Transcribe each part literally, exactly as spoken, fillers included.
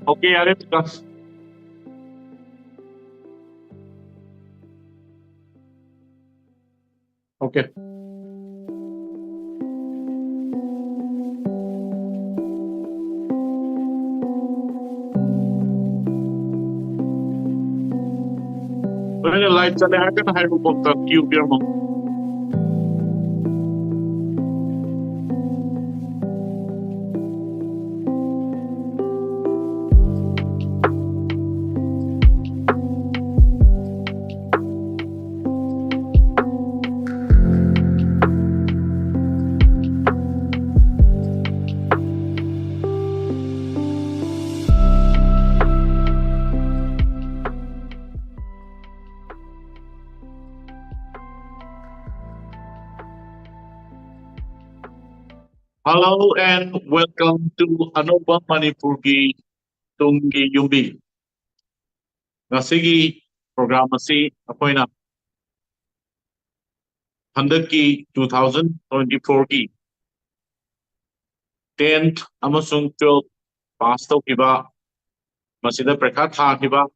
Okay, ꯌꯥꯔꯦ, Vikas. Okay. ꯂꯣꯏꯅ live ꯆꯠꯂꯦ ꯍꯥꯏꯔꯒꯅ ꯍꯥꯏꯔꯣꯀꯣ, ꯑꯝꯇ cue ꯄꯤꯔꯝꯃꯣ꯫ Hello and welcome to ꯑꯅꯧꯕ ꯃꯅꯤꯄꯨꯔꯒꯤ ꯇꯨꯡꯒꯤ ꯌꯨꯝꯕꯤ꯫ ꯉꯁꯤꯒꯤ program ꯑꯁꯤ ꯑꯩꯈꯣꯏꯅ ꯍꯟꯗꯛꯀꯤ two thousand twenty-four ꯒꯤ tenth ꯑꯃꯁꯨꯡ twelfth pass ꯇꯧꯈꯤꯕ, ꯃꯁꯤꯗ ꯄꯔꯤꯈꯥ ꯊꯥꯈꯤꯕ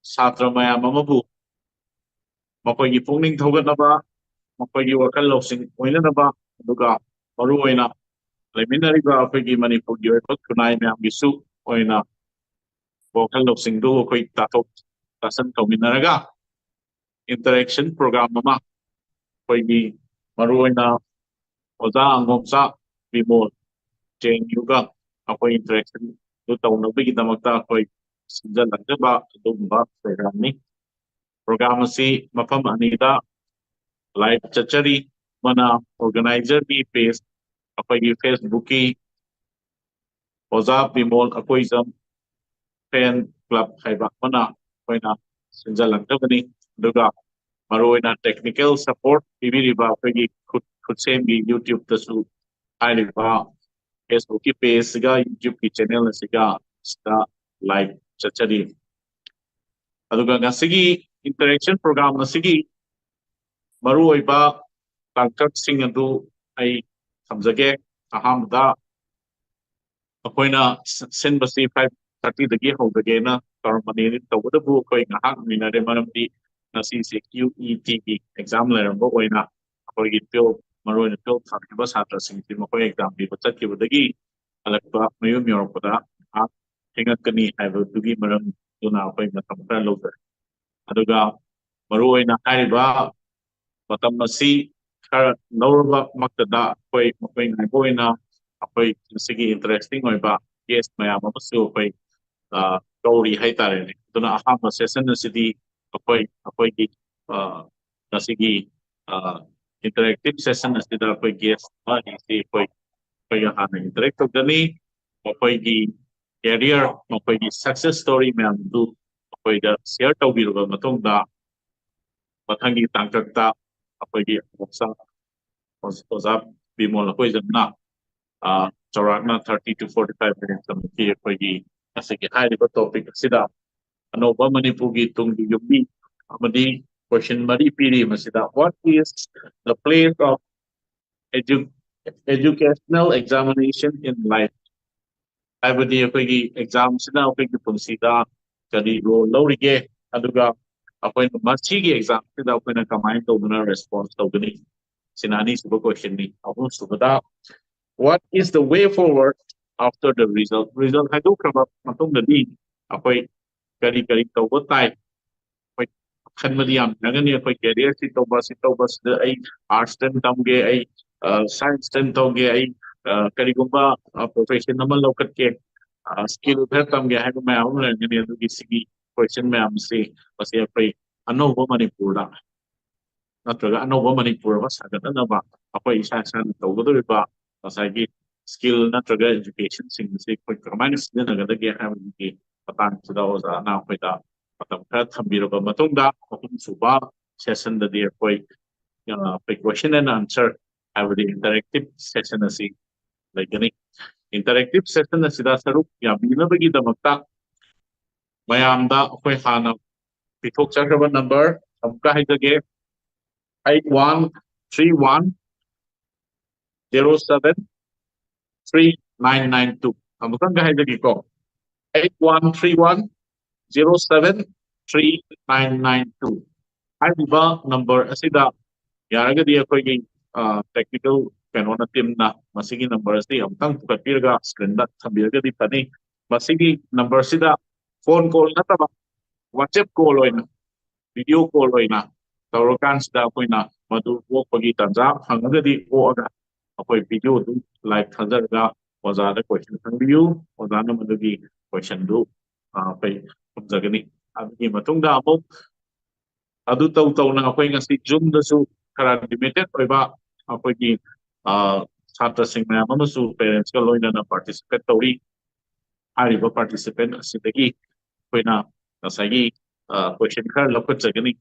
ꯁꯥꯇ꯭ꯔ ꯃꯌꯥꯝ ꯑꯃꯕꯨ ꯃꯈꯣꯏꯒꯤ ꯄꯨꯛꯅꯤꯡ ꯊꯧꯒꯠꯅꯕ, ꯃꯈꯣꯏꯒꯤ ꯋꯥꯈꯜ ꯂꯧꯁꯤꯡ ꯑꯣꯏꯅꯅꯕ, ꯑꯗꯨꯒ ꯃꯔꯨꯑꯣꯏꯅ ꯂꯩꯃꯤꯟꯅꯔꯤꯕ ꯑꯩꯈꯣꯏꯒꯤ ꯃꯅꯤꯄꯨꯔꯒꯤ ꯑꯣꯏꯕ ꯈꯨꯟꯅꯥꯏ ꯃꯌꯥꯝꯒꯤꯁꯨ ꯑꯣꯏꯅ ꯋꯥꯈꯜ ꯂꯧꯁꯤꯡꯗꯨ ꯑꯩꯈꯣꯏ ꯇꯥꯊꯣꯛ ꯇꯥꯁꯤꯟ ꯇꯧꯃꯤꯟꯅꯔꯒ interaction program ꯑꯃ ꯑꯩꯈꯣꯏꯒꯤ ꯃꯔꯨꯑꯣꯏꯅ ꯑꯣꯖꯥ ꯑꯉꯣꯝꯆꯥ ꯕꯤꯃꯣꯜ, J N U ꯒ ꯑꯩꯈꯣꯏ interaction ꯗꯨ ꯇꯧꯅꯕꯒꯤꯗꯃꯛꯇ ꯑꯩꯈꯣꯏ ꯁꯤꯟꯖꯜꯂꯛꯆꯕ ꯑꯗꯨꯒꯨꯝꯕ program ꯅꯤ꯫ Program ꯑꯁꯤ ꯃꯐꯝ ꯑꯅꯤꯗ live ꯆꯠꯆꯔꯤ꯫ ꯑꯃꯅ organizer ꯒꯤ page, ꯑꯩꯈꯣꯏꯒꯤ Facebook ꯀꯤ ꯑꯣꯖꯥ ꯕꯤꯃꯣꯜ ꯑꯀꯣꯏꯖꯝ fan club ꯍꯥꯏꯕ ꯑꯃꯅ ꯑꯩꯈꯣꯏꯅ ꯁꯤꯟꯖꯜꯂꯛꯇꯕꯅꯤ꯫ ꯑꯗꯨꯒ ꯃꯔꯨꯑꯣꯏꯅ technical support ꯄꯤꯕꯤꯔꯤꯕ ꯑꯩꯈꯣꯏꯒꯤ ꯈꯨꯠ-, ꯈꯨꯠꯁꯦꯝꯒꯤ YouTube ꯇꯁꯨ ꯍꯥꯏꯔꯤꯕ Facebook ꯀꯤ page ꯁꯤꯒ YouTube ꯀꯤ channel ꯑꯁꯤꯒ ꯁꯤꯗ live ꯆꯠꯆꯔꯤ꯫ ꯑꯗꯨꯒ ꯉꯁꯤꯒꯤ interaction program ꯑꯁꯤꯒꯤ ꯃꯔꯨꯑꯣꯏꯕ ꯇꯥꯡꯀꯛꯁꯤꯡ ꯑꯗꯨ ꯑꯩ ꯊꯝꯖꯒꯦ꯫ ꯑꯍꯥꯟꯕꯗ ꯑꯩꯈꯣꯏꯅ ꯁ-, ꯁꯤꯟꯕꯁꯤ five ꯊꯥꯔꯇꯤꯗꯒꯤ ꯍꯧꯖꯒꯦꯅ ꯇꯧꯔꯝꯕꯅꯤ꯫ ꯇꯧꯕꯇꯕꯨ ꯑꯩꯈꯣꯏ ꯉꯥꯏꯍꯥꯛ ꯉꯥꯏꯅꯔꯦ, ꯃꯔꯝꯗꯤ ꯉꯁꯤꯁꯦ ꯀ꯭ꯌꯨ ꯏ ꯇꯤꯒꯤ ꯑꯦꯛꯖꯥꯝ ꯂꯩꯔꯝꯕ ꯑꯣꯏꯅ ꯑꯩꯈꯣꯏꯒꯤ ꯇꯨꯋꯦꯜꯐ, ꯃꯔꯨꯑꯣꯏꯅ ꯇꯨꯋꯦꯜꯐ ꯊꯥꯈꯤꯕ ꯁꯥꯇ꯭ꯔꯁꯤꯡꯁꯤ ꯃꯈꯣꯏ ꯑꯦꯛꯖꯥꯝ ꯄꯤꯕ ꯆꯠꯈꯤꯕꯗꯒꯤ ꯍꯜꯂꯛꯄ, ꯃꯌꯨꯝ ꯌꯧꯔꯛꯄꯗ ꯉꯥꯏꯍꯥꯛ ꯊꯦꯡꯉꯛꯀꯅꯤ ꯍꯥꯏꯕꯗꯨꯒꯤ ꯃꯔꯝꯗꯨꯅ ꯑꯩꯈꯣꯏ ꯃꯇꯝ ꯈꯔ ꯂꯧꯖꯔꯦ꯫ ꯑꯗꯨꯒ ꯃꯔꯨꯑꯣꯏꯅ ꯍꯥꯏꯔꯤꯕ ꯃꯇꯝ ꯑꯁꯤ ꯈꯔ ꯂꯧꯔꯕꯃꯛꯇꯗ ꯑꯩꯈꯣꯏ ꯃꯈꯣꯏ ꯉꯥꯏꯕ ꯑꯣꯏꯅ ꯑꯩꯈꯣꯏ ꯃꯁꯤꯒꯤ ꯏꯟꯇꯔꯦꯁꯇꯤꯡ ꯑꯣꯏꯕ ꯒꯦꯁ ꯃꯌꯥꯝ ꯑꯃꯁꯨ ꯑꯩꯈꯣꯏ, ꯑ, ꯀꯧꯔꯤ ꯍꯥꯏꯇꯥꯔꯦꯅꯦ꯫ ꯑꯗꯨꯅ ꯑꯍꯥꯟꯕ ꯁꯦꯁꯟ ꯑꯁꯤꯗꯤ ꯑꯩꯈꯣꯏ, ꯑꯩꯈꯣꯏꯒꯤ, ꯑ, ꯉꯁꯤꯒꯤ, ꯑ, ꯏꯟꯇꯔꯦꯛꯇꯤꯞ ꯁꯦꯁꯟ ꯑꯁꯤꯗ ꯑꯩꯈꯣꯏ ꯒꯦꯁ ꯑꯃ ꯑꯅꯤꯁꯤ ꯑꯩꯈꯣꯏ, ꯑꯩꯈꯣꯏꯒ ꯍꯥꯟꯅ ꯏꯟꯇꯔꯦꯛ ꯇꯧꯒꯅꯤ꯫ ꯃꯈꯣꯏꯒꯤ ꯀꯦꯔꯤꯌꯔ, ꯃꯈꯣꯏꯒꯤ ꯁꯛꯁꯦꯁ ꯁ꯭ꯇꯣꯔꯤ ꯃꯌꯥꯝꯗꯨ ꯑꯩꯈꯣꯏꯗ ꯁꯤꯌꯔ ꯇꯧꯕꯤꯔꯕ ꯃꯇꯨꯡꯗ, ꯃꯊꯪꯒꯤ ꯇꯥꯡꯀꯛꯇ ꯑꯩꯈꯣꯏꯒꯤ ꯑꯣꯖꯥ, ꯑꯣꯖꯥ ꯕꯤꯃꯣꯜ ꯑꯩꯈꯣꯏꯖꯝꯅ, ꯑ, ꯆꯥꯎꯔꯥꯛꯅ thirty two forty five minutes ꯑꯃꯨꯛꯀꯤ ꯑꯩꯈꯣꯏꯒꯤ ꯉꯁꯤꯒꯤ ꯍꯥꯏꯔꯤꯕ ꯇꯣꯄꯤꯛ ꯑꯁꯤꯗ ꯑꯅꯧꯕ ꯃꯅꯤꯄꯨꯔꯒꯤ ꯇꯨꯡꯒꯤ ꯌꯨꯝꯕꯤ ꯑꯃꯗꯤ ꯀꯣꯏꯁꯟ ꯃꯔꯤ ꯄꯤꯔꯤ꯫ ꯃꯁꯤꯗ, what is the place of edu-, educational examination in life? ꯍꯥꯏꯕꯗꯤ ꯑꯩꯈꯣꯏꯒꯤ ꯑꯦꯛꯖꯥꯝꯁꯤꯅ ꯑꯩꯈꯣꯏꯒꯤ ꯄꯨꯟꯁꯤꯗ ꯀꯔꯤ ꯔꯣꯜ ꯂꯧꯔꯤꯒꯦ, ꯑꯗꯨꯒ ꯑꯩꯈꯣꯏꯅ ꯃꯁꯤꯒꯤ ꯑꯦꯛꯖꯥꯝꯁꯤꯗ ꯑꯩꯈꯣꯏꯅ ꯀꯃꯥꯏꯅ ꯇꯧꯗꯨꯅ ꯔꯦꯁꯄꯣꯟꯁ ꯇꯧꯒꯅꯤ? ꯁꯤꯅ ꯑꯅꯤꯁꯨꯕ ꯀꯣꯏꯁꯟꯅꯤ꯫ ꯑꯍꯨꯝꯁꯨꯕꯗ, what is the way forward after the result? Result ꯍꯥꯏꯗꯣꯛꯈ꯭ꯔꯕ ꯃꯇꯨꯡꯗꯗꯤ ꯑꯩꯈꯣꯏ ꯀꯔꯤ ꯀꯔꯤ ꯇꯧꯕ ꯇꯥꯏ? ꯑꯩꯈꯣꯏ ꯈꯟꯕꯗꯤ ꯌꯥꯝ ꯌꯥꯒꯅꯤ꯫ ꯑꯩꯈꯣꯏ ꯀꯦꯔꯤꯌꯔ ꯁꯤ ꯇꯧꯕ, ꯁꯤ ꯇꯧꯕ, ꯁꯤꯗ ꯑꯩ ꯑꯥꯔꯠꯁꯇ ꯇꯝꯒꯦ, ꯑꯩ, ꯑ, ꯁꯥꯏꯟꯁꯇ ꯇꯧꯒꯦ, ꯑꯩ, ꯑ, ꯀꯔꯤꯒꯨꯝꯕ, ꯑ, ꯄ꯭ꯔꯣꯐꯦꯁꯟ ꯑꯃ ꯂꯧꯈꯠꯀꯦ, ꯑ, ꯁ꯭ꯀꯤꯜ ꯈꯔ ꯇꯝꯒꯦ ꯍꯥꯏꯕ ꯃꯌꯥꯝ ꯑꯃ ꯂꯩꯔꯝꯒꯅꯤ꯫ ꯑꯗꯨꯒꯤ ꯁꯤꯒꯤ ꯀꯣꯏꯁꯟ ꯃꯌꯥꯝꯁꯤ, ꯃꯁꯤ ꯑꯩꯈꯣꯏ ꯑꯅꯧꯕ ꯃꯅꯤꯄꯨꯔꯗ ꯅꯠꯇ꯭ꯔꯒ ꯑꯅꯧꯕ ꯃꯅꯤꯄꯨꯔ ꯑꯃ ꯁꯥꯒꯠꯅꯅꯕ ꯑꯩꯈꯣꯏ ꯏꯁꯥ ꯏꯁꯥꯅ ꯇꯧꯒꯗꯧꯔꯤꯕ ꯉꯁꯥꯏꯒꯤ ꯁ꯭ꯀꯤꯜ ꯅꯠꯇ꯭ꯔꯒ ꯏꯖꯨꯀꯦꯁꯟꯁꯤꯡ ꯑꯁꯤ ꯑꯩꯈꯣꯏ ꯀꯃꯥꯏꯅ ꯁꯤꯖꯤꯟꯅꯒꯗꯒꯦ ꯍꯥꯏꯕꯒꯤ ꯃꯇꯥꯡꯁꯤꯗ ꯑꯣꯖꯥꯅ ꯑꯩꯈꯣꯏꯗ ꯃꯇꯝ ꯈꯔ ꯊꯝꯕꯤꯔꯕ ꯃꯇꯨꯡꯗ, ꯑꯍꯨꯝꯁꯨꯕ ꯁꯦꯁꯟꯗꯗꯤ ꯑꯩꯈꯣꯏ, ꯑ, ꯑꯩꯈꯣꯏ ꯀꯣꯏꯁꯟ ꯑꯦꯟ ꯑꯟꯁꯔ, ꯍꯥꯏꯕꯗꯤ ꯏꯟꯇꯔꯦꯛꯇꯤꯞ ꯁꯦꯁꯟ ꯑꯁꯤ ꯂꯩꯒꯅꯤ꯫ ꯏꯟꯇꯔꯦꯛꯇꯤꯞ ꯁꯦꯁꯟ ꯑꯁꯤꯗ ꯁꯔꯨꯛ ꯌꯥꯕꯤꯅꯕꯒꯤꯗꯃꯛꯇ ꯃꯌꯥꯝꯗ ꯑꯩꯈꯣꯏ ꯍꯥꯟꯅ ꯄꯤꯊꯣꯛꯆꯈ꯭ꯔꯕ ꯅꯝꯕꯔ ꯑꯃꯨꯛꯀ ꯍꯥꯏꯖꯒꯦ, eight one three one zero seven three nine nine two꯫ ꯑꯃꯨꯛꯇꯪꯒ ꯍꯥꯏꯖꯒꯦꯀꯣ, eight one three one zero seven three nine nine two꯫ ꯍꯥꯏꯔꯤꯕ ꯅꯝꯕꯔ ꯑꯁꯤꯗ ꯌꯥꯔꯒꯗꯤ ꯑꯩꯈꯣꯏꯒꯤ ꯇꯦꯛꯅꯤꯀꯦꯜ ꯀꯩꯅꯣꯅ, ꯇꯤꯝꯅ ꯃꯁꯤꯒꯤ ꯅꯝꯕꯔ ꯑꯁꯤ ꯑꯃꯨꯛꯇꯪ ꯄꯨꯈꯠꯄꯤꯔꯒ ꯁ꯭ꯀ꯭ꯔꯤꯟꯗ ꯊꯝꯕꯤꯔꯒꯗꯤ ꯐꯅꯤ꯫ ꯃꯁꯤꯒꯤ ꯅꯝꯕꯔꯁꯤꯗ ꯐꯣꯟ ꯀꯣꯜ ꯅꯠꯇꯕ, ꯋꯥꯆꯦꯞ ꯀꯣꯜ ꯑꯣꯏꯅ, ꯚꯤꯗꯤꯑꯣ ꯀꯣꯜ ꯑꯣꯏꯅ ꯇꯧꯔꯀꯥꯟꯁꯤꯗ ꯑꯩꯈꯣꯏꯅ ꯃꯗꯨ ꯑꯣꯛꯄꯒꯤ ꯇꯥꯟꯖꯥ ꯐꯪꯉꯒꯗꯤ ꯑꯣꯛꯑꯒ ꯑꯩꯈꯣꯏ ꯚꯤꯗꯤꯑꯣꯗꯨ ꯂꯥꯏꯚ ꯊꯥꯖꯔꯒ ꯑꯣꯖꯥꯗ ꯀꯣꯏꯁꯟ ꯍꯪꯕꯤꯌꯨ꯫ ꯑꯣꯖꯥꯅ ꯃꯗꯨꯒꯤ ꯀꯣꯏꯁꯟꯗꯨ ꯑꯩꯈꯣꯏ ꯈꯨꯝꯖꯒꯅꯤ꯫ ꯑꯗꯨꯒꯤ ꯃꯇꯨꯡꯗ ꯑꯃꯨꯛ ꯑꯗꯨ ꯇꯧ ꯇꯧꯅ ꯑꯩꯈꯣꯏ ꯉꯁꯤ ꯖꯨꯝꯗꯁꯨ ꯈꯔ ꯂꯤꯃꯤꯇꯦꯠ ꯑꯣꯏꯕ ꯑꯩꯈꯣꯏꯒꯤ ꯁꯥꯇ꯭ꯔꯁꯤꯡ ꯃꯌꯥꯝ ꯑꯃꯁꯨ ꯄꯦꯔꯦꯟꯁꯀ ꯂꯣꯏꯅꯅ ꯄꯥꯔꯇꯤꯁꯤꯄꯦꯠ ꯇꯧꯔꯤ꯫ ꯍꯥꯏꯔꯤꯕ ꯄꯥꯔꯇꯤꯁꯤꯄꯦꯟ ꯑꯁꯤꯗꯒꯤ ꯑꯩꯈꯣꯏꯅ ꯉꯁꯥꯏꯒꯤ ꯀꯣꯏꯁꯟ ꯈꯔ ꯂꯧꯈꯠꯆꯒꯅꯤ꯫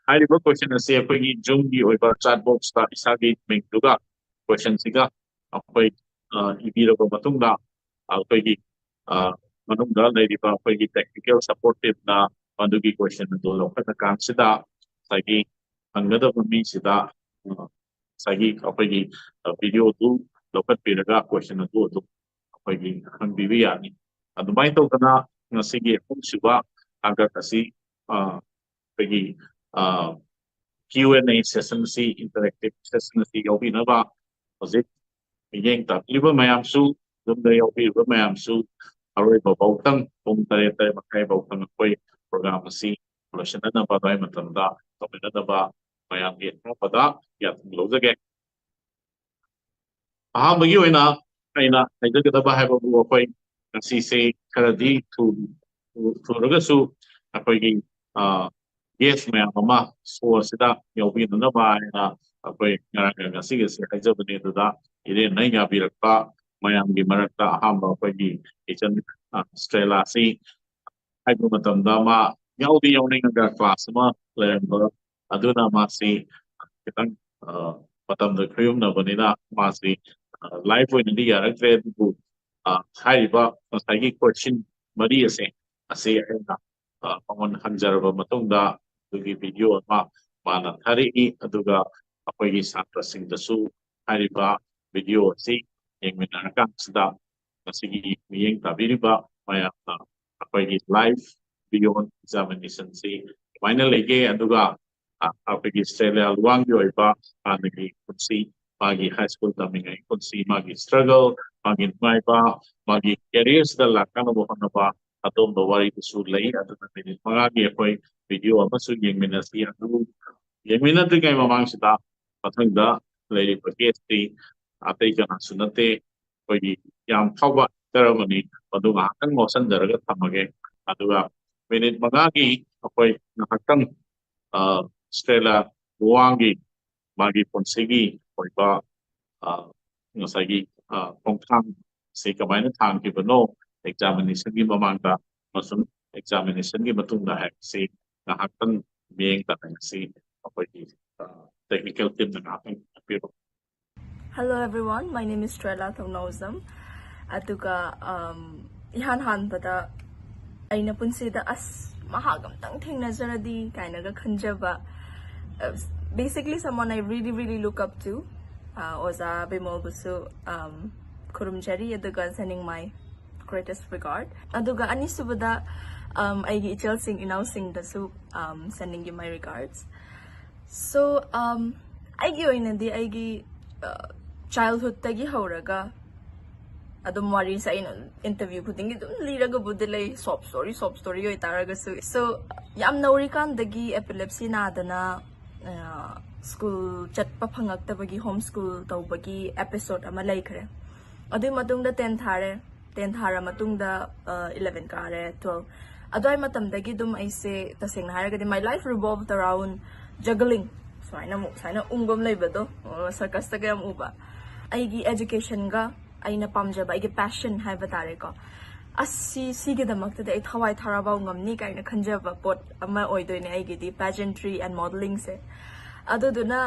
ꯍꯥꯏꯔꯤꯕ ꯀꯣꯏꯁꯟ ꯑꯁꯤ ꯑꯩꯈꯣꯏꯒꯤ ꯖꯨꯝꯒꯤ ꯑꯣꯏꯕ ꯆꯥꯠ ꯕꯣꯛꯁꯇ ꯏꯁꯥꯒꯤ ꯃꯤꯡꯗꯨꯒ ꯀꯣꯏꯁꯟꯁꯤꯒ ꯑꯩꯈꯣꯏ ꯏꯕꯤꯔꯕ ꯃꯇꯨꯡꯗ ꯑꯩꯈꯣꯏꯒꯤ ꯃꯅꯨꯡꯗ ꯂꯩꯔꯤꯕ ꯑꯩꯈꯣꯏꯒꯤ ꯇꯦꯛꯅꯤꯀꯦꯜ ꯁꯄꯣꯔꯠ ꯇꯤꯝꯅ ꯃꯗꯨꯒꯤ ꯀꯣꯏꯁꯟ ꯑꯗꯨ ꯂꯧꯈꯠꯂꯀꯥꯟꯁꯤꯗ ꯉꯁꯥꯏꯒꯤ ꯍꯪꯒꯗꯕ ꯃꯤꯁꯤꯗ ꯉꯁꯥꯏꯒꯤ ꯑꯩꯈꯣꯏꯒꯤ ꯚꯤꯗꯤꯑꯣꯗꯨ ꯂꯧꯈꯠꯄꯤꯔꯒ ꯀꯣꯏꯁꯟ ꯑꯗꯨ ꯑꯗꯨꯝ ꯑꯩꯈꯣꯏꯒꯤ ꯍꯪꯕꯤꯕ ꯌꯥꯅꯤ꯫ ꯑꯗꯨꯃꯥꯏꯅ ꯇꯧꯗꯅ ꯉꯁꯤꯒꯤ ꯑꯍꯨꯝꯁꯨꯕ ꯇꯥꯡꯀꯛ ꯑꯁꯤ ꯑꯩꯈꯣꯏꯒꯤ Q and A session ꯑꯁꯤ, interactive session ꯑꯁꯤ ꯌꯥꯎꯕꯤꯅꯕ ꯍꯧꯖꯤꯛ ꯃꯤꯠꯌꯦꯡ ꯇꯥꯕꯤꯔꯤꯕ ꯃꯌꯥꯝꯁꯨ, ꯌꯨꯝꯗ ꯌꯥꯎꯕꯤꯔꯤꯕ ꯃꯌꯥꯝꯁꯨ ꯑꯔꯣꯏꯕ ꯐꯥꯎꯇꯪ, ꯄꯨꯡ ꯇꯔꯦꯠ, ꯇꯔꯦꯠ ꯃꯈꯥꯏ ꯐꯥꯎꯇꯪ ꯑꯩꯈꯣꯏ ꯄ꯭ꯔꯣꯒ꯭ꯔꯥꯝ ꯑꯁꯤ ꯂꯣꯏꯁꯤꯟꯅꯅꯕ, ꯑꯗꯨꯋꯥꯏ ꯃꯇꯝꯗ ꯇꯧꯃꯤꯟꯅꯅꯕ ꯃꯌꯥꯝꯒꯤ ꯑꯊꯥꯞꯄꯗ ꯌꯥꯊꯪ ꯂꯧꯖꯒꯦ꯫ ꯑꯍꯥꯟꯕꯒꯤ ꯑꯣꯏꯅ ꯑꯩꯅ ꯍꯥꯏꯖꯒꯗꯕ ꯍꯥꯏꯕꯕꯨ, ꯑꯩꯈꯣꯏ ꯉꯁꯤꯁꯦ ꯈꯔꯗꯤ ꯊꯨ-, ꯊꯨ-, ꯊꯨꯔꯒꯁꯨ ꯑꯩꯈꯣꯏꯒꯤ ꯒꯦꯁ ꯃꯌꯥꯝ ꯑꯃ ꯁꯣ ꯑꯁꯤꯗ ꯌꯥꯎꯕꯤꯅꯅꯕ ꯍꯥꯏꯅ ꯑꯩꯈꯣꯏ ꯉꯔꯥꯡ ꯉꯁꯤꯒꯤꯁꯦ ꯍꯥꯏꯖꯕꯅꯤ꯫ ꯑꯗꯨꯗ ꯏꯔꯦꯟꯅ ꯌꯥꯕꯤꯔꯛꯄ ꯃꯌꯥꯝꯒꯤ ꯃꯔꯛꯇ ꯑꯍꯥꯟꯕ ꯑꯩꯈꯣꯏꯒꯤ ꯏꯆꯟ ꯁ꯭ꯇꯦꯂꯥꯁꯤ ꯍꯥꯏꯕ ꯃꯇꯝꯗ ꯃꯥ ꯌꯥꯎꯗꯤ ꯌꯥꯎꯅꯤꯡꯉꯒ ꯀ꯭ꯂꯥꯁ ꯑꯃ ꯂꯩꯔꯝꯕ ꯑꯗꯨꯅ ꯃꯥꯁꯤ ꯈꯤꯇꯪ ꯃꯇꯝꯗ ꯈꯨꯌꯨꯝꯅꯕꯅꯤꯅ ꯃꯥꯁꯤ ꯂꯥꯏꯚ ꯑꯣꯏꯅꯗꯤ ꯌꯥꯔꯛꯇ꯭ꯔꯦ꯫ ꯑꯗꯨꯕꯨ ꯍꯥꯏꯔꯤꯕ ꯉꯁꯥꯏꯒꯤ ꯀꯣꯏꯁꯟ ꯃꯔꯤ ꯑꯁꯦ ꯑꯁꯤ ꯑꯩꯅ ꯃꯉꯣꯟꯗ ꯍꯪꯖꯔꯕ ꯃꯇꯨꯡꯗ ꯑꯗꯨꯒꯤ ꯚꯤꯗꯤꯑꯣ ꯑꯃ ꯃꯥꯅ ꯊꯥꯔꯛꯏ꯫ ꯑꯗꯨꯒ ꯑꯩꯈꯣꯏꯒꯤ ꯁꯥꯇ꯭ꯔꯁꯤꯡꯗꯁꯨ ꯍꯥꯏꯔꯤꯕ ꯚꯤꯗꯤꯑꯣ ꯑꯁꯤ ꯌꯦꯡꯃꯤꯟꯅꯔꯀꯥꯟꯁꯤꯗ ꯉꯁꯤꯒꯤ ꯃꯤꯠꯌꯦꯡ ꯇꯥꯕꯤꯔꯤꯕ ꯃꯌꯥꯝꯅ ꯑꯩꯈꯣꯏꯒꯤ life beyond examination ꯁꯤ ꯀꯃꯥꯏꯅ ꯂꯩꯒꯦ, ꯑꯗꯨꯒ ꯑ, ꯑꯩꯈꯣꯏꯒꯤ ꯁ꯭ꯇꯦꯂꯥ ꯂꯨꯋꯥꯡꯒꯤ ꯑꯣꯏꯕ ꯍꯥꯟꯅꯒꯤ ꯄꯨꯟꯁꯤ, ꯃꯥꯒꯤ high school ꯇꯝꯃꯤꯉꯩ ꯄꯨꯟꯁꯤ, ꯃꯥꯒꯤ struggle, ꯃꯥꯒꯤ ꯅꯨꯡꯉꯥꯏꯕ, ꯃꯥꯒꯤ career ꯁꯤꯗ ꯂꯥꯛꯅꯕ ꯍꯣꯠꯅꯕ, ꯑꯗꯨꯝꯕ ꯋꯥꯔꯤꯗꯨꯁꯨ ꯂꯩ꯫ ꯑꯗꯨꯅ ꯃꯤꯅꯤꯠ ꯃꯉꯥꯒꯤ ꯑꯩꯈꯣꯏ video ꯑꯃꯁꯨ ꯌꯦꯡꯃꯤꯟꯅꯁꯤ꯫ ꯑꯗꯨ ꯌꯦꯡꯃꯤꯟꯅꯗ꯭ꯔꯤꯉꯩ ꯃꯃꯥꯡꯁꯤꯗ ꯃꯊꯪꯗ ꯂꯩꯔꯤꯕ guest ꯇꯤ ꯑꯇꯩ ꯀꯅꯥꯁꯨ ꯅꯠꯇꯦ, ꯑꯩꯈꯣꯏꯒꯤ ꯌꯥꯝ ꯐꯥꯎꯕ actor ꯑꯃꯅꯤ꯫ ꯃꯗꯨ ꯉꯥꯏꯍꯥꯛꯇꯪ ꯉꯣꯠꯁꯤꯟꯖꯔꯒ ꯊꯝꯃꯒꯦ꯫ ꯑꯗꯨꯒ ꯃꯤꯅꯤꯠ ꯃꯉꯥꯒꯤ ꯑꯩꯈꯣꯏ ꯉꯥꯏꯍꯥꯛꯇꯪ, ꯑ, ꯁ꯭ꯇꯦꯂꯥ ꯂꯨꯋꯥꯡꯒꯤ ꯃꯥꯒꯤ ꯄꯨꯟꯁꯤꯒꯤ ꯑꯣꯏꯕ, ꯑ, ꯉꯁꯥꯏꯒꯤ, ꯑ, ꯈꯣꯡꯊꯥꯡ ꯁꯤ ꯀꯃꯥꯏꯅ ꯊꯥꯡꯈꯤꯕꯅꯣ examination ꯒꯤ ꯃꯃꯥꯡꯗ ꯑꯃꯁꯨꯡ examination ꯒꯤ ꯃꯇꯨꯡꯗ ꯍꯥꯏꯕꯁꯤ ꯉꯥꯏꯍꯥꯛꯇꯪ ꯃꯤꯠꯌꯦꯡ ꯇꯥꯟꯅꯁꯤ꯫ ꯑꯩꯈꯣꯏꯒꯤ, ꯑ, technical team ꯅ ꯉꯥꯏꯍꯥꯛꯇꯪ ꯇꯥꯛꯄꯤꯔꯣ꯫ Hello everyone, my name is Strella Thongnaozam. ꯑꯗꯨꯒ um, ꯏꯍꯥꯟ ꯍꯥꯟꯕꯗ ꯑꯩꯅ ꯄꯨꯟꯁꯤꯗ ꯑꯁ ꯃꯍꯥꯛ ꯑꯝꯇꯪ ꯊꯦꯡꯅꯖꯔꯗꯤ ꯀꯥꯏꯅꯒ ꯈꯟꯖꯕ, uh, basically someone I really really look up to, uh, ꯑꯣꯖꯥ ꯕꯤꯃꯣꯜꯕꯨꯁꯨ um, ꯈꯨꯔꯨꯝꯖꯔꯤ, ꯑꯗꯨꯒ sending my greatest regard. ꯑꯗꯨꯒ ꯑꯅꯤꯁꯨꯕꯗ um, ꯑꯩꯒꯤ ꯏꯆꯜꯁꯤꯡ ꯏꯅꯥꯎꯁꯤꯡꯗꯁꯨ um, sending you my regards. So um, ꯑꯩꯒꯤ ꯑꯣꯏꯅꯗꯤ ꯑꯩꯒꯤ childhood ꯇꯒꯤ ꯍꯧꯔꯒ ꯑꯗꯨꯝ ꯋꯥꯔꯤꯁꯦ ꯑꯩꯅ interview ꯈꯨꯗꯤꯡꯒꯤ ꯑꯗꯨꯝ ꯂꯤꯔꯒꯕꯨꯗꯤ ꯂꯩ, sob story sob story ꯑꯣꯏꯇꯥꯔꯒꯁꯨ꯫ So ꯌꯥꯝ ꯅꯧꯔꯤꯀꯥꯟꯗꯒꯤ epilepsy ꯅꯥꯗꯅ school ꯆꯠꯄ ꯐꯪꯉꯛꯇꯕꯒꯤ home school ꯇꯧꯕꯒꯤ episode ꯑꯃ ꯂꯩꯈ꯭ꯔꯦ꯫ ꯑꯗꯨꯒꯤ ꯃꯇꯨꯡꯗ ten ꯊꯥꯔꯦ, ten ꯊꯥꯔ ꯃꯇꯨꯡꯗ eleven ꯀꯥꯔꯦ, twelve꯫ ꯑꯗꯨꯋꯥꯏ ꯃꯇꯝꯗꯒꯤ ꯑꯗꯨꯝ ꯑꯩꯁꯦ ꯇꯁꯦꯡꯅ ꯍꯥꯏꯔꯒꯗꯤ my life revolved around juggling꯫ ꯁꯨꯃꯥꯏꯅ ꯑꯃꯨꯛ ꯁꯨꯃꯥꯏꯅ ꯎꯪꯕ ꯑꯃ ꯂꯩꯕꯗꯣ, circus ꯇꯒ ꯌꯥꯝ ꯎꯕ꯫ ꯑꯩꯒꯤ education ꯒ ꯑꯩꯅ ꯄꯥꯝꯖꯕ ꯑꯩꯒꯤ passion ꯍꯥꯏꯕ ꯇꯥꯔꯦꯀꯣ, ꯑꯁꯤ ꯁꯤꯒꯤꯗꯃꯛꯇꯗꯤ ꯑꯩ ꯊꯋꯥꯏ ꯊꯥꯔꯕꯥꯎ ꯉꯝꯅꯤ ꯀꯥꯏꯅ ꯈꯟꯖꯕ ꯄꯣꯠ ꯑꯃ ꯑꯣꯏꯗꯣꯏꯅꯦ ꯑꯩꯒꯤꯗꯤ pageantry and modeling ꯁꯦ꯫ ꯑꯗꯨꯗꯨꯅ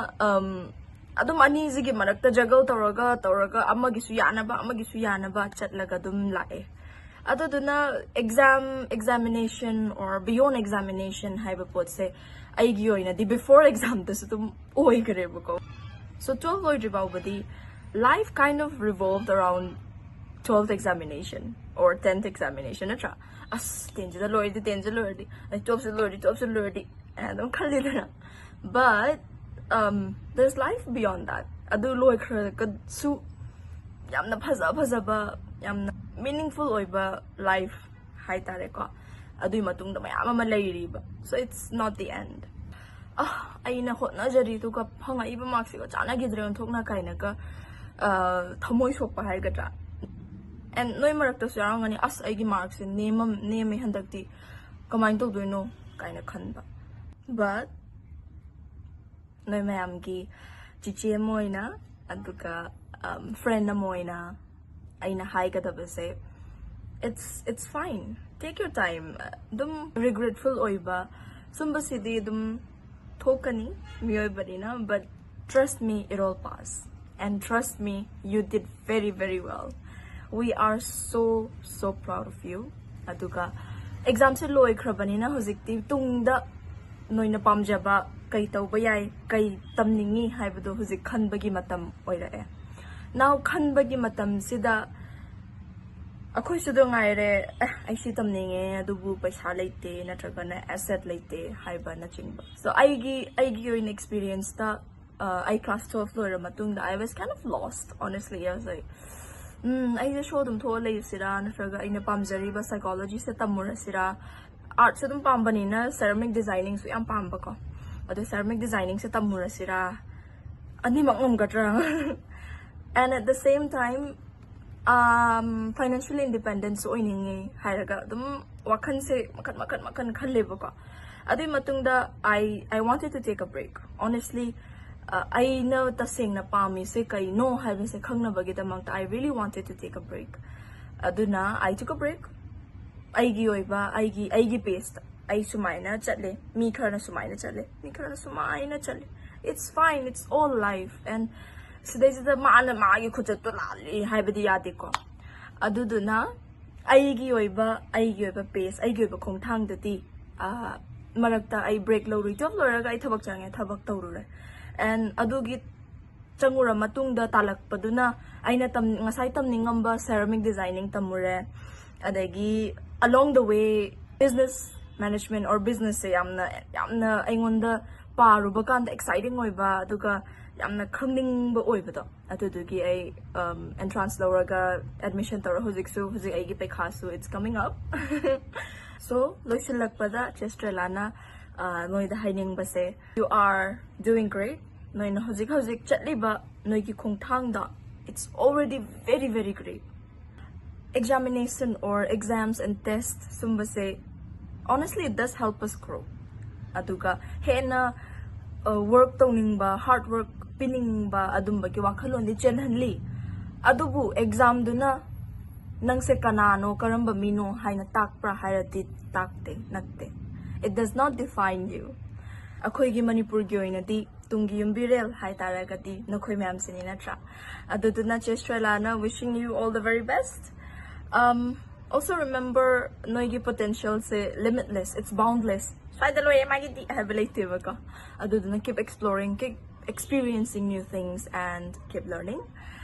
ꯑꯗꯨꯝ ꯑꯅꯤꯁꯤꯒꯤ ꯃꯔꯛꯇ juggle ꯇꯧꯔꯒ ꯇꯧꯔꯒ ꯑꯃꯒꯤꯁꯨ ꯌꯥꯅꯕ ꯑꯃꯒꯤꯁꯨ ꯌꯥꯅꯕ ꯆꯠꯂꯒ ꯑꯗꯨꯝ ꯂꯥꯛꯑꯦ꯫ ꯑꯗꯨꯗꯨꯅ exam, examination or beyond examination ꯍꯥꯏꯕ ꯄꯣꯠꯁꯦ ꯑꯩꯒꯤ ꯑꯣꯏꯅꯗꯤ before exam ꯗꯁꯨ ꯑꯗꯨꯝ ꯑꯣꯏꯈ꯭ꯔꯦꯕꯀꯣ꯫ So twelve ꯂꯣꯏꯗ꯭ꯔꯤ ꯐꯥꯎꯕꯗꯤ life kind of revolved around twelfth examination or tenth examination ꯅꯠꯇ꯭ꯔꯥ? ꯑꯁ, tenthꯁꯤꯗ ꯂꯣꯏꯔꯗꯤ, tenthꯁꯤꯗ ꯂꯣꯏꯔꯗꯤ, ꯑꯩ twelfthꯁꯤꯗ ꯂꯣꯏꯔꯗꯤ, twelfthꯁꯤꯗ ꯂꯣꯏꯔꯗꯤ ꯑꯗꯨꯝ ꯈꯜꯂꯤꯗꯅ. But um, there's life beyond that. ꯑꯗꯨ ꯂꯣꯏꯈ꯭ꯔꯒꯁꯨ ꯌꯥꯝꯅ ꯐꯖ ꯐꯖꯕ, ꯌꯥꯝꯅ meaningful ꯑꯣꯏꯕ life ꯍꯥꯏꯇꯥꯔꯦꯀꯣ, ꯑꯗꯨꯒꯤ ꯃꯇꯨꯡꯗ ꯃꯌꯥꯝ ꯑꯃ ꯂꯩꯔꯤꯕ. So it's not the end. ꯑ, ꯑꯩꯅ ꯍꯣꯠꯅꯖꯔꯤꯗꯨꯒ ꯐꯪꯉꯛꯏꯕ markꯁꯤꯒ ꯆꯥꯟꯅꯈꯤꯗ꯭ꯔꯦ ꯑꯣꯟꯊꯣꯛꯅ ꯀꯥꯏꯅꯒ, ꯑ, ꯊꯃꯣꯏ ꯁꯣꯛꯄ ꯍꯥꯏꯒꯗ꯭ꯔꯥ? And ꯅꯣꯏ ꯃꯔꯛꯇꯁꯨ ꯌꯥꯎꯔꯝꯒꯅꯤ, "ꯑꯁ, ꯑꯩꯒꯤ markꯁꯦ ꯅꯦꯝꯃꯝ-, ꯅꯦꯝꯃꯦ ꯍꯟꯗꯛꯇꯤ, ꯀꯃꯥꯏꯅ ꯇꯧꯗꯣꯏꯅꯣ?" ꯀꯥꯏꯅ ꯈꯟꯕ. But ꯅꯣꯏ ꯃꯌꯥꯝꯒꯤ ꯆꯤꯆꯦ ꯑꯃ ꯑꯣꯏꯅ, ꯑꯗꯨꯒ, um, friend ꯑꯃ ꯑꯣꯏꯅ ꯑꯩꯅ ꯍꯥꯏꯒꯗꯕꯁꯦ, it's, it's fine, take your time. ꯑꯗꯨꯝ regretful ꯑꯣꯏꯕ ꯁꯨꯝꯕꯁꯤꯗꯤ ꯑꯗꯨꯝ ꯊꯣꯛꯀꯅꯤ, ꯃꯤꯑꯣꯏꯕꯅꯤꯅ. But trust me, it all pass. And trust me, you did very, very well. We are so, so proud of you. ꯑꯗꯨꯒ examꯁꯦ ꯂꯣꯏꯈ꯭ꯔꯕꯅꯤꯅ ꯍꯧꯖꯤꯛꯇꯤ ꯇꯨꯡꯗ ꯅꯣꯏꯅ ꯄꯥꯝꯖꯕ ꯀꯩ ꯇꯧꯕ ꯌꯥꯏ, ꯀꯩ ꯇꯝꯅꯤꯡꯉꯤ ꯍꯥꯏꯕꯗꯣ ꯍꯧꯖꯤꯛ ꯈꯟꯕꯒꯤ ꯃꯇꯝ ꯑꯣꯏꯔꯛꯑꯦ. Now ꯈꯟꯕꯒꯤ ꯃꯇꯝꯁꯤꯗ ꯑꯩꯈꯣꯏꯁꯨ ꯑꯗꯨ ꯉꯥꯏꯔꯦ, "ꯑꯦ, ꯑꯩ ꯁꯤ ꯇꯝꯅꯤꯡꯉꯦ, ꯑꯗꯨꯕꯨ ꯄꯩꯁꯥ ꯂꯩꯇꯦ ꯅꯠꯇ꯭ꯔꯒꯅ asset ꯂꯩꯇꯦ" ꯍꯥꯏꯕꯅꯆꯤꯡꯕ. So ꯑꯩꯒꯤ, ꯑꯩꯒꯤ ꯑꯣꯏꯅ experienceꯇ, ꯑ, ꯑꯩ class twelve ꯂꯣꯏꯔ ꯃꯇꯨꯡꯗ I was kind of lost, honestly. I was like, "ꯎꯝ, ꯑꯩꯁꯦ show ꯑꯗꯨꯝ ꯊꯣꯛꯑ ꯂꯩꯔꯁꯤꯔꯥ, ꯅꯠꯇ꯭ꯔꯒ ꯑꯩꯅ ꯄꯥꯝꯖꯔꯤꯕ psychologyꯁꯦ ꯇꯝꯃꯨꯔꯁꯤꯔꯥ?" Artꯁꯨ ꯑꯗꯨꯝ ꯄꯥꯝꯕꯅꯤꯅ ceramic designingꯁꯨ ꯌꯥꯝ ꯄꯥꯝꯕꯀꯣ. ꯑꯗꯣ ceramic designingꯁꯦ ꯇꯝꯃꯨꯔꯁꯤꯔꯥ? ꯑꯅꯤꯃꯛ ꯉꯝꯒꯗ꯭ꯔꯥ? And at the same time, um, financially independentꯁꯨ ꯑꯣꯏꯅꯤꯡꯉꯤ ꯍꯥꯏꯔꯒ ꯑꯗꯨꯝ ꯋꯥꯈꯜꯁꯦ ꯃꯈꯟ, ꯃꯈꯟ, ꯃꯈꯟ ꯈꯜꯂꯦꯕꯀꯣ. ꯑꯗꯨꯒꯤ ꯃꯇꯨꯡꯗ I, I wanted to take a break. Honestly, ꯑ, ꯑꯩꯅ ꯇꯁꯦꯡꯅ ꯄꯥꯝꯃꯤꯁꯦ ꯀꯩꯅꯣ ꯍꯥꯏꯕꯁꯦ ꯈꯪꯅꯕꯒꯤꯗꯃꯛꯇ I really wanted to take a break. ꯑꯗꯨꯅ I took a break. ꯑꯩꯒꯤ ꯑꯣꯏꯕ, ꯑꯩꯒꯤ, ꯑꯩꯒꯤ paceꯇ ꯑꯩ ꯁꯨꯃꯥꯏꯅ ꯆꯠꯂꯦ, ꯃꯤ ꯈꯔꯅ ꯁꯨꯃꯥꯏꯅ ꯆꯠꯂꯦ, ꯃꯤ ꯈꯔꯅ ꯁꯨꯃꯥꯏꯅ ꯆꯠꯂꯦ. It's fine, it's all life. And ꯁꯤꯗꯩꯁꯤꯗ ꯃꯥꯅ ꯃꯥꯒꯤ ꯈꯨꯆꯠꯇꯣ ꯂꯥꯜꯂꯤ ꯍꯥꯏꯕꯗꯤ ꯌꯥꯗꯦꯀꯣ. ꯑꯗꯨꯗꯨꯅ ꯑꯩꯒꯤ ꯑꯣꯏꯕ, ꯑꯩꯒꯤ ꯑꯣꯏꯕ pace, ꯑꯩꯒꯤ ꯑꯣꯏꯕ ꯈꯣꯡꯊꯥꯡꯗꯗꯤ, ꯑ, ꯃꯔꯛꯇ ꯑꯩ break ꯂꯧꯔꯨꯏ. Twelve ꯂꯣꯏꯔꯒ ꯑꯩ ꯊꯕꯛ ꯆꯪꯉꯦ, ꯊꯕꯛ ꯇꯧꯔꯨꯔꯦ. And ꯑꯗꯨꯒꯤ ꯆꯪꯉꯨꯔ ꯃꯇꯨꯡꯗ ꯇꯥꯜꯂꯛꯄꯗꯨꯅ ꯑꯩꯅ ꯇꯝ ꯉꯁꯥꯏ ꯇꯝꯅꯤꯡꯉꯝꯕ ceramic designing ꯇꯝꯃꯨꯔꯦ꯫ ꯑꯗꯒꯤ along the way business management or businessꯁꯦ ꯌꯥꯝꯅ ꯌꯥꯝꯅ ꯑꯩꯉꯣꯟꯗ ꯄꯥꯔꯨꯕ ꯀꯥꯟꯗ exciting ꯑꯣꯏꯕ, ꯑꯗꯨꯒ ꯌꯥꯝꯅ ꯈꯪꯅꯤꯡꯕ ꯑꯣꯏꯕꯗꯣ, ꯑꯗꯨꯗꯨꯒꯤ ꯑꯩ entrance ꯂꯧꯔꯒ admission ꯇꯧꯔ ꯍꯧꯖꯤꯛꯁꯨ ꯍꯧꯖꯤꯛ ꯑꯩꯒꯤ ꯄꯩꯈꯥꯁꯨ it's coming up꯫ So ꯂꯣꯏꯁꯤꯜꯂꯛꯄꯗ ꯆꯦꯁꯇ꯭ꯔꯦꯂꯥꯅ ꯅꯣꯏꯗ ꯍꯥꯏꯅꯤꯡꯕꯁꯦ, you are doing great. ꯅꯣꯏꯅ ꯍꯧꯖꯤꯛ ꯍꯧꯖꯤꯛ ꯆꯠꯂꯤꯕ ꯅꯣꯏꯒꯤ ꯈꯣꯡꯊꯥꯡꯗꯣ, it's already very very great. Examination or exams and tests ꯁꯨꯝꯕꯁꯦ, honestly it does help us grow. ꯑꯗꯨꯒ ꯍꯦꯟꯅ work ꯇꯧꯅꯤꯡꯕ, hard work ꯄꯤꯅꯤꯡꯕ ꯑꯗꯨꯝꯕꯒꯤ ꯋꯥꯈꯜꯂꯣꯟꯗꯤ ꯆꯦꯜꯍꯜꯂꯤ꯫ ꯑꯗꯨꯕꯨ examꯗꯨꯅ ꯅꯪꯁꯦ ꯀꯅꯥꯅꯣ, ꯀꯔꯝꯕ ꯃꯤꯅꯣ ꯍꯥꯏꯅ ꯇꯥꯛꯄ꯭ꯔꯥ ꯍꯥꯏꯔꯗꯤ ꯇꯥꯛꯇꯦ, ꯅꯠꯇꯦ꯫ It does not define you. ꯑꯩꯈꯣꯏꯒꯤ ꯃꯅꯤꯄꯨꯔꯒꯤ ꯑꯣꯏꯅꯗꯤ ꯇꯨꯡꯒꯤ ꯌꯨꯝꯕꯤꯔꯦꯜ ꯍꯥꯏꯇꯥꯔꯒꯗꯤ ꯅꯈꯣꯏ ꯃꯌꯥꯝꯁꯤꯅꯤ, ꯅꯠꯇ꯭ꯔꯥ? ꯑꯗꯨꯗꯨꯅ ꯆꯦꯁꯇ꯭ꯔꯦꯂꯥꯅ wishing you all the very best. Um, also remember, ꯅꯣꯏꯒꯤ potentialꯁꯦ limitless, it's boundless. ꯁ꯭ꯋꯥꯏꯗ ꯂꯣꯏꯔꯦ ꯃꯥꯒꯤꯗꯤ ꯍꯥꯏꯕ ꯂꯩꯇꯦꯕꯀꯣ꯫ ꯑꯗꯨꯗꯨꯅ keep exploring, keep experiencing new things and keep learning.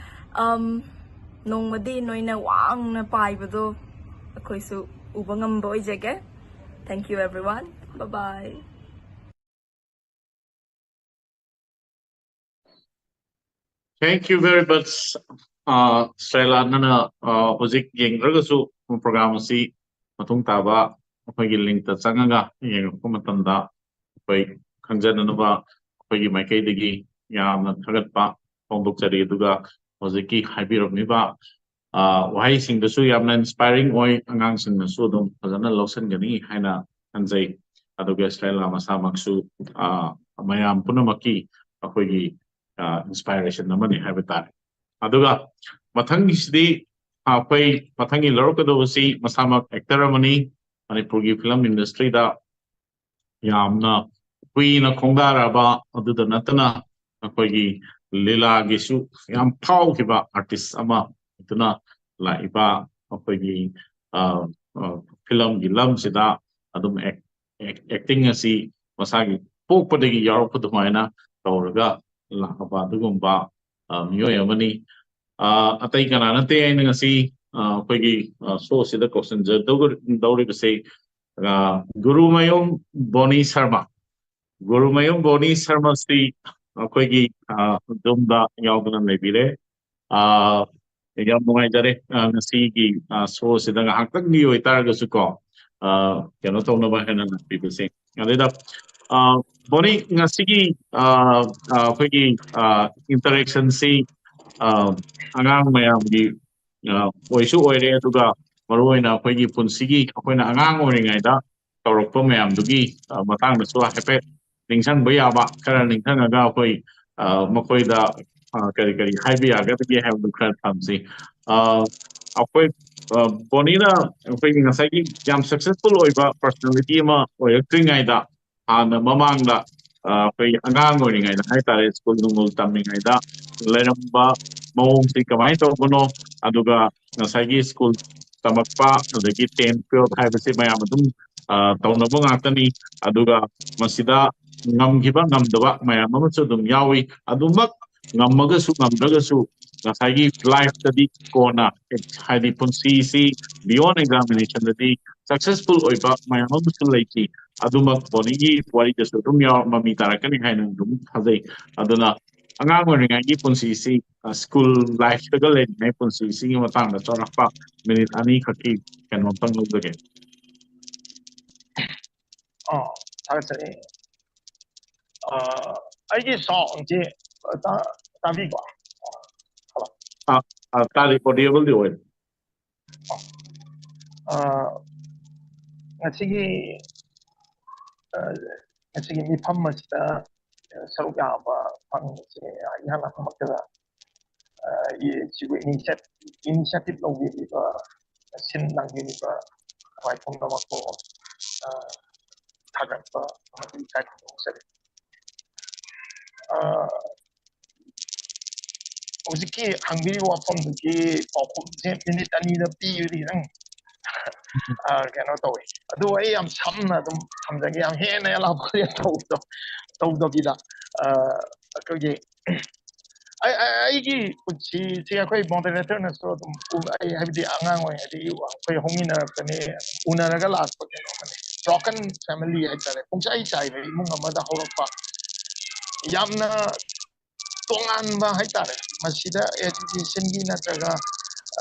Um, ꯅꯣꯡꯃꯗꯤ ꯅꯣꯏꯅ ꯋꯥꯡꯅ ꯄꯥꯏꯕꯗꯣ ꯑꯩꯈꯣꯏꯁꯨ ꯎꯕ ꯉꯝꯕ ꯑꯣꯏꯖꯒꯦ꯫ Thank you everyone. Bye bye. Thank you very much, ꯁ꯭ꯔꯦꯂꯥ꯫ ꯅꯪꯅ ꯍꯧꯖꯤꯛ ꯌꯦꯡꯗ꯭ꯔꯒꯁꯨ program ꯑꯁꯤ ꯃꯇꯨꯡ ꯇꯥꯕ ꯑꯩꯈꯣꯏꯒꯤ linkꯇ ꯆꯪꯉꯒ ꯌꯦꯡꯉꯛꯄ ꯃꯇꯝꯗ ꯑꯩꯈꯣꯏ ꯈꯪꯖꯅꯅꯕ ꯑꯩꯈꯣꯏꯒꯤ ꯃꯥꯏꯀꯩꯗꯒꯤ ꯌꯥꯝꯅ ꯊꯥꯒꯠꯄ ꯐꯣꯡꯗꯣꯛꯆꯔꯤ꯫ ꯑꯗꯨꯒ ꯍꯧꯖꯤꯛꯀꯤ ꯍꯥꯏꯕꯤꯔꯝꯃꯤꯕ ꯋꯥꯍꯩꯁꯤꯡꯗꯨꯁꯨ ꯌꯥꯝꯅ inspiring ꯑꯣꯏ, ꯑꯉꯥꯡꯁꯤꯡꯅꯁꯨ ꯑꯗꯨꯝ ꯐꯖꯅ ꯂꯧꯁꯤꯟꯒꯅꯤ ꯍꯥꯏꯅ ꯈꯟꯖꯩ꯫ ꯑꯗꯨꯒ ꯁ꯭ꯔꯦꯂꯥ ꯃꯁꯥꯃꯛꯁꯨ ꯃꯌꯥꯝ ꯄꯨꯝꯅꯃꯛꯀꯤ ꯑꯩꯈꯣꯏꯒꯤ inspiration ꯑꯃꯅꯤ ꯍꯥꯏꯕ ꯇꯥꯔꯦ꯫ ꯑꯗꯨꯒ ꯃꯊꯪꯒꯤꯁꯤꯗꯤ ꯑꯩꯈꯣꯏ ꯃꯊꯪꯒꯤ ꯂꯧꯔꯛꯀꯗꯧꯕꯁꯤ ꯃꯁꯥꯃꯛ actor ꯑꯃꯅꯤ, ꯃꯅꯤꯄꯨꯔꯒꯤ film industryꯗ ꯌꯥꯝꯅ ꯀꯨꯏꯅ ꯈꯣꯡꯗꯥꯔꯛꯑꯕ, ꯑꯗꯨꯗ ꯅꯠꯇꯅ ꯑꯩꯈꯣꯏꯒꯤ ꯂꯤꯂꯥꯒꯤꯁꯨ ꯌꯥꯝ ꯐꯥꯎꯈꯤꯕ artist ꯑꯃ ꯑꯗꯨꯅ ꯂꯥꯛꯏꯕ ꯑꯩꯈꯣꯏꯒꯤ filmꯒꯤ ꯂꯝꯁꯤꯗ ꯑꯗꯨꯝ acting ꯑꯁꯤ ꯃꯁꯥꯒꯤ ꯄꯣꯛꯄꯗꯒꯤ ꯌꯥꯎꯔꯛꯄ ꯑꯗꯨꯃꯥꯏꯅ ꯇꯧꯔꯒ ꯂꯥꯛꯂꯕ ꯑꯗꯨꯒꯨꯝꯕ ꯑ, ꯃꯤꯑꯣꯏ ꯑꯃꯅꯤ꯫ ꯑ, ꯑꯇꯩ ꯀꯅꯥ ꯅꯠꯇꯦ ꯑꯩꯅ ꯉꯁꯤ ꯑ, ꯑꯩꯈꯣꯏꯒꯤ ꯁꯣ ꯑꯁꯤꯗ ꯀꯧꯁꯤꯟꯖꯗꯧꯔꯤꯕꯁꯦ ꯑ, ꯒꯨꯔꯨꯃꯌꯨꯝ ꯕꯣꯅꯤ ꯁꯔꯃ꯫ ꯒꯨꯔꯨꯃꯌꯨꯝ ꯕꯣꯅꯤ ꯁꯔꯃꯁꯤ ꯑꯩꯈꯣꯏꯒꯤ ꯖꯨꯝꯗ ꯌꯥꯎꯗꯨꯅ ꯂꯩꯕꯤꯔꯦ꯫ ꯑ, ꯌꯥꯝ ꯅꯨꯡꯉꯥꯏꯖꯔꯦ꯫ ꯑ, ꯉꯁꯤꯒꯤ ꯁꯣ ꯑꯁꯤꯗ ꯉꯥꯏꯍꯥꯛꯇꯪꯒꯤ ꯑꯣꯏꯇꯥꯔꯒꯁꯨ ꯀꯣ, ꯑ, ꯀꯩꯅꯣ ꯇꯧꯅꯕ ꯍꯥꯏꯅ ꯂꯥꯛꯄꯤꯕꯁꯦ꯫ ꯑꯗꯩꯗ ꯑ, ꯕꯣꯅꯤ, ꯉꯁꯤꯒꯤ ꯑ, ꯑ, ꯑꯩꯈꯣꯏꯒꯤ ꯏꯟꯇꯔꯦꯛꯁꯟꯁꯤ ꯑ, ꯑꯉꯥꯡ ꯃꯌꯥꯝꯒꯤ ꯑ, ꯑꯣꯏꯁꯨ ꯑꯣꯏꯔꯦ, ꯑꯗꯨꯒ ꯃꯔꯨꯑꯣꯏꯅ ꯑꯩꯈꯣꯏꯒꯤ ꯄꯨꯟꯁꯤꯒꯤ, ꯑꯩꯈꯣꯏꯅ ꯑꯉꯥꯡ ꯑꯣꯏꯔꯤꯉꯩꯗ ꯇꯧꯔꯛꯄ ꯃꯌꯥꯝꯗꯨꯒꯤ ꯑ, ꯃꯇꯥꯡꯗꯁꯨ ꯍꯥꯏꯐꯦꯠ ꯅꯤꯡꯁꯤꯡꯕ ꯌꯥꯕ ꯈꯔ ꯅꯤꯡꯁꯤꯡꯉꯒ ꯑꯩꯈꯣꯏ ꯑ, ꯃꯈꯣꯏꯗ ꯑ, ꯀꯔꯤ ꯀꯔꯤ ꯍꯥꯏꯕ ꯌꯥꯒꯗꯒꯦ ꯍꯥꯏꯕꯗꯨ ꯈꯔ ꯊꯝꯁꯤ꯫ ꯑ, ꯑꯩꯈꯣꯏ ꯑ, ꯕꯣꯅꯤꯅ ꯑꯩꯈꯣꯏꯒꯤ ꯉꯁꯥꯏꯒꯤ ꯌꯥꯝ ꯁꯛꯁꯦꯁꯐꯨꯜ ꯑꯣꯏꯕ ꯄꯔꯁꯅꯦꯂꯤꯇꯤ ꯑꯃ ꯑꯣꯏꯔꯛꯇ꯭ꯔꯤꯉꯩꯗ, ꯍꯥꯟꯅ ꯃꯃꯥꯡꯗ ꯑ, ꯑꯩꯈꯣꯏ ꯑꯉꯥꯡ ꯑꯣꯏꯔꯤꯉꯩꯗ ꯍꯥꯏꯇꯥꯔꯦ, ꯁ꯭ꯀꯨꯜ ꯅꯨꯡꯒꯨꯜ ꯇꯝꯂꯤꯉꯩꯗ ꯂꯩꯔꯝꯕ ꯃꯑꯣꯡꯁꯤ ꯀꯃꯥꯏꯅ ꯇꯧꯕꯅꯣ, ꯑꯗꯨꯒ ꯉꯁꯥꯏꯒꯤ ꯁ꯭ꯀꯨꯜ ꯇꯝꯃꯛꯄ, ꯑꯗꯒꯤ ꯇꯦꯟ ꯇꯨꯋꯦꯜꯐ ꯍꯥꯏꯕꯁꯤ ꯃꯌꯥꯝ ꯑꯗꯨꯝ ꯑ, ꯇꯧꯅꯕ ꯉꯥꯛꯇꯅꯤ꯫ ꯑꯗꯨꯒ ꯃꯁꯤꯗ ꯉꯝꯈꯤꯕ ꯉꯝꯗꯕ ꯃꯌꯥꯝ ꯑꯃꯁꯨ ꯑꯗꯨꯝ ꯌꯥꯎꯏ꯫ ꯑꯗꯨꯃꯛ ꯉꯝꯃꯒꯁꯨ ꯉꯝꯗ꯭ꯔꯒꯁꯨ ꯉꯁꯥꯏꯒꯤ ꯂꯥꯏꯐꯇꯗꯤ ꯀꯣꯟꯅ, ꯍꯥꯏꯗꯤ ꯄꯨꯟꯁꯤꯁꯤ ꯕꯤꯌꯣꯟ ꯑꯦꯛꯖꯥꯃꯤꯅꯦꯁꯟꯗꯗꯤ ꯁꯛꯁꯦꯁꯐꯨꯜ ꯑꯣꯏꯕ ꯃꯌꯥꯝ ꯑꯃꯁꯨ ꯂꯩꯈꯤ꯫ ꯑꯗꯨꯃꯛ ꯕꯣꯅꯤꯒꯤ ꯋꯥꯔꯤꯗꯁꯨ ꯑꯗꯨꯝ ꯌꯥꯎ-, ꯃꯃꯤ ꯇꯥꯔꯛꯀꯅꯤ ꯍꯥꯏꯅ ꯑꯗꯨꯝ ꯊꯥꯖꯩ꯫ ꯑꯗꯨꯅ ꯑꯉꯥꯡ ꯑꯣꯏꯔꯤꯉꯩꯒꯤ ꯄꯨꯟꯁꯤꯁꯤ, ꯑ, ꯁ꯭ꯀꯨꯜ ꯂꯥꯏꯐꯇꯒ ꯂꯩꯔꯤꯉꯩ ꯄꯨꯟꯁꯤꯁꯤꯒꯤ ꯃꯇꯥꯡꯗ ꯆꯥꯎꯔꯥꯛꯄ ꯃꯤꯅꯤꯠ ꯑꯅꯤ ꯈꯛꯀꯤ ꯀꯩꯅꯣꯝꯇꯪ ꯂꯧꯖꯒꯦ꯫ ꯑꯥ, ꯊꯥꯒꯠꯆꯔꯤ꯫ ꯑꯥ, ꯑꯩꯒꯤ ꯁꯥꯎꯟꯁꯤ, ꯑ, ꯇꯥ-, ꯇꯥꯕꯤꯀꯣ? ꯑ, ꯑ, ꯇꯥꯔꯤ, ꯑꯣꯗꯤꯑꯦꯕꯜꯗꯤ ꯑꯣꯏ꯫ ꯑ, ꯉꯁꯤꯒꯤ, ꯑ, ꯉꯁꯤꯒꯤ ꯃꯤꯐꯝ ꯑꯁꯤꯗ ꯁꯔꯨꯛ ꯌꯥꯕ ꯐꯪꯕꯁꯦ ꯏꯍꯥꯟ ꯍꯥꯟꯅꯃꯛꯇꯗ, ꯑ, ꯏ-, ꯁꯤꯕꯨ ꯏꯅꯤꯁꯤꯌꯦꯠ-, ꯏꯅꯤꯁꯤꯌꯦꯇꯤꯚ ꯂꯧꯕꯤꯔꯤꯕ, ꯁꯤꯟ ꯂꯥꯡꯕꯤꯔꯤꯕ ꯈ꯭ꯋꯥꯏ ꯄꯨꯝꯅꯃꯛꯄꯨ, ꯑ, ꯊꯥꯒꯠꯄ ꯑꯃꯗꯤ ꯏꯀꯥꯏ ꯈꯨꯝꯅꯖꯔꯤ꯫ ꯑ, ꯍꯧꯖꯤꯛꯀꯤ ꯍꯪꯕꯤꯔꯤꯕ ꯋꯥꯐꯝꯗꯨꯒꯤ ꯄꯥꯎꯈꯨꯝꯁꯦ ꯃꯤꯅꯤꯠ ꯑꯅꯤꯗ ꯄꯤꯕꯗꯤ ꯈꯤꯇꯪ, ꯑ, ꯀꯩꯅꯣ ꯇꯧꯋꯤ꯫ ꯑꯗꯨ ꯑꯩ ꯌꯥꯝ ꯁꯝꯅ ꯑꯗꯨꯝ ꯊꯝꯖꯒꯦ, ꯌꯥꯝ ꯍꯦꯟꯅ ꯌꯥꯝ ꯇꯧꯗ-, ꯇꯧꯗꯕꯤꯗ꯫ ꯑ, ꯑꯩꯈꯣꯏꯒꯤ ꯑꯩ ꯑꯩ- ꯑꯩꯒꯤ ꯄꯨꯟꯁꯤꯁꯦ ꯑꯩꯈꯣꯏ ꯃꯣꯗꯔꯦꯇꯔꯅꯁꯨ ꯑꯗꯨꯝ ꯎ- ꯑꯩ ꯍꯥꯏꯕꯗꯤ ꯑꯉꯥꯡ ꯑꯣꯏꯔꯤꯉꯩꯗꯒꯤ ꯑꯩꯈꯣꯏ ꯍꯧꯃꯤꯟꯅꯔꯛꯄꯅꯦ, ꯎꯅꯔꯒ ꯂꯥꯛꯄ ꯀꯩꯅꯣꯝꯃꯅꯤ꯫ ꯕ꯭ꯔꯣꯀꯟ ꯐꯦꯃꯤꯂꯤ ꯍꯥꯏꯇꯥꯔꯦ, ꯄꯨꯡꯆꯥꯏ ꯆꯥꯏꯕ ꯏꯃꯨꯡ ꯑꯃꯗ ꯍꯧꯔꯛꯄ, ꯌꯥꯝꯅ ꯇꯣꯉꯥꯟꯕ ꯍꯥꯏꯇꯥꯔꯦ꯫ ꯃꯁꯤꯗ ꯑꯦꯖꯨꯀꯦꯁꯟꯒꯤ ꯅꯠꯇ꯭ꯔꯒ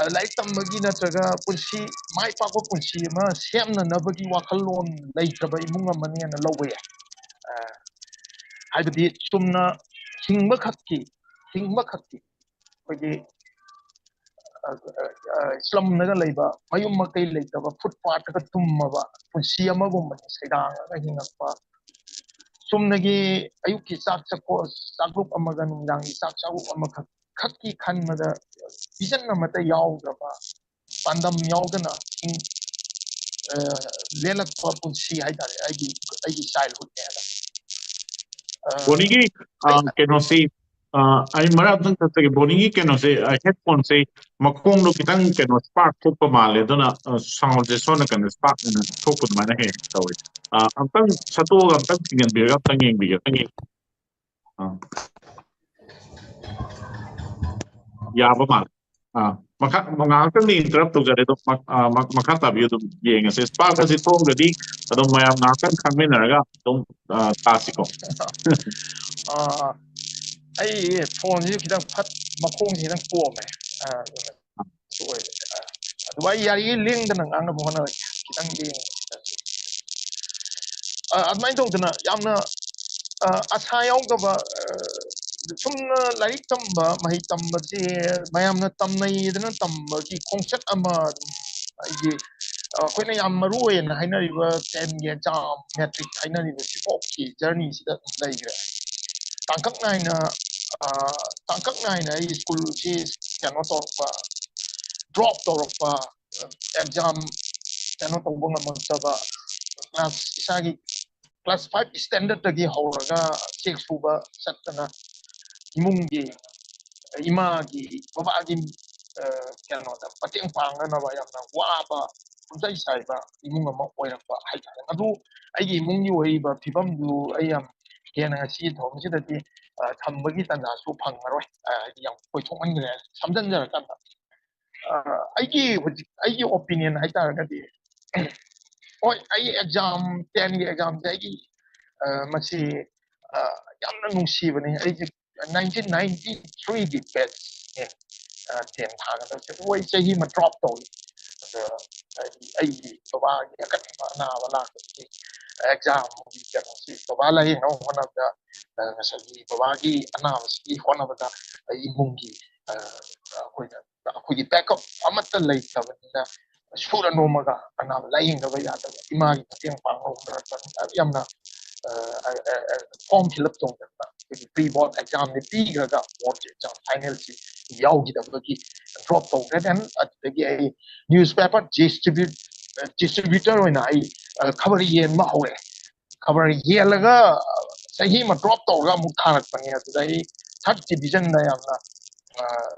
ꯑ, ꯂꯥꯏꯔꯤꯛ ꯇꯝꯕꯒꯤ ꯅꯠꯇ꯭ꯔꯒ ꯄꯨꯟꯁꯤ, ꯃꯥꯏ ꯄꯥꯛꯄ ꯄꯨꯟꯁꯤ ꯑꯃ ꯁꯦꯝꯅꯅꯕꯒꯤ ꯋꯥꯈꯜꯂꯣꯟ ꯂꯩꯇ꯭ꯔꯕ ꯏꯃꯨꯡ ꯑꯃꯅꯦꯅ ꯂꯧꯕ ꯌꯥꯏ꯫ ꯑ, ꯍꯥꯏꯕꯗꯤ ꯆꯨꯝꯅ ꯍꯤꯡꯕ ꯈꯛꯀꯤ, ꯍꯤꯡꯕ ꯈꯛꯀꯤ ꯑꯩꯈꯣꯏꯒꯤ ꯑ, ꯑ, ꯑ, ꯁ꯭ꯂꯝꯗꯒ ꯂꯩꯕ, ꯃꯌꯨꯝ ꯃꯀꯩ ꯂꯩꯇꯕ, ꯐꯨꯠꯄꯥꯠꯇꯒ ꯇꯨꯝꯃꯕ ꯄꯨꯟꯁꯤ ꯑꯃꯒꯨꯝꯕꯅꯤ, ꯁꯩꯗꯥꯡꯉꯒ ꯍꯤꯡꯉꯛꯄ꯫ ꯆꯨꯝꯅꯒꯤ ꯑꯌꯨꯛꯀꯤ ꯆꯥꯛ ꯆꯥꯛꯂꯨꯛ ꯑꯃꯒ ꯅꯨꯡꯗꯥꯡꯒꯤ ꯆꯥꯛ ꯆꯥꯛꯂꯨꯛ ꯑꯃꯈꯛ ꯈꯛꯀꯤ ꯈꯟꯕꯗ ꯚꯤꯖꯟ ꯑꯃꯠꯇ ꯌꯥꯎꯗ꯭ꯔꯕ, ꯄꯥꯟꯗꯝ ꯌꯥꯎꯗꯅ ꯍꯤꯡ- ꯑ, ꯂꯦꯜꯂꯛꯄ ꯄꯨꯟꯁꯤ ꯍꯥꯏꯇꯥꯔꯦ꯫ ꯑꯩꯒꯤ ꯑꯩꯒꯤ ꯆꯥꯏꯜꯍꯨꯗꯅꯦ ꯍꯥꯏꯕ꯫ ꯑ, ꯕꯣꯅꯤꯒꯤ ꯑ, ꯑꯩ- ꯀꯩꯅꯣꯁꯤ, ꯑ, ꯑꯩ ꯃꯔꯛ ꯑꯝꯇꯪ ꯆꯠꯆꯒꯦ꯫ ꯕꯣꯅꯤꯒꯤ ꯀꯩꯅꯣꯁꯦ, ꯍꯦꯗꯐꯣꯟꯁꯦ ꯃꯈꯣꯡꯗꯣ ꯈꯤꯇꯪ ꯀꯩꯅꯣ ꯁ꯭ꯄꯥꯔꯛ ꯊꯣꯛꯄ ꯃꯥꯜꯂꯦ, ꯑꯗꯨꯅ ꯁꯥꯎꯟꯁꯦ ꯁꯣꯝ ꯅꯥꯀꯟꯗ ꯁ꯭ꯄꯥꯔꯛ ꯑꯣꯏꯅ ꯊꯣꯛꯄ ꯑꯗꯨꯃꯥꯏꯅ ꯍꯦꯛ ꯍꯦꯛ ꯇꯧꯋꯦ꯫ ꯑ, ꯑꯝꯇꯪ ꯁꯠꯇꯣꯛꯑꯒ ꯑꯝꯇꯪ ꯊꯤꯡꯖꯤꯟꯕꯤꯔꯒ ꯑꯝꯇꯪ ꯌꯦꯡꯕꯤꯒꯦ, ꯑꯝꯇꯪ ꯌꯦꯡ- ꯑ꯫ ꯌꯥꯕ ꯃꯥꯜꯂꯦ꯫ ꯑ, ꯃꯈꯥ ꯉꯥꯏꯍꯥꯛꯇꯪꯗꯤ ꯏꯟꯇꯔꯞ ꯇꯧꯖꯔꯦ, ꯑꯗꯨꯝ ꯃ- ꯑ, ꯃ- ꯃꯈꯥ ꯇꯥꯕꯤꯌꯨ, ꯑꯗꯨꯝ ꯌꯦꯡꯉꯁꯦ꯫ ꯁ꯭ꯄꯥꯔꯛ ꯑꯁꯤ ꯊꯣꯛꯑꯒꯗꯤ ꯑꯗꯨꯝ ꯃꯌꯥꯝ ꯉꯥꯏꯍꯥꯛꯇꯪ ꯈꯪꯃꯤꯟꯅꯔꯒ ꯑꯗꯨꯝ, ꯑ, ꯇꯥꯁꯤꯀꯣ꯫ ꯑ, ꯑꯩ ꯐꯣꯟꯁꯤꯁꯨ ꯈꯤꯇꯪ ꯐꯠ ꯃꯈꯣꯡꯁꯤ ꯈꯤꯇꯪ ꯄꯣꯝꯃꯦ꯫ ꯑ, ꯑꯗꯨꯅ ꯁꯣꯏꯔꯦ꯫ ꯑ, ꯑꯗꯨ ꯑꯩ ꯌꯥꯔꯤꯉꯩ ꯂꯦꯡꯗꯅ ꯉꯥꯡꯅꯕ ꯍꯣꯠꯅꯔꯒꯦ꯫ ꯈꯤꯇꯪ ꯂꯦꯡꯉꯦ꯫ ꯑ, ꯑꯗꯨꯃꯥꯏꯅ ꯇꯧꯗꯅ ꯌꯥꯝꯅ, ꯑ, ꯑꯁꯥ ꯌꯥꯎꯗꯕ, ꯑ, ꯁꯨꯝꯅ ꯂꯥꯏꯔꯤꯛ ꯇꯝꯕ, ꯃꯍꯩ ꯇꯝꯕꯁꯦ ꯃꯌꯥꯝꯅ ꯇꯝꯅꯩꯗꯅ ꯇꯝꯕꯒꯤ ꯈꯣꯡꯆꯠ ꯑꯃ ꯑꯗꯨꯝ ꯑꯩꯒꯤ, ꯑ, ꯑꯩꯈꯣꯏꯅ ꯌꯥꯝ ꯃꯔꯨ ꯑꯣꯏꯅ ꯍꯥꯏꯅꯔꯤꯕ ꯇꯦꯟꯒꯤ ꯑꯦꯛꯖꯥꯝ, ꯃꯦꯇ꯭ꯔꯤꯛ ꯍꯥꯏꯅꯔꯤꯕ ꯁꯤꯐꯥꯎꯀꯤ ꯖꯔꯅꯤꯁꯤꯗ ꯑꯗꯨꯝ ꯂꯩꯈ꯭ꯔꯦ꯫ ꯇꯥꯡꯀꯛ ꯅꯥꯏꯅ, ꯑ, ꯇꯥꯡꯀꯛ ꯅꯥꯏꯅ ꯑꯩ ꯁ꯭ꯀꯨꯜꯁꯤ ꯀꯩꯅꯣ ꯇꯧꯔꯛꯄ, ꯗ꯭ꯔꯣꯞ ꯇꯧꯔꯛꯄ, ꯑꯦꯛꯖꯥꯝ ꯀꯩꯅꯣ ꯇꯧꯕ ꯉꯝꯃꯛꯇꯕ, ꯀ꯭ꯂꯥꯁ, ꯏꯁꯥꯒꯤ ꯀ꯭ꯂꯥꯁ ꯐꯥꯏꯚ ꯁ꯭ꯇꯦꯟꯗꯔꯗꯇꯒꯤ ꯍꯧꯔꯒ ꯆꯦꯛ ꯁꯨꯕ ꯆꯠꯇꯅ ꯏꯃꯨꯡꯒꯤ, ꯏꯃꯥꯒꯤ, ꯕꯕꯥꯒꯤ, ꯑ, ꯀꯩꯅꯣꯗ ꯃꯇꯦꯡ ꯄꯥꯡꯅꯅꯕ ꯌꯥꯝꯅ ꯋꯥꯕ, ꯄꯨꯡꯆꯥꯏ ꯆꯥꯏꯕ ꯏꯃꯨꯡ ꯑꯃ ꯑꯣꯏꯔꯛꯄ ꯍꯥꯏꯇꯥꯔꯦ꯫ ꯑꯗꯨ ꯑꯩꯒꯤ ꯏꯃꯨꯡꯒꯤ ꯑꯣꯏꯔꯤꯕ ꯐꯤꯕꯝꯗꯨ ꯑꯩ ꯌꯥꯝ ꯍꯦꯟꯅ ꯉꯁꯤꯒꯤ ꯊꯧꯔꯝꯁꯤꯗꯗꯤ ꯊꯝꯕꯒꯤ ꯇꯥꯟꯖꯥꯁꯨ ꯐꯪꯉꯔꯣꯏ꯫ ꯍꯥꯏꯗꯤ ꯌꯥꯝ ꯀꯣꯏꯊꯣꯛꯃꯟꯈ꯭ꯔꯦ꯫ ꯁꯝꯖꯤꯟꯖꯔꯀꯥꯟꯗ ꯑꯩꯒꯤ ꯍꯧꯖꯤꯛ ꯑꯩꯒꯤ ꯑꯣꯄꯤꯅꯤꯌꯟ ꯍꯥꯏꯇꯥꯔꯒꯗꯤ, ꯍꯣꯏ, ꯑꯩ ꯑꯦꯛꯖꯥꯝ, ꯇꯦꯟꯒꯤ ꯑꯦꯛꯖꯥꯝꯁꯦ ꯑꯩꯒꯤ ꯃꯁꯤ ꯌꯥꯝꯅ ꯅꯨꯡꯁꯤꯕꯅꯤ꯫ ꯑꯩꯁꯦ ꯅꯥꯏꯟꯇꯤꯟ ꯅꯥꯏꯟꯇꯤ ꯊ꯭ꯔꯤꯒꯤ ꯕꯦꯠꯁꯅꯦ꯫ ꯇꯦꯟ ꯊꯥꯒꯗꯕꯁꯦ ꯂꯣꯏ ꯆꯍꯤ ꯑꯃ ꯗ꯭ꯔꯣꯞ ꯇꯧꯏ꯫ ꯑꯗ ꯑꯩꯒꯤ ꯕꯕꯥꯒꯤ ꯑꯀꯟꯕ ꯑꯅꯥꯕ ꯂꯥꯛꯄꯗꯒꯤ ꯑꯦꯛꯖꯥꯝꯒꯤ ꯀꯩꯅꯣꯁꯤ ꯕꯕꯥ ꯂꯥꯏꯌꯦꯡꯅꯕ ꯍꯣꯠꯅꯕꯗ, ꯉꯁꯥꯏꯒꯤ ꯕꯕꯥꯒꯤ ꯑꯅꯥꯕꯁꯤꯒꯤ ꯍꯣꯠꯅꯕꯗ ꯑꯩ ꯏꯃꯨꯡꯒꯤ ꯑꯩꯈꯣꯏꯅ ꯑꯩꯈꯣꯏꯒꯤ ꯕꯦꯛꯑꯞ ꯑꯃꯠꯇ ꯂꯩꯇꯕꯅꯤꯅ, ꯁꯨꯔ ꯅꯣꯝꯃꯒ ꯑꯅꯥꯕ ꯂꯥꯏꯌꯦꯡꯗꯕ ꯌꯥꯗꯕ, ꯏꯃꯥꯒꯤ ꯃꯇꯦꯡ ꯄꯥꯡꯕ ꯍꯣꯠꯅꯔꯛꯄꯗ ꯌꯥꯝꯅ ꯐꯣꯔꯝ ꯐꯤꯜ ꯑꯞ ꯇꯧꯗꯅ ꯑꯩꯈꯣꯏꯒꯤ ꯄ꯭ꯔꯤ ꯕꯣꯔꯗ ꯑꯦꯛꯖꯥꯝꯗꯤ ꯄꯤꯈ꯭ꯔꯒ ꯕꯣꯔꯗꯀꯤ ꯑꯦꯛꯖꯥꯝ ꯐꯥꯏꯅꯦꯜꯁꯤ ꯌꯥꯎꯈꯤꯗꯕꯒꯤ ꯗ꯭ꯔꯣꯞ ꯇꯧꯈ꯭ꯔꯦ꯫ ꯗꯦꯟ ꯑꯗꯨꯗꯒꯤ ꯑꯩ ꯅ꯭ꯌꯨꯁ ꯄꯦꯄꯔ ꯗꯤꯁꯇ꯭ꯔꯤꯕ꯭ꯌꯨꯠ ꯗꯤꯁꯇ꯭ꯔꯤꯕ꯭ꯌꯨꯇꯔ ꯑꯣꯏꯅ ꯑꯩ ꯈꯕꯔ ꯌꯦꯟꯕ ꯍꯧꯔꯦ꯫ ꯈꯕꯔ ꯌꯦꯜꯂꯒ ꯆꯍꯤ ꯑꯃ ꯗ꯭ꯔꯣꯞ ꯇꯧꯔꯒ ꯑꯃꯨꯛ ꯊꯥꯔꯛꯄꯅꯦ꯫ ꯑꯗꯨꯗ ꯑꯩ ꯊꯥꯔꯠ ꯗꯤꯕꯤꯖꯟꯗ ꯌꯥꯝꯅ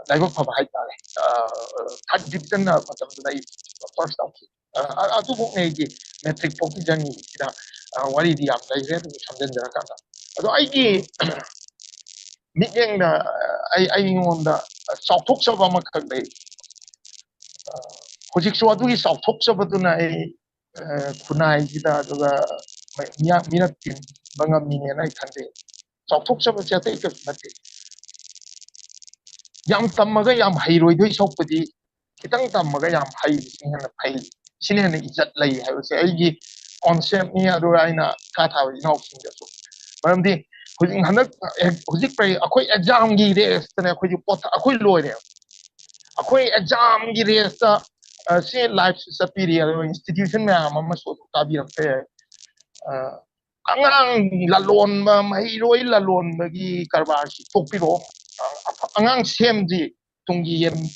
ꯂꯥꯏꯕꯛ ꯐꯕ ꯍꯥꯏꯇꯥꯔꯦ꯫ ꯊꯥꯔꯠ ꯗꯤꯕꯤꯖꯟꯗ ꯃꯇꯝꯗꯨꯗ ꯑꯩ ꯐꯥꯔꯁ ꯇꯧꯈꯤ꯫ ꯑꯗꯨꯐꯥꯎꯅꯦ ꯑꯩꯒꯤ ꯃꯦꯇ꯭ꯔꯤꯛ ꯐꯥꯎꯒꯤ ꯖꯔꯅꯤꯁꯤꯗ꯫ ꯋꯥꯔꯤꯗꯤ ꯌꯥꯝ ꯂꯩꯈ꯭ꯔꯦ, ꯑꯗꯨꯕꯨ ꯁꯝꯖꯤꯟꯖꯔꯀꯥꯟꯗ, ꯑꯗꯣ ꯑꯩꯒꯤ ꯃꯤꯠꯌꯦꯡꯗ ꯑꯩ ꯑꯩꯉꯣꯟꯗ ꯆꯥꯎꯊꯣꯛꯆꯕ ꯑꯃꯈꯛ ꯂꯩ꯫ ꯍꯧꯖꯤꯛꯁꯨ ꯑꯗꯨꯒꯤ ꯆꯥꯎꯊꯣꯛꯆꯕꯗꯨꯅ ꯑꯩ ꯈꯨꯟꯅꯥꯏꯁꯤꯗ ꯑꯗꯨꯒ ꯃꯤꯌꯥꯝ ꯃꯤꯔꯛ ꯇꯤꯟꯕ ꯉꯝꯃꯤꯅꯦꯅ ꯑꯩ ꯈꯟꯖꯩ꯫ ꯆꯥꯎꯊꯣꯛꯆꯕꯁꯦ ꯑꯇꯩ ꯀꯩꯁꯨ ꯅꯠꯇꯦ꯫ ꯌꯥꯝ ꯇꯝꯃꯒ ꯌꯥꯝ ꯍꯩꯔꯣꯏꯗꯣꯏ ꯁꯔꯨꯛꯄꯨꯗꯤ ꯈꯤꯇꯪ ꯇꯝꯃꯒ ꯌꯥꯝ ꯍꯩꯕꯁꯤꯅ ꯍꯦꯟꯅ ꯐꯩ꯫ ꯁꯤꯅ ꯍꯦꯟꯅ ꯏꯖꯠ ꯂꯩ ꯍꯥꯏꯕꯁꯦ ꯑꯩꯒꯤ ꯀꯣꯟꯁꯦꯞꯅꯤ꯫ ꯑꯗꯨꯒ ꯑꯩꯅ ꯏꯈꯥ ꯊꯥꯕ ꯏꯅꯥꯎꯁꯤꯡꯗꯁꯨ, ꯃꯔꯝꯗꯤ ꯍꯧꯖꯤꯛ ꯍꯟꯗꯛ ꯍꯧꯖꯤꯛ ꯑꯩꯈꯣꯏ ꯑꯦꯛꯖꯥꯝꯒꯤ ꯔꯦꯁꯇꯅꯦ ꯑꯩꯈꯣꯏꯁꯨ ꯄꯣꯊ ꯑꯩꯈꯣꯏ ꯂꯣꯏꯔꯦ꯫ ꯑꯩꯈꯣꯏ ꯑꯦꯛꯖꯥꯝꯒꯤ ꯔꯦꯁꯇ ꯁꯤ ꯂꯥꯏꯐꯁꯤ ꯆꯠꯄꯤꯔꯤ꯫ ꯑꯗꯨꯒ ꯏꯟꯁꯇꯤꯇ꯭ꯌꯨꯁꯟ ꯃꯌꯥꯝ ꯑꯃꯁꯨ ꯑꯗꯨꯝ ꯇꯥꯕꯤꯔꯛꯄ ꯌꯥꯏ꯫ ꯑꯉꯥꯡ ꯂꯂꯣꯟꯕ, ꯃꯍꯩꯔꯣꯏ ꯂꯂꯣꯟꯕꯒꯤ ꯀꯔꯕꯥꯔꯁꯤ ꯇꯣꯛꯄꯤꯔꯛꯑꯣ꯫ ꯑꯉꯥꯡ ꯁꯦꯝꯁꯤ, ꯇꯨꯡꯒꯤ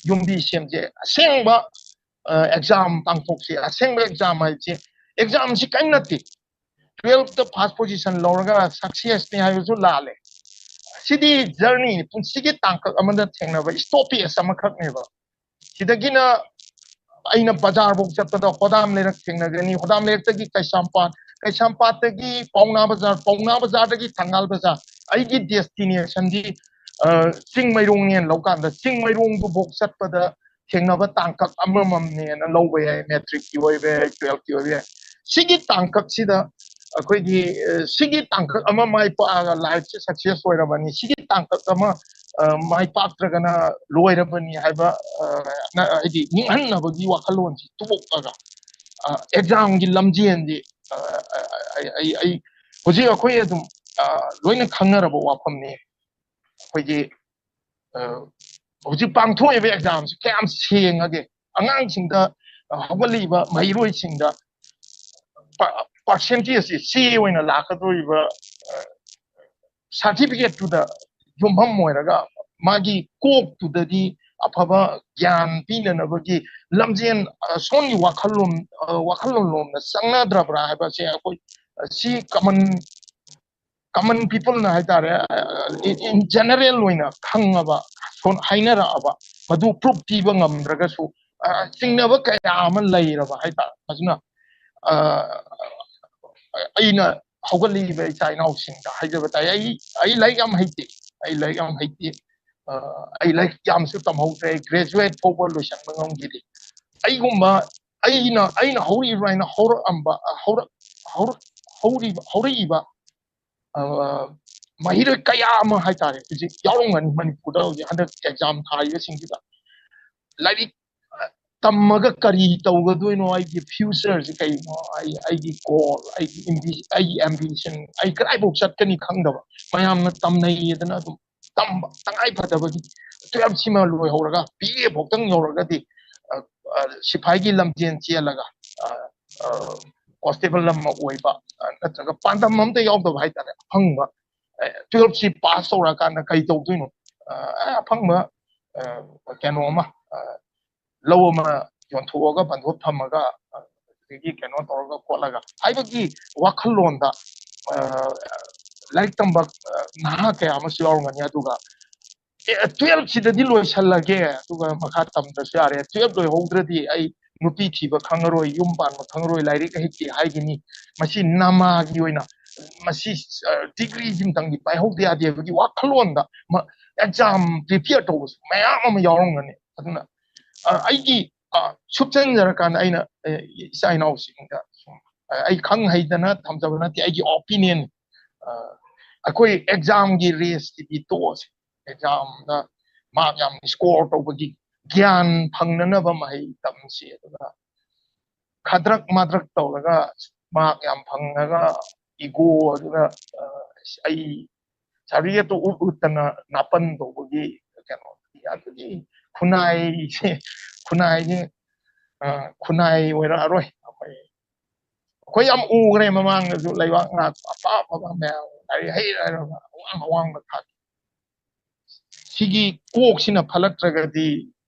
ꯌꯨꯝꯕꯤ ꯁꯦꯝꯁꯤ꯫ ꯑꯁꯦꯡꯕ ꯑꯦꯛꯖꯥꯝ ꯄꯥꯡꯊꯣꯛꯁꯤ꯫ ꯑꯁꯦꯡꯕ ꯑꯦꯛꯖꯥꯝ ꯍꯥꯏꯁꯦ, ꯑꯦꯛꯖꯥꯝꯁꯤ ꯀꯔꯤꯝ ꯅꯠꯇꯦ꯫ ꯇꯨꯋꯦꯜꯐꯇ ꯐꯥꯔꯁ ꯄꯣꯖꯤꯁꯟ ꯂꯧꯔꯒ ꯁꯛꯁꯦꯁꯅꯤ ꯍꯥꯏꯕꯁꯨ ꯂꯥꯜꯂꯦ꯫ ꯁꯤꯗꯤ ꯖꯔꯅꯤꯅꯤ, ꯄꯨꯟꯁꯤꯒꯤ ꯇꯥꯡꯀꯛ ꯑꯃꯗ ꯊꯦꯡꯅꯕ ꯏꯁꯇꯣꯄꯦꯖ ꯑꯃꯈꯛꯅꯦꯕ꯫ ꯁꯤꯗꯒꯤꯅ ꯑꯩꯅ ꯕꯖꯥꯔꯐꯥꯎ ꯆꯠꯄꯗ ꯍꯣꯗꯥꯝ ꯂꯩꯔꯛ ꯊꯦꯡꯅꯒꯅꯤ, ꯍꯣꯗꯥꯝ ꯂꯩꯔꯛꯇꯒꯤ ꯀꯩꯁꯥꯝꯄꯥꯠ, ꯀꯩꯁꯥꯝꯄꯥꯠꯇꯒꯤ ꯄꯥꯎꯅꯥ ꯕꯖꯥꯔ, ꯄꯥꯎꯅꯥ ꯕꯖꯥꯔꯗꯒꯤ ꯊꯪꯒꯥꯜ ꯕꯖꯥꯔ, ꯑꯩꯒꯤ ꯗꯦꯁꯇꯤꯅꯦꯁꯟꯗꯤ ꯆꯤꯡꯃꯩꯔꯣꯡꯅꯦꯅ ꯂꯧꯀꯥꯟꯗ ꯆꯤꯡꯃꯩꯔꯣꯡꯗꯨꯐꯥꯎ ꯆꯠꯄꯗ ꯊꯦꯡꯅꯕ ꯇꯥꯡꯀꯛ ꯑꯃꯃꯝꯅꯦꯅ ꯂꯧꯕ ꯌꯥꯏ꯫ ꯃꯦꯇ꯭ꯔꯤꯛꯀꯤ ꯑꯣꯏꯕ ꯌꯥꯏ, ꯇꯨꯋꯦꯜꯐꯀꯤ ꯑꯣꯏꯕ ꯌꯥꯏ꯫ ꯁꯤꯒꯤ ꯇꯥꯡꯀꯛꯁꯤꯗ ꯑꯩꯈꯣꯏꯒꯤ ꯁꯤꯒꯤ ꯇꯥꯡꯀꯛ ꯑꯃ ꯃꯥꯏ ꯄꯥꯛꯑꯒ ꯂꯥꯏꯐꯁꯦ ꯁꯛꯁꯦꯁ ꯑꯣꯏꯔꯕꯅꯤ꯫ ꯁꯤꯒꯤ ꯇꯥꯡꯀꯛ ꯑꯃ ꯃꯥꯏ ꯄꯥꯛꯇ꯭ꯔꯒꯅ ꯂꯣꯏꯔꯕꯅꯤ ꯍꯥꯏꯕ, ꯍꯥꯏꯗꯤ ꯅꯤꯡꯍꯟꯅꯕꯒꯤ ꯋꯥꯈꯜꯂꯣꯟꯁꯤ ꯇꯣꯛꯑꯒ ꯑꯦꯛꯖꯥꯝꯒꯤ ꯂꯝꯖꯦꯟꯁꯤ ꯑꯩ ꯑꯩ ꯍꯧꯖꯤꯛ ꯑꯩꯈꯣꯏ ꯑꯗꯨꯝ ꯂꯣꯏꯅ ꯈꯪꯅꯔꯕ ꯋꯥꯐꯝꯅꯤ꯫ ꯑꯩꯈꯣꯏꯒꯤ ꯍꯧꯖꯤꯛ ꯄꯥꯡꯊꯣꯛꯏꯕ ꯑꯦꯛꯖꯥꯝꯁꯤ ꯀꯌꯥꯝ ꯁꯦꯡꯉꯒꯦ? ꯑꯉꯥꯡꯁꯤꯡꯗ, ꯍꯧꯒꯠꯂꯛꯏꯕ ꯃꯍꯩꯔꯣꯏꯁꯤꯡꯗ ꯄꯥꯔꯁꯦꯟꯇꯦꯖꯁꯤ ꯆꯦ ꯑꯣꯏꯅ ꯂꯥꯛꯀꯗꯧꯔꯤꯕ ꯁꯥꯔꯇꯤꯐꯤꯀꯦꯠꯇꯨꯗ ꯌꯨꯝꯐꯝ ꯑꯣꯏꯔꯒ ꯃꯥꯒꯤ ꯀꯣꯛꯇꯨꯗꯗꯤ ꯑꯐꯕ ꯒ꯭ꯌꯥꯟ ꯄꯤꯅꯅꯕꯒꯤ ꯂꯝꯖꯦꯟ, ꯁꯣꯝꯒꯤ ꯋꯥꯈꯜꯂꯣꯟ, ꯋꯥꯈꯜꯂꯣꯟ ꯂꯣꯝꯗ ꯆꯪꯅꯗ꯭ꯔꯕ꯭ꯔꯥ ꯍꯥꯏꯕꯁꯦ ꯑꯩꯈꯣꯏ ꯁꯤ ꯀꯃꯟ ꯀꯃꯟ ꯄꯤꯄꯜꯅ ꯍꯥꯏꯇꯥꯔꯦ, ꯏꯟ ꯖꯦꯅꯔꯦꯜ ꯑꯣꯏꯅ ꯈꯪꯉꯕ, ꯍꯥꯏꯅꯔꯛꯑꯕ, ꯃꯗꯨ ꯄ꯭ꯔꯨꯞ ꯄꯤꯕ ꯉꯝꯗ꯭ꯔꯒꯁꯨ ꯆꯤꯡꯅꯕ ꯀꯌꯥ ꯑꯃ ꯂꯩꯔꯕ ꯍꯥꯏꯇꯥꯔꯦ꯫ ꯑꯗꯨꯅ ꯑꯩꯅ ꯍꯧꯒꯠꯂꯛꯏꯕ ꯏꯆꯥ ꯏꯅꯥꯎꯁꯤꯡꯗ ꯍꯥꯏꯖꯕ ꯇꯥꯏ, ꯑꯩ ꯑꯩ ꯂꯥꯏꯔꯤꯛ ꯌꯥꯝ ꯍꯩꯇꯦ, ꯑꯩ ꯂꯥꯏꯔꯤꯛ ꯌꯥꯝ ꯍꯩꯇꯦ꯫ ꯑꯩ ꯂꯥꯏꯔꯤꯛ ꯌꯥꯝꯁꯨ ꯇꯝꯍꯧꯗ꯭ꯔꯦ, ꯒ꯭ꯔꯦꯖꯨꯋꯦꯠ ꯐꯥꯎꯕ ꯂꯣꯏꯁꯤꯟꯕ ꯉꯝꯈꯤꯗꯦ꯫ ꯑꯩꯒꯨꯝꯕ ꯑꯩꯅ ꯑꯩꯅ ꯍꯧꯔꯛꯏꯕ ꯍꯥꯏꯅ ꯍꯧꯔꯛꯑꯝꯕ, ꯍꯧꯔꯛ ꯍꯧꯔꯛ ꯍꯧꯔꯤꯕ ꯍꯧꯔꯛꯏꯕ ꯃꯍꯩꯔꯣꯏ ꯀꯌꯥ ꯑꯃ ꯍꯥꯏꯇꯥꯔꯦ ꯍꯧꯖꯤꯛ ꯌꯥꯎꯔꯝꯒꯅꯤ ꯃꯅꯤꯄꯨꯔꯗ ꯍꯧꯖꯤꯛ ꯍꯟꯗꯛ ꯑꯦꯛꯖꯥꯝ ꯊꯥꯔꯤꯕꯁꯤꯡꯁꯤꯗ꯫ ꯂꯥꯏꯔꯤꯛ ꯇꯝꯃꯒ ꯀꯔꯤ ꯇꯧꯒꯗꯣꯏꯅꯣ, ꯑꯩꯒꯤ ꯐ꯭ꯌꯨꯆꯔꯁꯤ ꯀꯩꯅꯣ, ꯑꯩ ꯑꯩꯒꯤ ꯒꯣꯜ, ꯑꯩꯒꯤ ꯑꯩꯒꯤ ꯑꯦꯝꯕꯤꯁꯟ, ꯑꯩ ꯀꯗꯥꯏꯐꯥꯎ ꯆꯠꯀꯅꯤ ꯈꯪꯗꯕ, ꯃꯌꯥꯝꯅ ꯇꯝꯅꯩꯌꯦꯗꯅ ꯑꯗꯨꯝ ꯇꯝꯕ ꯇꯉꯥꯏ ꯐꯗꯕꯒꯤ ꯇꯨꯌꯦꯜꯞꯁꯤꯃ ꯂꯣꯏꯍꯧꯔꯒ ꯕꯤ ꯑꯦ ꯐꯥꯎꯇꯪ ꯌꯧꯔꯒꯗꯤ ꯁꯤꯐꯥꯏꯒꯤ ꯂꯝꯖꯦꯟ ꯆꯦꯜꯂꯒ ꯀꯣꯟꯁꯇꯦꯕꯜ ꯑꯃ ꯑꯣꯏꯕ, ꯅꯠꯇ꯭ꯔꯒ ꯄꯥꯟꯗꯝ ꯑꯝꯇ ꯌꯥꯎꯗꯕ ꯍꯥꯏꯇꯥꯔꯦ꯫ ꯑꯐꯪꯕ ꯇꯨꯌꯦꯜꯞꯁꯤ ꯄꯥꯁ ꯇꯧꯔꯛꯑꯀꯥꯟꯗ ꯀꯔꯤ ꯇꯧꯗꯣꯏꯅꯣ, ꯑꯐꯪꯕ ꯀꯩꯅꯣ ꯑꯃ, ꯂꯧ ꯑꯃ ꯌꯣꯟꯊꯣꯛꯑꯒ ꯕꯟꯗꯣꯞ ꯊꯝꯃꯒ ꯑꯗꯒꯤ ꯀꯩꯅꯣ ꯇꯧꯔꯒ ꯈꯣꯠꯂꯒ ꯍꯥꯏꯕꯒꯤ ꯋꯥꯈꯜꯂꯣꯟꯗ ꯂꯥꯏꯔꯤꯛ ꯇꯝꯕ ꯅꯍꯥ ꯀꯌꯥ ꯑꯃꯁꯨ ꯌꯥꯎꯔꯝꯒꯅꯤ꯫ ꯑꯗꯨꯒ ꯇꯨꯌꯦꯜꯞꯁꯤꯗꯗꯤ ꯂꯣꯏꯁꯜꯂꯒꯦ, ꯑꯗꯨꯒ ꯃꯈꯥ ꯇꯝꯗ꯭ꯔꯁꯨ ꯌꯥꯔꯦ, ꯇꯨꯌꯦꯜꯞ ꯂꯣꯏꯍꯧꯗ꯭ꯔꯗꯤ ꯑꯩ ꯅꯨꯄꯤ ꯊꯤꯕ ꯈꯪꯉꯔꯣꯏ, ꯌꯨꯝ ꯄꯥꯟꯕ ꯈꯪꯉꯔꯣꯏ, ꯂꯥꯏꯔꯤꯛ ꯍꯩꯇꯦ ꯍꯥꯏꯒꯅꯤ, ꯃꯁꯤ ꯅꯃꯥꯒꯤ ꯑꯣꯏꯅ ꯃꯁꯤ ꯗꯤꯒ꯭ꯔꯤ ꯁꯤꯝꯇꯪꯗꯤ ꯄꯥꯏꯍꯧꯗ ꯌꯥꯗꯦꯕꯒꯤ ꯋꯥꯈꯜꯂꯣꯟꯗ ꯑꯦꯛꯖꯥꯝ ꯄ꯭ꯔꯤꯄꯦꯌꯔ ꯇꯧꯕꯁꯨ ꯃꯌꯥꯝ ꯑꯃ ꯌꯥꯎꯔꯝꯒꯅꯤ꯫ ꯑꯗꯨꯅ ꯑꯩꯒꯤ ꯁꯨꯞꯆꯟꯖꯔꯀꯥꯟꯗ ꯑꯩꯅ ꯏꯆꯥ ꯏꯅꯥꯎꯁꯤꯡꯗ ꯁꯨꯝ, ꯑꯩ ꯈꯪ ꯍꯩꯗꯅ ꯊꯝꯖꯕ ꯅꯠꯇꯦ, ꯑꯩꯒꯤ ꯑꯣꯄꯤꯅꯤꯌꯟ꯫ ꯑꯩꯈꯣꯏ ꯑꯦꯛꯖꯥꯝꯒꯤ ꯔꯦꯁꯇꯗꯤ ꯇꯣꯛꯑꯁꯦ꯫ ꯑꯦꯛꯖꯥꯝꯗ ꯃꯥꯔꯛ ꯌꯥꯝ ꯁ꯭ꯀꯣꯔ ꯇꯧꯕꯒꯤ ꯒ꯭ꯌꯥꯟ ꯐꯪꯅꯅꯕ ꯃꯍꯩ ꯇꯝꯁꯤ꯫ ꯑꯗꯨꯒ ꯈꯗ꯭ꯔꯛ ꯃꯗ꯭ꯔꯛ ꯇꯧꯔꯒ ꯃꯥꯔꯛ ꯌꯥꯝ ꯐꯪꯉꯒ ꯏꯒꯣ ꯑꯗꯨꯅ ꯑꯩ ꯁꯥꯔꯇꯤꯐꯤꯀꯦꯠꯇꯣ ꯎꯠ ꯎꯠꯇꯅ ꯅꯥꯄꯟ ꯇꯧꯕꯒꯤ ꯀꯩꯅꯣ, ꯑꯗꯨꯗꯤ ꯈꯨꯟꯅꯥꯏꯁꯦ, ꯈꯨꯟꯅꯥꯏꯁꯦ ꯈꯨꯟꯅꯥꯏ ꯑꯣꯏꯔꯛꯑꯔꯣꯏ꯫ ꯑꯩꯈꯣꯏ ꯑꯩꯈꯣꯏ ꯌꯥꯝ ꯎꯈ꯭ꯔꯦ ꯃꯃꯥꯡꯗꯁꯨ, ꯂꯩꯕꯥꯛ ꯉꯥꯛꯄ ꯑꯐ ꯑꯐꯕ ꯃꯌꯥꯝ, ꯂꯥꯏꯔꯤꯛ ꯍꯩꯔ ꯍꯩꯔꯕ ꯑꯋꯥꯡ ꯑꯋꯥꯡꯕ ꯊꯥꯛꯀꯤ꯫ ꯁꯤꯒꯤ ꯀꯣꯛꯁꯤꯅ ꯐꯠꯂꯛꯇ꯭ꯔꯒꯗꯤ,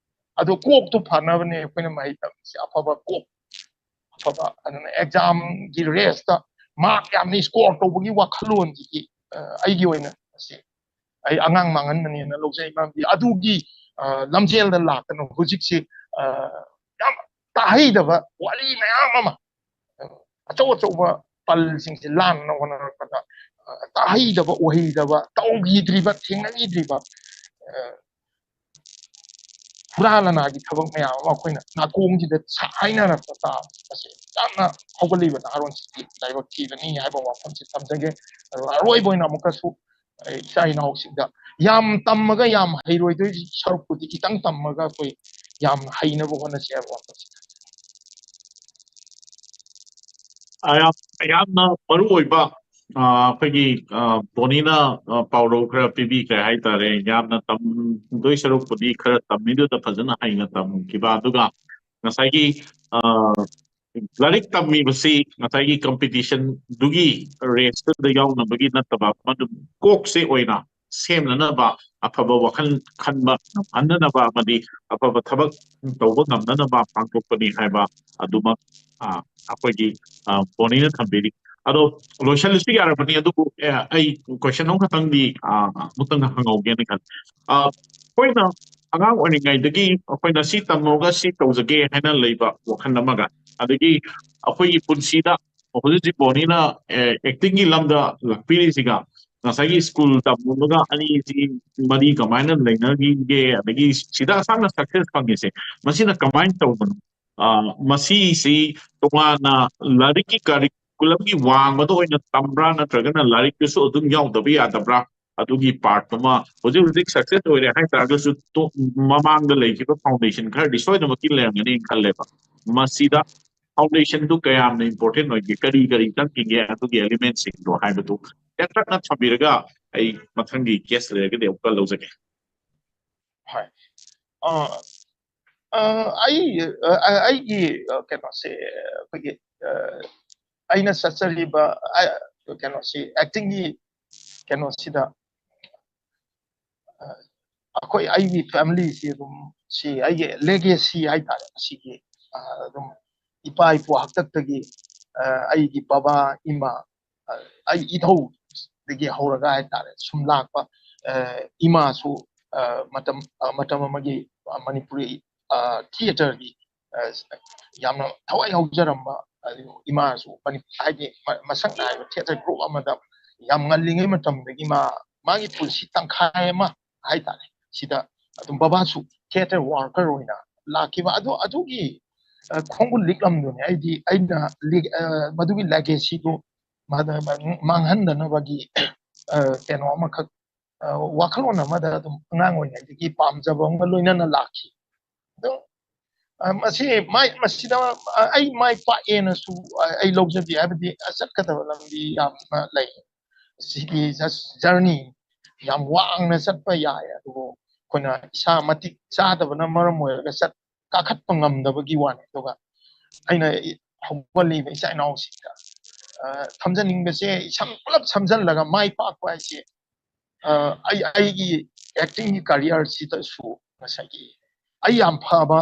ꯑꯗꯣ ꯀꯣꯛꯇꯣ ꯐꯅꯕꯅꯦ ꯑꯩꯈꯣꯏꯅ ꯃꯍꯩ ꯇꯝꯃꯤꯁꯦ, ꯑꯐꯕ ꯀꯣꯛ, ꯑꯐꯕ꯫ ꯑꯗꯨꯅ ꯑꯦꯛꯖꯥꯝꯒꯤ ꯔꯦꯁꯇ ꯃꯥꯔꯛ ꯌꯥꯝꯅ ꯁ꯭ꯀꯣꯔ ꯇꯧꯕꯒꯤ ꯋꯥꯈꯜꯂꯣꯟꯁꯤꯗꯤ ꯑꯩꯒꯤ ꯑꯣꯏꯅ ꯃꯁꯤ ꯑꯩ ꯑꯉꯥꯡ ꯃꯥꯡꯍꯟꯕꯅꯦꯅ ꯂꯧꯖꯩ꯫ ꯃꯔꯝꯗꯤ ꯑꯗꯨꯒꯤ ꯂꯝꯖꯦꯜꯗ ꯂꯥꯛꯇꯅ ꯍꯧꯖꯤꯛꯁꯤ ꯌꯥꯝ ꯇꯥꯍꯩꯗꯕ ꯋꯥꯔꯤ ꯃꯌꯥꯝ ꯑꯃ, ꯑꯆꯧ ꯑꯆꯧꯕ ꯄꯜꯁꯤꯡꯁꯦ ꯂꯥꯟꯅ ꯍꯣꯠꯅꯔꯛꯄꯗ ꯇꯥꯍꯩꯗꯕ, ꯎꯍꯩꯗꯕ, ꯇꯧꯈꯤꯗ꯭ꯔꯤꯕ, ꯊꯦꯡꯅꯈꯤꯗ꯭ꯔꯤꯕ ꯍꯨꯔꯥ ꯂꯅꯥꯒꯤ ꯊꯕꯛ ꯃꯌꯥꯝ ꯑꯃ ꯑꯩꯈꯣꯏꯅ ꯅꯥꯀꯣꯡꯁꯤꯗ ꯍꯥꯏꯅꯔꯛꯄ ꯇꯥꯕ ꯑꯁꯤ ꯌꯥꯝꯅ ꯍꯧꯒꯠꯂꯤꯕ ꯅꯍꯥꯔꯣꯟꯁꯤꯡꯒꯤ ꯂꯥꯏꯕꯛ ꯊꯤꯕꯅꯤ ꯍꯥꯏꯕ ꯋꯥꯐꯝꯁꯤ ꯊꯝꯖꯒꯦ꯫ ꯑꯗꯨꯒ ꯑꯔꯣꯏꯕ ꯑꯣꯏꯅ ꯑꯃꯨꯛꯀꯁꯨ ꯏꯆꯥ ꯏꯅꯥꯎꯁꯤꯡꯗ ꯌꯥꯝ ꯇꯝꯃꯒ ꯌꯥꯝ ꯍꯩꯔꯣꯏꯗꯣꯏ ꯁꯔꯨꯛꯄꯨꯗꯤ ꯈꯤꯇꯪ ꯇꯝꯃꯒ ꯑꯩꯈꯣꯏ ꯌꯥꯝ ꯍꯩꯅꯕ ꯍꯣꯠꯅꯁꯤ ꯍꯥꯏꯕ ꯋꯥꯐꯝꯁꯤ꯫ ꯌꯥꯝ, ꯌꯥꯝꯅ ꯃꯔꯨ ꯑꯣꯏꯕ ꯑꯩꯈꯣꯏꯒꯤ ꯕꯣꯅꯤꯅ ꯄꯥꯎꯔꯧ ꯈꯔ ꯄꯤꯕꯤꯈ꯭ꯔꯦ ꯍꯥꯏꯇꯥꯔꯦ꯫ ꯌꯥꯝꯅ ꯇꯝꯗꯣꯏ ꯁꯔꯨꯛꯄꯨꯗꯤ ꯈꯔ ꯇꯝꯃꯤꯗꯨꯗ ꯐꯖꯅ ꯍꯩꯅ ꯇꯝꯈꯤꯕ꯫ ꯑꯗꯨꯒ ꯉꯁꯥꯏꯒꯤ ꯂꯥꯏꯔꯤꯛ ꯇꯝꯃꯤꯕꯁꯤ ꯉꯁꯥꯏꯒꯤ ꯀꯝꯄꯤꯇꯤꯁꯟꯗꯨꯒꯤ ꯔꯦꯁꯇꯨꯗ ꯌꯥꯎꯅꯕꯒꯤ ꯅꯠꯇꯕ, ꯃꯗꯨ ꯀꯣꯛꯁꯦ ꯑꯣꯏꯅ ꯁꯦꯝꯅꯅꯕ, ꯑꯐꯕ ꯋꯥꯈꯜ ꯈꯟꯕ ꯉꯝꯍꯟꯅꯅꯕ ꯑꯃꯗꯤ ꯑꯐꯕ ꯊꯕꯛ ꯇꯧꯕ ꯉꯝꯅꯅꯕ ꯄꯥꯡꯊꯣꯛꯄꯅꯤ ꯍꯥꯏꯕ ꯑꯗꯨꯃꯛ ꯑꯩꯈꯣꯏꯒꯤ ꯕꯣꯅꯤꯅ ꯊꯝꯕꯤꯔꯤ꯫ ꯑꯗꯣ ꯂꯣꯏꯁꯤꯜꯂꯁꯨ ꯌꯥꯔꯕꯅꯤ, ꯑꯗꯨꯕꯨ ꯑꯩ ꯀꯣꯏꯁꯟ ꯑꯃꯈꯛꯇꯪꯗꯤ ꯑꯃꯨꯛꯇꯪ ꯍꯪꯍꯧꯒꯦꯅ ꯈꯜꯂꯤ꯫ ꯑꯩꯈꯣꯏꯅ ꯑꯉꯥꯡ ꯑꯣꯏꯔꯤꯉꯩꯗꯒꯤ ꯑꯩꯈꯣꯏꯅ ꯁꯤ ꯇꯝꯃꯒ ꯁꯤ ꯇꯧꯖꯒꯦ ꯍꯥꯏꯅ ꯂꯩꯕ ꯋꯥꯈꯜ ꯑꯃꯒ, ꯑꯗꯒꯤ ꯑꯩꯈꯣꯏꯒꯤ ꯄꯨꯟꯁꯤꯗ ꯍꯧꯖꯤꯛ ꯍꯧꯖꯤꯛ ꯕꯣꯅꯤꯅ ꯑꯦꯛꯇꯤꯡꯒꯤ ꯂꯝꯗ ꯂꯥꯛꯄꯤꯔꯤꯁꯤꯒ ꯉꯁꯥꯏꯒꯤ ꯁ꯭ꯀꯨꯜ ꯇꯝꯃꯨꯕꯒ ꯑꯅꯤꯁꯤ ꯃꯔꯤ ꯀꯃꯥꯏꯅ ꯂꯩꯅꯈꯤꯒꯦ, ꯑꯗꯒꯤ ꯁꯤꯗ ꯑꯁꯥꯝꯅ ꯁꯛꯁꯦꯁ ꯐꯪꯉꯤꯁꯦ ꯃꯁꯤꯅ ꯀꯃꯥꯏꯅ ꯇꯧꯕꯅꯣ? ꯑ, ꯃꯁꯤꯁꯤ ꯇꯣꯉꯥꯟꯅ ꯂꯥꯏꯔꯤꯛꯀꯤ ꯀꯔꯤꯀꯨꯂꯝꯒꯤ ꯋꯥꯡꯃꯗ ꯑꯣꯏꯅ ꯇꯝꯕ꯭ꯔꯥ, ꯅꯠꯇ꯭ꯔꯒꯅ ꯂꯥꯏꯔꯤꯛꯇꯁꯨ ꯑꯗꯨꯝ ꯌꯥꯎꯗꯕ ꯌꯥꯗꯕ꯭ꯔꯥ? ꯑꯗꯨꯒꯤ ꯄꯥꯔꯠꯇꯨꯃ ꯍꯧꯖꯤꯛ ꯍꯧꯖꯤꯛ ꯁꯛꯁꯦꯁ ꯑꯣꯏꯔꯦ ꯍꯥꯏ ꯇꯥꯔꯒꯁꯨ ꯇꯣ-, ꯃꯃꯥꯡꯗ ꯂꯩꯈꯤꯕ ꯐꯥꯎꯟꯗꯦꯁꯟ ꯈꯔꯗꯤ ꯁꯣꯏꯗꯅꯃꯛꯀꯤ ꯂꯩꯔꯝꯒꯅꯤ ꯈꯜꯂꯦꯕ꯫ ꯃꯁꯤꯗ ꯐꯥꯎꯟꯗꯦꯁꯟꯗꯨ ꯀꯌꯥꯝꯅ ꯏꯝꯄꯣꯔꯇꯦꯟ ꯑꯣꯏꯒꯦ, ꯀꯔꯤ ꯀꯔꯤ ꯆꯪꯈꯤꯒꯦ, ꯑꯗꯨꯒꯤ ꯑꯦꯂꯤꯃꯦꯟꯁꯤꯡꯗꯣ ꯍꯥꯏꯕꯗꯨ ꯇꯦꯟꯇꯛꯅ ꯊꯝꯕꯤꯔꯒ ꯑꯩ ꯃꯊꯪꯒꯤ ꯀꯦꯁ ꯂꯩꯔꯒꯗꯤ ꯑꯃꯨꯛꯀ ꯂꯧꯖꯒꯦ꯫ ꯍꯣꯏ꯫ ꯑ, ꯑ, ꯑꯩ ꯑ, ꯑ, ꯑꯩꯒꯤ ꯑ, ꯀꯩꯅꯣꯁꯦ, ꯑꯩꯈꯣꯏꯒꯤ ꯑ, ꯑꯩꯅ ꯆꯠꯆꯔꯤꯕ ꯑ, ꯀꯩꯅꯣꯁꯤ, ꯑꯦꯛꯇꯤꯡꯒꯤ ꯀꯩꯅꯣꯁꯤꯗ ꯑ, ꯑꯩꯈꯣꯏ ꯑꯩꯒꯤ ꯐꯦꯃꯤꯂꯤꯁꯤ ꯑꯗꯨꯝ, ꯁꯤ ꯑꯩꯒꯤ ꯂꯦꯒꯦꯁꯤ ꯍꯥꯏꯇꯥꯔꯦ꯫ ꯑꯁꯤꯒꯤ ꯑ, ꯑꯗꯨꯝ ꯏꯄꯥ ꯏꯄꯨ ꯍꯥꯛꯇꯛꯇꯒꯤ ꯑ, ꯑꯩꯒꯤ ꯕꯕꯥ, ꯏꯃꯥ, ꯑ, ꯑꯩ ꯏꯙꯧꯗꯒꯤ ꯍꯧꯔꯒ ꯍꯥꯏꯇꯥꯔꯦ ꯁꯨꯝ ꯂꯥꯛꯄ꯫ ꯑ, ꯏꯃꯥꯁꯨ ꯑ, ꯃꯇꯝ ꯑ, ꯃꯇꯝ ꯑꯃꯒꯤ ꯃꯅꯤꯄꯨꯔꯤ ꯑ, ꯊꯤꯌꯦꯇꯔꯒꯤ ꯑ, ꯌꯥꯝꯅ ꯊꯋꯥꯏ ꯌꯥꯎꯖꯔꯝꯕ, ꯑꯗꯨ ꯏꯃꯥꯁꯨ ꯃꯅꯤ-, ꯍꯥꯏꯗꯤ ꯃ-, ꯃꯁꯛ ꯅꯥꯏꯕ ꯊꯤꯌꯦꯇꯔ ꯒ꯭ꯔꯨꯞ ꯑꯃꯗ ꯌꯥꯝ ꯉꯜꯂꯤꯉꯩ ꯃꯇꯝꯗꯒꯤ ꯃꯥ, ꯃꯥꯒꯤ ꯄꯨꯟꯁꯤ ꯇꯪꯈꯥꯏ ꯑꯃ ꯍꯥꯏꯇꯥꯔꯦ, ꯁꯤꯗ ꯑꯗꯨꯝ ꯕꯕꯥꯁꯨ ꯊꯤꯌꯦꯇꯔ ꯋꯥꯔꯀꯔ ꯑꯣꯏꯅ ꯂꯥꯛꯈꯤꯕ꯫ ꯑꯗꯨ, ꯑꯗꯨꯒꯤ ꯑ, ꯈꯣꯡꯒꯨꯜ ꯂꯤꯛꯂꯝꯗꯨꯅꯦ ꯑꯩꯗꯤ, ꯑꯩꯅ ꯂꯤ-, ꯑ, ꯃꯗꯨꯒꯤ ꯂꯦꯒꯦꯁꯤꯗꯨ ꯃꯥꯗ-, ꯃꯥꯡꯍꯟꯗꯅꯕꯒꯤ ꯑ, ꯀꯩꯅꯣ ꯑꯃꯈꯛ, ꯑ, ꯋꯥꯈꯜꯂꯣꯟ ꯑꯃꯗ ꯑꯗꯨꯝ ꯑꯉꯥꯡ ꯑꯣꯏꯔꯤꯉꯩꯗꯒꯤ ꯄꯥꯝꯖꯕ ꯑꯃꯒ ꯂꯣꯏꯅꯅ ꯂꯥꯛꯈꯤ꯫ ꯑꯗꯣ ꯑ, ꯃꯁꯤ ꯃꯥꯏ-, ꯃꯁꯤꯗ ꯑ, ꯑꯩ ꯃꯥꯏ ꯄꯥꯛꯑꯦꯅꯁꯨ ꯑ, ꯑꯩ ꯂꯧꯖꯗꯦ꯫ ꯍꯥꯏꯕꯗꯤ ꯑ, ꯆꯠꯀꯗꯕ ꯂꯝꯕꯤ ꯌꯥꯝꯅ ꯂꯩ꯫ ꯁꯤꯒꯤ ꯖꯁ ꯖꯔꯅꯤ ꯌꯥꯝ ꯋꯥꯡꯅ ꯆꯠꯄ ꯌꯥꯏ, ꯑꯗꯨꯕꯨ ꯑꯩꯈꯣꯏꯅ ꯏꯁꯥ ꯃꯇꯤꯛ ꯆꯥꯗꯕꯅ ꯃꯔꯝ ꯑꯣꯏꯔꯒ ꯆꯠ-, ꯀꯥꯈꯠꯄ ꯉꯝꯗꯕꯒꯤ ꯋꯥꯅꯤ꯫ ꯑꯗꯨꯒ ꯑꯩꯅ ꯏ-, ꯍꯧꯒꯠꯂꯤꯕ ꯏꯆꯥ ꯏꯅꯥꯎꯁꯤꯡꯗ ꯑ, ꯊꯝꯖꯅꯤꯡꯕꯁꯦ, ꯏꯁꯝ ꯄꯨꯂꯞ ꯁꯝꯖꯜꯂꯒ ꯃꯥꯏ ꯄꯥꯛꯄ ꯍꯥꯏꯁꯦ ꯑ, ꯑꯩ, ꯑꯩꯒꯤ ꯑꯦꯛꯇꯤꯡꯒꯤ ꯀꯔꯤꯌꯔꯁꯤꯗꯁꯨ ꯉꯁꯥꯏꯒꯤ ꯑꯩ ꯌꯥꯝ ꯐꯕ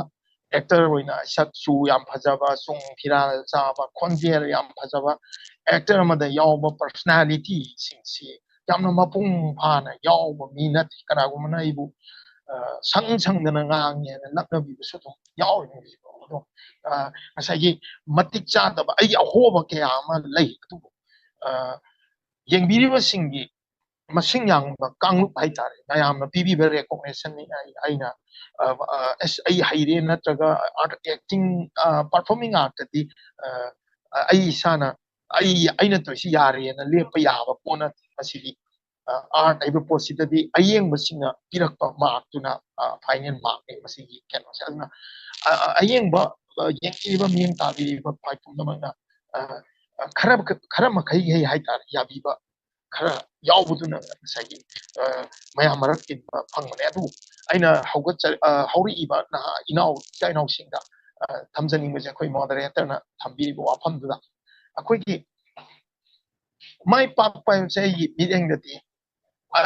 ꯑꯦꯛꯇꯔ ꯑꯣꯏꯅ ꯁꯛꯁꯨ ꯌꯥꯝ ꯐꯖꯕ, ꯆꯨꯡ ꯐꯤꯔꯥꯜ ꯆꯥꯕ, ꯈꯣꯟꯖꯦꯜ ꯌꯥꯝ ꯐꯖꯕ ꯑꯦꯛꯇꯔ ꯑꯃꯗ ꯌꯥꯎꯕ ꯄꯔꯁꯅꯥꯂꯤꯇꯤꯁꯤꯡꯁꯤ ꯌꯥꯝꯅ ꯃꯄꯨꯡ ꯐꯥꯅ ꯌꯥꯎꯕ ꯃꯤ ꯅꯠꯇꯦ꯫ ꯀꯅꯥꯒꯨꯝꯕꯅ ꯑꯩꯕꯨ ꯁꯪ ꯁꯪꯗꯅ ꯉꯥꯡꯉꯦꯅ ꯂꯛꯅꯕꯤꯕꯁꯨ ꯑꯗꯨꯝ ꯌꯥꯎꯔꯤꯅꯦꯕ꯫ ꯑꯗꯣ ꯉꯁꯥꯏꯒꯤ ꯃꯇꯤꯛ ꯆꯥꯗꯕ ꯑꯩꯒꯤ ꯑꯍꯣꯕ ꯀꯌꯥ ꯑꯃ ꯂꯩ꯫ ꯑꯗꯨꯕꯨ ꯌꯦꯡꯕꯤꯔꯤꯕꯁꯤꯡꯒꯤ ꯃꯁꯤꯡ ꯌꯥꯝꯕ ꯀꯥꯡꯂꯨꯞ ꯍꯥꯏꯇꯥꯔꯦ, ꯃꯌꯥꯝꯅ ꯄꯤꯕꯤꯕ recognition ꯅꯤ꯫ ꯑꯩꯅ ꯑꯁ, ꯑꯩ ꯍꯩꯔꯦ ꯅꯠꯇ꯭ꯔꯒ acting, performing artꯇꯗꯤ ꯑꯩ ꯏꯁꯥꯅ, ꯑꯩ ꯑꯩꯅ ꯇꯧꯔꯤꯁꯤ ꯌꯥꯔꯦꯅ ꯂꯦꯞꯄ ꯌꯥꯕ ꯄꯣꯠ ꯅꯠꯇꯦ꯫ ꯃꯁꯤꯗꯤ art ꯍꯥꯏꯕ ꯄꯣꯠꯁꯤꯗꯗꯤ ꯑꯌꯦꯡꯕꯁꯤꯡꯅ ꯄꯤꯔꯛꯄ markꯇꯨꯅ final markꯅꯤ ꯃꯁꯤꯒꯤ ꯀꯩꯅꯣꯁꯦ꯫ ꯑꯗꯨꯅ ꯑꯌꯦꯡꯕ, ꯌꯦꯡꯕꯤꯔꯤꯕ, ꯃꯤꯠꯌꯦꯡ ꯇꯥꯕꯤꯔꯤꯕ ꯈ꯭ꯋꯥꯏ ꯄꯨꯝꯅꯃꯛꯅ ꯈꯔ ꯈꯔ ꯃꯈꯩ ꯍꯩ ꯍꯥꯏꯇꯥꯔꯦ, ꯌꯥꯕꯤꯕ ꯈꯔ ꯌꯥꯎꯕꯗꯨꯅ ꯉꯁꯥꯏꯒꯤ ꯃꯌꯥꯝ ꯃꯔꯛ ꯇꯤꯟꯕ ꯐꯪꯕꯅꯦ꯫ ꯑꯗꯨ ꯑꯩꯅ ꯍꯧꯒꯠꯆ ꯍꯧꯔꯛꯏꯕ ꯅꯍꯥ ꯏꯅꯥꯎ ꯏꯆꯥ ꯏꯅꯥꯎꯁꯤꯡꯗ ꯊꯝꯖꯅꯤꯡꯕꯁꯦ, ꯑꯩꯈꯣꯏ moderatorꯅ ꯊꯝꯕꯤꯔꯤꯕ ꯋꯥꯐꯝꯗꯨꯗ ꯑꯩꯈꯣꯏꯒꯤ ꯃꯥꯏ ꯄꯥꯛꯄ ꯍꯥꯏꯕꯁꯦ ꯑꯩꯒꯤ ꯃꯤꯠꯌꯦꯡꯗꯗꯤ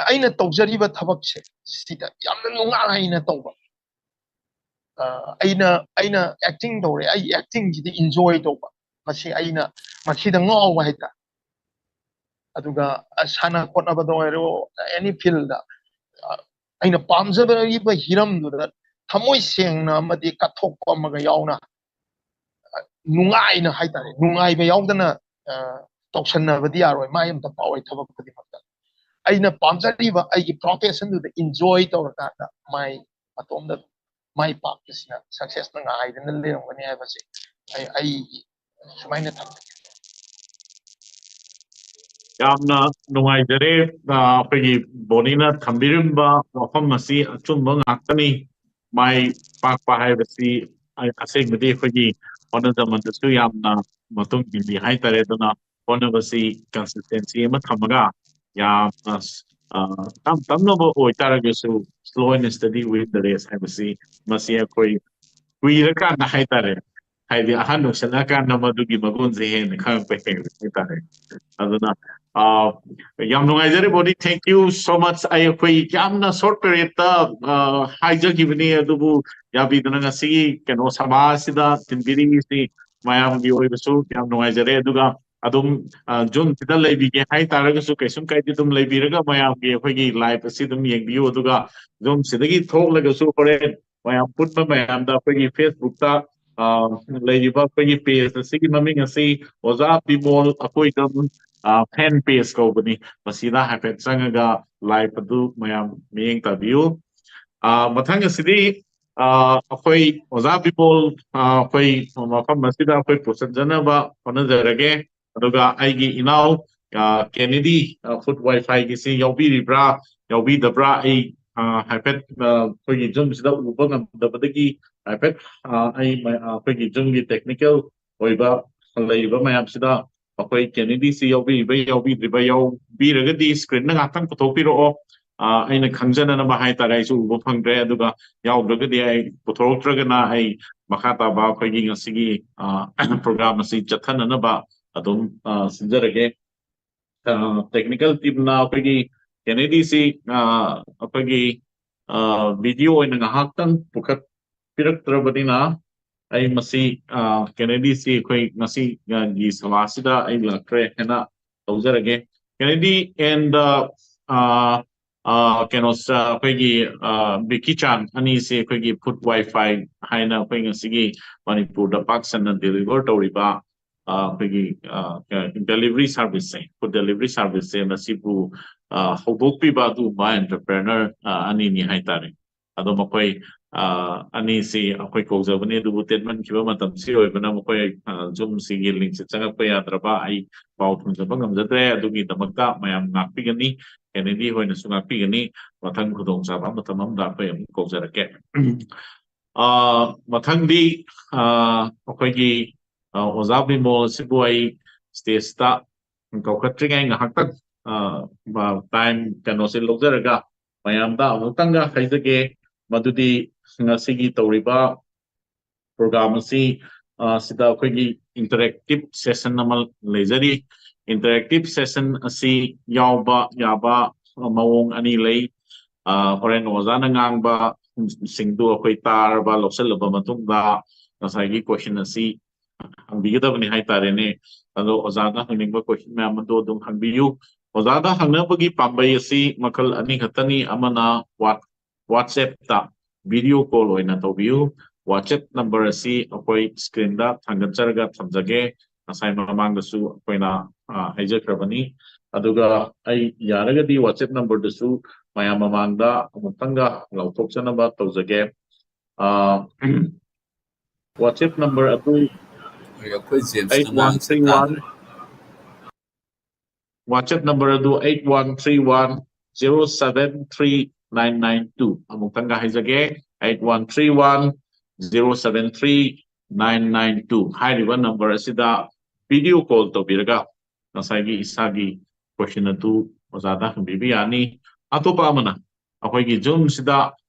ꯑꯩꯅ ꯇꯧꯖꯔꯤꯕ ꯊꯕꯛꯁꯦ ꯁꯤꯗ ꯌꯥꯝꯅ ꯅꯨꯡꯉꯥꯏꯅ ꯇꯧꯕ꯫ ꯑꯩꯅ ꯑꯩꯅ acting ꯇꯧꯔꯦ, ꯑꯩ actingꯁꯤꯗ enjoy ꯇꯧꯕ, ꯃꯁꯤ ꯑꯩꯅ ꯃꯁꯤꯗ ꯉꯥꯎꯕ ꯍꯥꯏꯇꯥꯔꯦ꯫ ꯑꯗꯨꯒ ꯁꯥꯟꯅ ꯈꯣꯠꯅꯕꯗ ꯑꯣꯏꯔꯣ, any fieldꯗ ꯑꯩꯅ ꯄꯥꯝꯖꯔꯤꯕ ꯍꯤꯔꯝꯗꯨꯗ ꯊꯃꯣꯏ ꯁꯦꯡꯅ ꯑꯃꯗꯤ ꯀꯠꯊꯣꯛꯄ ꯑꯃꯒ ꯌꯥꯎꯅ ꯅꯨꯡꯉꯥꯏꯅ ꯍꯥꯏꯇꯥꯔꯦ, ꯅꯨꯡꯉꯥꯏꯕ ꯌꯥꯎꯗꯅ ꯇꯧꯁꯟꯅꯕꯗꯤ ꯌꯥꯔꯣꯏ꯫ ꯃꯥꯏ ꯑꯝꯇ ꯄꯥꯛꯑꯣꯏ ꯊꯕꯛ ꯈꯨꯗꯤꯡꯃꯛꯇ꯫ ꯑꯩꯅ ꯄꯥꯝꯖꯔꯤꯕ ꯑꯩꯒꯤ professionꯗꯨꯗ enjoy ꯇꯧꯔꯀꯥꯟꯗ ꯃꯥꯏ ꯃꯇꯣꯝꯗ ꯃꯥꯏ ꯄꯥꯛꯄꯁꯤꯅ successꯅ ꯉꯥꯏꯗꯅ ꯂꯩꯔꯝꯒꯅꯤ ꯍꯥꯏꯕꯁꯦ ꯑꯩ ꯑꯩꯒꯤ ꯁꯨꯃꯥꯏꯅ ꯊꯝꯖꯒꯦ꯫ ꯌꯥꯝꯅ ꯅꯨꯡꯉꯥꯏꯖꯔꯦ꯫ ꯑꯩꯈꯣꯏꯒꯤ ꯕꯣꯅꯤꯅ ꯊꯝꯕꯤꯔꯝꯕ ꯋꯥꯐꯝ ꯑꯁꯤ ꯑꯆꯨꯝꯕ ꯉꯥꯛꯇꯅꯤ꯫ ꯃꯥꯏ ꯄꯥꯛꯄ ꯍꯥꯏꯕꯁꯤ ꯑꯁꯦꯡꯕꯗꯤ ꯑꯩꯈꯣꯏꯒꯤ ꯍꯣꯠꯅꯖꯃꯟꯗꯁꯨ ꯌꯥꯝꯅ ꯃꯇꯨꯡ ꯏꯜꯂꯤ ꯍꯥꯏꯇꯥꯔꯦ꯫ ꯑꯗꯨꯅ ꯍꯣꯠꯅꯕꯁꯤ consistency ꯑꯃ ꯊꯝꯃꯒ ꯌꯥꯝꯅ ꯇꯞ ꯇꯞꯅꯕ ꯑꯣꯏꯇꯥꯔꯒꯁꯨ slow and steady win the race ꯍꯥꯏꯕꯁꯤ ꯃꯁꯤ ꯑꯩꯈꯣꯏ ꯀꯨꯏꯔꯀꯥꯟꯗ ꯍꯥꯏꯇꯥꯔꯦ, ꯍꯥꯏꯗꯤ ꯑꯍꯟ ꯑꯣꯏꯁꯜꯂꯛꯑꯀꯥꯟꯗ ꯃꯗꯨꯒꯤ ꯃꯒꯨꯟꯁꯦ ꯍꯦꯟꯅ ꯈꯪꯉꯛꯄ ꯍꯦꯜꯂꯦ ꯍꯥꯏꯇꯥꯔꯦ꯫ ꯑꯗꯨꯅ ꯌꯥꯝ ꯅꯨꯡꯉꯥꯏꯖꯔꯦ ꯕꯣꯅꯤ, thank you so much꯫ ꯑꯩ ꯑꯩꯈꯣꯏ ꯌꯥꯝꯅ short periodꯇ ꯍꯥꯏꯖꯈꯤꯕꯅꯤ, ꯑꯗꯨꯕꯨ ꯌꯥꯕꯤꯗꯅ ꯉꯁꯤꯒꯤ ꯀꯩꯅꯣ ꯁꯚꯥ ꯑꯁꯤꯗ ꯇꯤꯟꯕꯤꯔꯤꯁꯤ ꯃꯌꯥꯝꯒꯤ ꯑꯣꯏꯕꯁꯨ ꯌꯥꯝ ꯅꯨꯡꯉꯥꯏꯖꯔꯦ꯫ ꯑꯗꯨꯒ ꯑꯗꯨꯝ ꯖꯨꯝꯁꯤꯗ ꯂꯩꯕꯤꯒꯦ ꯍꯥꯏꯇꯥꯔꯒꯁꯨ ꯀꯩꯁꯨꯝ ꯀꯥꯏꯗꯦ, ꯑꯗꯨꯝ ꯂꯩꯕꯤꯔꯒ ꯃꯌꯥꯝꯒꯤ ꯑꯩꯈꯣꯏꯒꯤ ꯂꯥꯏꯚ ꯑꯁꯤ ꯑꯗꯨꯝ ꯌꯦꯡꯕꯤꯌꯨ꯫ ꯑꯗꯨꯒ ꯖꯨꯝꯁꯤꯗꯒꯤ ꯊꯣꯛꯂꯒꯁꯨ ꯍꯣꯔꯦꯟ ꯃꯌꯥꯝ ꯄꯨꯟꯕ ꯃꯌꯥꯝꯗ ꯑꯩꯈꯣꯏꯒꯤ ꯐꯦꯁꯕꯨꯛꯇ ꯂꯩꯔꯤꯕ ꯑꯩꯈꯣꯏꯒꯤ ꯄꯦꯖ ꯑꯁꯤꯒꯤ ꯃꯃꯤꯡ ꯑꯁꯤ ꯑꯣꯖꯥ ꯕꯤꯃꯣꯜ ꯑꯀꯣꯏꯗꯝ ꯐꯦꯟ ꯄꯦꯖ ꯀꯧꯕꯅꯤ꯫ ꯃꯁꯤꯗ ꯍꯥꯏꯐꯦꯠ ꯆꯪꯉꯒ ꯂꯥꯏꯚ ꯑꯗꯨ ꯃꯌꯥꯝ ꯃꯤꯠꯌꯦꯡ ꯇꯥꯕꯤꯌꯨ꯫ ꯃꯊꯪ ꯑꯁꯤꯗꯤ ꯑꯩꯈꯣꯏ ꯑꯣꯖꯥ ꯕꯤꯃꯣꯜ ꯑꯩꯈꯣꯏ ꯃꯐꯝ ꯑꯁꯤꯗ ꯑꯩꯈꯣꯏ ꯄꯨꯁꯤꯟꯖꯅꯕ ꯍꯣꯠꯅꯖꯔꯒꯦ꯫ ꯑꯗꯨꯒ ꯑꯩꯒꯤ ꯏꯅꯥꯎ ꯀꯦꯅꯦꯗꯤ ꯐꯨꯗ ꯋꯥꯏꯐꯥꯏꯒꯤꯁꯤ ꯌꯥꯎꯕꯤꯔꯤꯕ꯭ꯔꯥ ꯌꯥꯎꯕꯤꯗꯕ꯭ꯔꯥ, ꯑꯩ ꯍꯥꯏꯐꯦꯠ ꯑꯩꯈꯣꯏꯒꯤ ꯖꯨꯝꯁꯤꯗ ꯎꯕ ꯉꯝꯗꯕꯗꯒꯤ ꯍꯥꯏꯐꯦꯠ ꯑꯩ ꯑꯩꯈꯣꯏꯒꯤ ꯖꯨꯝꯒꯤ ꯇꯦꯛꯅꯤꯀꯦꯜ ꯑꯣꯏꯕ ꯂꯩꯔꯤꯕ ꯃꯌꯥꯝꯁꯤꯗ ꯑꯩꯈꯣꯏ ꯀꯦꯅꯦꯗꯤꯁꯤ ꯌꯥꯎꯕꯤꯔꯤꯕ ꯌꯥꯎꯕꯤꯗ꯭ꯔꯤꯕ, ꯌꯥꯎꯕꯤꯔꯒꯗꯤ ꯁ꯭ꯀ꯭ꯔꯤꯟꯗ ꯉꯥꯛꯇꯪ ꯄꯨꯊꯣꯛꯄꯤꯔꯛꯑꯣ꯫ ꯑꯩꯅ ꯈꯪꯖꯅꯅꯕ ꯍꯥꯏꯇꯥꯔꯦ, ꯑꯩꯁꯨ ꯎꯕ ꯐꯪꯗ꯭ꯔꯦ꯫ ꯑꯗꯨꯒ ꯌꯥꯎꯗ꯭ꯔꯒꯗꯤ ꯑꯩ ꯄꯨꯊꯣꯔꯛꯇ꯭ꯔꯒꯅ ꯑꯩ ꯃꯈꯥ ꯇꯥꯕ ꯑꯩꯈꯣꯏꯒꯤ ꯉꯁꯤꯒꯤ ꯄ꯭ꯔꯣꯒ꯭ꯔꯥꯝ ꯑꯁꯤ ꯆꯠꯊꯅꯅꯕ ꯑꯗꯨꯝ ꯁꯤꯟꯖꯔꯒꯦ꯫ ꯇꯦꯛꯅꯤꯀꯦꯜ ꯇꯤꯝꯅ ꯑꯩꯈꯣꯏꯒꯤ ꯀꯦꯅꯦꯗꯤꯁꯤ ꯑꯩꯈꯣꯏꯒꯤ ꯚꯤꯗꯤꯑꯣ ꯑꯣꯏꯅ ꯉꯥꯏꯍꯥꯛꯇꯪ ꯄꯨꯈꯠꯄꯤꯔꯛꯇ꯭ꯔꯕꯅꯤꯅ ꯑꯩ ꯃꯁꯤ ꯀꯦꯅꯦꯗꯤꯁꯤ ꯑꯩꯈꯣꯏ ꯉꯁꯤꯒꯤ ꯁꯚꯥꯁꯤꯗ ꯑꯩ ꯂꯥꯛꯇ꯭ꯔꯦ ꯍꯥꯏꯅ ꯂꯧꯖꯔꯒꯦ꯫ ꯀꯦꯅꯦꯗꯤ and ꯀꯩꯅꯣ ꯑꯩꯈꯣꯏꯒꯤ ꯕꯤꯀꯤ ꯆꯥꯟ ꯑꯅꯤꯁꯤ ꯑꯩꯈꯣꯏꯒꯤ ꯐꯨꯗ ꯋꯥꯏꯐꯥꯏ ꯍꯥꯏꯅ ꯑꯩꯈꯣꯏ ꯉꯁꯤꯒꯤ ꯃꯅꯤꯄꯨꯔꯗ ꯄꯥꯛ ꯁꯟꯅ ꯗꯦꯂꯤꯚꯔ ꯇꯧꯔꯤꯕ ꯑꯩꯈꯣꯏꯒꯤ ꯗꯦꯂꯤꯚꯔꯤ ꯁꯥꯔꯚꯤꯁꯁꯦ, ꯐꯨꯗ ꯗꯦꯂꯤꯚꯔꯤ ꯁꯥꯔꯚꯤꯁꯁꯦ ꯃꯁꯤꯕꯨ ꯍꯧꯗꯣꯛꯄꯤꯕ ꯑꯗꯨꯒꯨꯝꯕ ꯑꯦꯟꯇꯔꯄ꯭ꯔꯦꯅꯔ ꯑꯅꯤꯅꯤ ꯍꯥꯏꯇꯥꯔꯦ꯫ ꯑꯗꯣ ꯃꯈꯣꯏ ꯑꯅꯤꯁꯤ ꯑꯩꯈꯣꯏ ꯀꯧꯖꯕꯅꯤ, ꯑꯗꯨꯕꯨ ꯇꯦꯟꯃꯟꯈꯤꯕ ꯃꯇꯝꯁꯤ ꯑꯣꯏꯕꯅ ꯃꯈꯣꯏ ꯖꯨꯝꯁꯤꯒꯤ ꯂꯤꯡꯁꯦ ꯆꯪꯉꯛꯄ ꯌꯥꯗ꯭ꯔꯕ ꯑꯩ ꯄꯥꯎ ꯊꯝꯖꯕ ꯉꯝꯖꯗ꯭ꯔꯦ꯫ ꯑꯗꯨꯒꯤꯗꯃꯛꯇ ꯃꯌꯥꯝ ꯉꯥꯛꯄꯤꯒꯅꯤ, ꯀꯦꯅꯦꯗꯤ ꯍꯣꯏꯅꯁꯨ ꯉꯥꯛꯄꯤꯒꯅꯤ꯫ ꯃꯊꯪ ꯈꯨꯗꯣꯡꯆꯥꯕ ꯃꯇꯝ ꯑꯃꯗ ꯑꯩꯈꯣꯏ ꯑꯃꯨꯛ ꯀꯧꯖꯔꯛꯀꯦ꯫ ꯃꯊꯪꯗꯤ ꯑꯩꯈꯣꯏꯒꯤ ꯑꯣꯖꯥ ꯕꯤꯃꯣꯜ ꯑꯁꯤꯕꯨ ꯑꯩ ꯁ꯭ꯇꯦꯖꯇ ꯀꯧꯈꯠꯇ꯭ꯔꯤꯉꯩ ꯉꯥꯏꯍꯥꯛꯇꯪ ꯇꯥꯏꯝ ꯀꯩꯅꯣꯁꯦ ꯂꯧꯖꯔꯒ ꯃꯌꯥꯝꯗ ꯑꯃꯨꯛꯇꯪꯒ ꯍꯥꯏꯖꯒꯦ꯫ ꯃꯗꯨꯗꯤ ꯉꯁꯤꯒꯤ ꯇꯧꯔꯤꯕ ꯄ꯭ꯔꯣꯒ꯭ꯔꯥꯝ ꯑꯁꯤ ꯁꯤꯗ ꯑꯩꯈꯣꯏꯒꯤ ꯏꯟꯇꯔꯦꯛꯇꯤꯞ ꯁꯦꯁꯟ ꯑꯃ ꯂꯩꯖꯔꯤ꯫ ꯏꯟꯇꯔꯦꯛꯇꯤꯞ ꯁꯦꯁꯟ ꯑꯁꯤ ꯌꯥꯎꯕ ꯌꯥꯕ ꯃꯑꯣꯡ ꯑꯅꯤ ꯂꯩ꯫ ꯍꯣꯔꯦꯟ ꯑꯣꯖꯥꯅ ꯉꯥꯡꯕ ꯁꯤꯡꯗꯨ ꯑꯩꯈꯣꯏ ꯇꯥꯔꯕ ꯂꯧꯁꯤꯜꯂꯕ ꯃꯇꯨꯡꯗ ꯉꯁꯥꯏꯒꯤ ꯀꯣꯏꯁꯟ ꯑꯁꯤ ꯍꯪꯕꯤꯒꯗꯕꯅꯤ ꯍꯥꯏꯇꯥꯔꯦꯅꯦ꯫ ꯑꯗꯣ ꯑꯣꯖꯥꯗ ꯍꯪꯅꯤꯡꯕ question ꯃꯌꯥꯝ ꯑꯗꯨ ꯑꯗꯨꯝ ꯍꯪꯕꯤꯌꯨ꯫ ꯑꯣꯖꯥꯗ ꯍꯪꯅꯕꯒꯤ ꯄꯥꯝꯕꯩ ꯑꯁꯤ ꯃꯈꯜ ꯑꯅꯤ ꯈꯛꯇꯅꯤ꯫ ꯑꯃꯅ What- WhatsApp-ꯇ video call ꯑꯣꯏꯅ ꯇꯧꯕꯤꯌꯨ꯫ WhatsApp number ꯑꯁꯤ ꯑꯩꯈꯣꯏ screen-ꯗ ꯊꯥꯡꯒꯠꯆꯔꯒ ꯊꯝꯖꯒꯦ꯫ ꯉꯁꯥꯏ ꯃꯃꯥꯡꯗꯁꯨ ꯑꯩꯈꯣꯏꯅ, ꯑ, ꯍꯥꯏꯖꯈ꯭ꯔꯕꯅꯤ꯫ ꯑꯗꯨꯒ ꯑꯩ ꯌꯥꯔꯒꯗꯤ WhatsApp number-ꯗꯨꯁꯨ ꯃꯌꯥꯝ ꯃꯃꯥꯡꯗ ꯑꯃꯨꯛꯇꯪꯒ ꯂꯥꯎꯊꯣꯛꯆꯅꯕ ꯇꯧꯖꯒꯦ꯫ ꯑ, WhatsApp number ꯑꯗꯨ ꯑꯩꯈꯣꯏ James eight one three one WhatsApp number ꯑꯗꯨ eight one three one zero seven three nine nine two꯫ ꯑꯃꯨꯛꯇꯪꯒ ꯍꯥꯏꯖꯒꯦ, eight one three one zero seven three nine nine two꯫ ꯍꯥꯏꯔꯤꯕ number ꯑꯁꯤꯗ video call ꯇꯧꯕꯤꯔꯒ ꯉꯁꯥꯏꯒꯤ ꯏꯁꯥꯒꯤ question ꯑꯗꯨ ꯑꯣꯖꯥꯗ ꯍꯪꯕꯤꯕ ꯌꯥꯅꯤ꯫ ꯑꯇꯣꯞꯄ ꯑꯃꯅ, ꯑꯩꯈꯣꯏꯒꯤ Zoom-ꯁꯤꯗ,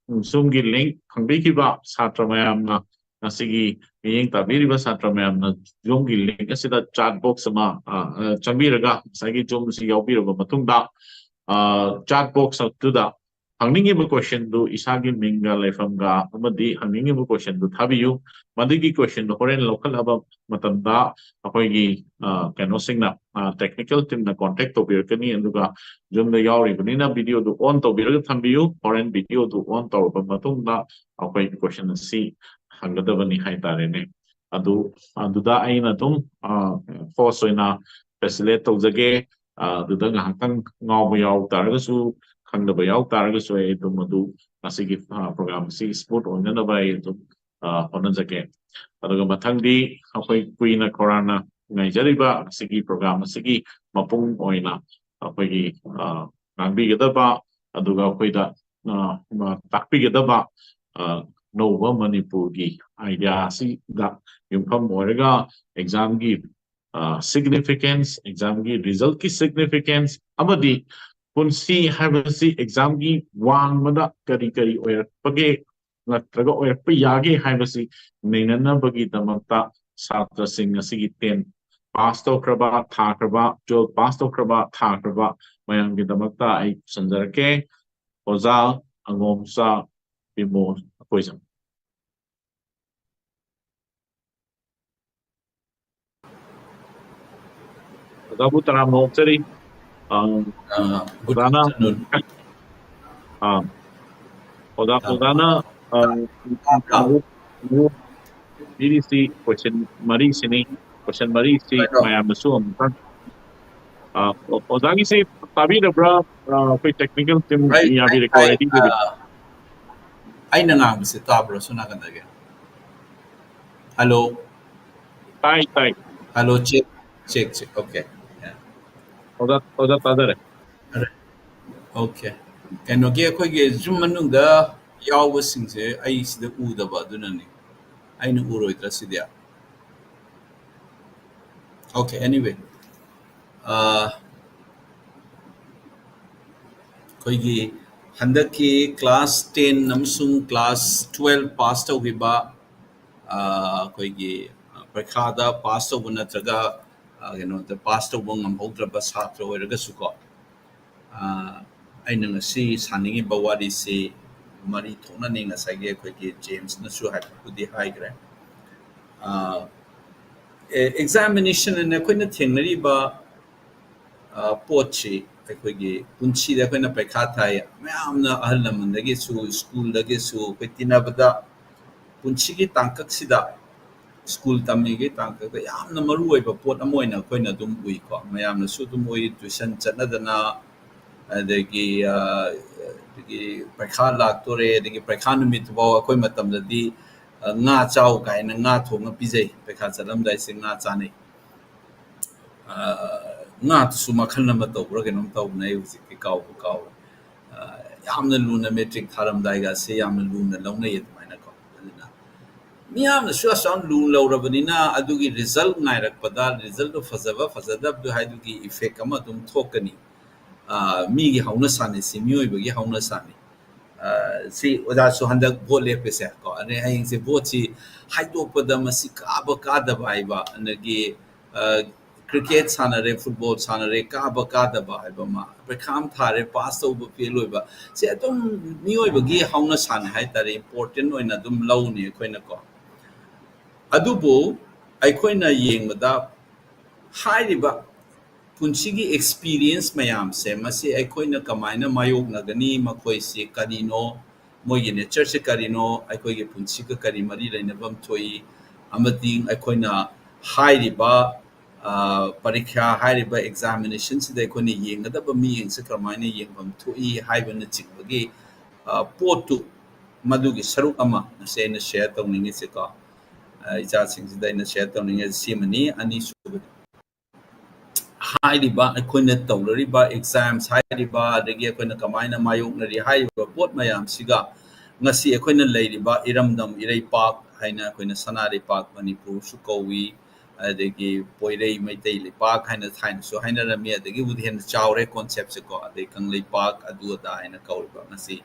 Zoom-ꯒꯤ link ꯐꯪꯕꯤꯈꯤꯕ ꯁꯥꯇ꯭ꯔ ꯃꯌꯥꯝꯅ, ꯉꯁꯤꯒꯤ ꯃꯤꯠꯌꯦꯡ ꯇꯥꯕꯤꯔꯤꯕ ꯁꯥꯇ꯭ꯔ ꯃꯌꯥꯝꯅ Zoom-ꯒꯤ link ꯑꯁꯤꯗ chat box ꯑꯃ, ꯑ, ꯑ, ꯆꯪꯕꯤꯔꯒ ꯉꯁꯥꯏꯒꯤ Zoom-ꯁꯤ ꯌꯥꯎꯕꯤꯔꯕ ꯃꯇꯨꯡꯗ, ꯑ, chat box ꯑꯗꯨꯗ ꯍꯪꯅꯤꯡꯉꯤꯕ question-ꯗꯨ ꯏꯁꯥꯒꯤ ꯃꯤꯡꯒ ꯂꯩꯐꯝꯒ ꯑꯃꯗꯤ ꯍꯪꯅꯤꯡꯉꯤꯕ question-ꯗꯨ ꯊꯥꯕꯤꯌꯨ꯫ ꯃꯗꯨꯒꯤ question-ꯗꯨ ꯍꯣꯔꯦꯟ ꯂꯧꯈꯠꯂꯕ ꯃꯇꯝꯗ ꯑꯩꯈꯣꯏꯒꯤ, ꯑ, ꯀꯩꯅꯣꯁꯤꯡꯅ, ꯑ, technical team-ꯅ contact ꯇꯧꯕꯤꯔꯛꯀꯅꯤ꯫ ꯑꯗꯨꯒ Zoom-ꯗ ꯌꯥꯎꯔꯤꯕꯅꯤꯅ video-ꯗꯨ on ꯇꯧꯕꯤꯔꯒ ꯊꯝꯕꯤꯌꯨ꯫ ꯍꯣꯔꯦꯟ video-ꯗꯨ on ꯇꯧꯔꯕ ꯃꯇꯨꯡꯗ ꯑꯩꯈꯣꯏ question ꯑꯁꯤ ꯍꯪꯒꯗꯕꯅꯤ ꯍꯥꯏꯇꯥꯔꯦꯅꯦ꯫ ꯑꯗꯨ, ꯑꯗꯨꯗ ꯑꯩꯅ ꯑꯗꯨꯝ, ꯑ, host ꯑꯣꯏꯅ facilitate ꯇꯧꯖꯒꯦ꯫ ꯑ, ꯑꯗꯨꯗ ꯉꯥꯏꯍꯥꯛꯇꯪ ꯉꯥꯎꯕ ꯌꯥꯎ ꯇꯥꯔꯒꯁꯨ, ꯈꯪꯗꯕ ꯌꯥꯎ ꯇꯥꯔꯒꯁꯨ, ꯑꯩ ꯑꯗꯨꯝ ꯑꯗꯨ ꯉꯁꯤꯒꯤ, ꯑ, program ꯑꯁꯤ smooth ꯑꯣꯏꯅꯅꯕ ꯑꯩ ꯑꯗꯨꯝ, ꯑ, ꯍꯣꯠꯅꯖꯒꯦ꯫ ꯑꯗꯨꯒ ꯃꯊꯪꯗꯤ ꯑꯩꯈꯣꯏ ꯀꯨꯏꯅ ꯈꯧꯔꯥꯡꯅ ꯉꯥꯏꯖꯔꯤꯕ ꯉꯁꯤꯒꯤ program ꯑꯁꯤꯒꯤ ꯃꯄꯨꯡ ꯑꯣꯏꯅ ꯑꯩꯈꯣꯏꯒꯤ, ꯑ, ꯉꯥꯡꯕꯤꯒꯗꯕ, ꯑꯗꯨꯒ ꯑꯩꯈꯣꯏꯗ, ꯑ, ꯇꯥꯛꯄꯤꯒꯗꯕ, ꯑ, ꯑꯅꯧꯕ ꯃꯅꯤꯄꯨꯔꯒꯤ idea ꯑꯁꯤꯗ ꯌꯨꯝꯐꯝ ꯑꯣꯏꯔꯒ exam-ꯒꯤ, ꯑ, significance, exam-ꯒꯤ result-ꯀꯤ significance ꯑꯃꯗꯤ ꯄꯨꯟꯁꯤ ꯍꯥꯏꯕꯁꯤ exam-ꯒꯤ ꯋꯥꯡꯃꯗ ꯀꯔꯤ ꯀꯔꯤ ꯑꯣꯏꯔꯛꯄꯒꯦ ꯅꯠꯇ꯭ꯔꯒ ꯑꯣꯏꯔꯛꯄ ꯌꯥꯒꯦ ꯍꯥꯏꯕꯁꯤ ꯅꯩꯅꯅꯕꯒꯤꯗꯃꯛꯇ ꯁꯥꯇ꯭ꯔꯁꯤꯡ ꯑꯁꯤꯒꯤ ten pass ꯇꯧꯈ꯭ꯔꯕ, ꯊꯥꯈ꯭ꯔꯕ, twelve pass ꯇꯧꯈ꯭ꯔꯕ, ꯊꯥꯈ꯭ꯔꯕ ꯃꯌꯥꯝꯒꯤꯗꯃꯛꯇ ꯑꯩ ꯄꯨꯁꯟꯖꯔꯛꯀꯦ꯫ ꯑꯣꯖꯥ ꯑꯉꯣꯝꯆꯥ ꯕꯤꯃꯣꯜ ꯑꯀꯣꯏꯖꯝ꯫ ꯑꯣꯖꯥꯕꯨ ꯇꯔꯥꯝꯅ ꯑꯣꯛꯆꯔꯤ꯫ ꯑ, Uh, good ꯑꯣꯖꯥꯅ afternoon. ꯑ, ꯑꯣꯖꯥ ꯇꯥꯕ꯭ꯔꯣ? ꯑꯣꯖꯥꯅ ꯑ, ꯇꯥꯕ꯭ꯔꯣ? ꯃꯔꯨꯞ ꯃꯔꯨꯞ ꯄꯤꯔꯤꯁꯤ ꯀꯣꯏꯁꯟ ꯃꯔꯤꯁꯤꯅꯤ꯫ ꯀꯣꯏꯁꯟ ꯃꯔꯤꯁꯤ ꯀꯩꯅꯣ? ꯃꯌꯥꯝꯅꯁꯨ ꯑꯃꯨꯛꯇꯪ, ꯑ, ꯑꯣ- ꯑꯣꯖꯥꯒꯤꯁꯤ ꯇꯥꯕꯤꯔꯕ꯭ꯔꯥ? ꯑ, ꯑꯩꯈꯣꯏ ꯇꯦꯛꯅꯤꯀꯦꯜ ꯇꯤꯝ ꯑꯩ ꯑꯩ ꯌꯥꯕꯤꯔꯦꯀꯣ, ꯑꯩ ꯔꯦꯗꯤ ꯂꯩꯕꯤꯔꯦ꯫ ꯑ, ꯑꯩꯅ ꯉꯥꯡꯕꯁꯦ ꯇꯥꯕ꯭ꯔꯣ ꯁꯣꯝ ꯅꯥꯀꯟꯗꯒꯤ? ꯍꯜꯂꯣ? ꯇꯥꯏ ꯇꯥꯏ꯫ Hello, check check check. Okay. ꯑꯣꯖꯥ ꯑꯣꯖꯥ ꯇꯥꯖꯔꯦ꯫ ꯑꯣꯀꯦ꯫ ꯀꯩꯅꯣꯒꯤ ꯑꯩꯈꯣꯏꯒꯤ ꯖꯨꯝ ꯃꯅꯨꯡꯗ ꯌꯥꯎꯕꯁꯤꯡꯁꯦ ꯑꯩ ꯁꯤꯗ ꯎꯗꯕ, ꯑꯗꯨꯅꯅꯤ꯫ ꯑꯩꯅ ꯎꯔꯣꯏꯗ꯭ꯔꯥ ꯁꯤꯗꯤ? Okay, anyway. ꯑ, ꯑꯩꯈꯣꯏꯒꯤ ꯍꯟꯗꯛꯀꯤ class ten ꯑꯃꯁꯨꯡ class twelve pass ꯇꯧꯈꯤꯕ, ꯑ, ꯑꯩꯈꯣꯏꯒꯤ ꯄꯔꯤꯈꯥꯗ pass ꯇꯧꯕ ꯅꯠꯇ꯭ꯔꯒ, ꯑ, ꯀꯩꯅꯣꯗ pass ꯇꯧꯕ ꯉꯝꯍꯧꯗ꯭ꯔꯕ ꯁꯥꯇ꯭ꯔ ꯑꯣꯏꯔꯒꯁꯨꯀꯣ, ꯑ, ꯑꯩꯅ ꯉꯁꯤ ꯁꯥꯅꯤꯡꯉꯤꯕ ꯋꯥꯔꯤꯁꯤ ꯃꯔꯤ ꯊꯣꯛꯅꯅꯤ, ꯉꯁꯥꯏꯒꯤ ꯑꯩꯈꯣꯏꯒꯤ ꯖꯦꯝꯁꯅꯁꯨ ꯍꯥꯏꯐꯦꯠꯄꯨꯗꯤ ꯍꯥꯏꯈ꯭ꯔꯦ꯫ ꯑ, ꯑꯦ-, examination ꯑꯅ ꯑꯩꯈꯣꯏꯅ ꯊꯦꯡꯅꯔꯤꯕ, ꯑ, ꯄꯣꯠꯁꯤ ꯑꯩꯈꯣꯏꯒꯤ ꯄꯨꯟꯁꯤꯗ ꯑꯩꯈꯣꯏꯅ ꯄꯩꯈꯥ ꯊꯥꯏ, ꯃꯌꯥꯝꯅ ꯑꯍꯜ ꯂꯃꯟꯗꯒꯤꯁꯨ, ꯁ꯭ꯀꯨꯜꯗꯒꯤꯁꯨ ꯑꯩꯈꯣꯏ ꯇꯤꯟꯅꯕꯗ ꯄꯨꯟꯁꯤꯒꯤ ꯇꯥꯡꯀꯛꯁꯤꯗ, ꯁ꯭ꯀꯨꯜ ꯇꯝꯃꯤꯉꯩ ꯇꯥꯡꯀꯛꯇ ꯌꯥꯝꯅ ꯃꯔꯨ ꯑꯣꯏꯕ ꯄꯣꯠ ꯑꯃ ꯑꯣꯏꯅ ꯑꯩꯈꯣꯏꯅ ꯑꯗꯨꯝ ꯎꯏꯀꯣ, ꯃꯌꯥꯝꯅꯁꯨ ꯑꯗꯨꯝ ꯎꯏ, tuition ꯆꯠꯅꯗꯅ, ꯑꯗꯒꯤ, ꯑ, ꯑꯗꯒꯤ ꯄꯩꯈꯥ ꯂꯥꯛꯇꯣꯔꯦ, ꯑꯗꯒꯤ ꯄꯩꯈꯥ ꯅꯨꯃꯤꯠꯇꯨꯐꯥꯎ ꯑꯩꯈꯣꯏ ꯃꯇꯝꯗꯗꯤ, ꯑ, ꯉꯥ ꯆꯥꯎ ꯀꯥꯏꯅ ꯉꯥ ꯊꯣꯡꯉ ꯄꯤꯖꯩ, ꯄꯩꯈꯥ ꯆꯠꯂꯝꯗꯥꯏꯁꯦ ꯉꯥ ꯆꯥꯅꯩ꯫ ꯑ, ꯉꯥꯗꯨꯁꯨ ꯃꯈꯜ ꯑꯃ ꯇꯧꯕ꯭ꯔꯥ ꯀꯩꯅꯣꯝ ꯇꯧꯕꯅꯦ, ꯑꯩ ꯍꯧꯖꯤꯛꯇꯤ ꯀꯥꯎꯕꯨ ꯀꯥꯎꯔꯦ꯫ ꯑ, ꯌꯥꯝꯅ ꯂꯨꯅ, matric ꯊꯥꯔꯝꯗꯥꯏꯒꯁꯦ ꯌꯥꯝꯅ ꯂꯨꯅ ꯂꯧꯅꯩ ꯑꯗꯨꯃꯥꯏꯅꯀꯣ꯫ ꯑꯗꯨꯅ ꯃꯤꯌꯥꯝꯅꯁꯨ ꯑꯁꯨꯛ ꯌꯥꯝ ꯂꯨꯅ ꯂꯧꯔꯕꯅꯤꯅ ꯑꯗꯨꯒꯤ result ꯉꯥꯏꯔꯛꯄꯗ, resultꯇꯣ ꯐꯖꯕ ꯐꯖꯗꯕꯗꯨ ꯍꯥꯏꯗꯨꯒꯤ effect ꯑꯃ ꯑꯗꯨꯝ ꯊꯣꯛꯀꯅꯤ꯫ ꯑ, ꯃꯤꯒꯤ ꯍꯧꯅꯁꯥꯅꯤ, ꯁꯤ ꯃꯤꯑꯣꯏꯕꯒꯤ ꯍꯧꯅꯁꯥꯅꯤ꯫ ꯑ, ꯁꯤ ꯑꯣꯖꯥꯁꯨ ꯍꯟꯗꯛ vote ꯂꯦꯞꯄꯤꯁꯦ ꯀꯣ, ꯑꯗꯩ ꯍꯌꯦꯡꯁꯦ voteꯁꯤ ꯍꯥꯏꯗꯣꯛꯄꯗ ꯃꯁꯤ ꯀꯥꯕ ꯀꯥꯗꯕ ꯍꯥꯏꯕ, ꯑꯗꯒꯤ, ꯑ, cricket ꯁꯥꯟꯅꯔꯦ, football ꯁꯥꯟꯅꯔꯦ, ꯀꯥꯕ ꯀꯥꯗꯕ ꯍꯥꯏꯕ ꯑꯃ, ꯄꯩꯈꯥ ꯑꯃ ꯊꯥꯔꯦ, pass ꯇꯧꯕ fail ꯑꯣꯏꯕ, ꯁꯤ ꯑꯗꯨꯝ ꯃꯤꯑꯣꯏꯕꯒꯤ ꯍꯧꯅꯁꯥꯅꯤ ꯍꯥꯏꯇꯥꯔꯦ, important ꯑꯣꯏꯅ ꯑꯗꯨꯝ ꯂꯧꯅꯤ ꯑꯩꯈꯣꯏꯅꯀꯣ꯫ ꯑꯗꯨꯕꯨ ꯑꯩꯈꯣꯏꯅ ꯌꯦꯡꯕꯗ ꯍꯥꯏꯔꯤꯕ ꯄꯨꯟꯁꯤꯒꯤ ꯑꯦꯛꯁꯄꯤꯔꯤꯌꯦꯟꯁ ꯃꯌꯥꯝꯁꯦ, ꯃꯁꯤ ꯑꯩꯈꯣꯏꯅ ꯀꯃꯥꯏꯅ ꯃꯥꯌꯣꯛꯅꯒꯅꯤ, ꯃꯈꯣꯏꯁꯤ ꯀꯔꯤꯅꯣ, ꯃꯣꯏꯒꯤ ꯅꯦꯆꯔꯁꯦ ꯀꯔꯤꯅꯣ, ꯑꯩꯈꯣꯏꯒꯤ ꯄꯨꯟꯁꯤꯒ ꯀꯔꯤ ꯃꯔꯤ ꯂꯩꯅꯐꯝ ꯊꯣꯛꯏ, ꯑꯃꯗꯤ ꯑꯩꯈꯣꯏꯅ ꯍꯥꯏꯔꯤꯕ, ꯑ, ꯄꯔꯤꯈ꯭ꯌꯥ ꯍꯥꯏꯔꯤꯕ ꯑꯦꯛꯖꯥꯃꯤꯅꯦꯁꯟꯁꯤꯗ ꯑꯩꯈꯣꯏꯅ ꯌꯦꯡꯒꯗꯕ ꯃꯤꯠꯌꯦꯡꯁꯦ ꯀꯔꯝꯍꯥꯏꯅ ꯌꯦꯡꯐꯝ ꯊꯣꯛꯏ ꯍꯥꯏꯕꯅꯆꯤꯡꯕꯒꯤ, ꯑ, ꯄꯣꯠꯇꯨ, ꯃꯗꯨꯒꯤ ꯁꯔꯨꯛ ꯑꯃ ꯉꯁꯤ ꯑꯩꯅ ꯁꯤꯌꯔ ꯇꯧꯅꯤꯡꯉꯤꯁꯦꯀꯣ꯫ ꯑ, ꯏꯆꯥꯁꯤꯡꯁꯤꯗ ꯑꯩꯅ ꯁꯤꯌꯔ ꯇꯧꯅꯤꯡꯉꯤꯁꯦ ꯁꯤꯃꯅꯤ꯫ ꯑꯅꯤꯁꯨꯕꯗ, ꯍꯥꯏꯔꯤꯕ ꯑꯩꯈꯣꯏꯅ ꯇꯧꯅꯔꯤꯕ ꯑꯦꯛꯖꯥꯝꯁ ꯍꯥꯏꯔꯤꯕ, ꯑꯗꯒꯤ ꯑꯩꯈꯣꯏꯅ ꯀꯃꯥꯏꯅ ꯃꯥꯌꯣꯛꯅꯔꯤ ꯍꯥꯏꯔꯤꯕ ꯄꯣꯠ ꯃꯌꯥꯝꯁꯤꯒ ꯉꯁꯤ ꯑꯩꯈꯣꯏꯅ ꯂꯩꯔꯤꯕ ꯏꯔꯝꯗꯝ ꯏꯔꯩꯄꯥꯛ ꯍꯥꯏꯅ ꯑꯩꯈꯣꯏꯅ ꯁꯅꯥ ꯂꯩꯄꯥꯛ ꯃꯅꯤꯄꯨꯔꯁꯨ ꯀꯧꯏ, ꯑꯗꯒꯤ ꯄꯣꯏꯔꯩ ꯃꯩꯇꯩ ꯂꯩꯄꯥꯛ ꯍꯥꯏꯅ ꯊꯥꯏꯅꯁꯨ ꯍꯥꯏꯅꯔꯝꯃꯤ, ꯑꯗꯒꯤꯕꯨꯗꯤ ꯍꯦꯟꯅ ꯆꯥꯎꯔꯦ ꯀꯣꯟꯁꯦꯞꯁꯦꯀꯣ, ꯑꯗꯩ ꯀꯪꯂꯩꯄꯥꯛ ꯑꯗꯨ ꯑꯗꯥ ꯍꯥꯏꯅ ꯀꯧꯔꯤꯕ ꯉꯁꯤ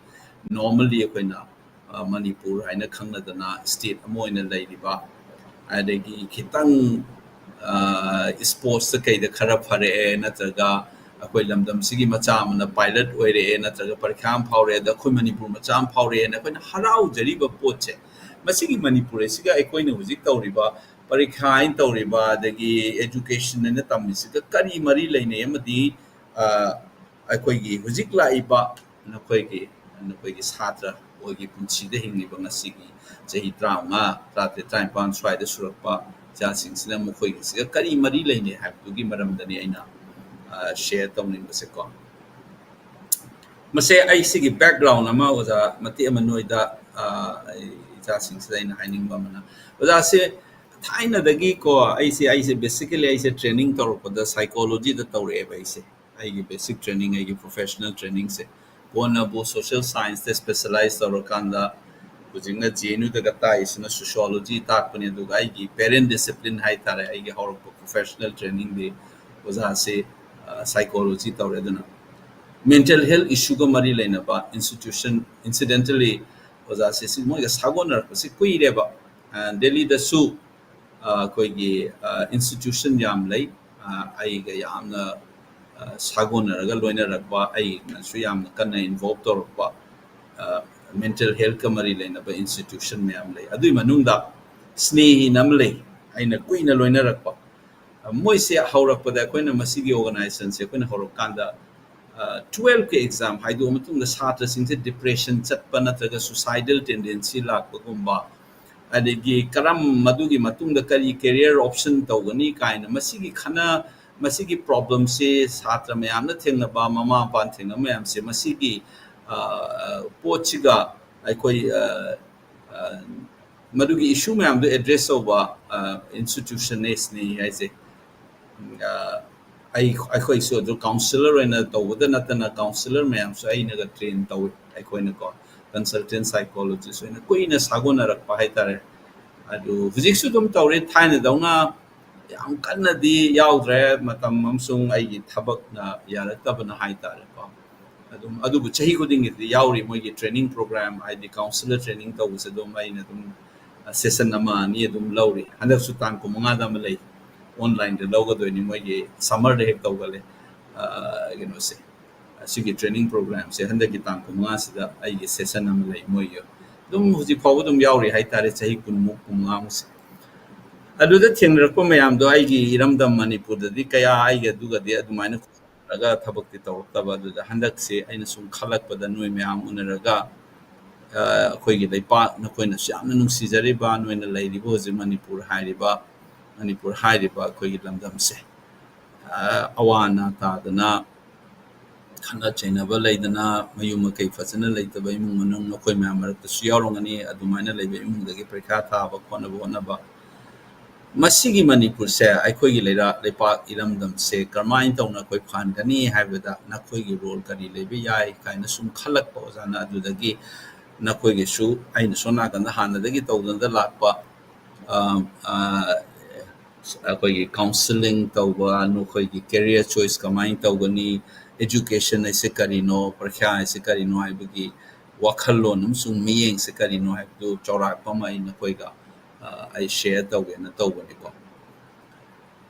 ꯅꯣꯔꯃꯦꯜꯂꯤ ꯑꯩꯈꯣꯏꯅ, ꯑ, ꯃꯅꯤꯄꯨꯔ ꯍꯥꯏꯅ ꯈꯪꯅꯗꯅ ꯁ꯭ꯇꯦꯠ ꯑꯃ ꯑꯣꯏꯅ ꯂꯩꯔꯤꯕ, ꯑꯗꯒꯤ ꯈꯤꯇꯪ, ꯑ, ꯁ꯭ꯄꯣꯔꯠꯁꯇ ꯀꯩꯗ ꯈꯔ ꯐꯔꯛꯑꯦ, ꯅꯠꯇ꯭ꯔꯒ ꯑꯩꯈꯣꯏ ꯂꯝꯗꯝꯁꯤꯒꯤ ꯃꯆꯥ ꯑꯃꯅ ꯄꯥꯏꯂꯠ ꯑꯣꯏꯔꯛꯑꯦ, ꯅꯠꯇ꯭ꯔꯒ ꯄꯔꯤꯈ꯭ꯌꯥ ꯑꯃ ꯐꯥꯎꯔꯛꯑꯦ, ꯑꯗ ꯑꯩꯈꯣꯏ ꯃꯅꯤꯄꯨꯔ ꯃꯆꯥ ꯑꯃ ꯐꯥꯎꯔꯛꯑꯦꯅ ꯑꯩꯈꯣꯏꯅ ꯍꯔꯥꯎꯖꯔꯤꯕ ꯄꯣꯠꯁꯦ, ꯃꯁꯤꯒꯤ ꯃꯅꯤꯄꯨꯔ ꯑꯁꯤꯒ ꯑꯩꯈꯣꯏꯅ ꯍꯧꯖꯤꯛ ꯇꯧꯔꯤꯕ ꯄꯔꯤꯈꯥ ꯍꯥꯏꯅ ꯇꯧꯔꯤꯕ, ꯑꯗꯒꯤ ꯑꯦꯖꯨꯀꯦꯁꯟ ꯍꯥꯏꯅ ꯇꯝꯃꯤꯁꯤꯒ ꯀꯔꯤ ꯃꯔꯤ ꯂꯩꯅꯩ? ꯑꯃꯗꯤ, ꯑ, ꯑꯩꯈꯣꯏꯒꯤ ꯍꯧꯖꯤꯛ ꯂꯥꯛꯏꯕ ꯅꯈꯣꯏꯒꯤ, ꯅꯈꯣꯏꯒꯤ ꯁꯥꯇ꯭ꯔ, ꯑꯩꯈꯣꯏꯒꯤ ꯄꯨꯟꯁꯤꯗ ꯍꯤꯡꯂꯤꯕ ꯉꯁꯤꯒꯤ ꯆꯍꯤ ꯇꯔꯥꯃꯉꯥ, ꯇꯔꯥꯇꯔꯦꯠ, ꯇꯔꯥꯅꯤꯄꯥꯟ ꯁ꯭ꯋꯥꯏꯗ ꯁꯨꯔꯛꯄ ꯏꯆꯥꯁꯤꯡꯁꯤꯅ ꯃꯈꯣꯏꯒꯤꯁꯤꯒ ꯀꯔꯤ ꯃꯔꯤ ꯂꯩꯅꯩ ꯍꯥꯏꯕꯗꯨꯒꯤ ꯃꯔꯝꯗꯅꯤ ꯑꯩꯅ, ꯑ, ꯁꯤꯌꯔ ꯇꯧꯅꯤꯡꯕꯁꯦꯀꯣ꯫ ꯃꯁꯦ ꯑꯩ ꯁꯤꯒꯤ ꯕꯦꯛꯒ꯭ꯔꯥꯎꯟ ꯑꯃ ꯑꯣꯖꯥ ꯃꯇꯦꯛ ꯑꯃ ꯅꯣꯏꯗ, ꯑ, ꯑꯩ ꯏꯆꯥꯁꯤꯡꯁꯤꯗ ꯑꯩꯅ ꯍꯥꯏꯅꯤꯡꯕ ꯑꯃꯅ, ꯑꯣꯖꯥꯁꯦ ꯊꯥꯏꯅꯗꯒꯤꯀꯣ, ꯑꯩꯁꯦ, ꯑꯩꯁꯦ basically ꯑꯩꯁꯦ ꯇ꯭ꯔꯦꯅꯤꯡ ꯇꯧꯔꯛꯄꯗ ꯁꯥꯏꯀꯣꯂꯣꯖꯤꯗ ꯇꯧꯔꯛꯑꯦꯕ ꯑꯩꯁꯦ꯫ ꯑꯩꯒꯤ ꯕꯦꯁꯤꯛ ꯇ꯭ꯔꯦꯅꯤꯡ, ꯑꯩꯒꯤ ꯄ꯭ꯔꯣꯐꯦꯁꯅꯦꯜ ꯇ꯭ꯔꯦꯅꯤꯡꯁꯦ꯫ ꯀꯣꯟꯅꯕꯨ ꯁꯣꯁꯤꯌꯦꯜ ꯁꯥꯏꯟꯁꯇ ꯁ꯭ꯄꯦꯁꯦꯂꯥꯏꯁ ꯇꯧꯔꯀꯥꯟꯗ ꯍꯧꯖꯤꯛꯅ ꯖꯤ ꯑꯦꯟ ꯌꯨꯗꯒ ꯇꯥꯛꯏꯁꯤꯅ ꯁꯣꯁꯤꯌꯣꯂꯣꯖꯤ ꯇꯥꯛꯄꯅꯤ, ꯑꯗꯨꯒ ꯑꯩꯒꯤ ꯄꯦꯔꯦꯟ ꯗꯤꯁꯤꯄ꯭ꯂꯤꯟ ꯍꯥꯏꯇꯥꯔꯦ, ꯑꯩꯒꯤ ꯍꯧꯔꯛꯄ ꯄ꯭ꯔꯣꯐꯦꯁꯅꯦꯜ ꯇ꯭ꯔꯦꯅꯤꯡꯗꯤ ꯑꯣꯖꯥꯁꯤ, ꯑ, ꯁꯥꯏꯀꯣꯂꯣꯖꯤ ꯇꯧꯔꯦ꯫ ꯑꯗꯨꯅ ꯃꯦꯟꯇꯦꯜ ꯍꯦꯜꯊ ꯏꯁꯨꯒ ꯃꯔꯤ ꯂꯩꯅꯕ ꯏꯟꯁꯇꯤꯇ꯭ꯌꯨꯁꯟ, ꯏꯟꯁꯤꯗꯦꯟꯇꯦꯜꯂꯤ ꯑꯣꯖꯥꯁꯤ ꯁꯤ ꯃꯣꯏꯒ ꯁꯥꯒꯣꯟꯅꯔꯛꯄꯁꯤ ꯀꯨꯏꯔꯦꯕ꯫ ꯑ, ꯗꯦꯜꯂꯤꯗꯁꯨ, ꯑ, ꯑꯩꯈꯣꯏꯒꯤ, ꯑ, ꯏꯟꯁꯇꯤꯇ꯭ꯌꯨꯁꯟ ꯌꯥꯝ ꯂꯩ꯫ ꯑ, ꯑꯩꯒ ꯌꯥꯝꯅ, ꯑ, ꯁꯥꯒꯣꯟꯅꯔꯒ ꯂꯣꯏꯅꯔꯛꯄ, ꯑꯩꯅꯁꯨ ꯌꯥꯝꯅ ꯀꯟꯅ ꯏꯟꯚꯣꯜꯕ ꯇꯧꯔꯛꯄ, ꯑ, ꯃꯦꯟꯇꯦꯜ ꯍꯦꯜꯊꯀ ꯃꯔꯤ ꯂꯩꯅꯕ ꯏꯟꯁꯇꯤꯇ꯭ꯌꯨꯁꯟ ꯃꯌꯥꯝ ꯂꯩ꯫ ꯑꯗꯨꯒꯤ ꯃꯅꯨꯡꯗ ꯁ꯭ꯅꯦꯍꯤꯅ ꯑꯃ ꯂꯩ, ꯑꯩꯅ ꯀꯨꯏꯅ ꯂꯣꯏꯅꯔꯛꯄ꯫ ꯃꯣꯏꯁꯦ ꯍꯧꯔꯛꯄꯗ ꯑꯩꯈꯣꯏꯅ ꯃꯁꯤꯒꯤ organizationꯁꯦ ꯑꯩꯈꯣꯏꯅ ꯍꯧꯔꯛꯀꯥꯟꯗ twelveꯀꯤ exam ꯍꯥꯏꯗꯣꯛꯑ ꯃꯇꯨꯡꯗ ꯁꯥꯇ꯭ꯔꯁꯤꯡꯁꯦ depression ꯆꯠꯄ ꯅꯠꯇ꯭ꯔꯒ suicidal tendency ꯂꯥꯛꯄꯒꯨꯝꯕ, ꯑꯗꯒꯤ ꯀꯔꯝ ꯃꯗꯨꯒꯤ ꯃꯇꯨꯡꯗ ꯀꯔꯤ career option ꯇꯧꯒꯅꯤ ꯀꯥꯏꯅ ꯃꯁꯤꯒꯤ ꯈꯟꯅ ꯃꯁꯤꯒꯤ problemꯁꯦ ꯁꯥꯇ꯭ꯔ ꯃꯌꯥꯝꯅ ꯊꯦꯡꯅꯕ, ꯃꯃꯥ ꯃꯄꯥꯅ ꯊꯦꯡꯅꯕ ꯃꯌꯥꯝꯁꯦ ꯃꯁꯤꯒꯤ ꯄꯣꯠꯁꯤꯒ ꯑꯩꯈꯣꯏ ꯃꯗꯨꯒꯤ issue ꯃꯌꯥꯝꯗꯣ address ꯇꯧꯕ institutionꯅꯤ ꯍꯥꯏꯁꯦ꯫ ꯑꯩ ꯑꯩꯈꯣꯏꯁꯨ ꯑꯗꯨ counsellor ꯑꯣꯏꯅ ꯇꯧꯕꯗ ꯅꯠꯇꯅ counsellor ꯃꯌꯥꯝꯁꯨ ꯑꯩꯅꯒ train ꯇꯧꯏ꯫ ꯑꯩꯈꯣꯏꯅꯀꯣ consultant psychologist ꯑꯣꯏꯅ ꯀꯨꯏꯅ ꯁꯥꯒꯣꯟꯅꯔꯛꯄ ꯍꯥꯏꯇꯥꯔꯦ꯫ ꯑꯗꯨ ꯍꯧꯖꯤꯛꯁꯨ ꯑꯗꯨꯝ ꯇꯧꯔꯤ, ꯊꯥꯏꯅꯗꯧꯅ ꯌꯥꯝ ꯀꯟꯅꯗꯤ ꯌꯥꯎꯗ꯭ꯔꯦ, ꯃꯇꯝ ꯑꯃꯁꯨꯡ ꯑꯩꯒꯤ ꯊꯕꯛꯅ ꯌꯥꯔꯛꯇꯕꯅ ꯍꯥꯏꯇꯥꯔꯦꯀꯣ꯫ ꯑꯗꯨꯝ ꯑꯗꯨꯕꯨ ꯆꯍꯤ ꯈꯨꯗꯤꯡꯒꯤꯗꯤ ꯌꯥꯎꯔꯤ, ꯃꯣꯏꯒꯤ training program ꯍꯥꯏꯗꯤ counsellor training ꯇꯧꯕꯁꯦ ꯑꯗꯨꯝ ꯑꯩꯅ ꯑꯗꯨꯝ session ꯑꯃ ꯑꯅꯤ ꯑꯗꯨꯝ ꯂꯧꯔꯤ꯫ ꯍꯟꯗꯛꯁꯨ ꯇꯥꯡ ꯀꯨꯟꯃꯉꯥꯗ ꯑꯃ ꯂꯩ, online ꯗ ꯂꯧꯒꯗꯣꯏꯅꯤ, ꯃꯣꯏꯒꯤ summer ꯗ ꯍꯦꯛ ꯇꯧꯒꯜꯂꯦ꯫ ꯀꯩꯅꯣꯁꯦ, ꯑꯁꯤꯒꯤ training program ꯁꯦ ꯍꯟꯗꯛꯀꯤ ꯇꯥꯡ ꯀꯨꯟꯃꯉꯥꯁꯤꯗ ꯑꯩꯒꯤ session ꯑꯃ ꯂꯩ ꯃꯣꯏꯒꯤ꯫ ꯑꯗꯨꯝ ꯍꯧꯖꯤꯛ ꯐꯥꯎꯕ ꯑꯗꯨꯝ ꯌꯥꯎꯔꯤ ꯍꯥꯏꯇꯥꯔꯦ, ꯆꯍꯤ ꯀꯨꯟꯃꯨꯛ, ꯀꯨꯟꯃꯉꯥꯃꯨꯛꯁꯦ꯫ ꯑꯗꯨꯗ ꯊꯦꯡꯅꯔꯛꯄ ꯃꯌꯥꯝꯗꯣ ꯑꯩꯒꯤ ꯏꯔꯝꯗꯝ ꯃꯅꯤꯄꯨꯔꯗꯗꯤ ꯀꯌꯥ ꯑꯩꯒꯤ ꯑꯗꯨꯒꯗꯤ ꯑꯗꯨꯃꯥꯏꯅ ꯇꯧꯔꯒ ꯊꯕꯛꯇꯤ ꯇꯧꯔꯛꯇꯕ꯫ ꯑꯗꯨꯗ ꯍꯟꯗꯛꯁꯦ ꯑꯩꯅ ꯁꯨꯝ ꯈꯜꯂꯛꯄꯗ ꯅꯣꯏ ꯃꯌꯥꯝ ꯎꯅꯔꯒ ꯑꯩꯈꯣꯏꯒꯤ ꯂꯩꯄꯥꯛ, ꯅꯈꯣꯏꯅꯁꯨ ꯌꯥꯝꯅ ꯅꯨꯡꯁꯤꯖꯔꯤꯕ, ꯅꯣꯏꯅ ꯂꯩꯔꯤꯕ ꯍꯧꯖꯤꯛ ꯃꯅꯤꯄꯨꯔ ꯍꯥꯏꯔꯤꯕ, ꯃꯅꯤꯄꯨꯔ ꯍꯥꯏꯔꯤꯕ ꯑꯩꯈꯣꯏꯒꯤ ꯂꯝꯗꯝꯁꯦ ꯑꯋꯥ ꯑꯅꯥ ꯇꯥꯗꯅ, ꯈꯠꯅ ꯆꯩꯅꯕ ꯂꯩꯗꯅ, ꯃꯌꯨꯝ ꯃꯀꯩ ꯐꯖꯅ ꯂꯩꯇꯕ ꯏꯃꯨꯡ ꯃꯅꯨꯡ ꯅꯈꯣꯏ ꯃꯌꯥꯝ ꯃꯔꯛꯇꯁꯨ ꯌꯥꯎꯔꯝꯒꯅꯤ꯫ ꯑꯗꯨꯃꯥꯏꯅ ꯂꯩꯕ ꯏꯃꯨꯡꯗꯒꯤ ꯄꯔꯤꯈꯥ ꯊꯥꯕ ꯈꯣꯠꯅꯕ ꯍꯣꯠꯅꯕ, ꯃꯁꯤꯒꯤ ꯃꯅꯤꯄꯨꯔꯁꯦ, ꯑꯩꯈꯣꯏꯒꯤ ꯂꯩꯔꯥꯛ, ꯂꯩꯄꯥꯛ ꯏꯔꯝꯗꯝꯁꯦ ꯀꯔꯝꯍꯥꯏꯅ ꯇꯧꯅ ꯑꯩꯈꯣꯏ ꯐꯍꯟꯒꯅꯤ ꯍꯥꯏꯕꯗ ꯅꯈꯣꯏꯒꯤ role ꯀꯔꯤ ꯂꯩꯕ ꯌꯥꯏ ꯀꯥꯏꯅ ꯁꯨꯝ ꯈꯜꯂꯛꯄ ꯑꯣꯖꯥꯅ꯫ ꯑꯗꯨꯗꯒꯤ ꯅꯈꯣꯏꯒꯤꯁꯨ ꯑꯩꯅ ꯁꯣꯝ ꯅꯥꯀꯟꯗ ꯍꯥꯟꯅꯗꯒꯤ ꯇꯧꯗꯨꯅ ꯂꯥꯛꯄ ꯑꯩꯈꯣꯏꯒꯤ counselling ꯇꯧꯕ, ꯅꯈꯣꯏꯒꯤ career choice ꯀꯃꯥꯏꯅ ꯇꯧꯒꯅꯤ, education ꯍꯥꯏꯁꯦ ꯀꯔꯤꯅꯣ, ꯄ꯭ꯔꯈ꯭ꯌꯥ ꯍꯥꯏꯁꯦ ꯀꯔꯤꯅꯣ ꯍꯥꯏꯕꯒꯤ ꯋꯥꯈꯜꯂꯣꯟ ꯑꯃꯁꯨꯡ ꯃꯤꯠꯌꯦꯡꯁꯦ ꯀꯔꯤꯅꯣ ꯍꯥꯏꯕꯗꯨ ꯆꯥꯎꯔꯥꯛꯄ ꯑꯃ ꯑꯩ ꯅꯈꯣꯏꯒ ꯑꯩ share ꯇꯧꯒꯦꯅ ꯇꯧꯕꯅꯤꯀꯣ꯫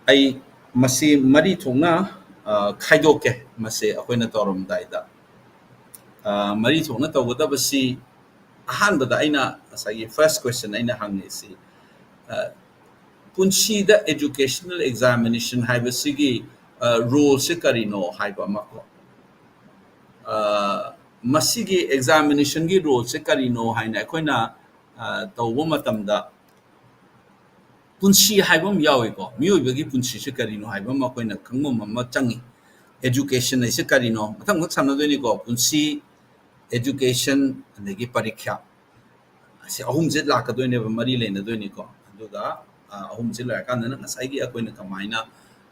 ꯑꯩ ꯃꯁꯤ ꯃꯔꯤ ꯊꯣꯛꯅ ꯈꯥꯏꯗꯣꯛꯀꯦ꯫ ꯃꯁꯤ ꯑꯩꯈꯣꯏꯅ ꯇꯧꯔꯝꯗꯥꯏꯗ ꯃꯔꯤ ꯊꯣꯛꯅ ꯇꯧꯒꯗꯕꯁꯤ, ꯑꯍꯥꯟꯕꯗ ꯑꯩꯅ ꯉꯁꯥꯏꯒꯤ first question ꯑꯩꯅ ꯍꯪꯉꯤꯁꯤ, ꯄꯨꯟꯁꯤꯗ educational examination ꯍꯥꯏꯕꯁꯤꯒꯤ ꯔꯣꯜꯁꯦ ꯀꯔꯤꯅꯣ ꯍꯥꯏꯕ ꯑꯃ ꯀꯣ꯫ ꯑ, ꯃꯁꯤꯒꯤ examination ꯒꯤ ꯔꯣꯜꯁꯦ ꯀꯔꯤꯅꯣ ꯍꯥꯏꯅ ꯑꯩꯈꯣꯏꯅ ꯑ, ꯇꯧꯕ ꯃꯇꯝꯗ ꯄꯨꯟꯁꯤ ꯍꯥꯏꯕ ꯑꯃ ꯌꯥꯎꯏꯀꯣ꯫ ꯃꯤꯑꯣꯏꯕꯒꯤ ꯄꯨꯟꯁꯤꯁꯦ ꯀꯔꯤꯅꯣ ꯍꯥꯏꯕ ꯑꯃ ꯑꯩꯈꯣꯏꯅ ꯈꯪꯕ ꯑꯃ ꯆꯪꯉꯤ꯫ Education ꯍꯥꯏꯁꯦ ꯀꯔꯤꯅꯣ? ꯃꯊꯪ ꯃꯊꯪ ꯁꯥꯟꯅꯗꯣꯏꯅꯤꯀꯣ꯫ ꯄꯨꯟꯁꯤ, education, ꯑꯗꯒꯤ ꯄꯔꯤꯈ꯭ꯌꯥ꯫ ꯑꯁꯤ ꯑꯍꯨꯝꯁꯦ ꯂꯥꯛꯀꯗꯣꯏꯅꯦꯕ, ꯃꯔꯤ ꯂꯩꯅꯗꯣꯏꯅꯤꯀꯣ꯫ ꯑꯗꯨꯒ, ꯑ, ꯑꯍꯨꯝꯁꯦ ꯂꯣꯏꯔꯀꯥꯟꯗꯅ ꯉꯁꯥꯏꯒꯤ ꯑꯩꯈꯣꯏꯅ ꯀꯃꯥꯏꯅ,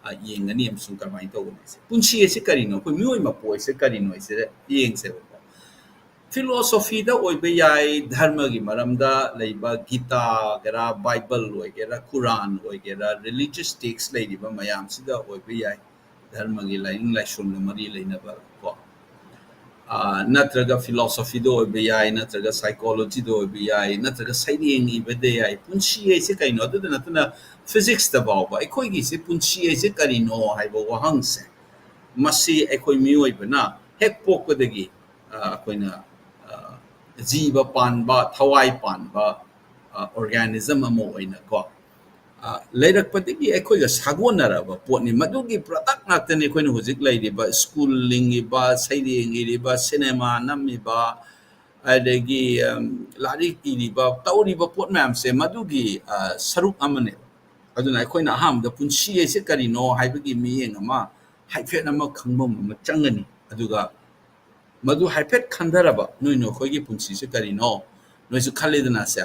ꯑ, ꯌꯦꯡꯒꯅꯤ ꯑꯃꯁꯨꯡ ꯀꯃꯥꯏꯅ ꯇꯧꯒꯅꯤ ꯍꯥꯏꯁꯦ꯫ ꯄꯨꯟꯁꯤ ꯍꯥꯏꯁꯦ ꯀꯔꯤꯅꯣ? ꯑꯩꯈꯣꯏ ꯃꯤꯑꯣꯏ ꯃꯄꯣꯛ ꯍꯥꯏꯁꯦ ꯀꯔꯤꯅꯣ ꯍꯥꯏꯁꯦ ꯌꯦꯡꯁꯦꯕꯀꯣ꯫ Philosophy ꯗ ꯑꯣꯏꯕ ꯌꯥꯏ, ꯙꯔꯃꯒꯤ ꯃꯔꯝꯗ ꯂꯩꯕ ꯒꯤꯇꯥ ꯑꯣꯏꯒꯦꯔꯥ, ꯕꯥꯏꯕꯜ ꯑꯣꯏꯒꯦꯔꯥ, ꯀꯨꯔꯥꯟ ꯑꯣꯏꯒꯦꯔꯥ, religious text ꯂꯩꯔꯤꯕ ꯃꯌꯥꯝꯁꯤꯗ ꯑꯣꯏꯕ ꯌꯥꯏ꯫ ꯙꯔꯃꯒꯤ ꯂꯥꯏꯅꯤꯡ ꯂꯥꯏꯁꯣꯟꯒ ꯃꯔꯤ ꯂꯩꯅꯕ ꯀꯣ꯫ ꯑ, ꯅꯠꯇ꯭ꯔꯒ philosophy ꯗ ꯑꯣꯏꯕ ꯌꯥꯏ, ꯅꯠꯇ꯭ꯔꯒ psychology ꯗ ꯑꯣꯏꯕ ꯌꯥꯏ, ꯅꯠꯇ꯭ꯔꯒ ꯁꯩꯔꯦꯡ ꯏꯕꯗ ꯌꯥꯏ꯫ ꯄꯨꯟꯁꯤ ꯍꯥꯏꯁꯦ ꯀꯩꯅꯣ? ꯑꯗꯨꯗ ꯅꯠꯇꯅ physics ꯇ ꯐꯥꯎꯕ ꯑꯩꯈꯣꯏꯒꯤꯁꯦ ꯄꯨꯟꯁꯤ ꯍꯥꯏꯁꯦ ꯀꯔꯤꯅꯣ ꯍꯥꯏꯕ ꯋꯥꯍꯪꯁꯦ, ꯃꯁꯤ ꯑꯩꯈꯣꯏ ꯃꯤꯑꯣꯏꯕꯅ ꯍꯦꯛ ꯄꯣꯛꯄꯗꯒꯤ, ꯑ, ꯑꯩꯈꯣꯏꯅ, ꯑ, ꯖꯤꯕ ꯄꯥꯟꯕ, ꯊꯋꯥꯏ ꯄꯥꯟꯕ, ꯑ, organism ꯑꯃ ꯑꯣꯏꯅꯀꯣ, ꯑ, ꯂꯩꯔꯛꯄꯗꯒꯤ ꯑꯩꯈꯣꯏꯒ ꯁꯥꯒꯣꯟꯅꯔꯕ ꯄꯣꯠꯅꯤ꯫ ꯃꯗꯨꯒꯤ product ꯉꯥꯛꯇꯅꯤ ꯑꯩꯈꯣꯏꯅ ꯍꯧꯖꯤꯛ ꯂꯩꯔꯤꯕ, ꯁ꯭ꯀꯨꯜ ꯂꯤꯡꯉꯤꯕ, ꯁꯩꯔꯦꯡ ꯏꯔꯤꯕ, ꯁꯤꯅꯦꯃꯥ ꯅꯝꯃꯤꯕ, ꯑꯗꯒꯤ, ꯑꯝ, ꯂꯥꯏꯔꯤꯛ ꯏꯔꯤꯕ, ꯇꯧꯔꯤꯕ ꯄꯣꯠ ꯃꯌꯥꯝꯁꯦ ꯃꯗꯨꯒꯤ, ꯑ, ꯁꯔꯨꯛ ꯑꯃꯅꯦꯕ꯫ ꯑꯗꯨꯅ ꯑꯩꯈꯣꯏꯅ ꯑꯍꯥꯟꯕꯗ ꯄꯨꯟꯁꯤ ꯍꯥꯏꯁꯦ ꯀꯔꯤꯅꯣ ꯍꯥꯏꯕꯒꯤ ꯃꯤꯠꯌꯦꯡ ꯑꯃ, ꯍꯥꯏꯐꯦꯠ ꯑꯃ ꯈꯪꯐꯝ ꯑꯃ ꯆꯪꯒꯅꯤ꯫ ꯑꯗꯨꯒ ꯃꯗꯨ ꯍꯥꯏꯐꯦꯠ ꯈꯟꯊꯔꯕ, ꯅꯣꯏ ꯅꯈꯣꯏꯒꯤ ꯄꯨꯟꯁꯤꯁꯦ ꯀꯔꯤꯅꯣ? ꯅꯣꯏꯁꯨ ꯈꯜꯂꯤꯗꯅ ꯁꯦ,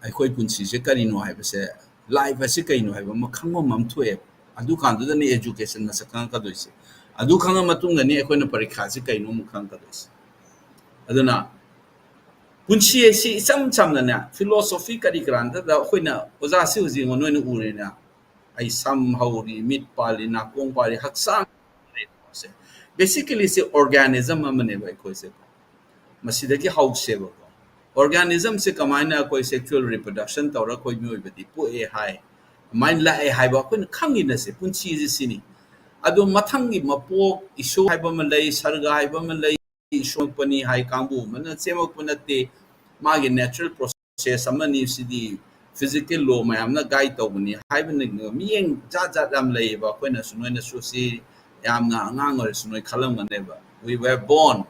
ꯑꯩꯈꯣꯏ ꯄꯨꯟꯁꯤꯁꯦ ꯀꯔꯤꯅꯣ ꯍꯥꯏꯕꯁꯦ, life ꯑꯁꯤ ꯀꯔꯤꯅꯣ ꯍꯥꯏꯕ ꯑꯃ ꯈꯪꯕ ꯑꯃ ꯊꯣꯛꯑꯦꯕ꯫ ꯑꯗꯨ ꯀꯥꯟꯗꯨꯗꯅꯦ education ꯃꯁꯛ ꯈꯪꯉꯛꯀꯗꯣꯏꯁꯦ꯫ ꯑꯗꯨ ꯈꯪꯉ ꯃꯇꯨꯡꯗꯅꯤ ꯑꯩꯈꯣꯏꯅ ꯄꯔꯤꯈꯥꯁꯤ ꯀꯩꯅꯣ ꯑꯃꯨꯛ ꯈꯪꯉꯛꯀꯗꯣꯏꯁꯦ꯫ ꯑꯗꯨꯅ ꯄꯨꯟꯁꯤ ꯍꯥꯏꯁꯤ ꯏꯆꯝ ꯆꯝꯅꯅꯦ, philosophy ꯀꯔꯤ ꯀꯔꯥꯟꯗꯗ ꯑꯩꯈꯣꯏꯅ, ꯑꯣꯖꯥꯁꯤ ꯍꯧꯖꯤꯛ ꯌꯦꯡꯉꯣ, ꯅꯣꯏꯅ ꯎꯔꯦꯅꯦ, ꯑꯩ ꯁꯝ ꯍꯧꯔꯤ, ꯃꯤꯠ ꯄꯥꯜꯂꯤ, ꯅꯥꯀꯣꯡ ꯄꯥꯜꯂꯤ, ꯍꯛꯆꯥꯡ ꯂꯩꯔꯤꯕꯁꯦ, basically ꯁꯤ organism ꯑꯃꯅꯦꯕ ꯑꯩꯈꯣꯏꯁꯦ꯫ ꯃꯁꯤꯗꯒꯤ ꯍꯧꯁꯦꯕꯀꯣ꯫ Organism ꯁꯦ ꯀꯃꯥꯏꯅ ꯑꯩꯈꯣꯏ sexual reproduction ꯇꯧꯔ ꯑꯩꯈꯣꯏ ꯃꯤꯑꯣꯏꯕꯗꯤ ꯄꯣꯛꯑꯦ ꯍꯥꯏ, ꯀꯃꯥꯏꯅ ꯂꯥꯛꯑꯦ ꯍꯥꯏꯕ ꯑꯩꯈꯣꯏꯅ ꯈꯪꯉꯤꯅꯁꯦ, ꯄꯨꯟꯁꯤꯁꯦ ꯁꯤꯅꯤ꯫ ꯑꯗꯣ ꯃꯊꯪꯒꯤ ꯃꯄꯣꯛ, ꯏꯁꯣꯔ ꯍꯥꯏꯕ ꯑꯃ ꯂꯩ, ꯁꯔꯒ ꯍꯥꯏꯕ ꯑꯃ ꯂꯩ, ꯁꯦꯝꯃꯛꯄꯅꯤ ꯍꯥꯏ ꯀꯥꯡꯕꯨ ꯑꯃꯅ ꯁꯦꯝꯃꯛꯄ ꯅꯠꯇꯦ꯫ ꯃꯥꯒꯤ natural process ꯑꯃꯅꯤ꯫ ꯁꯤꯗꯤ physical law ꯃꯌꯥꯝꯅ guide ꯇꯧꯕꯅꯤ ꯍꯥꯏꯕꯅ ꯃꯤꯠꯌꯦꯡ ꯖꯥꯠ ꯖꯥꯠ ꯌꯥꯝ ꯂꯩꯌꯦꯕ꯫ ꯑꯩꯈꯣꯏꯅꯁꯨ, ꯅꯣꯏꯅꯁꯨ ꯁꯤ ꯌꯥꯝꯅ ꯑꯉꯥꯡ ꯑꯣꯏꯔꯁꯨ ꯅꯣꯏ ꯈꯜꯂꯝꯒꯅꯦꯕ, "We were born",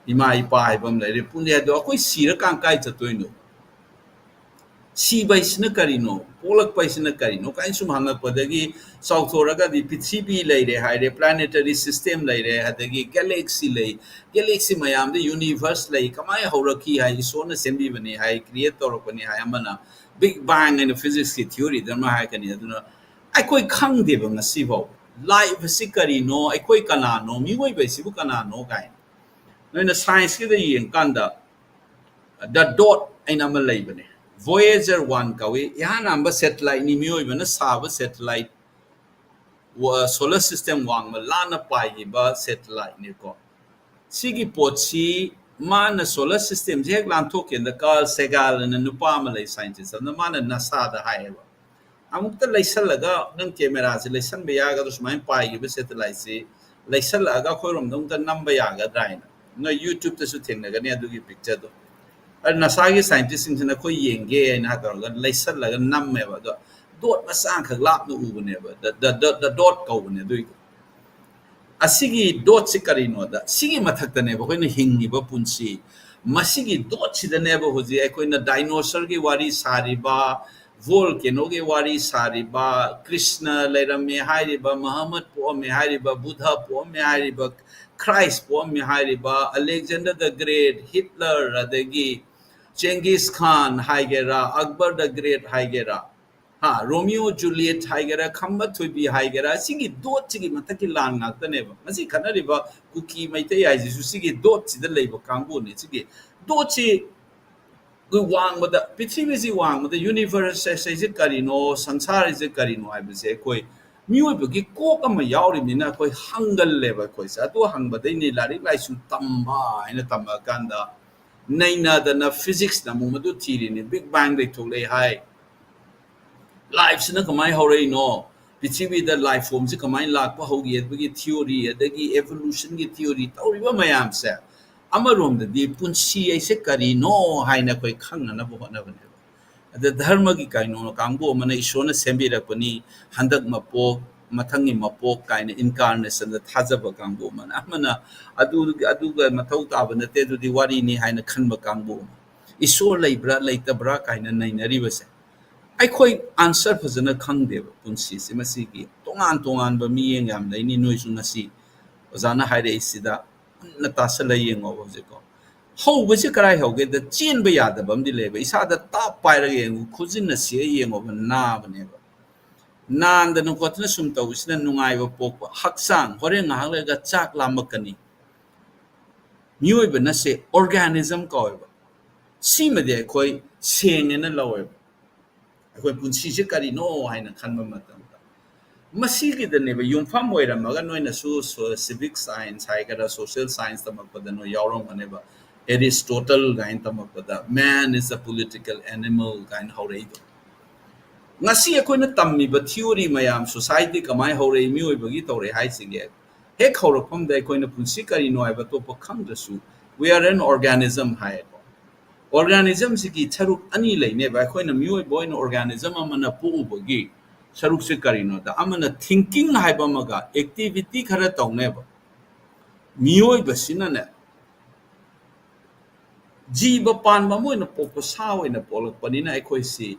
ꯏꯃꯥ ꯏꯄꯥ ꯍꯥꯏꯕ ꯑꯃ ꯂꯩꯔꯦ, ꯄꯨꯟꯅꯦ꯫ ꯑꯗꯣ ꯑꯩꯈꯣꯏ ꯁꯤꯔꯀꯥꯟ ꯀꯥꯏ ꯆꯠꯇꯣꯏꯅꯣ? ꯁꯤꯕ ꯍꯥꯏꯁꯤꯅ ꯀꯔꯤꯅꯣ? ꯄꯣꯛꯂꯛꯄ ꯍꯥꯏꯁꯤꯅ ꯀꯔꯤꯅꯣ? ꯀꯥꯏꯅ ꯁꯨꯝ ꯍꯪꯉꯛꯄꯗꯒꯤ, ꯆꯥꯎꯊꯣꯔꯒꯗꯤ ꯄ꯭ꯔꯤꯊꯤꯕꯤ ꯂꯩꯔꯦ ꯍꯥꯏꯔꯦ, planetary system ꯂꯩꯔꯦ, ꯑꯗꯒꯤ galaxy ꯂꯩ, galaxy ꯃꯌꯥꯝꯗ universe ꯂꯩ, ꯀꯃꯥꯏꯅ ꯍꯧꯔꯛꯈꯤ ꯍꯥꯏ, ꯏꯁꯣꯔꯅ ꯁꯦꯝꯕꯤꯕꯅꯤ ꯍꯥꯏ, create ꯇꯧꯔꯛꯄꯅꯤ ꯍꯥꯏ, ꯑꯃꯅ Big Bang ꯍꯥꯏꯅ physics ꯀꯤ theory ꯗ ꯑꯃ ꯍꯥꯏꯔꯛꯀꯅꯤ꯫ ꯑꯗꯨꯅ ꯑꯩꯈꯣꯏ ꯈꯪꯗꯦꯕ ꯉꯁꯤꯐꯥꯎ life ꯑꯁꯤ ꯀꯔꯤꯅꯣ, ꯑꯩꯈꯣꯏ ꯀꯅꯥꯅꯣ, ꯃꯤꯑꯣꯏꯕ ꯑꯁꯤꯕꯨ ꯀꯅꯥꯅꯣ ꯀꯥꯏꯅ꯫ ꯅꯣꯏꯅ science ꯀꯤꯗ ꯌꯦꯡꯀꯥꯟꯗ, The Dot ꯍꯥꯏꯅ ꯑꯃ ꯂꯩꯕꯅꯦ, Voyager one ꯀꯧꯏ, ꯏꯍꯥꯟ ꯍꯥꯟꯕ satellite ꯅꯤ, ꯃꯤꯑꯣꯏꯕꯅ ꯁꯥꯕ satellite, solar system ꯋꯥꯡꯃ ꯂꯥꯟꯅ ꯄꯥꯏꯈꯤꯕ satellite ꯅꯤꯀꯣ꯫ ꯁꯤꯒꯤ ꯄꯣꯠꯁꯤ ꯃꯥꯅ solar system ꯁꯦ ꯍꯦꯛ ꯂꯥꯟꯊꯣꯛꯈꯤꯕꯗ, Carl Sagan ꯑꯅ ꯅꯨꯄꯥ ꯑꯃ ꯂꯩ, scientist ꯑꯃꯅ, ꯃꯥꯅ NASA ꯗ ꯍꯥꯏꯌꯦꯕ, "ꯑꯃꯨꯛꯇ ꯂꯩꯁꯜꯂꯒ, ꯅꯪ camera ꯁꯦ ꯂꯩꯁꯟꯕ ꯌꯥꯒꯗ꯭ꯔꯥ, ꯁꯨꯃꯥꯏꯅ ꯄꯥꯏꯈꯤꯕ satellite ꯁꯤ ꯂꯩꯁꯜꯂꯛꯑꯒ ꯑꯩꯈꯣꯏꯔꯣꯝꯗ ꯑꯃꯨꯛꯇ ꯅꯝꯕ ꯌꯥꯒꯗ꯭ꯔꯥ?" ꯍꯥꯏꯅ꯫ ꯅꯣꯏ YouTube ꯇꯁꯨ ꯊꯦꯡꯅꯒꯅꯤ ꯑꯗꯨꯒꯤ picture ꯗꯣ꯫ ꯑꯗꯨ NASA ꯒꯤ scientist ꯁꯤꯡꯁꯤꯅ ꯑꯩꯈꯣꯏ ꯌꯦꯡꯒꯦ ꯍꯥꯏꯅ ꯇꯧꯔꯒ ꯂꯩꯁꯜꯂꯒ ꯅꯝꯃꯦꯕ꯫ ꯑꯗꯣ dot ꯃꯆꯥ ꯑꯃꯈꯛ ꯂꯥꯞꯅ ꯎꯕꯅꯦꯕ, the, the, the, the dot ꯀꯧꯕꯅꯦ ꯑꯗꯨꯏꯗꯣ꯫ ꯑꯁꯤꯒꯤ dot ꯁꯤ ꯀꯔꯤꯅꯣꯗ, ꯁꯤꯒꯤ ꯃꯊꯛꯇꯅꯦꯕ ꯑꯩꯈꯣꯏꯅ ꯍꯤꯡꯉꯤꯕ ꯄꯨꯟꯁꯤ꯫ ꯃꯁꯤꯒꯤ dot ꯁꯤꯗꯅꯦꯕ ꯍꯧꯖꯤꯛ ꯑꯩꯈꯣꯏꯅ dinosaur ꯒꯤ ꯋꯥꯔꯤ ꯁꯥꯔꯤꯕ, volcano ꯒꯤ ꯋꯥꯔꯤ ꯁꯥꯔꯤꯕ, ꯀ꯭ꯔꯤꯁꯅ ꯂꯩꯔꯝꯃꯦ ꯍꯥꯏꯔꯤꯕ, ꯃꯍꯝꯃꯗ ꯄꯣꯛꯑꯝꯃꯦ ꯍꯥꯏꯔꯤꯕ, ꯕꯨꯙ ꯄꯣꯛꯑꯝꯃꯦ ꯍꯥꯏꯔꯤꯕ, ꯈ꯭ꯔꯥꯏꯁ ꯄꯣꯛꯑꯝꯃꯦ ꯍꯥꯏꯔꯤꯕ, Alexander the Great, Hitler, ꯑꯗꯒꯤ Genghis Khan ꯍꯥꯏꯒꯦꯔꯥ, Akbar the Great ꯍꯥꯏꯒꯦꯔꯥ, ꯍꯥ, Romeo Juliet ꯍꯥꯏꯒꯦꯔꯥ, ꯈꯝꯕ ꯊꯣꯏꯕꯤ ꯍꯥꯏꯒꯦꯔꯥ, ꯁꯤꯒꯤ dot ꯁꯤꯒꯤ ꯃꯊꯛꯀꯤ ꯂꯥꯟ ꯉꯥꯛꯇꯅꯦꯕ꯫ ꯉꯁꯤ ꯈꯠꯅꯔꯤꯕ ꯀꯨꯀꯤ ꯃꯩꯇꯩ ꯍꯥꯏꯁꯤꯁꯨ ꯁꯤꯒꯤ dot ꯁꯤꯗ ꯂꯩꯕ ꯀꯥꯡꯕꯨꯅꯦ꯫ ꯁꯤꯒꯤ dot ꯁꯤ ꯋꯥꯡꯃꯗ, ꯄ꯭ꯔꯤꯊꯤꯕꯤꯁꯤ ꯋꯥꯡꯃꯗ, universe ꯍꯥꯏꯁꯦ ꯀꯔꯤꯅꯣ, ꯁꯪꯁꯥꯔ ꯍꯥꯏꯁꯦ ꯀꯔꯤꯅꯣ ꯍꯥꯏꯕꯁꯦ ꯑꯩꯈꯣꯏ ꯃꯤꯑꯣꯏꯕꯒꯤ ꯀꯣꯛ ꯑꯃ ꯌꯥꯎꯔꯤꯕꯅꯤꯅ ꯑꯩꯈꯣꯏ ꯍꯪꯒꯜꯂꯦꯕ ꯑꯩꯈꯣꯏꯁꯦ꯫ ꯑꯗꯨ ꯍꯪꯕꯗꯩꯅꯤ ꯂꯥꯏꯔꯤꯛ ꯂꯥꯏꯁꯨ ꯇꯝꯕ ꯍꯥꯏꯅ ꯇꯝꯃꯛꯑꯀꯥꯟꯗ ꯅꯩꯅꯗꯅ physics ꯅ ꯑꯃꯨꯛ ꯃꯗꯨ ꯊꯤꯔꯤꯅꯤ꯫ Big Bang ꯗꯩ ꯊꯣꯛꯂꯛꯑꯦ ꯍꯥꯏ꯫ Life ꯁꯤꯅ ꯀꯃꯥꯏꯅ ꯍꯧꯔꯛꯏꯅꯣ? ꯄ꯭ꯔꯤꯊꯤꯕꯤꯗ life form ꯁꯤ ꯀꯃꯥꯏꯅ ꯂꯥꯛꯄ ꯍꯧꯒꯦ ꯍꯥꯏꯕꯒꯤ theory, ꯑꯗꯒꯤ evolution ꯒꯤ theory ꯇꯧꯔꯤꯕ ꯃꯌꯥꯝꯁꯦ, ꯑꯃꯔꯣꯝꯗꯗꯤ ꯄꯨꯟꯁꯤ ꯍꯥꯏꯁꯦ ꯀꯔꯤꯅꯣ ꯍꯥꯏꯅ ꯑꯩꯈꯣꯏ ꯈꯪꯅꯅꯕ ꯍꯣꯠꯅꯕꯅꯦꯕ꯫ ꯑꯗ ꯙꯔꯃꯒꯤ ꯀꯩꯅꯣ ꯀꯥꯡꯕꯨ ꯑꯃꯅ ꯏꯁꯣꯔꯅ ꯁꯦꯝꯕꯤꯔꯛꯄꯅꯤ, ꯍꯟꯗꯛ ꯃꯄꯣꯛ, ꯃꯊꯪꯒꯤ ꯃꯄꯣꯛ ꯀꯥꯏꯅ incarnationꯗ ꯊꯥꯖꯕ ꯀꯥꯡꯕꯨ ꯑꯃꯅ, ꯑꯃꯅ ꯑꯗꯨ, ꯑꯗꯨꯒ ꯃꯊꯧ ꯇꯥꯕ ꯅꯠꯇꯦ, ꯑꯗꯨꯗꯤ ꯋꯥꯔꯤꯅꯤ ꯍꯥꯏꯅ ꯈꯟꯕ ꯀꯥꯡꯕꯨ ꯑꯃ, ꯏꯁꯣꯔ ꯂꯩꯕ꯭ꯔꯥ ꯂꯩꯇꯕ꯭ꯔꯥ ꯀꯥꯏꯅ ꯅꯩꯅꯔꯤꯕꯁꯦ꯫ ꯑꯩꯈꯣꯏ answer ꯐꯖꯅ ꯈꯪꯗꯦꯕ ꯄꯨꯟꯁꯤꯁꯦ꯫ ꯃꯁꯤꯒꯤ ꯇꯣꯉꯥꯟ ꯇꯣꯉꯥꯟꯕ ꯃꯤꯠꯌꯦꯡ ꯌꯥꯝ ꯂꯩꯅꯤ꯫ ꯅꯣꯏꯁꯨ ꯉꯁꯤ ꯑꯣꯖꯥꯅ ꯍꯥꯏꯔꯛꯏꯁꯤꯗ ꯃꯨꯟꯅ ꯇꯥꯁꯜꯂ ꯌꯦꯡꯉꯣꯕ꯫ ꯍꯧꯖꯤꯛꯀꯣ ꯍꯧꯕꯁꯤ ꯀꯔꯥꯏ ꯍꯧꯒꯦꯗ, ꯆꯦꯟꯕ ꯌꯥꯗꯕ ꯑꯃꯗꯤ ꯂꯩꯌꯦꯕ꯫ ꯏꯁꯥꯗ ꯇꯥꯞ ꯄꯥꯏꯔꯒ ꯌꯦꯡꯉꯨ, ꯈꯨꯖꯤꯟꯅ ꯁꯤꯔ ꯌꯦꯡꯉꯣꯕ, ꯅꯥꯕꯅꯦꯕ꯫ ꯅꯥꯟꯗꯅ ꯈꯣꯠꯇꯅ ꯁꯨꯝ ꯇꯧꯕꯁꯤꯅ ꯅꯨꯡꯉꯥꯏꯕ ꯄꯣꯛꯄ, ꯍꯛꯆꯥꯡ ꯍꯣꯔꯦꯟ ꯉꯥꯏꯍꯥꯛ ꯂꯩꯔꯒ ꯆꯥꯛ ꯂꯥꯝꯃꯛꯀꯅꯤ꯫ ꯃꯤꯑꯣꯏꯕꯅ ꯁꯦ organism ꯀꯧꯋꯦꯕ꯫ ꯁꯤꯃꯗꯤ ꯑꯩꯈꯣꯏ ꯁꯦꯡꯉꯦꯅ ꯂꯧꯋꯦꯕ꯫ ꯑꯩꯈꯣꯏ ꯄꯨꯟꯁꯤꯁꯦ ꯀꯔꯤꯅꯣ ꯍꯥꯏꯅ ꯈꯟꯕ ꯃꯇꯝꯗ, ꯃꯁꯤꯒꯤꯗꯅꯦꯕ ꯌꯨꯝꯐꯝ ꯑꯣꯏꯔꯝꯃꯒ, ꯅꯣꯏꯅꯁꯨ ꯁꯣ-, civic science ꯍꯥꯏꯒꯦꯔꯥ, social science ꯇꯝꯃꯛꯄꯗ ꯅꯣꯏ ꯌꯥꯎꯔꯝꯒꯅꯦꯕ, Aristotle ꯀꯥꯏꯅ ꯇꯝꯃꯛꯄꯗ, "Man is a political animal" ꯀꯥꯏꯅ ꯍꯧꯔꯛꯏꯗꯣ꯫ ꯉꯁꯤ ꯑꯩꯈꯣꯏꯅ ꯇꯝꯃꯤꯕ theory ꯃꯌꯥꯝ, society ꯀꯃꯥꯏꯅ ꯍꯧꯔꯛꯏ, ꯃꯤꯑꯣꯏꯕꯒꯤ ꯇꯧꯔꯛꯏ ꯍꯥꯏꯁꯤꯒꯦ, ꯍꯦꯛ ꯍꯧꯔꯛꯐꯝꯗ ꯑꯩꯈꯣꯏꯅ ꯄꯨꯟꯁꯤ ꯀꯔꯤꯅꯣ ꯍꯥꯏꯕ ꯑꯇꯣꯞꯄ ꯈꯪꯗ꯭ꯔꯁꯨ, "We are an organism" ꯍꯥꯏꯌꯦꯀꯣ꯫ Organismꯁꯤꯒꯤ ꯁꯔꯨꯛ ꯑꯅꯤ ꯂꯩꯅꯦꯕ꯫ ꯑꯩꯈꯣꯏꯅ ꯃꯤꯑꯣꯏꯕ ꯑꯣꯏꯅ organism ꯑꯃꯅ ꯄꯣꯛꯎꯕꯒꯤ ꯁꯔꯨꯛꯁꯦ ꯀꯔꯤꯅꯣꯗ, ꯑꯃꯅ thinking ꯍꯥꯏꯕ ꯑꯃꯒ activity ꯈꯔ ꯇꯧꯅꯦꯕ꯫ ꯃꯤꯑꯣꯏꯕꯁꯤꯅꯅꯦ, ꯖꯤꯕ ꯄꯥꯟꯕ ꯑꯃ ꯑꯣꯏꯅ ꯄꯣꯛꯄ, ꯁꯥ ꯑꯣꯏꯅ ꯄꯣꯛꯂꯛꯄꯅꯤꯅ, ꯑꯩꯈꯣꯏꯁꯤ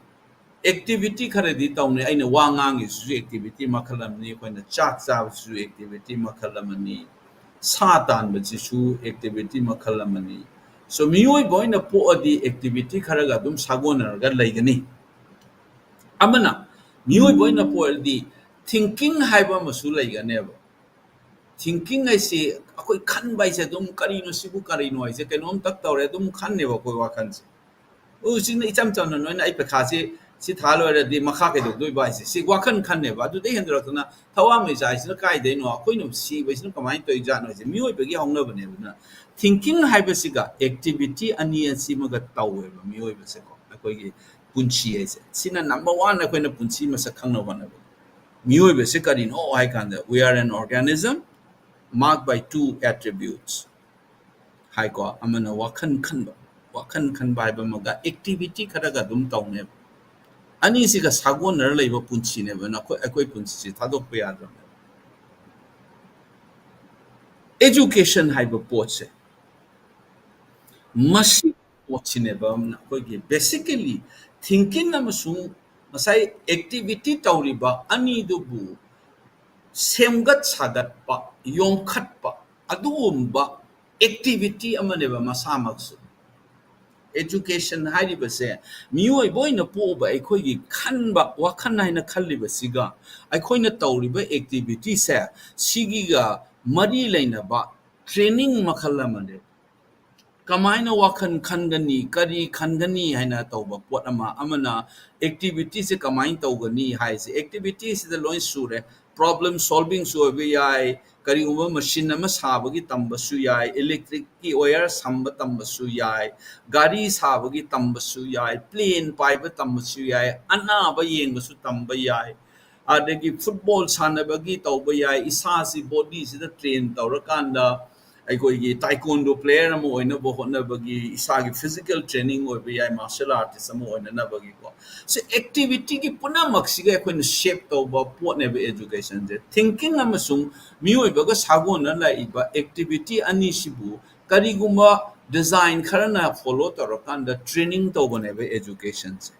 activity ꯈꯔꯗꯤ ꯇꯧꯅꯩ꯫ ꯑꯩꯅ ꯋꯥ ꯉꯥꯡꯉꯤꯁꯤꯁꯨ activity ꯃꯈꯜ ꯑꯃꯅꯤ, ꯑꯩꯈꯣꯏꯅ ꯆꯥꯛ ꯆꯥꯕꯁꯤꯁꯨ activity ꯃꯈꯜ ꯑꯃꯅꯤ, ꯁꯥ ꯇꯥꯟꯕꯁꯤꯁꯨ activity ꯃꯈꯜ ꯑꯃꯅꯤ꯫ So, ꯃꯤꯑꯣꯏꯕ ꯑꯣꯏꯅ ꯄꯣꯛꯑꯗꯤ activity ꯈꯔꯒ ꯑꯗꯨꯝ ꯁꯥꯒꯣꯟꯅꯔꯒ ꯂꯩꯒꯅꯤ꯫ ꯑꯃꯅ, ꯃꯤꯑꯣꯏꯕ ꯑꯣꯏꯅ ꯄꯣꯛꯑꯗꯤ thinking ꯍꯥꯏꯕ ꯑꯃꯁꯨ ꯂꯩꯒꯅꯦꯕ꯫ Thinking ꯍꯥꯏꯁꯤ ꯑꯩꯈꯣꯏ ꯈꯟꯕ ꯍꯥꯏꯁꯦ ꯑꯗꯨꯝ, "ꯀꯔꯤꯅꯣ ꯁꯤꯕꯨ, ꯀꯔꯤꯅꯣ?" ꯍꯥꯏꯁꯦ ꯀꯩꯅꯣꯝ ꯇꯛ ꯇꯧꯔꯦ ꯑꯗꯨꯝ ꯈꯟꯅꯦꯕ ꯑꯩꯈꯣꯏ ꯋꯥꯈꯜꯁꯦ꯫ ꯍꯧꯖꯤꯛꯅ ꯏꯆꯝ ꯆꯝꯅ ꯅꯣꯏꯅ ꯑꯩ ꯄꯩꯈꯥꯁꯤ ꯁꯤ ꯊꯥ ꯂꯣꯏꯔꯗꯤ ꯃꯈꯥ ꯀꯩꯗꯧꯗꯣꯏꯕ ꯍꯥꯏꯁꯦ, ꯁꯤ ꯋꯥꯈꯜ ꯈꯟꯅꯦꯕ꯫ ꯑꯗꯨꯗꯩ ꯍꯦꯟꯗꯣꯔꯛꯇꯅ ꯊꯋꯥꯟꯃꯤꯆꯥꯛ ꯍꯥꯏꯁꯤꯅ ꯀꯥꯏꯗꯩꯅꯣ, ꯑꯩꯈꯣꯏꯅ ꯁꯤꯕꯁꯤꯅ ꯀꯃꯥꯏꯅ ꯇꯧꯔꯤꯖꯥꯠꯅꯣ ꯍꯥꯏꯁꯦ ꯃꯤꯑꯣꯏꯕꯒꯤ ꯍꯧꯅꯕꯅꯦꯕ꯫ ꯑꯗꯨꯅ thinking ꯍꯥꯏꯕꯁꯤꯒ activity ꯑꯅꯤ ꯑꯁꯤꯃꯒ ꯇꯧꯋꯦꯕ ꯃꯤꯑꯣꯏꯕꯁꯦꯀꯣ꯫ ꯑꯩꯈꯣꯏꯒꯤ ꯄꯨꯟꯁꯤ ꯍꯥꯏꯁꯦ ꯁꯤꯅ number one ꯑꯩꯈꯣꯏꯅ ꯄꯨꯟꯁꯤ ꯃꯁꯛ ꯈꯪꯅꯕ ꯍꯣꯠꯅꯕ꯫ ꯃꯤꯑꯣꯏꯕꯁꯦ ꯀꯔꯤꯅꯣ ꯍꯥꯏ ꯀꯥꯟꯗ, "We are an organism marked by two attributes" ꯍꯥꯏꯀꯣ꯫ ꯑꯃꯅ ꯋꯥꯈꯜ ꯈꯟꯕ, ꯋꯥꯈꯜ ꯈꯟꯕ ꯍꯥꯏꯕ ꯑꯃꯒ activity ꯈꯔꯒ ꯑꯗꯨꯝ ꯇꯧꯅꯦꯕ꯫ ꯑꯅꯤꯁꯤꯒ ꯁꯥꯒꯣꯟꯅꯔ ꯂꯩꯕ ꯄꯨꯟꯁꯤꯅꯦꯕ ꯅꯈꯣꯏ, ꯑꯩꯈꯣꯏ ꯄꯨꯟꯁꯤꯁꯤ ꯊꯥꯗꯣꯛꯄ ꯌꯥꯗ꯭ꯔꯕꯅꯦꯕ꯫ Education ꯍꯥꯏꯕ ꯄꯣꯠꯁꯦ, ꯃꯁꯤ ꯄꯣꯠꯁꯤꯅꯦꯕ ꯑꯩꯈꯣꯏꯒꯤ basically thinking ꯑꯃꯁꯨꯡ ꯉꯁꯥꯏ activity ꯇꯧꯔꯤꯕ ꯑꯅꯤꯗꯨꯕꯨ ꯁꯦꯝꯒꯠ ꯁꯥꯒꯠꯄ, ꯌꯣꯝꯈꯠꯄ, ꯑꯗꯨꯒꯨꯝꯕ activity ꯑꯃꯅꯦꯕ ꯃꯁꯥꯃꯛꯁꯨ꯫ Education ꯍꯥꯏꯔꯤꯕꯁꯦ ꯃꯤꯑꯣꯏꯕ ꯑꯣꯏꯅ ꯄꯣꯛꯎꯕ ꯑꯩꯈꯣꯏꯒꯤ ꯈꯟꯕ ꯋꯥꯈꯜ ꯍꯥꯏꯅ ꯈꯜꯂꯤꯕꯁꯤꯒ ꯑꯩꯈꯣꯏꯅ ꯇꯧꯔꯤꯕ activityꯁꯦ ꯁꯤꯒꯤꯒ ꯃꯔꯤ ꯂꯩꯅꯕ training ꯃꯈꯜ ꯑꯃꯅꯦꯕ꯫ ꯀꯃꯥꯏꯅ ꯋꯥꯈꯜ ꯈꯟꯒꯅꯤ, ꯀꯔꯤ ꯈꯟꯒꯅꯤ ꯍꯥꯏꯅ ꯇꯧꯕ ꯄꯣꯠ ꯑꯃ, ꯑꯃꯅ activityꯁꯦ ꯀꯃꯥꯏꯅ ꯇꯧꯒꯅꯤ ꯍꯥꯏꯁꯦ꯫ Activityꯁꯤꯗ ꯂꯣꯏ ꯁꯨꯔꯦ꯫ Problem solvingꯁꯨ ꯑꯣꯏꯕ ꯌꯥꯏ, ꯀꯔꯤꯒꯨꯝꯕ machine ꯑꯃ ꯁꯥꯕꯒꯤ ꯇꯝꯕꯁꯨ ꯌꯥꯏ, electricꯀꯤ wire ꯁꯝꯕ ꯇꯝꯕꯁꯨ ꯌꯥꯏ, ꯒꯥꯔꯤ ꯁꯥꯕꯒꯤ ꯇꯝꯕꯁꯨ ꯌꯥꯏ, plane ꯄꯥꯏꯕ ꯇꯝꯕꯁꯨ ꯌꯥꯏ, ꯑꯅꯥꯕ ꯌꯦꯡꯕꯁꯨ ꯇꯝꯕ ꯌꯥꯏ, ꯑꯗꯒꯤ football ꯁꯥꯟꯅꯕꯒꯤ ꯇꯧꯕ ꯌꯥꯏ, ꯏꯁꯥꯁꯤ bodyꯁꯤꯗ train ꯇꯧꯔꯀꯥꯟꯗ ꯑꯩꯈꯣꯏꯒꯤ taekwondo player ꯑꯃ ꯑꯣꯏꯅꯕ ꯍꯣꯠꯅꯕꯒꯤ ꯏꯁꯥꯒꯤ physical training ꯑꯣꯏꯕ ꯌꯥꯏ, martial artist ꯑꯃ ꯑꯣꯏꯅꯅꯕꯒꯤꯀꯣ꯫ ꯁꯤ activityꯒꯤ ꯄꯨꯝꯅꯃꯛꯁꯤꯒ ꯑꯩꯈꯣꯏꯅ shape ꯇꯧꯕ ꯄꯣꯠꯅꯦꯕ educationꯁꯦ꯫ Thinking ꯑꯃꯁꯨꯡ ꯃꯤꯑꯣꯏꯕꯒ ꯁꯥꯒꯣꯟꯅ ꯂꯥꯛꯏꯕ activity ꯑꯅꯤꯁꯤꯕꯨ ꯀꯔꯤꯒꯨꯝꯕ design ꯈꯔꯅ follow ꯇꯧꯔꯀꯥꯟꯗ training ꯇꯧꯕꯅꯦꯕ educationꯁꯦ꯫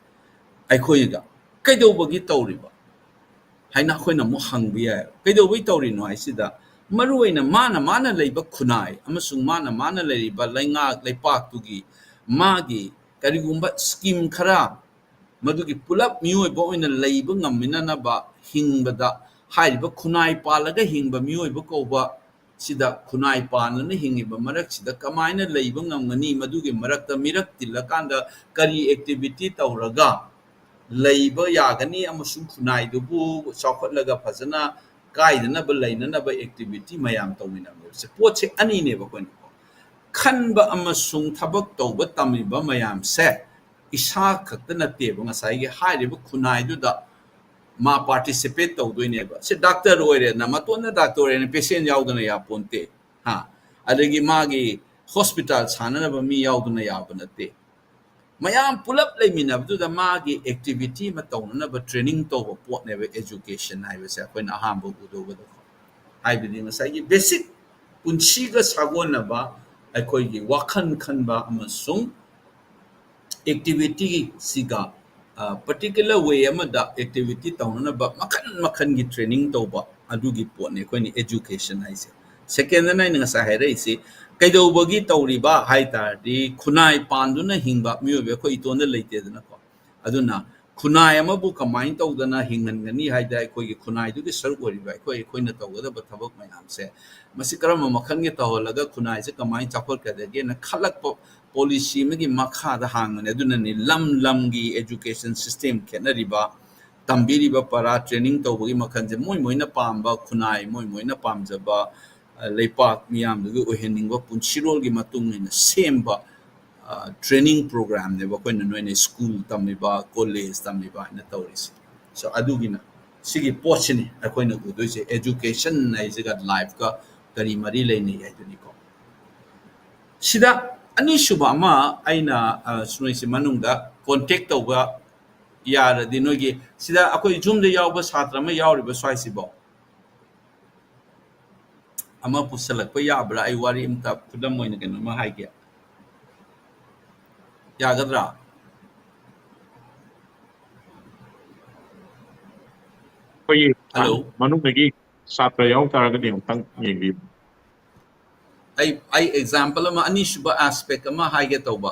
ꯑꯩꯈꯣꯏꯒ ꯀꯩꯗꯧꯕꯒꯤ ꯇꯧꯔꯤꯕ ꯍꯥꯏꯅ ꯑꯩꯈꯣꯏꯅ ꯑꯃꯨꯛ ꯍꯪꯕ ꯌꯥꯏ꯫ ꯀꯩꯗꯧꯕꯩ ꯇꯧꯔꯤꯅꯣ ꯍꯥꯏꯁꯤꯗ, ꯃꯔꯨ ꯑꯣꯏꯅ ꯃꯥꯅ ꯃꯥꯅ ꯂꯩꯕ ꯈꯨꯟꯅꯥꯏ ꯑꯃꯁꯨꯡ ꯃꯥꯅ ꯃꯥꯅ ꯂꯩꯔꯤꯕ ꯂꯩꯉꯥꯛ ꯂꯩꯄꯥꯛꯇꯨꯒꯤ ꯃꯥꯒꯤ ꯀꯔꯤꯒꯨꯝꯕ scheme ꯈꯔ, ꯃꯗꯨꯒꯤ ꯄꯨꯂꯞ ꯃꯤꯑꯣꯏꯕ ꯑꯣꯏꯅ ꯂꯩꯕ ꯉꯝꯃꯤꯟꯅꯅꯕ ꯍꯤꯡꯕꯗ ꯍꯥꯏꯔꯤꯕ ꯈꯨꯟꯅꯥꯏ ꯄꯥꯜꯂꯒ ꯍꯤꯡꯕ ꯃꯤꯑꯣꯏꯕ ꯀꯧꯕ ꯁꯤꯗ ꯈꯨꯟꯅꯥꯏ ꯄꯥꯟꯗꯨꯅ ꯍꯤꯡꯉꯤꯕ ꯃꯔꯛꯁꯤꯗ ꯀꯃꯥꯏꯅ ꯂꯩꯕ ꯉꯝꯒꯅꯤ? ꯃꯗꯨꯒꯤ ꯃꯔꯛꯇ ꯃꯤꯔꯛ ꯇꯤꯜꯂꯀꯥꯟꯗ ꯀꯔꯤ activity ꯇꯧꯔꯒ ꯂꯩꯕ ꯌꯥꯒꯅꯤ ꯑꯃꯁꯨꯡ ꯈꯨꯟꯅꯥꯏꯗꯨꯕꯨ ꯆꯥꯎꯈꯠꯂꯒ ꯐꯖꯅ ꯀꯥꯏꯗꯅꯕ ꯂꯩꯅꯅꯕ activity ꯃꯌꯥꯝ ꯇꯧꯃꯤꯟꯅꯕꯁꯦ꯫ ꯄꯣꯠꯁꯦ ꯑꯅꯤꯅꯦꯕ ꯑꯩꯈꯣꯏꯅ ꯈꯟꯕ ꯑꯃꯁꯨꯡ ꯊꯕꯛ ꯇꯧꯕ ꯇꯝꯃꯤꯕ ꯃꯌꯥꯝꯁꯦ꯫ ꯏꯁꯥ ꯈꯛꯇ ꯅꯠꯇꯦꯕ, ꯉꯁꯥꯏꯒꯤ ꯍꯥꯏꯔꯤꯕ ꯈꯨꯟꯅꯥꯏꯗꯨꯗ ꯃꯥ participate ꯇꯧꯗꯣꯏꯅꯦꯕ꯫ ꯁꯤ doctor ꯑꯣꯏꯔꯦꯅ, ꯃꯇꯣꯟꯅ doctor ꯑꯣꯏꯔꯦꯅ patient ꯌꯥꯎꯗꯅ ꯌꯥꯄꯣꯟꯇꯦ꯫ ꯍꯥ? ꯑꯗꯒꯤ ꯃꯥꯒꯤ ꯍꯣꯁꯄꯤꯇꯥꯜ ꯁꯥꯟꯅꯅꯕ ꯃꯤ ꯌꯥꯎꯗꯅ ꯌꯥꯕ ꯅꯠꯇꯦ꯫ ꯃꯌꯥꯝ ꯄꯨꯂꯞ ꯂꯩꯃꯤꯟꯅꯕꯗꯨꯗ ꯃꯥꯒꯤ ꯑꯦꯛꯇꯤꯚꯤꯇꯤ ꯑꯃ ꯇꯧꯅꯅꯕ ꯇ꯭ꯔꯦꯅꯤꯡ ꯇꯧꯕ ꯄꯣꯠꯅꯦꯕ ꯑꯦꯖꯨꯀꯦꯁꯟ ꯍꯥꯏꯕꯁꯦ ꯑꯩꯈꯣꯏꯅ ꯑꯍꯥꯟꯕ ꯎꯗꯧꯕꯗꯀꯣ꯫ ꯍꯥꯏꯕꯗꯤ ꯉꯁꯥꯏꯒꯤ ꯕꯦꯁꯤꯛ ꯄꯨꯟꯁꯤꯒ ꯁꯥꯒꯣꯟꯅꯕ ꯑꯩꯈꯣꯏꯒꯤ ꯋꯥꯈꯜ ꯈꯟꯕ ꯑꯃꯁꯨꯡ ꯑꯦꯛꯇꯤꯚꯤꯇꯤꯁꯤꯒ ꯄꯔꯇꯤꯀꯨꯂꯔ ꯋꯦ ꯑꯃꯗ ꯑꯦꯛꯇꯤꯚꯤꯇꯤ ꯇꯧꯅꯅꯕ ꯃꯈꯜ ꯃꯈꯜꯒꯤ ꯇ꯭ꯔꯦꯅꯤꯡ ꯇꯧꯕ, ꯑꯗꯨꯒꯤ ꯄꯣꯠꯅꯤ ꯑꯩꯈꯣꯏꯅ ꯑꯦꯖꯨꯀꯦꯁꯟ ꯍꯥꯏꯁꯦ꯫ ꯁꯦꯀꯦꯟꯗꯅ ꯑꯩꯅ ꯉꯁꯥꯏ ꯍꯥꯏꯔꯛꯏꯁꯤ ꯀꯩꯗꯧꯕꯒꯤ ꯇꯧꯔꯤꯕ ꯍꯥꯏ ꯇꯥꯔꯗꯤ, ꯈꯨꯟꯅꯥꯏ ꯄꯥꯟꯗꯨꯅ ꯍꯤꯡꯕ ꯃꯤꯑꯣꯏꯕ ꯑꯩꯈꯣꯏ ꯏꯇꯣꯟꯗ ꯂꯩꯇꯦꯗꯅꯀꯣ꯫ ꯑꯗꯨꯅ ꯈꯨꯟꯅꯥꯏ ꯑꯃꯕꯨ ꯀꯃꯥꯏꯅ ꯇꯧꯗꯅ ꯍꯤꯡꯍꯟꯒꯅꯤ ꯍꯥꯏꯗ ꯑꯩꯈꯣꯏꯒꯤ ꯈꯨꯟꯅꯥꯏꯗꯨꯒꯤ ꯁꯔꯨꯛ ꯑꯣꯏꯔꯤꯕ ꯑꯩꯈꯣꯏ, ꯑꯩꯈꯣꯏꯅ ꯇꯧꯒꯗꯕ ꯊꯕꯛ ꯃꯌꯥꯝꯁꯦ ꯃꯁꯤ ꯀꯔꯝꯕ ꯃꯈꯜꯒꯤ ꯇꯧꯍꯜꯂꯒ ꯈꯨꯟꯅꯥꯏꯁꯦ ꯀꯃꯥꯏꯅ ꯆꯥꯎꯈꯠꯀꯗꯒꯦꯅ ꯈꯜꯂꯛꯄ ꯄꯣꯂꯤꯁꯤ ꯑꯃꯒꯤ ꯃꯈꯥꯗ ꯍꯥꯡꯕꯅꯦ꯫ ꯑꯗꯨꯅꯅꯤ ꯂꯝ ꯂꯝꯒꯤ ꯑꯦꯖꯨꯀꯦꯁꯟ ꯁꯤꯁꯇꯦꯝ ꯈꯦꯠꯅꯔꯤꯕ, ꯇꯝꯕꯤꯔꯤꯕ ꯄꯔꯥ ꯇ꯭ꯔꯦꯅꯤꯡ ꯇꯧꯕꯒꯤ ꯃꯈꯜꯁꯦ ꯃꯣꯏ ꯃꯣꯏꯅ ꯄꯥꯝꯕ ꯈꯨꯟꯅꯥꯏ, ꯃꯣꯏ ꯃꯣꯏꯅ ꯄꯥꯝꯖꯕ, ꯑ, ꯂꯩꯄꯥꯛ ꯃꯤꯌꯥꯝꯗꯨꯒꯤ ꯑꯣꯏꯍꯟꯅꯤꯡꯕ ꯄꯨꯟꯁꯤꯔꯣꯜꯒꯤ ꯃꯇꯨꯡ ꯏꯟꯅ ꯁꯦꯝꯕ, ꯑ, ꯇ꯭ꯔꯦꯅꯤꯡ ꯄ꯭ꯔꯣꯒ꯭ꯔꯥꯝꯅꯦꯕ ꯑꯩꯈꯣꯏꯅ ꯅꯣꯏꯅ ꯁ꯭ꯀꯨꯜ ꯇꯝꯃꯤꯕ, ꯀꯣꯂꯦꯖ ꯇꯝꯃꯤꯕ ꯍꯥꯏꯅ ꯇꯧꯔꯤꯁꯦ꯫ So, ꯑꯗꯨꯒꯤꯅ ꯁꯤꯒꯤ ꯄꯣꯠꯁꯤꯅꯤ ꯑꯩꯈꯣꯏꯅ ꯎꯗꯣꯏꯁꯦ꯫ ꯑꯦꯖꯨꯀꯦꯁꯟ ꯍꯥꯏꯁꯤꯒ ꯂꯥꯏꯐꯀ ꯀꯔꯤ ꯃꯔꯤ ꯂꯩꯅꯩ ꯍꯥꯏꯗꯨꯅꯤꯀꯣ꯫ ꯁꯤꯗ ꯑꯅꯤꯁꯨꯕ ꯑꯃ ꯑꯩꯅ, ꯑ, ꯅꯣꯏꯁꯤ ꯃꯅꯨꯡꯗ ꯀꯣꯟꯇꯦꯛ ꯇꯧꯕ ꯌꯥꯔꯗꯤ, ꯅꯣꯏꯒꯤ ꯁꯤꯗ ꯑꯩꯈꯣꯏ ꯖꯨꯝꯗ ꯌꯥꯎꯕ ꯁꯥꯇ꯭ꯔ ꯑꯃ ꯌꯥꯎꯔꯤꯕ ꯁ꯭ꯋꯥꯏꯁꯤꯕꯣ? ꯑꯃ ꯄꯨꯁꯜꯂꯛꯄ ꯌꯥꯕ꯭ꯔꯥ? ꯑꯩ ꯋꯥꯔꯤ ꯑꯝꯇ, ꯈꯨꯗꯝ ꯑꯣꯏꯅ ꯀꯩꯅꯣꯝꯃ ꯍꯥꯏꯒꯦ꯫ ꯌꯥꯒꯗ꯭ꯔꯥ? ꯑꯩꯈꯣꯏꯒꯤ ꯍꯜꯂꯣ꯫ ꯃꯅꯨꯡꯗꯒꯤ ꯁꯥꯇ꯭ꯔ ꯌꯥꯎ ꯇꯥꯔꯒꯗꯤ ꯑꯃꯨꯛꯇꯪ ꯌꯦꯡꯕꯤꯌꯨ꯫ ꯑꯩ, ꯑꯩ ꯑꯦꯛꯖꯥꯝꯄꯜ ꯑꯃ, ꯑꯅꯤꯁꯨꯕ ꯑꯦꯁꯄꯦꯛ ꯑꯃ ꯍꯥꯏꯒꯦ ꯇꯧꯕ꯫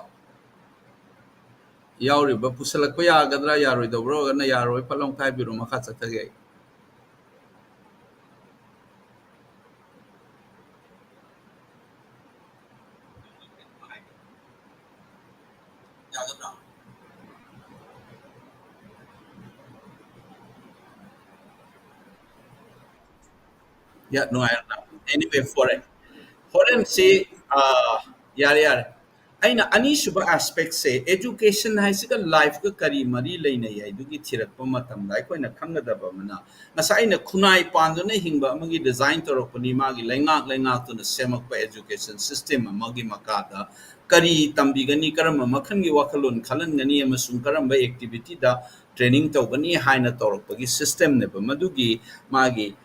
ꯌꯥꯎꯔꯤꯕ ꯄꯨꯁꯜꯂꯛꯄ ꯌꯥꯒꯗ꯭ꯔꯥ, ꯌꯥꯔꯣꯏꯗꯧꯕ꯭ꯔꯣ? ꯑꯣꯏꯔꯒꯅ ꯌꯥꯔꯣꯏ, ꯐꯠ ꯂꯥꯎ ꯍꯥꯏꯕꯤꯔꯣ, ꯃꯈꯥ ꯆꯠꯊꯒꯦ ꯑꯩ꯫ ꯌꯥꯒꯗ꯭ꯔꯥ? ꯌꯥ, ꯅꯨꯡꯉꯥꯏꯔꯕ꯭ꯔꯥ? Anyway, ꯍꯣꯔꯦꯟ, ꯍꯣꯔꯦꯟꯁꯤ, ꯑ, ꯌꯥꯔꯦ, ꯌꯥꯔꯦ꯫ ꯑꯩꯅ ꯑꯅꯤꯁꯨꯕ aspectꯁꯦ education ꯍꯥꯏꯁꯤꯒ lifeꯀ ꯀꯔꯤ ꯃꯔꯤ ꯂꯩꯅꯩ ꯍꯥꯏꯗꯨꯒꯤ ꯊꯤꯔꯛꯄ ꯃꯇꯝꯗ ꯑꯩꯈꯣꯏꯅ ꯈꯪꯒꯗꯕ ꯑꯃꯅ, ꯉꯁꯥꯏ ꯑꯩꯅ ꯈꯨꯟꯅꯥꯏ ꯄꯥꯟꯗꯨꯅ ꯍꯤꯡꯕ ꯑꯃꯒꯤ design ꯇꯧꯔꯛꯄꯅꯤ, ꯃꯥꯒꯤ ꯂꯩꯉꯥꯛ ꯂꯩꯉꯥꯛꯇꯨꯅ ꯁꯦꯝꯃꯛꯄ education system ꯑꯃꯒꯤ ꯃꯈꯥꯗ ꯀꯔꯤ ꯇꯝꯕꯤꯒꯅꯤ, ꯀꯔꯝꯕ ꯃꯈꯜꯒꯤ ꯋꯥꯈꯜꯂꯣꯟ ꯈꯜꯍꯟꯒꯅꯤ ꯑꯃꯁꯨꯡ ꯀꯔꯝꯕ activityꯗ training ꯇꯧꯒꯅꯤ ꯍꯥꯏꯅ ꯇꯧꯔꯛꯄꯒꯤ systemꯅꯦꯕ꯫ ꯃꯗꯨꯒꯤ ꯃꯥꯒꯤ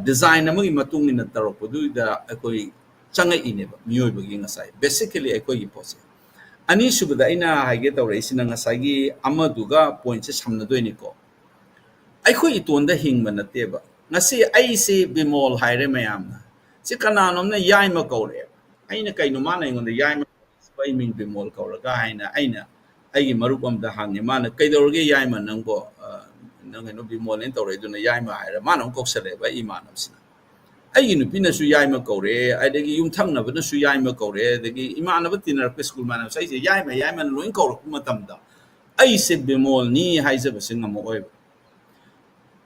design ꯑꯃꯒꯤ ꯃꯇꯨꯡ ꯏꯟꯅ ꯇꯧꯔꯛꯄꯗꯨꯗ ꯑꯩꯈꯣꯏ ꯆꯪꯉꯛꯏꯅꯦꯕ, ꯃꯤꯑꯣꯏꯕꯒꯤ ꯉꯁꯥꯏ basically ꯑꯩꯈꯣꯏꯒꯤ ꯄꯣꯠꯁꯦ꯫ ꯑꯅꯤꯁꯨꯕꯗ ꯑꯩꯅ ꯍꯥꯏꯒꯦ ꯇꯧꯔꯛꯏꯁꯤꯅ ꯉꯁꯥꯏꯒꯤ ꯑꯃꯗꯨꯒ pointꯁꯦ ꯁꯝꯅꯗꯣꯏꯅꯤꯀꯣ꯫ ꯑꯩꯈꯣꯏ ꯏꯇꯣꯟꯗ ꯍꯤꯡꯕ ꯅꯠꯇꯦꯕ꯫ ꯉꯁꯤ ꯑꯩꯁꯦ ꯕꯤꯃꯣꯜ ꯍꯥꯏꯔꯦ ꯃꯌꯥꯝꯅ꯫ ꯁꯤ ꯀꯅꯥꯅꯣꯝꯅ ꯌꯥꯏꯃ ꯀꯧꯔꯛꯑꯦꯕ꯫ ꯑꯩꯅ ꯀꯩꯅꯣ ꯃꯥꯅ ꯑꯩꯉꯣꯟꯗ ꯌꯥꯏꯃ ꯀꯧꯔꯤꯁꯤꯕꯣ, ꯑꯩ ꯃꯤꯡ ꯕꯤꯃꯣꯜ ꯀꯧꯔꯒ ꯍꯥꯏꯅ ꯑꯩꯅ ꯑꯩꯒꯤ ꯃꯔꯨꯞ ꯑꯃꯗ ꯍꯪꯉꯦ꯫ ꯃꯥꯅ, "ꯀꯩꯗꯧꯔꯒꯦ ꯌꯥꯏꯃ ꯅꯪꯕꯣ? ꯑ, ꯅꯪ ꯀꯩꯅꯣ ꯕꯤꯃꯣꯜꯅꯦꯅ ꯇꯧꯔꯛꯏꯗꯨꯅ ꯌꯥꯏꯃ ꯍꯥꯏꯔ?" ꯃꯥꯅ ꯑꯃꯨꯛ ꯀꯧꯁꯜꯂꯛꯑꯦꯕ ꯑꯩ ꯏꯃꯥꯟꯅꯕꯁꯤꯅ꯫ ꯑꯩꯒꯤ ꯅꯨꯄꯤꯅꯁꯨ ꯌꯥꯏꯃ ꯀꯧꯔꯦ, ꯑꯗꯒꯤ ꯌꯨꯝꯊꯪꯅꯕꯅꯁꯨ ꯌꯥꯏꯃ ꯀꯧꯔꯦ, ꯑꯗꯒꯤ ꯏꯃꯥꯟꯅꯕ ꯇꯤꯟꯅꯔꯛꯄ ꯁ꯭ꯀꯨꯜ ꯃꯥꯟꯅꯕꯁꯦ ꯑꯩꯁꯦ ꯌꯥꯏꯃ, ꯌꯥꯏꯃꯅ ꯂꯣꯏ ꯀꯧꯔꯛꯄ ꯃꯇꯝꯗ ꯑꯩꯁꯦ ꯕꯤꯃꯣꯜꯅꯤ ꯍꯥꯏꯖꯕꯁꯦ ꯉꯝꯃꯛꯑꯣꯏꯕ꯫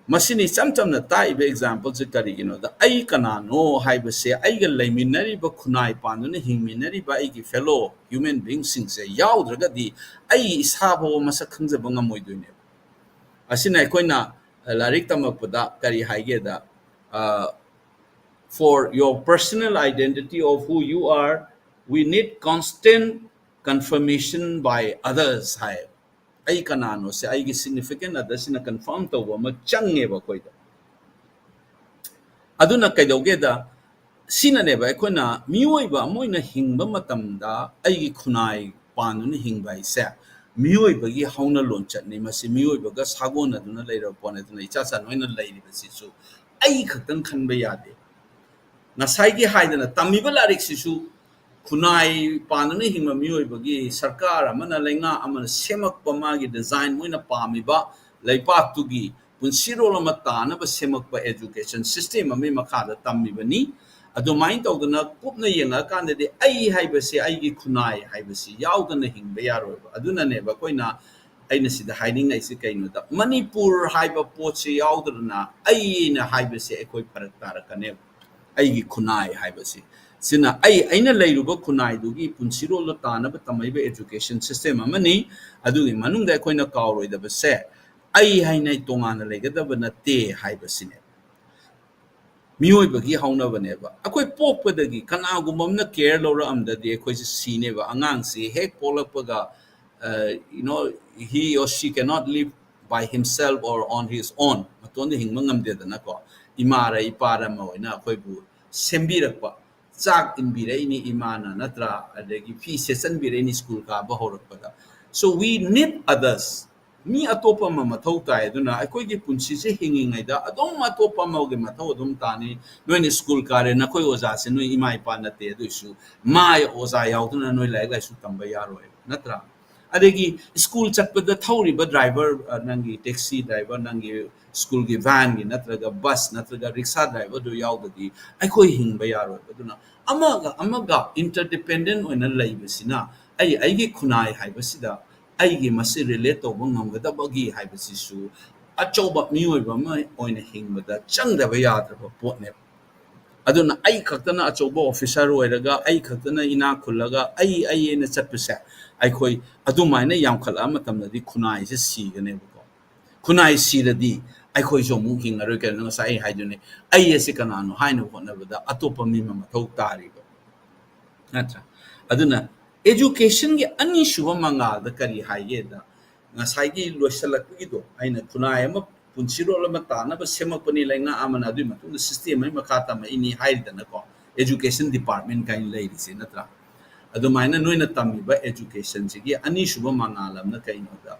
ꯃꯁꯤꯅ ꯏꯆꯝ ꯆꯝꯅ ꯇꯥꯛꯏꯕ exampleꯁꯦ ꯀꯔꯤꯒꯤꯅꯣꯗ, ꯑꯩ ꯀꯅꯥꯅꯣ ꯍꯥꯏꯕꯁꯦ ꯑꯩꯒ ꯂꯩꯃꯤꯟꯅꯔꯤꯕ, ꯈꯨꯟꯅꯥꯏ ꯄꯥꯟꯗꯨꯅ ꯍꯤꯡꯃꯤꯟꯅꯔꯤꯕ ꯑꯩꯒꯤ fellow human beingꯁꯤꯡꯁꯦ ꯌꯥꯎꯗ꯭ꯔꯒꯗꯤ ꯑꯩ ꯏꯁꯥ ꯐꯥꯎꯕ ꯃꯁꯛ ꯈꯪꯖꯕ ꯉꯝꯃꯣꯏꯗꯣꯏꯅꯦꯕ꯫ ꯑꯁꯤꯅ ꯑꯩꯈꯣꯏꯅ ꯂꯥꯏꯔꯤꯛ ꯇꯝꯃꯛꯄꯗ ꯀꯔꯤ ꯍꯥꯏꯒꯦꯗ, ꯑ, "For your personal identity of who you are, we need constant confirmation by others" ꯍꯥꯏ꯫ ꯑꯩ ꯀꯅꯥꯅꯣꯁꯦ ꯑꯩꯒꯤ significant otherꯁꯤꯅ confirm ꯇꯧꯕ ꯑꯃ ꯆꯪꯉꯦꯕ ꯑꯩꯈꯣꯏꯗ꯫ ꯑꯗꯨꯅ ꯀꯩꯗꯧꯒꯦꯗ, ꯁꯤꯅꯅꯦꯕ ꯑꯩꯈꯣꯏꯅ ꯃꯤꯑꯣꯏꯕ ꯑꯃ ꯑꯣꯏꯅ ꯍꯤꯡꯕ ꯃꯇꯝꯗ ꯑꯩꯒꯤ ꯈꯨꯟꯅꯥꯏ ꯄꯥꯟꯗꯨꯅ ꯍꯤꯡꯕ ꯍꯥꯏꯁꯦ ꯃꯤꯑꯣꯏꯕꯒꯤ ꯍꯧꯅ ꯂꯣꯟꯆꯠꯅꯤ꯫ ꯃꯁꯤ ꯃꯤꯑꯣꯏꯕꯒ ꯁꯥꯒꯣꯟꯅꯗꯨꯅ ꯂꯩꯔꯕ ꯄꯣꯠꯅꯤ꯫ ꯑꯗꯨꯅ ꯏꯆꯥ ꯆꯥ ꯅꯣꯏꯅ ꯂꯩꯔꯤꯕꯁꯤꯁꯨ ꯑꯩ ꯈꯛꯇꯪ ꯈꯟꯕ ꯌꯥꯗꯦ꯫ ꯉꯁꯥꯏꯒꯤ ꯍꯥꯏꯗꯅ ꯇꯝꯃꯤꯕ ꯂꯥꯏꯔꯤꯛꯁꯤꯁꯨ ꯈꯨꯟꯅꯥꯏ ꯄꯥꯟꯗꯨꯅ ꯍꯤꯡꯕ ꯃꯤꯑꯣꯏꯕꯒꯤ ꯁꯔꯀꯥꯔ ꯑꯃꯅ, ꯂꯩꯉꯥꯛ ꯑꯃꯅ ꯁꯦꯝꯃꯛꯄ ꯃꯥꯒꯤ design, ꯃꯣꯏꯅ ꯄꯥꯝꯃꯤꯕ ꯂꯩꯄꯥꯛꯇꯨꯒꯤ ꯄꯨꯟꯁꯤꯔꯣꯜ ꯑꯃ ꯇꯥꯅꯕ ꯁꯦꯝꯃꯛꯄ education system ꯑꯃꯒꯤ ꯃꯈꯥꯗ ꯇꯝꯃꯤꯕꯅꯤ꯫ ꯑꯗꯨꯃꯥꯏꯅ ꯇꯧꯗꯅ ꯀꯨꯞꯅ ꯌꯦꯡꯉꯛꯑꯀꯥꯟꯗꯗꯤ ꯑꯩ ꯍꯥꯏꯕꯁꯤ, ꯑꯩꯒꯤ ꯈꯨꯟꯅꯥꯏ ꯍꯥꯏꯕꯁꯤ ꯌꯥꯎꯗꯅ ꯍꯤꯡꯕ ꯌꯥꯔꯣꯏꯕ꯫ ꯑꯗꯨꯅꯅꯦꯕ ꯑꯩꯈꯣꯏꯅ, ꯑꯩꯅ ꯁꯤꯗ ꯍꯥꯏꯅꯤꯡꯉꯛꯏꯁꯤ ꯀꯩꯅꯣꯗ, ꯃꯅꯤꯄꯨꯔ ꯍꯥꯏꯕ ꯄꯣꯠꯁꯤ ꯌꯥꯎꯗꯅ ꯑꯩꯅ ꯍꯥꯏꯕꯁꯦ ꯑꯩꯈꯣꯏ ꯐꯔꯛ ꯇꯥꯔꯛꯀꯅꯦꯕ꯫ ꯑꯩꯒꯤ ꯈꯨꯟꯅꯥꯏ ꯍꯥꯏꯕꯁꯤ꯫ ꯁꯤꯅ ꯑꯩ, ꯑꯩꯅ ꯂꯩꯔꯨꯕ ꯈꯨꯟꯅꯥꯏꯗꯨꯒꯤ ꯄꯨꯟꯁꯤꯔꯣꯜꯗ ꯇꯥꯅꯕ ꯇꯝꯃꯛꯏꯕ education system ꯑꯃꯅꯤ꯫ ꯑꯗꯨꯒꯤ ꯃꯅꯨꯡꯗ ꯑꯩꯈꯣꯏꯅ ꯀꯥꯎꯔꯣꯏꯗꯕꯁꯦ, ꯑꯩ ꯍꯥꯏꯅ ꯇꯣꯉꯥꯟꯅ ꯂꯩꯒꯗꯕ ꯅꯠꯇꯦ ꯍꯥꯏꯕꯁꯤꯅꯦ꯫ ꯃꯤꯑꯣꯏꯕꯒꯤ ꯍꯧꯅꯕꯅꯦꯕ꯫ ꯑꯩꯈꯣꯏ ꯄꯣꯛꯄꯗꯒꯤ ꯀꯅꯥꯒꯨꯝꯕ ꯑꯃꯅ care ꯂꯧꯔꯛꯑꯝꯗꯗꯤ ꯑꯩꯈꯣꯏꯁꯦ ꯁꯤꯅꯦꯕ꯫ ꯑꯉꯥꯡꯁꯤ ꯍꯦꯛ ꯄꯣꯛꯂꯛꯄꯒ, uh, you know, he or she cannot live by himself or on his own꯫ ꯃꯇꯣꯟꯗ ꯍꯤꯡꯕ ꯉꯝꯗꯦꯗꯅꯀꯣ꯫ ꯏꯃꯥꯔ ꯏꯄꯥꯔ ꯑꯃ ꯑꯣꯏꯅ ꯑꯩꯈꯣꯏꯕꯨ ꯁꯦꯝꯕꯤꯔꯛꯄ, ꯆꯥꯛ ꯏꯟꯕꯤꯔꯛꯏꯅꯤ ꯏꯃꯥꯅ, ꯅꯠꯇ꯭ꯔꯥ? ꯑꯗꯒꯤ ꯐꯤ ꯁꯦꯠꯆꯟꯕꯤꯔꯛꯏꯅꯤ ꯁ꯭ꯀꯨꯜ ꯀꯥꯕ ꯍꯧꯔꯛꯄꯗ꯫ So we need others꯫ ꯃꯤ ꯑꯇꯣꯞꯄ ꯑꯃ ꯃꯊꯧ ꯇꯥꯏ꯫ ꯑꯗꯨꯅ ꯑꯩꯈꯣꯏꯒꯤ ꯄꯨꯟꯁꯤꯁꯦ ꯍꯤꯡꯉꯤꯉꯩꯗ ꯑꯗꯨꯝ ꯑꯇꯣꯞꯄ ꯑꯃꯒꯤ ꯃꯊꯧ ꯑꯗꯨꯝ ꯇꯥꯅꯤ꯫ ꯅꯣꯏꯅ ꯁ꯭ꯀꯨꯜ ꯀꯥꯔꯦ, ꯅꯈꯣꯏ ꯑꯣꯖꯥꯁꯦ ꯅꯣꯏ ꯏꯃꯥ ꯏꯄꯥ ꯅꯠꯇꯦ, ꯑꯗꯨꯏꯁꯨ ꯃꯥ ꯑꯣꯖꯥ ꯌꯥꯎꯗꯅ ꯅꯣꯏ ꯂꯥꯏꯔꯤꯛ ꯂꯥꯏꯁꯨ ꯇꯝꯕ ꯌꯥꯔꯣꯏ, ꯅꯠꯇ꯭ꯔꯥ? ꯑꯗꯒꯤ ꯁ꯭ꯀꯨꯜ ꯆꯠꯄꯗ ꯊꯧꯔꯤꯕ driver, ꯑ, ꯅꯪꯒꯤ taxi driver, ꯅꯪꯒꯤ ꯁ꯭ꯀꯨꯜꯒꯤ vanꯒꯤ ꯅꯠꯇ꯭ꯔꯒ bus ꯅꯠꯇ꯭ꯔꯒ ꯔꯤꯛꯁꯥ driverꯗꯨ ꯌꯥꯎꯗꯗꯤ ꯑꯩꯈꯣꯏ ꯍꯤꯡꯕ ꯌꯥꯔꯣꯏꯕ꯫ ꯑꯗꯨꯅ ꯑꯃꯒ ꯑꯃꯒ interdependent ꯑꯣꯏꯅ ꯂꯩꯕꯁꯤꯅ ꯑꯩ, ꯑꯩꯒꯤ ꯈꯨꯟꯅꯥꯏ ꯍꯥꯏꯕꯁꯤꯗ ꯑꯩꯒꯤ ꯃꯁꯤ relate ꯇꯧꯕ ꯉꯝꯒꯗꯕꯒꯤ ꯍꯥꯏꯕꯁꯤꯁꯨ ꯑꯆꯧꯕ ꯃꯤꯑꯣꯏꯕ ꯑꯃ ꯑꯣꯏꯅ ꯍꯤꯡꯕꯗ ꯆꯪꯗꯕ ꯌꯥꯗ꯭ꯔꯕ ꯄꯣꯠꯅꯦꯕ꯫ ꯑꯗꯨꯅ ꯑꯩ ꯈꯛꯇꯅ ꯑꯆꯧꯕ officer ꯑꯣꯏꯔꯒ, ꯑꯩ ꯈꯛꯇꯅ ꯏꯅꯥꯛ ꯈꯨꯜꯂꯒ, ꯑꯩ, ꯑꯩ ꯑꯩꯅ ꯆꯠꯄꯁꯦ, ꯑꯩꯈꯣꯏ ꯑꯗꯨꯃꯥꯏꯅ ꯌꯥꯝꯈꯠꯂꯛꯑ ꯃꯇꯝꯗꯗꯤ ꯈꯨꯟꯅꯥꯏꯁꯦ ꯁꯤꯒꯅꯦꯕꯀꯣ꯫ ꯈꯨꯟꯅꯥꯏ ꯁꯤꯔꯗꯤ ꯑꯩꯈꯣꯏꯁꯨ ꯑꯃꯨꯛ ꯍꯤꯡꯉꯔꯣꯏ꯫ ꯀꯩꯅꯣ, ꯉꯁꯥꯏ ꯑꯩ ꯍꯥꯏꯗꯨꯅꯤ, ꯑꯩ ꯑꯁꯤ ꯀꯅꯥꯅꯣ ꯍꯥꯏꯅꯕ ꯍꯣꯠꯅꯕꯗ ꯑꯇꯣꯞꯄ ꯃꯤ ꯑꯃ ꯃꯊꯧ ꯇꯥꯔꯤꯕ, ꯅꯠꯇ꯭ꯔꯥ? ꯑꯗꯨꯅ educationꯒꯤ ꯑꯅꯤꯁꯨꯕ ꯃꯉꯥꯜꯗ ꯀꯔꯤ ꯍꯥꯏꯒꯦꯗ, ꯉꯁꯥꯏꯒꯤ ꯂꯣꯏꯁꯤꯜꯂꯛꯄꯒꯤꯗꯣ, ꯑꯩꯅ ꯈꯨꯟꯅꯥꯏ ꯑꯃ, ꯄꯨꯟꯁꯤꯔꯣꯜ ꯑꯃ ꯇꯥꯅꯕ ꯁꯦꯝꯃꯛꯄꯅꯤ ꯂꯩꯉꯥꯛ ꯑꯃꯅ, ꯑꯗꯨꯒꯤ ꯃꯇꯨꯡꯗ system ꯑꯃꯒꯤ ꯃꯈꯥ ꯇꯝꯃꯛꯏꯅꯤ ꯍꯥꯏꯔꯤꯗꯅꯀꯣ, education department ꯀꯥꯏꯅ ꯂꯩꯔꯤꯁꯦ, ꯅꯠꯇ꯭ꯔꯥ? ꯑꯗꯨꯃꯥꯏꯅ ꯅꯣꯏꯅ ꯇꯝꯃꯤꯕ educationꯁꯤꯒꯤ ꯑꯅꯤꯁꯨꯕ ꯃꯉꯥꯜ ꯑꯃꯅ ꯀꯩꯅꯣꯗ,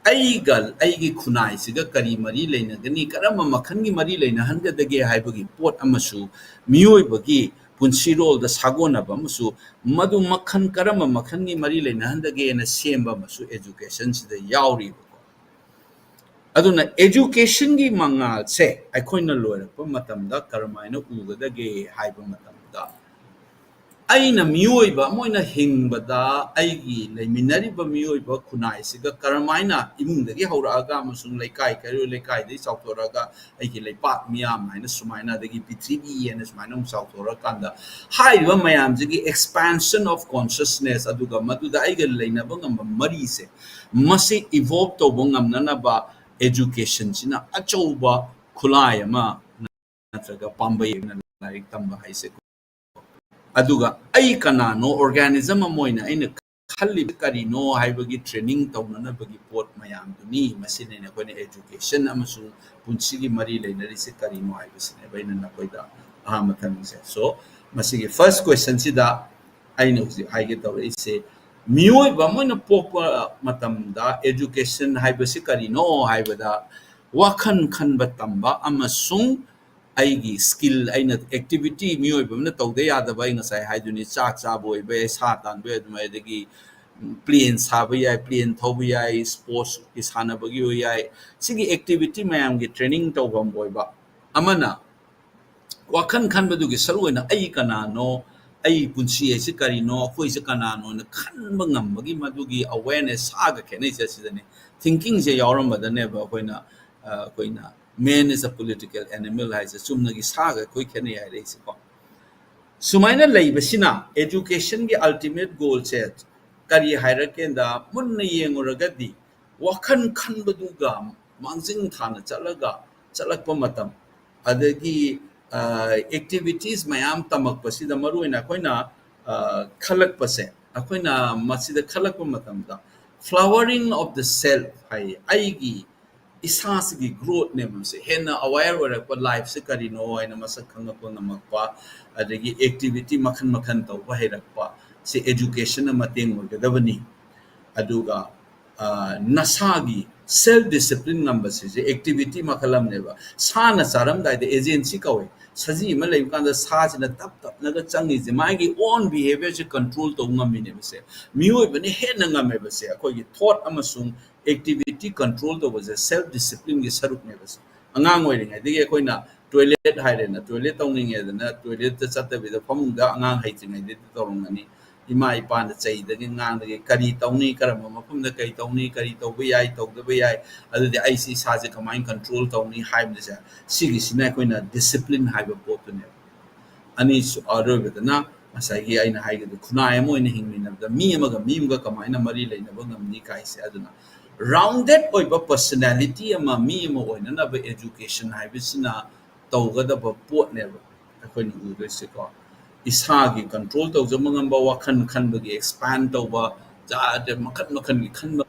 ꯑꯩꯒ, ꯑꯩꯒꯤ ꯈꯨꯟꯅꯥꯏꯁꯤꯒ ꯀꯔꯤ ꯃꯔꯤ ꯂꯩꯅꯒꯅꯤ, ꯀꯔꯝꯕ ꯃꯈꯜꯒꯤ ꯃꯔꯤ ꯂꯩꯅꯍꯟꯒꯗꯒꯦ ꯍꯥꯏꯕꯒꯤ ꯄꯣꯠ ꯑꯃꯁꯨ ꯃꯤꯑꯣꯏꯕꯒꯤ ꯄꯨꯟꯁꯤꯔꯣꯜꯗ ꯁꯥꯒꯣꯟꯅꯕ ꯑꯃꯁꯨ, ꯃꯗꯨ ꯃꯈꯜ ꯀꯔꯝꯕ ꯃꯈꯜꯒꯤ ꯃꯔꯤ ꯂꯩꯅꯍꯟꯗꯒꯦꯅ ꯁꯦꯝꯕ ꯑꯃꯁꯨ educationꯁꯤꯗ ꯌꯥꯎꯔꯤꯕꯀꯣ꯫ ꯑꯗꯨꯅ educationꯒꯤ ꯃꯉꯥꯜꯁꯦ ꯑꯩꯈꯣꯏꯅ ꯂꯣꯏꯔꯛꯄ ꯃꯇꯝꯗ ꯀꯔꯝꯍꯥꯏꯅ ꯎꯒꯗꯒꯦ ꯍꯥꯏꯕ ꯃꯇꯝꯗ, ꯑꯩꯅ ꯃꯤꯑꯣꯏꯕ ꯑꯃ ꯑꯣꯏꯅ ꯍꯤꯡꯕꯗ ꯑꯩꯒꯤ ꯂꯩꯃꯤꯟꯅꯔꯤꯕ ꯃꯤꯑꯣꯏꯕ ꯈꯨꯟꯅꯥꯏꯁꯤꯒ ꯀꯔꯝꯍꯥꯏꯅ ꯏꯃꯨꯡꯗꯒꯤ ꯍꯧꯔꯛꯑꯒ ꯑꯃꯁꯨꯡ ꯂꯩꯀꯥꯏ ꯀꯩꯔꯣꯏ ꯂꯩꯀꯥꯏꯗꯒꯤ ꯆꯥꯎꯊꯣꯔꯛꯑꯒ ꯑꯩꯒꯤ ꯂꯩꯄꯥꯛ ꯃꯤꯌꯥꯝ ꯍꯥꯏꯅ ꯁꯨꯃꯥꯏꯅ, ꯑꯗꯒꯤ ꯄ꯭ꯔꯤꯊꯤꯕꯤ ꯍꯥꯏꯅ ꯁꯨꯃꯥꯏꯅ ꯑꯃꯨꯛ ꯆꯥꯎꯊꯣꯔꯛꯑꯀꯥꯟꯗ ꯍꯥꯏꯔꯤꯕ ꯃꯌꯥꯝꯁꯤꯒꯤ expansion of consciousness, ꯑꯗꯨꯒ ꯃꯗꯨꯗ ꯑꯩꯒ ꯂꯩꯅꯕ ꯉꯝꯕ ꯃꯔꯤꯁꯦ, ꯃꯁꯤ evolve ꯇꯧꯕ ꯉꯝꯅꯅꯕ educationꯁꯤꯅ ꯑꯆꯧꯕ ꯈꯨꯠꯂꯥꯏ ꯑꯃ ꯅꯠꯇ꯭ꯔꯒ ꯄꯥꯝꯕꯩ ꯑꯃ ꯂꯥꯏꯔꯤꯛ ꯇꯝꯕ ꯍꯥꯏꯁꯦ꯫ ꯑꯗꯨꯒ ꯑꯩ ꯀꯅꯥꯅꯣ, organism ꯑꯃ ꯑꯣꯏꯅ ꯑꯩꯅ ꯈꯜꯂꯤꯕ ꯀꯔꯤꯅꯣ ꯍꯥꯏꯕꯒꯤ training ꯇꯧꯅꯅꯕꯒꯤ ꯄꯣꯠ ꯃꯌꯥꯝꯗꯨꯅꯤ꯫ ꯃꯁꯤꯅꯤꯅ ꯑꯩꯈꯣꯏꯅ education ꯑꯃꯁꯨꯡ ꯄꯨꯟꯁꯤꯒꯤ ꯃꯔꯤ ꯂꯩꯅꯔꯤꯁꯦ ꯀꯔꯤꯅꯣ ꯍꯥꯏꯕꯁꯤꯅꯦꯕ ꯑꯩꯅ ꯅꯈꯣꯏꯗ ꯑꯍꯥꯟꯕ ꯊꯝꯃꯤꯁꯦ꯫ So, ꯃꯁꯤꯒꯤ first questionꯁꯤꯗ ꯑꯩꯅ ꯍꯧꯖꯤꯛ ꯍꯥꯏꯒꯦ ꯇꯧꯔꯛꯏꯁꯦ, ꯃꯤꯑꯣꯏꯕ ꯑꯃ ꯑꯣꯏꯅ ꯄꯣꯛꯄ ꯃꯇꯝꯗ education ꯍꯥꯏꯕꯁꯤ ꯀꯔꯤꯅꯣ ꯍꯥꯏꯕꯗ, ꯋꯥꯈꯜ ꯈꯟꯕ ꯇꯝꯕ ꯑꯃꯁꯨꯡ ꯑꯩꯒꯤ skill, ꯑꯩꯅ activity, ꯃꯤꯑꯣꯏꯕ ꯑꯃꯅ ꯇꯧꯗ ꯌꯥꯗꯕ, ꯑꯩ ꯉꯁꯥꯏ ꯍꯥꯏꯗꯨꯅꯤ, ꯆꯥꯛ ꯆꯥꯕ ꯑꯣꯏꯕ ꯌꯥꯏ, ꯁꯥ ꯇꯥꯟꯕ ꯑꯣꯏꯕ ꯌꯥꯏ, ꯑꯗꯒꯤ plane ꯁꯥꯕ ꯌꯥꯏ, plane ꯊꯧꯕ ꯌꯥꯏ, sportsꯀꯤ ꯁꯥꯟꯅꯕꯒꯤ ꯑꯣꯏ ꯌꯥꯏ, ꯁꯤꯒꯤ activity ꯃꯌꯥꯝꯒꯤ training ꯇꯧꯐꯝ ꯑꯣꯏꯕ ꯑꯃꯅ ꯋꯥꯈꯜ ꯈꯟꯕꯗꯨꯒꯤ ꯁꯔꯨꯛ ꯑꯣꯏꯅ ꯑꯩ ꯀꯅꯥꯅꯣ, ꯑꯩ ꯄꯨꯟꯁꯤ ꯍꯥꯏꯁꯤ ꯀꯔꯤꯅꯣ, ꯑꯩꯈꯣꯏꯁꯦ ꯀꯅꯥꯅꯣꯅ ꯈꯟꯕ ꯉꯝꯕꯒꯤ ꯃꯗꯨꯒꯤ awareness, ꯁꯥꯒ ꯈꯦꯠꯅꯩꯁꯦ ꯑꯁꯤꯗꯅꯤ꯫ Thinkingꯁꯦ ꯌꯥꯎꯔꯝꯕꯗꯅꯦꯕ ꯑꯩꯈꯣꯏꯅ, ꯑ, ꯑꯩꯈꯣꯏꯅ "Man is a political animal" ꯍꯥꯏꯁꯦ, ꯆꯨꯝꯅꯒꯤ ꯁꯥꯒ ꯑꯩꯈꯣꯏ ꯈꯦꯠꯅꯩ ꯍꯥꯏꯔꯛꯏꯁꯦꯀꯣ꯫ ꯁꯨꯃꯥꯏꯅ ꯂꯩꯕꯁꯤꯅ educationꯒꯤ ultimate goalꯁꯦ ꯀꯔꯤ ꯍꯥꯏꯔꯛꯀꯦꯗ, ꯃꯨꯟꯅ ꯌꯦꯡꯉꯨꯔꯒꯗꯤ ꯋꯥꯈꯜ ꯈꯟꯕꯗꯨꯒ ꯃꯥꯡꯖꯤꯟ ꯊꯥꯅ ꯆꯠꯂꯒ ꯆꯠꯂꯛꯄ ꯃꯇꯝ, ꯑꯗꯒꯤ, ꯑ, activities ꯃꯌꯥꯝ ꯇꯝꯃꯛꯄꯁꯤꯗ ꯃꯔꯨꯑꯣꯏꯅ ꯑꯩꯈꯣꯏꯅ, ꯑ, ꯈꯜꯂꯛꯄꯁꯦ, ꯑꯩꯈꯣꯏꯅ ꯃꯁꯤꯗ ꯈꯜꯂꯛꯄ ꯃꯇꯝꯗ flowering of the self ꯍꯥꯏꯌꯦ, ꯑꯩꯒꯤ ꯏꯁꯥꯁꯤꯒꯤ growthꯅꯦꯕ ꯃꯁꯦ꯫ ꯍꯦꯟꯅ aware ꯑꯣꯏꯔꯛꯄ, lifeꯁꯦ ꯀꯔꯤꯅꯣ ꯍꯥꯏꯅ ꯃꯁꯛ ꯈꯪꯉꯛꯄ ꯉꯝꯃꯛꯄ, ꯑꯗꯒꯤ activity ꯃꯈꯜ ꯃꯈꯜ ꯇꯧꯕ ꯍꯩꯔꯛꯄ, ꯁꯤ educationꯅ ꯃꯇꯦꯡ ꯑꯣꯏꯒꯗꯕꯅꯤ꯫ ꯑꯗꯨꯒ, ꯑ, ꯅꯁꯥꯒꯤ self discipline ꯉꯝꯕꯁꯤꯁꯦ activity ꯃꯈꯜ ꯑꯃꯅꯦꯕ꯫ ꯁꯥꯅ ꯆꯥꯔꯝꯗꯥꯏꯗ agency ꯀꯧꯋꯦ꯫ ꯁꯖꯤ ꯑꯃ ꯂꯩꯕ ꯀꯥꯟꯗ ꯁꯥꯁꯤꯅ ꯇꯞ ꯇꯞꯅꯒ ꯆꯪꯉꯤꯁꯦ, ꯃꯥꯒꯤ own behaviourꯁꯦ control ꯇꯧꯕ ꯉꯝꯃꯤꯅꯦꯕꯁꯦ꯫ ꯃꯤꯑꯣꯏꯕꯅ ꯍꯦꯟꯅ ꯉꯝꯃꯦꯕꯁꯦ ꯑꯩꯈꯣꯏꯒꯤ thought ꯑꯃꯁꯨꯡ activity control ꯇꯧꯕꯁꯦ self disciplineꯒꯤ ꯁꯔꯨꯛꯅꯦꯕꯁꯦ꯫ ꯑꯉꯥꯡ ꯑꯣꯏꯔꯤꯉꯩꯗꯒꯤ ꯑꯩꯈꯣꯏꯅ ꯇꯣꯏꯂꯦꯠ ꯍꯥꯏꯔꯦꯅ, ꯇꯣꯏꯂꯦꯠ ꯇꯧꯅꯤꯡꯉꯦꯗꯅ ꯇꯣꯏꯂꯦꯠꯇ ꯆꯠꯇꯕꯤꯗ ꯐꯃꯨꯡꯗ ꯑꯉꯥꯡ ꯍꯩꯇ꯭ꯔꯤꯉꯩꯗꯗꯤ ꯇꯧꯔꯝꯒꯅꯤ꯫ ꯏꯃꯥ ꯏꯄꯥꯅ ꯆꯩꯗꯒꯤ ꯉꯥꯡꯗꯒꯤ ꯀꯔꯤ ꯇꯧꯅꯤ, ꯀꯔꯝꯕ ꯃꯐꯝꯗ ꯀꯔꯤ ꯇꯧꯅꯤ, ꯀꯔꯤ ꯇꯧꯕ ꯌꯥꯏ, ꯇꯧꯗꯕ ꯌꯥꯏ, ꯑꯗꯨꯗꯤ ꯑꯩꯁꯤ ꯏꯁꯥꯁꯦ ꯀꯃꯥꯏꯅ ꯀꯟꯇ꯭ꯔꯣꯜ ꯇꯧꯅꯤ ꯍꯥꯏꯕꯁꯦ, ꯁꯤꯒꯤꯁꯤꯅ ꯑꯩꯈꯣꯏꯅ ꯗꯤꯁꯤꯄ꯭ꯂꯤꯟ ꯍꯥꯏꯕ ꯄꯣꯠꯇꯨꯅꯦꯕ꯫ ꯑꯅꯤꯁꯨ ꯑꯔꯣꯏꯕꯗꯅ ꯉꯁꯥꯏꯒꯤ ꯑꯩꯅ ꯍꯥꯏꯈꯤꯕꯗꯣ, ꯈꯨꯟꯅꯥꯏ ꯑꯃ ꯑꯣꯏꯅ ꯍꯤꯡꯃꯤꯟꯅꯕꯗ ꯃꯤ ꯑꯃꯒ ꯃꯤ ꯑꯃꯒ ꯀꯃꯥꯏꯅ ꯃꯔꯤ ꯂꯩꯅꯕ ꯉꯝꯅꯤ ꯀꯥꯏꯁꯦ꯫ ꯑꯗꯨꯅ ꯔꯥꯎꯟꯗꯦꯠ ꯑꯣꯏꯕ ꯄꯔꯁꯅꯦꯂꯤꯇꯤ ꯑꯃ ꯃꯤ ꯑꯃ ꯑꯣꯏꯅꯅꯕ ꯑꯦꯖꯨꯀꯦꯁꯟ ꯍꯥꯏꯕꯁꯤꯅ ꯇꯧꯒꯗꯕ ꯄꯣꯠꯅꯦꯕ꯫ ꯑꯩꯈꯣꯏꯅ ꯎꯗꯣꯏꯁꯦꯀꯣ, ꯏꯁꯥꯒꯤ ꯀꯟꯇ꯭ꯔꯣꯜ ꯇꯧꯖꯕ ꯉꯝꯕ, ꯋꯥꯈꯜ ꯈꯟꯕꯒꯤ ꯑꯦꯛꯁꯄꯥꯟ ꯇꯧꯕ, ꯖꯥꯠ ꯖꯥꯠ ꯃꯈꯜ ꯃꯈꯜꯒꯤ ꯈꯟꯕ,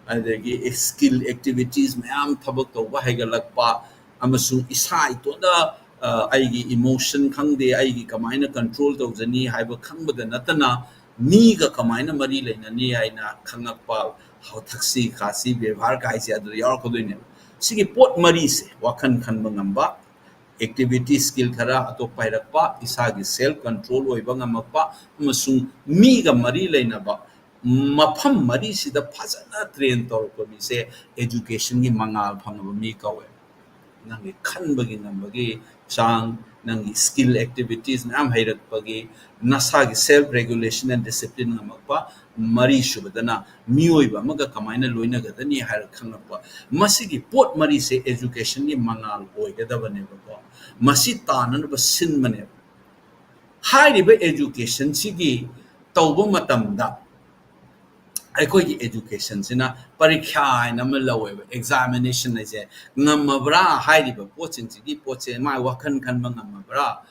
ꯑꯗꯒꯤ ꯁ꯭ꯀꯤꯜ ꯑꯦꯛꯇꯤꯚꯤꯇꯤꯁ ꯃꯌꯥꯝ ꯊꯕꯛ ꯇꯧꯕ ꯍꯩꯒꯠꯂꯛꯄ, ꯑꯃꯁꯨꯡ ꯏꯁꯥ ꯏꯇꯣꯟꯗ, ꯑ, ꯑꯩꯒꯤ ꯏꯃꯣꯁꯟ ꯈꯪꯗꯦ, ꯑꯩꯒꯤ ꯀꯃꯥꯏꯅ ꯀꯟꯇ꯭ꯔꯣꯜ ꯇꯧꯖꯅꯤ ꯍꯥꯏꯕ ꯈꯪꯕꯗ ꯅꯠꯇꯅ, ꯃꯤꯒ ꯀꯃꯥꯏꯅ ꯃꯔꯤ ꯂꯩꯅꯅꯤ ꯍꯥꯏꯅ ꯈꯪꯉꯛꯄ, ꯊꯛꯁꯤ ꯈꯥꯁꯤ ꯕꯦꯕꯥꯔ ꯀꯥꯏꯁꯦ ꯑꯗꯨꯗ ꯌꯥꯎꯔꯛꯀꯗꯣꯏꯅꯦꯕ꯫ ꯁꯤꯒꯤ ꯄꯣꯠ ꯃꯔꯤꯁꯦ, ꯋꯥꯈꯜ ꯈꯟꯕ ꯉꯝꯕ, ꯑꯦꯛꯇꯤꯚꯤꯇꯤ ꯁ꯭ꯀꯤꯜ ꯈꯔ ꯑꯇꯣꯞꯄ ꯍꯩꯔꯛꯄ, ꯏꯁꯥꯒꯤ ꯁꯦꯜꯐ ꯀꯟꯇ꯭ꯔꯣꯜ ꯑꯣꯏꯕ ꯉꯝꯃꯛꯄ, ꯑꯃꯁꯨꯡ ꯃꯤꯒ ꯃꯔꯤ ꯂꯩꯅꯕ, ꯃꯐꯝ ꯃꯔꯤꯁꯤꯗ ꯐꯖꯅ ꯇ꯭ꯔꯦꯟ ꯇꯧꯔꯛꯄ ꯃꯤꯁꯦ ꯑꯦꯖꯨꯀꯦꯁꯟꯒꯤ ꯃꯉꯥꯜ ꯐꯪꯉꯕ ꯃꯤ ꯀꯧꯋꯦ꯫ ꯅꯪꯒꯤ ꯈꯟꯕꯒꯤ ꯉꯝꯕꯒꯤ ꯆꯥꯡ, ꯅꯪꯒꯤ ꯁ꯭ꯀꯤꯜ ꯑꯦꯛꯇꯤꯚꯤꯇꯤꯁ ꯃꯌꯥꯝ ꯍꯩꯔꯛꯄꯒꯤ, ꯅꯁꯥꯒꯤ ꯁꯦꯜꯐ ꯔꯦꯒꯨꯂꯦꯁꯟ ꯑꯦꯟ ꯗꯤꯁꯤꯄ꯭ꯂꯤꯟ ꯉꯝꯃꯛꯄ, ꯃꯔꯤꯁꯨꯕꯗꯅ ꯃꯤꯑꯣꯏꯕ ꯑꯃꯒ ꯀꯃꯥꯏꯅ ꯂꯣꯏꯅꯒꯗꯅꯤ ꯍꯥꯏꯔ ꯈꯪꯉꯛꯄ꯫ ꯃꯁꯤꯒꯤ ꯄꯣꯠ ꯃꯔꯤꯁꯦ ꯑꯦꯖꯨꯀꯦꯁꯟꯒꯤ ꯃꯉꯥꯜ ꯑꯣꯏꯒꯗꯕꯅꯦꯕꯀꯣ꯫ ꯃꯁꯤ ꯇꯥꯟꯅꯅꯕ ꯁꯤꯟꯕꯅꯦꯕ꯫ ꯍꯥꯏꯔꯤꯕ ꯑꯦꯖꯨꯀꯦꯁꯟꯁꯤꯒꯤ ꯇꯧꯕ ꯃꯇꯝꯗ ꯑꯩꯈꯣꯏꯒꯤ ꯑꯦꯖꯨꯀꯦꯁꯟꯁꯤꯅ ꯄꯔꯤꯈ꯭ꯌꯥ ꯍꯥꯏꯅ ꯑꯃ ꯂꯧꯋꯦꯕ, ꯑꯦꯛꯖꯥꯃꯤꯅꯦꯁꯟ ꯍꯥꯏꯁꯦ꯫ ꯉꯝꯃꯕ꯭ꯔꯥ ꯍꯥꯏꯔꯤꯕ ꯄꯣꯠꯁꯤꯡꯁꯤꯒꯤ ꯄꯣꯠꯁꯦ ꯃꯥ ꯋꯥꯈꯜ ꯈꯟꯕ ꯉꯝꯃꯕ꯭ꯔꯥ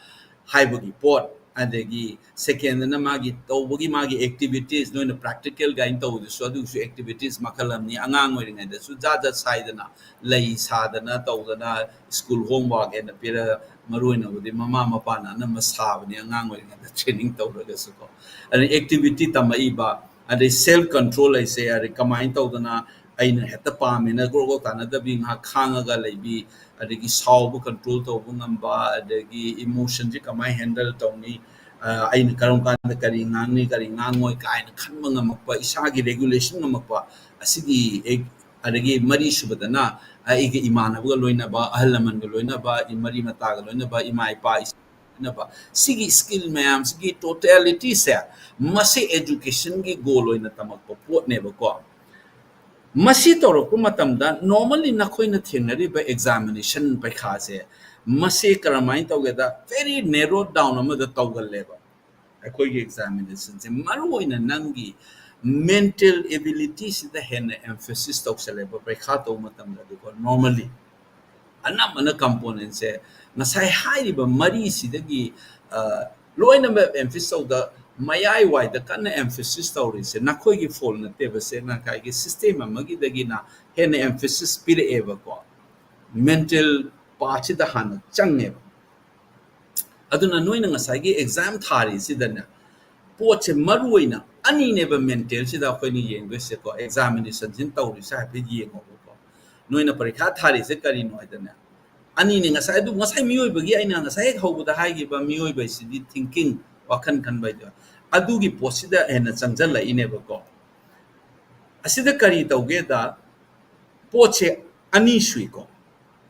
ꯍꯥꯏꯕꯒꯤ ꯄꯣꯠ, ꯑꯗꯒꯤ ꯁꯦꯀꯦꯟꯗꯅ ꯃꯥꯒꯤ ꯇꯧꯕꯒꯤ ꯃꯥꯒꯤ ꯑꯦꯛꯇꯤꯚꯤꯇꯤꯁ, ꯅꯣꯏꯅ ꯄ꯭ꯔꯦꯛꯇꯤꯀꯦꯜ ꯀꯥꯏꯅ ꯇꯧꯕꯗꯨꯁꯨ ꯑꯗꯨꯒꯤꯁꯨ ꯑꯦꯛꯇꯤꯚꯤꯇꯤꯁ ꯃꯈꯜ ꯑꯃꯅꯤ꯫ ꯑꯉꯥꯡ ꯑꯣꯏꯔꯤꯉꯩꯗꯁꯨ ꯖꯥꯠ ꯖꯥꯠ ꯁꯥꯏꯗꯅ, ꯂꯩ ꯁꯥꯗꯅ ꯇꯧꯗꯅ, ꯁ꯭ꯀꯨꯜ ꯍꯣꯝꯋꯥꯔꯛ ꯍꯥꯏꯅ ꯄꯤꯔꯒ, ꯃꯔꯨ ꯑꯣꯏꯅꯕꯨꯗꯤ ꯃꯃꯥ ꯃꯄꯥꯅ ꯑꯅꯝꯕ ꯁꯥꯕꯅꯤ ꯑꯉꯥꯡ ꯑꯣꯏꯔꯤꯉꯩꯗ ꯇ꯭ꯔꯦꯅꯤꯡ ꯇꯧꯔꯒꯁꯨꯀꯣ꯫ ꯑꯗꯩ ꯑꯦꯛꯇꯤꯚꯤꯇꯤ ꯇꯝꯃꯛꯏꯕ, ꯑꯗꯩ ꯁꯦꯜꯐ ꯀꯟꯇ꯭ꯔꯣꯜ ꯍꯥꯏꯁꯦ, ꯑꯗꯩ ꯀꯃꯥꯏꯅ ꯇꯧꯗꯅ ꯑꯩꯅ ꯍꯦꯛꯇ ꯄꯥꯝꯃꯦꯅ ꯒ꯭ꯔꯣ ꯒ꯭ꯔꯣ ꯇꯥꯟꯅꯗꯕꯤ, ꯉꯥꯏꯍꯥꯛ ꯈꯥꯡꯉꯒ ꯂꯩꯕꯤ, ꯑꯗꯒꯤ ꯁꯥꯎꯕ ꯀꯟꯇ꯭ꯔꯣꯜ ꯇꯧꯕ ꯉꯝꯕ, ꯑꯗꯒꯤ ꯏꯃꯣꯁꯟꯁꯦ ꯀꯃꯥꯏꯅ ꯍꯦꯟꯗꯜ ꯇꯧꯅꯤ, ꯑ, ꯑꯩꯅ ꯀꯔꯝ ꯀꯥꯟꯗ ꯀꯔꯤ ꯉꯥꯡꯅꯤ, ꯀꯔꯤ ꯉꯥꯡꯉꯣꯏ ꯀꯥꯏꯅ ꯈꯟꯕ ꯉꯝꯃꯛꯄ, ꯏꯁꯥꯒꯤ ꯔꯦꯒꯨꯂꯦꯁꯟ ꯉꯝꯃꯛꯄ, ꯑꯁꯤꯒꯤ ꯑꯦꯛ-, ꯑꯗꯒꯤ ꯃꯔꯤ ꯁꯨꯕꯗꯅ ꯑꯩꯒ ꯏꯃꯥꯟꯅꯕꯒ ꯂꯣꯏꯅꯕ, ꯑꯍꯜ ꯂꯃꯟꯒ ꯂꯣꯏꯅꯕ, ꯃꯔꯤ ꯃꯇꯥꯒ ꯂꯣꯏꯅꯕ, ꯏꯃꯥ ꯏꯄꯥ ꯏꯆꯤꯟ ꯏꯅꯥꯎꯒ ꯂꯣꯏꯅꯕ, ꯁꯤꯒꯤ skill ꯃꯌꯥꯝꯁꯤꯒꯤ totalityꯁꯦ ꯃꯁꯤ educationꯒꯤ goal ꯑꯣꯏꯅ ꯇꯝꯃꯛꯄ ꯄꯣꯠꯅꯦꯕꯀꯣ꯫ ꯃꯁꯤ ꯇꯧꯔꯛꯄ ꯃꯇꯝꯗ normally ꯅꯈꯣꯏꯅ ꯊꯦꯡꯅꯔꯤꯕ examination ꯄꯩꯈꯥꯁꯦ ꯃꯁꯤ ꯀꯔꯝꯍꯥꯏꯅ ꯇꯧꯒꯦꯗ, very narrow down ꯑꯃꯗ ꯇꯧꯒꯜꯂꯦꯕ꯫ ꯑꯩꯈꯣꯏꯒꯤ examinationꯁꯦ ꯃꯔꯨꯑꯣꯏꯅ ꯅꯪꯒꯤ mental abilityꯁꯤꯗ ꯍꯦꯟꯅ emphasis ꯇꯧꯁꯜꯂꯦꯕ ꯄꯩꯈꯥ ꯇꯧꯕ ꯃꯇꯝꯗꯗꯤꯀꯣ꯫ Normally ꯑꯅꯝꯕꯅ componentꯁꯦ ꯉꯁꯥꯏ ꯍꯥꯏꯔꯤꯕ ꯃꯔꯤꯁꯤꯗꯒꯤ, ꯑ, ꯂꯣꯏꯅꯃꯛ emphasis ꯇꯧꯗ, ꯃꯌꯥꯏꯋꯥꯏꯗ ꯀꯟꯅ emphasis ꯇꯧꯔꯤꯁꯦ ꯅꯈꯣꯏꯒꯤ fault ꯅꯠꯇꯦꯕ, ꯁꯦ ꯉꯁꯥꯏꯒꯤ system ꯑꯃꯒꯤꯗꯒꯤꯅ ꯍꯦꯟꯅ emphasis ꯄꯤꯔꯛꯑꯦꯕꯀꯣ꯫ Mental partꯁꯤꯗ ꯍꯥꯟꯅ ꯆꯪꯉꯦꯕ꯫ ꯑꯗꯨꯅ ꯅꯣꯏꯅ ꯉꯁꯥꯏꯒꯤ exam ꯊꯥꯔꯤꯁꯤꯗꯅꯦ, ꯄꯣꯠꯁꯦ ꯃꯔꯨꯑꯣꯏꯅ ꯑꯅꯤꯅꯦꯕ mentalꯁꯤꯗ ꯑꯩꯈꯣꯏꯅ ꯌꯦꯡꯗꯣꯏꯁꯦꯀꯣ꯫ Examinationꯁꯤꯅ ꯇꯧꯔꯤꯁꯦ ꯍꯥꯏꯐꯦꯠ ꯌꯦꯡꯉꯣꯕꯀꯣ꯫ ꯅꯣꯏꯅ ꯄꯔꯤꯈꯥ ꯊꯥꯔꯤꯁꯦ ꯀꯔꯤꯅꯣ ꯍꯥꯏꯗꯅꯦ, ꯑꯅꯤꯅꯦ꯫ ꯉꯁꯥꯏ ꯑꯗꯨ, ꯉꯁꯥꯏ ꯃꯤꯑꯣꯏꯕꯒꯤ, ꯑꯩꯅ ꯉꯁꯥꯏ ꯍꯦꯛ ꯍꯧꯕꯗ ꯍꯥꯏꯈꯤꯕ ꯃꯤꯑꯣꯏꯕꯁꯤꯗꯤ thinking, ꯋꯥꯈꯜ ꯈꯟꯕ ꯍꯥꯏꯗꯣ, ꯑꯗꯨꯒꯤ ꯄꯣꯠꯁꯤꯗ ꯍꯦꯟꯅ ꯆꯪꯁꯤꯜꯂꯛꯏꯅꯦꯕꯀꯣ꯫ ꯑꯁꯤꯗ ꯀꯔꯤ ꯇꯧꯒꯦꯗ, ꯄꯣꯠꯁꯦ ꯑꯅꯤ ꯁꯨꯏꯀꯣ꯫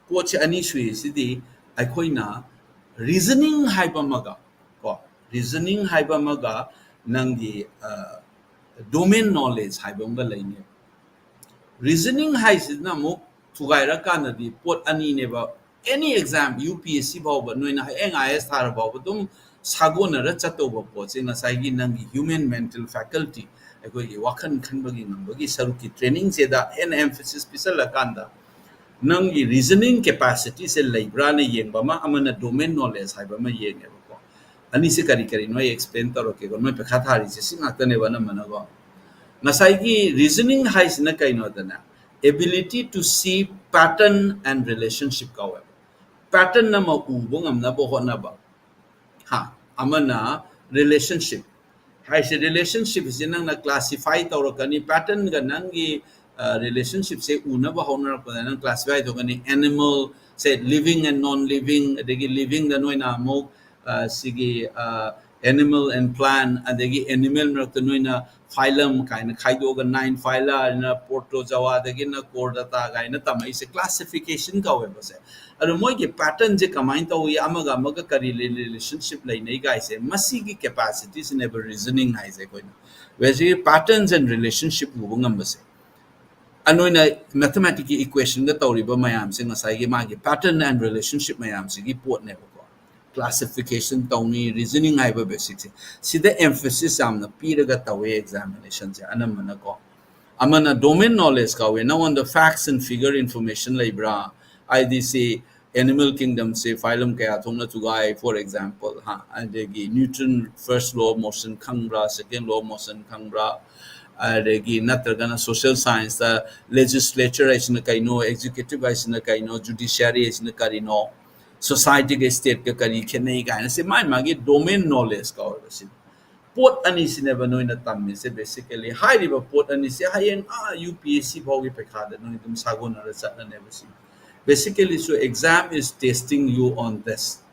ꯄꯣꯠꯁꯦ ꯑꯅꯤ ꯁꯨꯏꯁꯤꯗꯤ ꯑꯩꯈꯣꯏꯅ reasoning ꯍꯥꯏꯕ ꯑꯃꯒ ꯀꯣ, reasoning ꯍꯥꯏꯕ ꯑꯃꯒ ꯅꯪꯒꯤ, ꯑ, domain knowledge ꯍꯥꯏꯕ ꯑꯃꯒ ꯂꯩꯅꯦꯕ꯫ Reasoning ꯍꯥꯏꯁꯤꯅ ꯑꯃꯨꯛ ꯊꯨꯒꯥꯏꯔꯀꯥꯟꯗꯗꯤ ꯄꯣꯠ ꯑꯅꯤꯅꯦꯕ꯫ Any exam, UPSC ꯐꯥꯎꯕ, ꯅꯣꯏꯅ ꯍꯌꯦꯡ IAS ꯊꯥꯔ ꯐꯥꯎꯕ ꯑꯗꯨꯝ ꯁꯥꯒꯣꯟꯅꯔ ꯆꯠꯇꯧꯕ ꯄꯣꯠꯁꯦ ꯉꯁꯥꯏꯒꯤ ꯅꯪꯒꯤ human mental faculty, ꯑꯩꯈꯣꯏꯒꯤ ꯋꯥꯈꯜ ꯈꯟꯕꯒꯤ ꯉꯝꯕꯒꯤ ꯁꯔꯨꯛꯀꯤ trainingꯁꯤꯗ ꯍꯦꯟꯅ emphasis ꯄꯤꯁꯜꯂꯀꯥꯟꯗ ꯅꯪꯒꯤ reasoning capacityꯁꯦ ꯂꯩꯕ꯭ꯔꯥꯅ ꯌꯦꯡꯕ ꯑꯃ, ꯑꯃꯅ domain knowledge ꯍꯥꯏꯕ ꯑꯃ ꯌꯦꯡꯉꯦꯕꯀꯣ꯫ ꯑꯅꯤꯁꯦ ꯀꯔꯤ ꯀꯔꯤꯅꯣ ꯑꯩ explain ꯇꯧꯔꯛꯀꯦꯀꯣ꯫ ꯅꯣꯏ ꯄꯩꯈꯥ ꯊꯥꯔꯤꯁꯦ ꯁꯤ ꯉꯥꯛꯇꯅꯦꯕ ꯑꯅꯝꯕꯅꯀꯣ꯫ ꯉꯁꯥꯏꯒꯤ reasoning ꯍꯥꯏꯁꯤꯅ ꯀꯩꯅꯣꯗꯅꯦ, ability to see pattern and relationship ꯀꯧꯋꯦꯕ꯫ Pattern ꯑꯃ ꯎꯕ ꯉꯝꯅꯕ ꯍꯣꯠꯅꯕ꯫ ꯍꯥ, ꯑꯃꯅ relationship ꯍꯥꯏꯁꯦ, relationshipꯁꯦ ꯅꯪꯅ classify ꯇꯧꯔꯛꯀꯅꯤ꯫ Patternꯒ ꯅꯪꯒꯤ, ꯑ, relationshipꯁꯦ ꯎꯅꯕ ꯍꯧꯅꯔꯛꯄꯗ ꯅꯪ classify ꯇꯧꯒꯅꯤ꯫ Animal, say, living and non living, ꯑꯗꯒꯤ livingꯗ ꯅꯣꯏꯅ ꯑꯃꯨꯛ, ꯑ, ꯁꯤꯒꯤ, ꯑ, Animal and plant, ꯑꯗꯒꯤ animal ꯃꯔꯛꯇ ꯅꯣꯏꯅ phylum ꯀꯥꯏꯅ ꯈꯥꯏꯗꯣꯛꯑꯒ nine phyla ꯍꯥꯏꯅ protozoa ꯗꯒꯤꯅ chordata ꯀꯥꯏꯅ ꯇꯝꯃꯛꯏꯁꯦ classification ꯀꯧꯋꯦꯕꯁꯦ꯫ ꯑꯗꯣ ꯃꯣꯏꯒꯤ pattern ꯁꯦ ꯀꯃꯥꯏꯅ ꯇꯧꯏ, ꯑꯃꯒ ꯑꯃꯒ ꯀꯔꯤ relationship ꯂꯩꯅꯩ ꯀꯥꯏꯁꯦ, ꯃꯁꯤꯒꯤ capacity ꯁꯤꯅꯦꯕ reasoning ꯍꯥꯏꯁꯦ꯫ ꯑꯩꯈꯣꯏꯅ basically pattern and relationship ꯎꯕ ꯉꯝꯕꯁꯦ꯫ ꯑ, ꯅꯣꯏꯅ mathematics ꯀꯤ equation ꯒ ꯇꯧꯔꯤꯕ ꯃꯌꯥꯝꯁꯦ ꯉꯁꯥꯏꯒꯤ ꯃꯥꯒꯤ pattern and relationship ꯃꯌꯥꯝꯁꯤꯒꯤ ꯄꯣꯠꯅꯦꯕꯀꯣ꯫ Classification ꯇꯧꯅꯤ, reasoning ꯍꯥꯏꯕ basic ꯁꯦ, ꯁꯤꯗ emphasis ꯌꯥꯝꯅ ꯄꯤꯔꯒ ꯇꯧꯋꯦ examination ꯁꯦ ꯑꯅꯝꯕꯅꯀꯣ꯫ ꯑꯃꯅ domain knowledge ꯀꯧꯋꯦ, ꯅꯉꯣꯟꯗ facts and figure information ꯂꯩꯕ꯭ꯔꯥ? ꯍꯥꯏꯗꯤ ꯁꯤ animal kingdom ꯁꯦ phylum ꯀꯌꯥ ꯊꯣꯛꯅ ꯊꯨꯒꯥꯏ, for example, ꯍꯥ, ꯑꯗꯒꯤ Newton first law of motion ꯈꯪꯕ꯭ꯔꯥ, second law of motion ꯈꯪꯕ꯭ꯔꯥ, ꯑꯗꯒꯤ ꯅꯠꯇ꯭ꯔꯒꯅ social science ꯇ legislature ꯍꯥꯏꯁꯤꯅ ꯀꯩꯅꯣ, executive ꯍꯥꯏꯁꯤꯅ ꯀꯩꯅꯣ, judiciary ꯍꯥꯏꯁꯤꯅ ꯀꯔꯤꯅꯣ, society ꯒ state ꯀ ꯀꯔꯤ ꯈꯦꯠꯅꯩ ꯀꯥꯏꯅ ꯁꯤ ꯃꯥꯒꯤ ꯃꯥꯒꯤ domain knowledge ꯀꯧꯋꯦꯕ ꯁꯤ꯫ ꯄꯣꯠ ꯑꯅꯤꯁꯤꯅꯦꯕ ꯅꯣꯏꯅ ꯇꯝꯃꯤꯁꯦ basically꯫ ꯍꯥꯏꯔꯤꯕ ꯄꯣꯠ ꯑꯅꯤꯁꯦ ꯍꯌꯦꯡ ꯑꯥ U P S C ꯐꯥꯎꯒꯤ ꯄꯩꯈꯥꯗ ꯅꯣꯏ ꯑꯗꯨꯝ ꯁꯥꯒꯣꯟꯅꯔ ꯆꯠꯂꯅꯦꯕ ꯁꯤ꯫ Basically, so exam is testing you on this꯫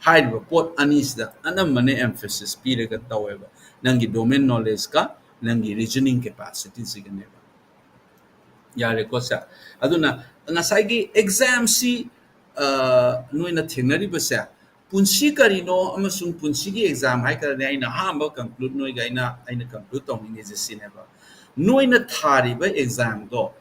ꯍꯥꯏꯔꯤꯕ ꯄꯣꯠ ꯑꯅꯤꯁꯤꯗ ꯑꯅꯝꯕꯅ emphasis ꯄꯤꯔꯒ ꯇꯧꯋꯦꯕ, ꯅꯪꯒꯤ domain knowledge ꯀ ꯅꯪꯒꯤ reasoning capacity ꯁꯤꯒꯅꯦꯕ꯫ ꯌꯥꯔꯦꯀꯣ ꯁꯦ? ꯑꯗꯨꯅ ꯉꯁꯥꯏꯒꯤ exam ꯁꯤ, ꯑ, ꯅꯣꯏꯅ ꯊꯦꯡꯅꯔꯤꯕꯁꯦ, ꯄꯨꯟꯁꯤ ꯀꯔꯤꯅꯣ ꯑꯃꯁꯨꯡ ꯄꯨꯟꯁꯤꯒꯤ exam ꯍꯥꯏꯇꯥꯔꯗꯤ ꯑꯩꯅ ꯑꯍꯥꯟꯕ conclude ꯅꯣꯏꯒ ꯑꯩꯅ, ꯑꯩꯅ conclude ꯇꯧꯅꯤꯡꯉꯤꯁꯦ ꯁꯤꯅꯦꯕ꯫ ꯅꯣꯏꯅ ꯊꯥꯔꯤꯕ exam ꯗꯣ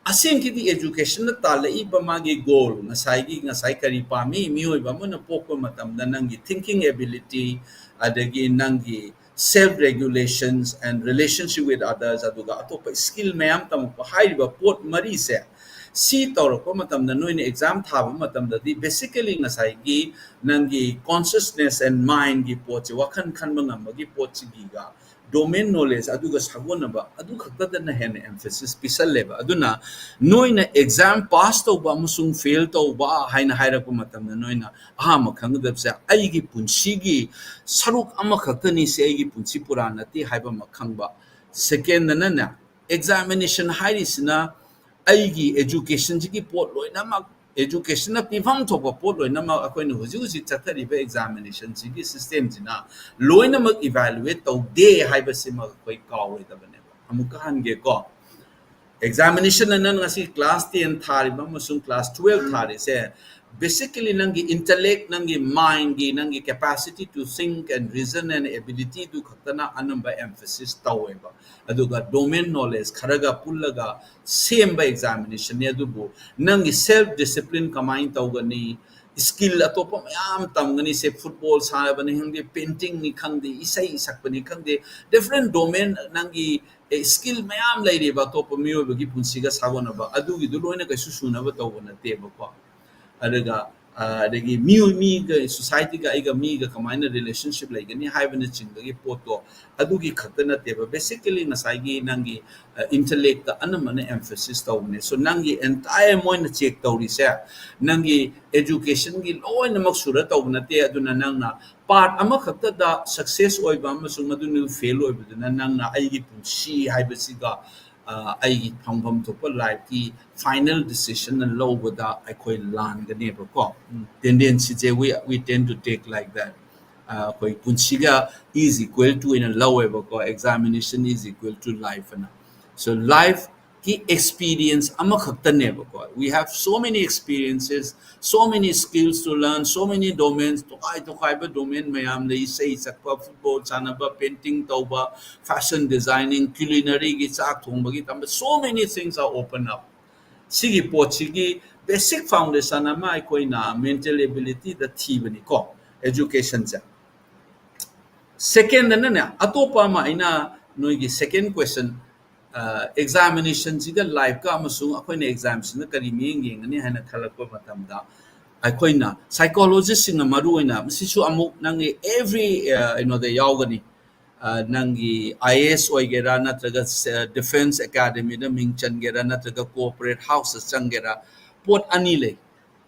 ꯑꯁꯦꯡꯀꯤꯗꯤ education ꯅ ꯇꯥꯜꯂꯛꯏꯕ ꯃꯥꯒꯤ goal, ꯉꯁꯥꯏꯒꯤ, ꯉꯁꯥꯏ ꯀꯔꯤ ꯄꯥꯝꯃꯤ? ꯃꯤꯑꯣꯏꯕ ꯑꯃꯅ ꯄꯣꯛꯄ ꯃꯇꯝꯗ ꯅꯪꯒꯤ thinking ability, ꯑꯗꯒꯤ ꯅꯪꯒꯤ self regulations and relationship with others, ꯑꯗꯨꯒ ꯑꯇꯣꯞꯄ skill ꯃꯌꯥꯝ ꯇꯝꯃꯛꯄ, ꯍꯥꯏꯔꯤꯕ ꯄꯣꯠ ꯃꯔꯤꯁꯦ ꯁꯤ ꯇꯧꯔꯛꯄ ꯃꯇꯝꯗ ꯅꯣꯏꯅ exam ꯊꯥꯕ ꯃꯇꯝꯗꯗꯤ basically ꯉꯁꯥꯏꯒꯤ ꯅꯪꯒꯤ consciousness and mind ꯒꯤ ꯄꯣꯠꯁꯦ, ꯋꯥꯈꯜ ꯈꯟꯕ ꯉꯝꯕꯒꯤ ꯄꯣꯠꯁꯤꯒꯤꯒ domain knowledge ꯑꯗꯨꯒ ꯁꯥꯒꯣꯟꯅꯕ ꯑꯗꯨ ꯈꯛꯇꯗꯅ ꯍꯦꯟꯅ emphasis ꯄꯤꯁꯜꯂꯦꯕ꯫ ꯑꯗꯨꯅ ꯅꯣꯏꯅ exam pass ꯇꯧꯕ ꯑꯃꯁꯨꯡ fail ꯇꯧꯕ ꯍꯥꯏꯅ ꯍꯥꯏꯔꯛꯄ ꯃꯇꯝꯗ ꯅꯣꯏꯅ ꯑꯍꯥꯟꯕ ꯈꯪꯒꯗꯕꯁꯦ ꯑꯩꯒꯤ ꯄꯨꯟꯁꯤꯒꯤ ꯁꯔꯨꯛ ꯑꯃꯈꯛꯇꯅꯤ, ꯁꯤ ꯑꯩꯒꯤ ꯄꯨꯟꯁꯤ ꯄꯨꯔꯥ ꯅꯠꯇꯦ ꯍꯥꯏꯕ ꯑꯃ ꯈꯪꯕ꯫ Second ꯅꯅꯦ, examination ꯍꯥꯏꯔꯤꯁꯤꯅ ꯑꯩꯒꯤ education ꯁꯤꯒꯤ ꯄꯣꯠ ꯂꯣꯏꯅꯃꯛ Educationꯅ ꯄꯤꯐꯝ ꯊꯣꯛꯄ ꯄꯣꯠ ꯂꯣꯏꯅꯃꯛ ꯑꯩꯈꯣꯏꯅ ꯍꯧꯖꯤꯛ ꯍꯧꯖꯤꯛ ꯆꯠꯊꯔꯤꯕ examinationꯁꯤꯒꯤ systemꯁꯤꯅ ꯂꯣꯏꯅꯃꯛ evaluate ꯇꯧꯗꯦ ꯍꯥꯏꯕꯁꯤꯃ ꯑꯩꯈꯣꯏ ꯀꯥꯎꯔꯣꯏꯗꯕꯅꯦꯕ꯫ ꯑꯃꯨꯛꯀ ꯍꯟꯒꯦꯀꯣ, examination ꯑꯅ ꯉꯁꯤ class ten ꯊꯥꯔꯤꯕ ꯑꯃꯁꯨꯡ class twelve ꯊꯥꯔꯤꯁꯦ, basically ꯅꯪꯒꯤ intellect, ꯅꯪꯒꯤ mindꯒꯤ, ꯅꯪꯒꯤ capacity to think and reason and abilityꯗꯨ ꯈꯛꯇꯅ ꯑꯅꯝꯕ emphasis ꯇꯧꯋꯦꯕ꯫ ꯑꯗꯨꯒ domain knowledge ꯈꯔꯒ ꯄꯨꯜꯂꯒ ꯁꯦꯝꯕ examinationꯅꯤ꯫ ꯑꯗꯨꯕꯨ ꯅꯪꯒꯤ self discipline ꯀꯃꯥꯏꯅ ꯇꯧꯒꯅꯤ, skill ꯑꯇꯣꯞꯄ ꯃꯌꯥꯝ ꯇꯝꯒꯅꯤ꯫ ꯁꯦ, football ꯁꯥꯟꯅꯕꯅꯤ ꯈꯪꯗꯦ, paintingꯅꯤ ꯈꯪꯗꯦ, ꯏꯁꯩ ꯁꯛꯄꯅꯤ ꯈꯪꯗꯦ, different domain, ꯅꯪꯒꯤ skill ꯃꯌꯥꯝ ꯂꯩꯔꯤꯕ ꯑꯇꯣꯞꯄ ꯃꯤꯑꯣꯏꯕꯒꯤ ꯄꯨꯟꯁꯤꯒ ꯁꯥꯒꯣꯟꯅꯕ, ꯑꯗꯨꯒꯤꯗꯨ ꯂꯣꯏꯅ ꯀꯩꯁꯨ ꯁꯨꯅꯕ ꯇꯧꯕ ꯅꯠꯇꯦꯕꯀꯣ꯫ ꯑꯗꯨꯒ ꯑ, ꯑꯗꯒꯤ ꯃꯤꯑꯣꯏ ꯃꯤꯒ, societyꯒ, ꯑꯩꯒ ꯃꯤꯒ ꯀꯃꯥꯏꯅ relationship ꯂꯩꯒꯅꯤ ꯍꯥꯏꯕꯅꯆꯤꯡꯕꯒꯤ ꯄꯣꯠꯇꯣ, ꯑꯗꯨꯒꯤ ꯈꯛꯇ ꯅꯠꯇꯦꯕ꯫ Basically ꯉꯁꯥꯏꯒꯤ ꯅꯪꯒꯤ intellectꯇ ꯑꯅꯝꯕꯅ emphasis ꯇꯧꯕꯅꯦ꯫ So ꯅꯪꯒꯤ entire ꯃꯣꯏꯅ check ꯇꯧꯔꯤꯁꯦ ꯅꯪꯒꯤ educationꯒꯤ ꯂꯣꯏꯅꯃꯛ ꯁꯨꯔ ꯇꯧꯕ ꯅꯠꯇꯦ꯫ ꯑꯗꯨꯅ ꯅꯪꯅ part ꯑꯃꯈꯛꯇꯗ success ꯑꯣꯏꯕ ꯑꯃꯁꯨꯡ ꯃꯗꯨꯅ fail ꯑꯣꯏꯕꯗꯨꯅ ꯅꯪꯅ ꯑꯩꯒꯤ ꯄꯨꯟꯁꯤ ꯍꯥꯏꯕꯁꯤꯒ ꯑ, ꯑꯩꯒꯤ ꯐꯪꯐꯝ ꯊꯣꯛꯄ lifeꯀꯤ final decisionꯅ ꯂꯧꯕꯗ ꯑꯩꯈꯣꯏ ꯂꯥꯟꯒꯅꯦꯕꯀꯣ꯫ Tendencyꯁꯦ we, we tend to take like that. ꯑ, ꯑꯩꯈꯣꯏ ꯄꯨꯟꯁꯤꯒ is equal to ꯑꯣꯏꯅ ꯂꯧꯋꯦꯕꯀꯣ, examination is equal to life ꯑꯅ꯫ So lifeꯀꯤ experience ꯑꯃꯈꯛꯇꯅꯦꯕꯀꯣ꯫ We have so many experiences, so many skills to learn, so many domains, ꯇꯣꯈꯥꯏ ꯇꯣꯈꯥꯏꯕ domain ꯃꯌꯥꯝ ꯂꯩ, ꯏꯁꯩ ꯁꯛꯄ, football ꯁꯥꯟꯅꯕ, painting ꯇꯧꯕ, fashion designing, culinaryꯒꯤ ꯆꯥꯛ ꯊꯣꯡꯕꯒꯤ ꯇꯝꯕ, so many things are open up꯫ ꯁꯤꯒꯤ ꯄꯣꯠꯁꯤꯒꯤ basic foundation ꯑꯃ ꯑꯩꯈꯣꯏꯅ mental abilityꯗ ꯊꯤꯕꯅꯤꯀꯣ, educationꯁꯦ꯫ Secondꯅꯅꯦ, ꯑꯇꯣꯞꯄ ꯑꯃ ꯑꯩꯅ ꯅꯣꯏꯒꯤ second question, ꯑ, examinationꯁꯤꯒ lifeꯀ ꯑꯃꯁꯨꯡ ꯑꯩꯈꯣꯏꯅ examꯁꯤꯅ ꯀꯔꯤ ꯃꯤꯠꯌꯦꯡ ꯌꯦꯡꯒꯅꯤ ꯍꯥꯏꯅ ꯈꯜꯂꯛꯄ ꯃꯇꯝꯗ, ꯑꯩꯈꯣꯏꯅ psychologistꯁꯤꯡꯅ ꯃꯔꯨ ꯑꯣꯏꯅ, ꯃꯁꯤꯁꯨ ꯑꯃꯨꯛ ꯅꯪꯒꯤ every, ꯑ, ꯀꯩꯅꯣꯗ ꯌꯥꯎꯒꯅꯤ꯫ ꯑ, ꯅꯪꯒꯤ I A S ꯑꯣꯏꯒꯦꯔꯥ, ꯅꯠꯇ꯭ꯔꯒ ꯁ-, defence academyꯗ ꯃꯤꯡ ꯆꯟꯒꯦꯔꯥ, ꯅꯠꯇ꯭ꯔꯒ corporate houseꯇ ꯆꯪꯒꯦꯔꯥ, ꯄꯣꯠ ꯑꯅꯤ ꯂꯩ꯫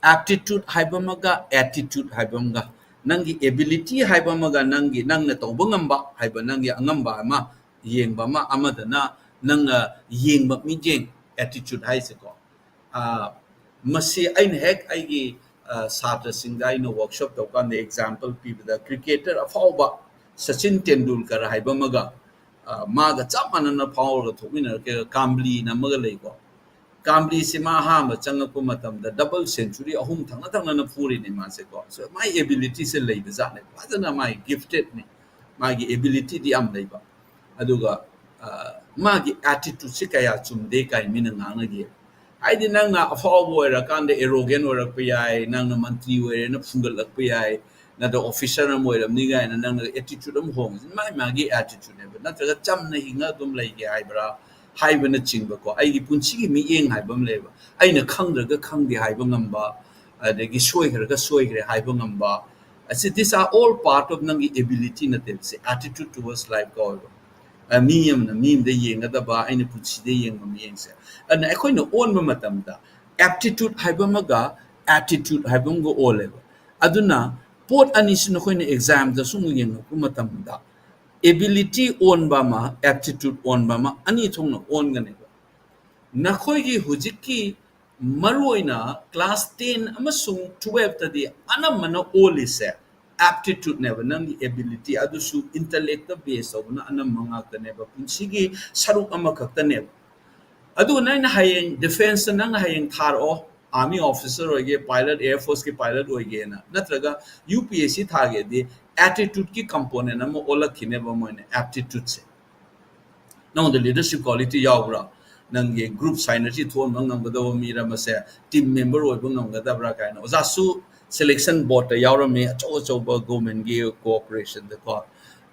Aptitude ꯍꯥꯏꯕ ꯑꯃꯒ attitude ꯍꯥꯏꯕ ꯑꯃꯒ꯫ ꯅꯪꯒꯤ ability ꯍꯥꯏꯕ ꯑꯃꯒ, ꯅꯪꯒꯤ, ꯅꯪꯅ ꯇꯧꯕ ꯉꯝꯕ ꯍꯥꯏꯕ, ꯅꯪꯒꯤ ꯑꯉꯝꯕ ꯑꯃ, ꯌꯦꯡꯕ ꯑꯃ, ꯑꯃꯗꯅ ꯅꯪꯅ ꯌꯦꯡꯕ ꯃꯤꯠꯌꯦꯡ, attitude ꯍꯥꯏꯁꯦꯀꯣ꯫ ꯑ, ꯃꯁꯤ ꯑꯩꯅ ꯍꯦꯛ ꯑꯩꯒꯤ, ꯑ, ꯁꯥꯇ꯭ꯔꯁꯤꯡꯗ ꯑꯩꯅ workshop ꯇꯧꯀꯥꯟꯗ example ꯄꯤꯕꯗ, cricketer ꯑꯐꯥꯎꯕ ꯁꯆꯤꯟ ꯇꯦꯟꯗꯨꯜꯀꯔ ꯍꯥꯏꯕ ꯑꯃꯒ, ꯑ, ꯃꯥꯒ ꯆꯞ ꯃꯥꯟꯅꯅ ꯐꯥꯎꯔꯒ ꯊꯣꯛꯃꯤꯟꯅꯔꯛꯀꯦ, ꯀꯥꯝꯕ꯭ꯂꯤꯅ ꯑꯃꯒ ꯂꯩꯀꯣ꯫ ꯀꯥꯝꯕ꯭ꯂꯤꯁꯤ ꯃꯥ ꯑꯍꯥꯟꯕ ꯆꯪꯉꯛꯄ ꯃꯇꯝꯗ double century ꯑꯍꯨꯝ ꯊꯪꯅ ꯊꯪꯅꯅ ꯐꯨꯔꯤꯅꯤ ꯃꯥꯁꯦꯀꯣ꯫ So ꯃꯥꯏ abilityꯁꯦ ꯂꯩꯕ ꯖꯥꯠꯅꯦ, ꯐꯖꯅ ꯃꯥꯏ giftedꯅꯤ, ꯃꯥꯒꯤ abilityꯗꯤ ꯌꯥꯝ ꯂꯩꯕ꯫ ꯑꯗꯨꯒ, ꯑ, ꯃꯥꯒꯤ attitudeꯁꯤ ꯀꯌꯥ ꯆꯨꯝꯗꯦ ꯀꯥꯏ ꯃꯤꯅ ꯉꯥꯡꯅꯈꯤ꯫ ꯍꯥꯏꯗꯤ ꯅꯪꯅ ꯑꯐꯥꯎꯕ ꯑꯣꯏꯔꯀꯥꯟꯗ arrogant ꯑꯣꯏꯔꯛꯄ ꯌꯥꯏ, ꯅꯪꯅ ꯃꯟꯇ꯭ꯔꯤ ꯑꯣꯏꯔꯦꯅ ꯐꯨꯡꯒꯠꯂꯛꯄ ꯌꯥꯏ, ꯅꯠꯇ꯭ꯔꯒ officer ꯑꯃ ꯑꯣꯏꯔꯝꯅꯤ ꯀꯥꯏꯅ ꯅꯪꯅ attitude ꯑꯃ ꯍꯣꯡꯉꯤ, ꯃꯥꯒꯤ ꯃꯥꯒꯤ attitudeꯅꯦꯕ꯫ ꯅꯠꯇ꯭ꯔꯒ ꯆꯝꯅ ꯍꯤꯡꯉ ꯑꯗꯨꯝ ꯂꯩꯒꯦ ꯍꯥꯏꯕ꯭ꯔꯥ ꯍꯥꯏꯕꯅꯆꯤꯡꯕꯀꯣ꯫ ꯑꯩꯒꯤ ꯄꯨꯟꯁꯤꯒꯤ ꯃꯤꯠꯌꯦꯡ ꯍꯥꯏꯕ ꯑꯃ ꯂꯩꯌꯦꯕ꯫ ꯑꯩꯅ ꯈꯪꯗ꯭ꯔꯒ ꯈꯪꯗꯦ ꯍꯥꯏꯕ ꯉꯝꯕ, ꯑꯗꯒꯤ ꯁꯣꯏꯈ꯭ꯔꯒ ꯁꯣꯏꯈ꯭ꯔꯦ ꯍꯥꯏꯕ ꯉꯝꯕ꯫ ꯑꯁꯤ, these are all part of ꯅꯪꯒꯤ ability ꯅꯠꯇꯦꯕ, ꯁꯤ attitude towards life ꯀꯧꯋꯦꯕ꯫ ꯑ, ꯃꯤ ꯑꯃꯅ ꯃꯤ ꯑꯃꯗ ꯌꯦꯡꯒꯗꯕ, ꯑꯩꯅ ꯄꯨꯟꯁꯤꯗ ꯌꯦꯡꯕ ꯃꯤꯠꯌꯦꯡꯁꯦ꯫ ꯑꯗꯨꯅ ꯑꯩꯈꯣꯏꯅ ꯑꯣꯟꯕ ꯃꯇꯝꯗ aptitude ꯍꯥꯏꯕ ꯑꯃꯒ attitude ꯍꯥꯏꯕ ꯑꯃꯒ ꯑꯣꯜꯂꯦꯕ꯫ ꯑꯗꯨꯅ ꯄꯣꯠ ꯑꯅꯤꯁꯤ ꯅꯈꯣꯏꯅ examꯗ ꯁꯨꯝ ꯌꯦꯡꯉꯛꯄ ꯃꯇꯝꯗ, ability ꯑꯣꯟꯕ ꯑꯃ, aptitude ꯑꯣꯟꯕ ꯑꯃ, ꯑꯅꯤ ꯊꯣꯛꯅ ꯑꯣꯟꯒꯅꯦꯕ꯫ ꯅꯈꯣꯏꯒꯤ ꯍꯧꯖꯤꯛꯀꯤ ꯃꯔꯨꯑꯣꯏꯅ class ten ꯑꯃꯁꯨꯡ twelveꯇꯗꯤ ꯑꯅꯝꯕꯅ ꯑꯣꯜꯂꯤꯁꯦ aptitudeꯅꯦꯕ, ꯅꯪꯒꯤ ability, ꯑꯗꯨꯁꯨ intellectꯇ base ꯇꯧꯕꯅ ꯑꯅꯝꯕ ꯉꯥꯛꯇꯅꯦꯕ, ꯄꯨꯟꯁꯤꯒꯤ ꯁꯔꯨꯛ ꯑꯃꯈꯛꯇꯅꯦꯕ꯫ ꯑꯗꯨꯒ ꯅꯪꯅ ꯍꯌꯦꯡ defenceꯇ ꯅꯪꯅ ꯍꯌꯦꯡ ꯊꯥꯔꯛꯑꯣ, army officer ꯑꯣꯏꯒꯦ, pilot, air forceꯀꯤ pilot ꯑꯣꯏꯒꯦꯅ, ꯅꯠꯇ꯭ꯔꯒ UPSC ꯊꯥꯒꯦꯗꯤ attitudeꯀꯤ component ꯑꯃ ꯑꯣꯜꯂꯛꯈꯤꯅꯦꯕ ꯃꯣꯏꯅ, aptitudeꯁꯦ꯫ ꯅꯉꯣꯟꯗ leadership quality ꯌꯥꯎꯕ꯭ꯔꯥ? ꯅꯪꯒꯤ group synergy ꯊꯣꯛꯍꯟꯕ ꯉꯝꯒꯗꯕ ꯃꯤꯔ ꯃꯁꯦ, team member ꯑꯣꯏꯕ ꯉꯝꯒꯗꯕ꯭ꯔꯥ ꯀꯥꯏꯅ꯫ ꯑꯣꯖꯥꯁꯨ selection boardꯇ ꯌꯥꯎꯔꯝꯃꯤ, ꯑꯆꯧ ꯑꯆꯧꯕ governmentꯀꯤ corporationꯗꯀꯣ,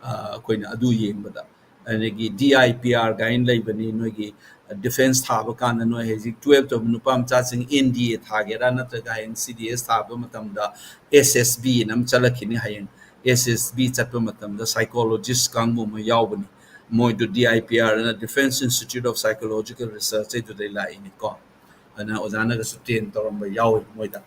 ꯑ, ꯑꯩꯈꯣꯏꯅ ꯑꯗꯨ ꯌꯦꯡꯕꯗ꯫ ꯑꯗꯒꯤ DIPR ꯀꯥꯏꯅ ꯂꯩꯕꯅꯤ, ꯅꯣꯏꯒꯤ defence ꯊꯥꯕ ꯀꯥꯟꯗ ꯅꯣꯏ ꯍꯧꯖꯤꯛ twelve ꯇꯧꯕ ꯅꯨꯄꯥ ꯃꯆꯥꯁꯤꯡ NDA ꯊꯥꯒꯦꯔꯥ ꯅꯠꯇ꯭ꯔꯒ ꯍꯌꯦꯡ CDS ꯊꯥꯕ ꯃꯇꯝꯗ SSBꯅ ꯑꯃ ꯆꯠꯂꯛꯈꯤꯅꯤ꯫ ꯍꯌꯦꯡ SSB ꯆꯠꯄ ꯃꯇꯝꯗ psychologist ꯀꯥꯡꯕꯨ ꯑꯃ ꯌꯥꯎꯕꯅꯤ꯫ ꯃꯣꯏꯗꯨ DIPR ꯑꯅ Defence Institute of Psychological Research ꯍꯥꯏꯗꯨꯗꯩ ꯂꯥꯛꯏꯅꯤꯀꯣ꯫ ꯑꯗꯨꯅ ꯑꯣꯖꯥꯅꯒꯁꯨ train ꯇꯧꯔꯝꯕ ꯌꯥꯎꯋꯤ ꯃꯣꯏꯗ꯫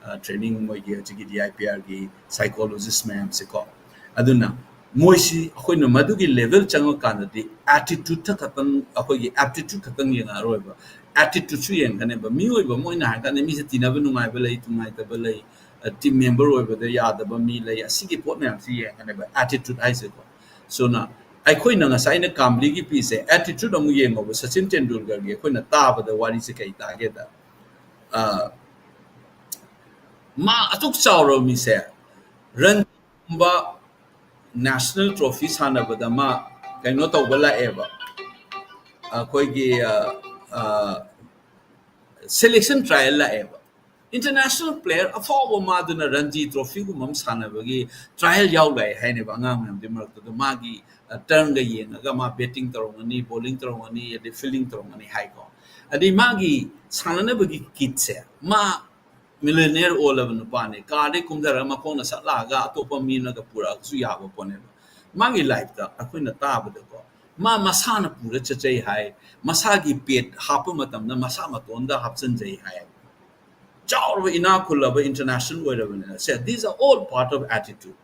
ꯑ, training ꯃꯣꯏꯒꯤ ꯍꯧꯖꯤꯛꯀꯤ DIPRꯒꯤ psychologist ꯃꯌꯥꯝꯁꯦꯀꯣ꯫ ꯑꯗꯨꯅ ꯃꯣꯏꯁꯤ ꯑꯩꯈꯣꯏꯅ ꯃꯗꯨꯒꯤ level ꯆꯪꯉꯀꯥꯟꯗꯗꯤ attitudeꯇ ꯈꯛꯇꯪ, ꯑꯩꯈꯣꯏꯒꯤ aptitude ꯈꯛꯇꯪ ꯌꯦꯡꯉꯛꯑꯔꯣꯏꯕ꯫ ꯑꯦꯇꯤꯇ꯭ꯌꯨꯠꯁꯨ ꯌꯦꯡꯒꯅꯦꯕ꯫ ꯃꯤꯑꯣꯏꯕ ꯑꯃ ꯑꯣꯏꯅ ꯍꯥꯏꯔꯀꯥꯟꯗ ꯃꯤꯁꯦ ꯇꯤꯟꯅꯕ ꯅꯨꯡꯉꯥꯏꯕ ꯂꯩ, ꯅꯨꯡꯉꯥꯏꯇꯕ ꯂꯩ, ꯇꯤꯝ ꯃꯦꯝꯕꯔ ꯑꯣꯏꯕꯗ ꯌꯥꯗꯕ ꯃꯤ ꯂꯩ, ꯑꯁꯤꯒꯤ ꯄꯣꯠ ꯃꯌꯥꯝꯁꯤ ꯌꯦꯡꯒꯅꯦꯕ ꯑꯦꯇꯤꯇ꯭ꯌꯨꯠ ꯍꯥꯏꯁꯦꯀꯣ꯫ ꯁꯣꯅ ꯑꯩꯈꯣꯏꯅ ꯉꯁꯥꯏ ꯑꯩꯅ ꯀꯥꯝꯂꯤꯒꯤ ꯄꯤꯁꯦ ꯑꯦꯇꯤꯇ꯭ꯌꯨꯠ ꯑꯃꯨꯛ ꯌꯦꯡꯉꯣꯕ꯫ ꯁꯆꯤꯟ ꯇꯦꯟꯗꯨꯜꯀꯔꯒꯤ ꯑꯩꯈꯣꯏꯅ ꯇꯥꯕꯗ ꯋꯥꯔꯤꯁꯦ ꯀꯩ ꯇꯥꯒꯦꯗ, ꯑ, ꯃꯥ ꯑꯁꯨꯛ ꯆꯥꯎꯔꯕ ꯃꯤꯁꯦ ꯔꯟꯒꯨꯝꯕ ꯅꯦꯁꯅꯦꯜ ꯇ꯭ꯔꯣꯐꯤ ꯁꯥꯟꯅꯕꯗ ꯃꯥ ꯀꯩꯅꯣ ꯇꯧꯕ ꯂꯥꯛꯑꯦꯕ, ꯑꯩꯈꯣꯏꯒꯤ ꯁꯦꯂꯦꯛꯁꯟ ꯇ꯭ꯔꯥꯌꯦꯜ ꯂꯥꯛꯑꯦꯕ꯫ ꯏꯟꯇꯔꯅꯦꯁꯅꯦꯜ ꯄ꯭ꯂꯦꯌꯔ ꯑꯐꯥꯎꯕ ꯃꯥꯗꯨꯅ ꯔꯟꯖꯤ ꯇ꯭ꯔꯣꯐꯤꯒꯨꯝꯕ ꯑꯃ ꯁꯥꯟꯅꯕꯒꯤ ꯇ꯭ꯔꯥꯌꯦꯜ ꯌꯥꯎ ꯂꯥꯛꯑꯦ ꯍꯥꯏꯅꯦꯕ ꯑꯉꯥꯡ ꯃꯌꯥꯝꯗꯨꯒꯤ ꯃꯔꯛꯇꯨꯗ꯫ ꯃꯥꯒꯤ ꯇꯔꯟꯒ ꯌꯦꯡꯉꯒ ꯃꯥ ꯕꯦꯇꯤꯡ ꯇꯧꯔꯝꯒꯅꯤ, ꯕꯣꯂꯤꯡ ꯇꯧꯔꯝꯒꯅꯤ, ꯑꯗꯩ ꯐꯤꯜꯗꯤꯡ ꯇꯧꯔꯝꯒꯅꯤ ꯍꯥꯏꯀꯣ꯫ ꯑꯗꯩ ꯃꯥꯒꯤ ꯁꯥꯟꯅꯅꯕꯒꯤ ꯀꯤꯠꯁꯦ ꯃꯥ ꯃꯤꯂꯤꯅꯤꯌꯔ ꯑꯣꯜꯂꯕ ꯅꯨꯄꯥꯅꯦ꯫ ꯀꯥꯔꯗꯩ ꯀꯨꯝꯊꯔꯒ ꯃꯈꯣꯡꯅ ꯁꯠ ꯂꯥꯛꯑꯒ ꯑꯇꯣꯞꯄ ꯃꯤ ꯑꯃꯅꯒ ꯄꯨꯔꯛꯑꯒꯁꯨ ꯌꯥꯕ ꯄꯣꯠꯅꯦꯕ꯫ ꯃꯥꯒꯤ ꯂꯥꯏꯐꯇ ꯑꯩꯈꯣꯏꯅ ꯇꯥꯕꯗꯀꯣ, ꯃꯥ ꯃꯁꯥꯅ ꯄꯨꯔ ꯆꯠꯆꯩ ꯍꯥꯏ, ꯃꯁꯥꯒꯤ ꯄꯦꯠ ꯍꯥꯞꯄ ꯃꯇꯝꯗ ꯃꯁꯥ ꯃꯇꯣꯟꯗ ꯍꯥꯞꯆꯤꯟꯖꯩ ꯍꯥꯏ꯫ ꯆꯥꯎꯔꯕ ꯏꯅꯥꯛ ꯈꯨꯜꯂꯕ ꯏꯟꯇꯔꯅꯦꯁꯅꯦꯜ ꯑꯣꯏꯔꯕꯅꯤꯅ꯫ ꯁꯦ, these are all part of attitude.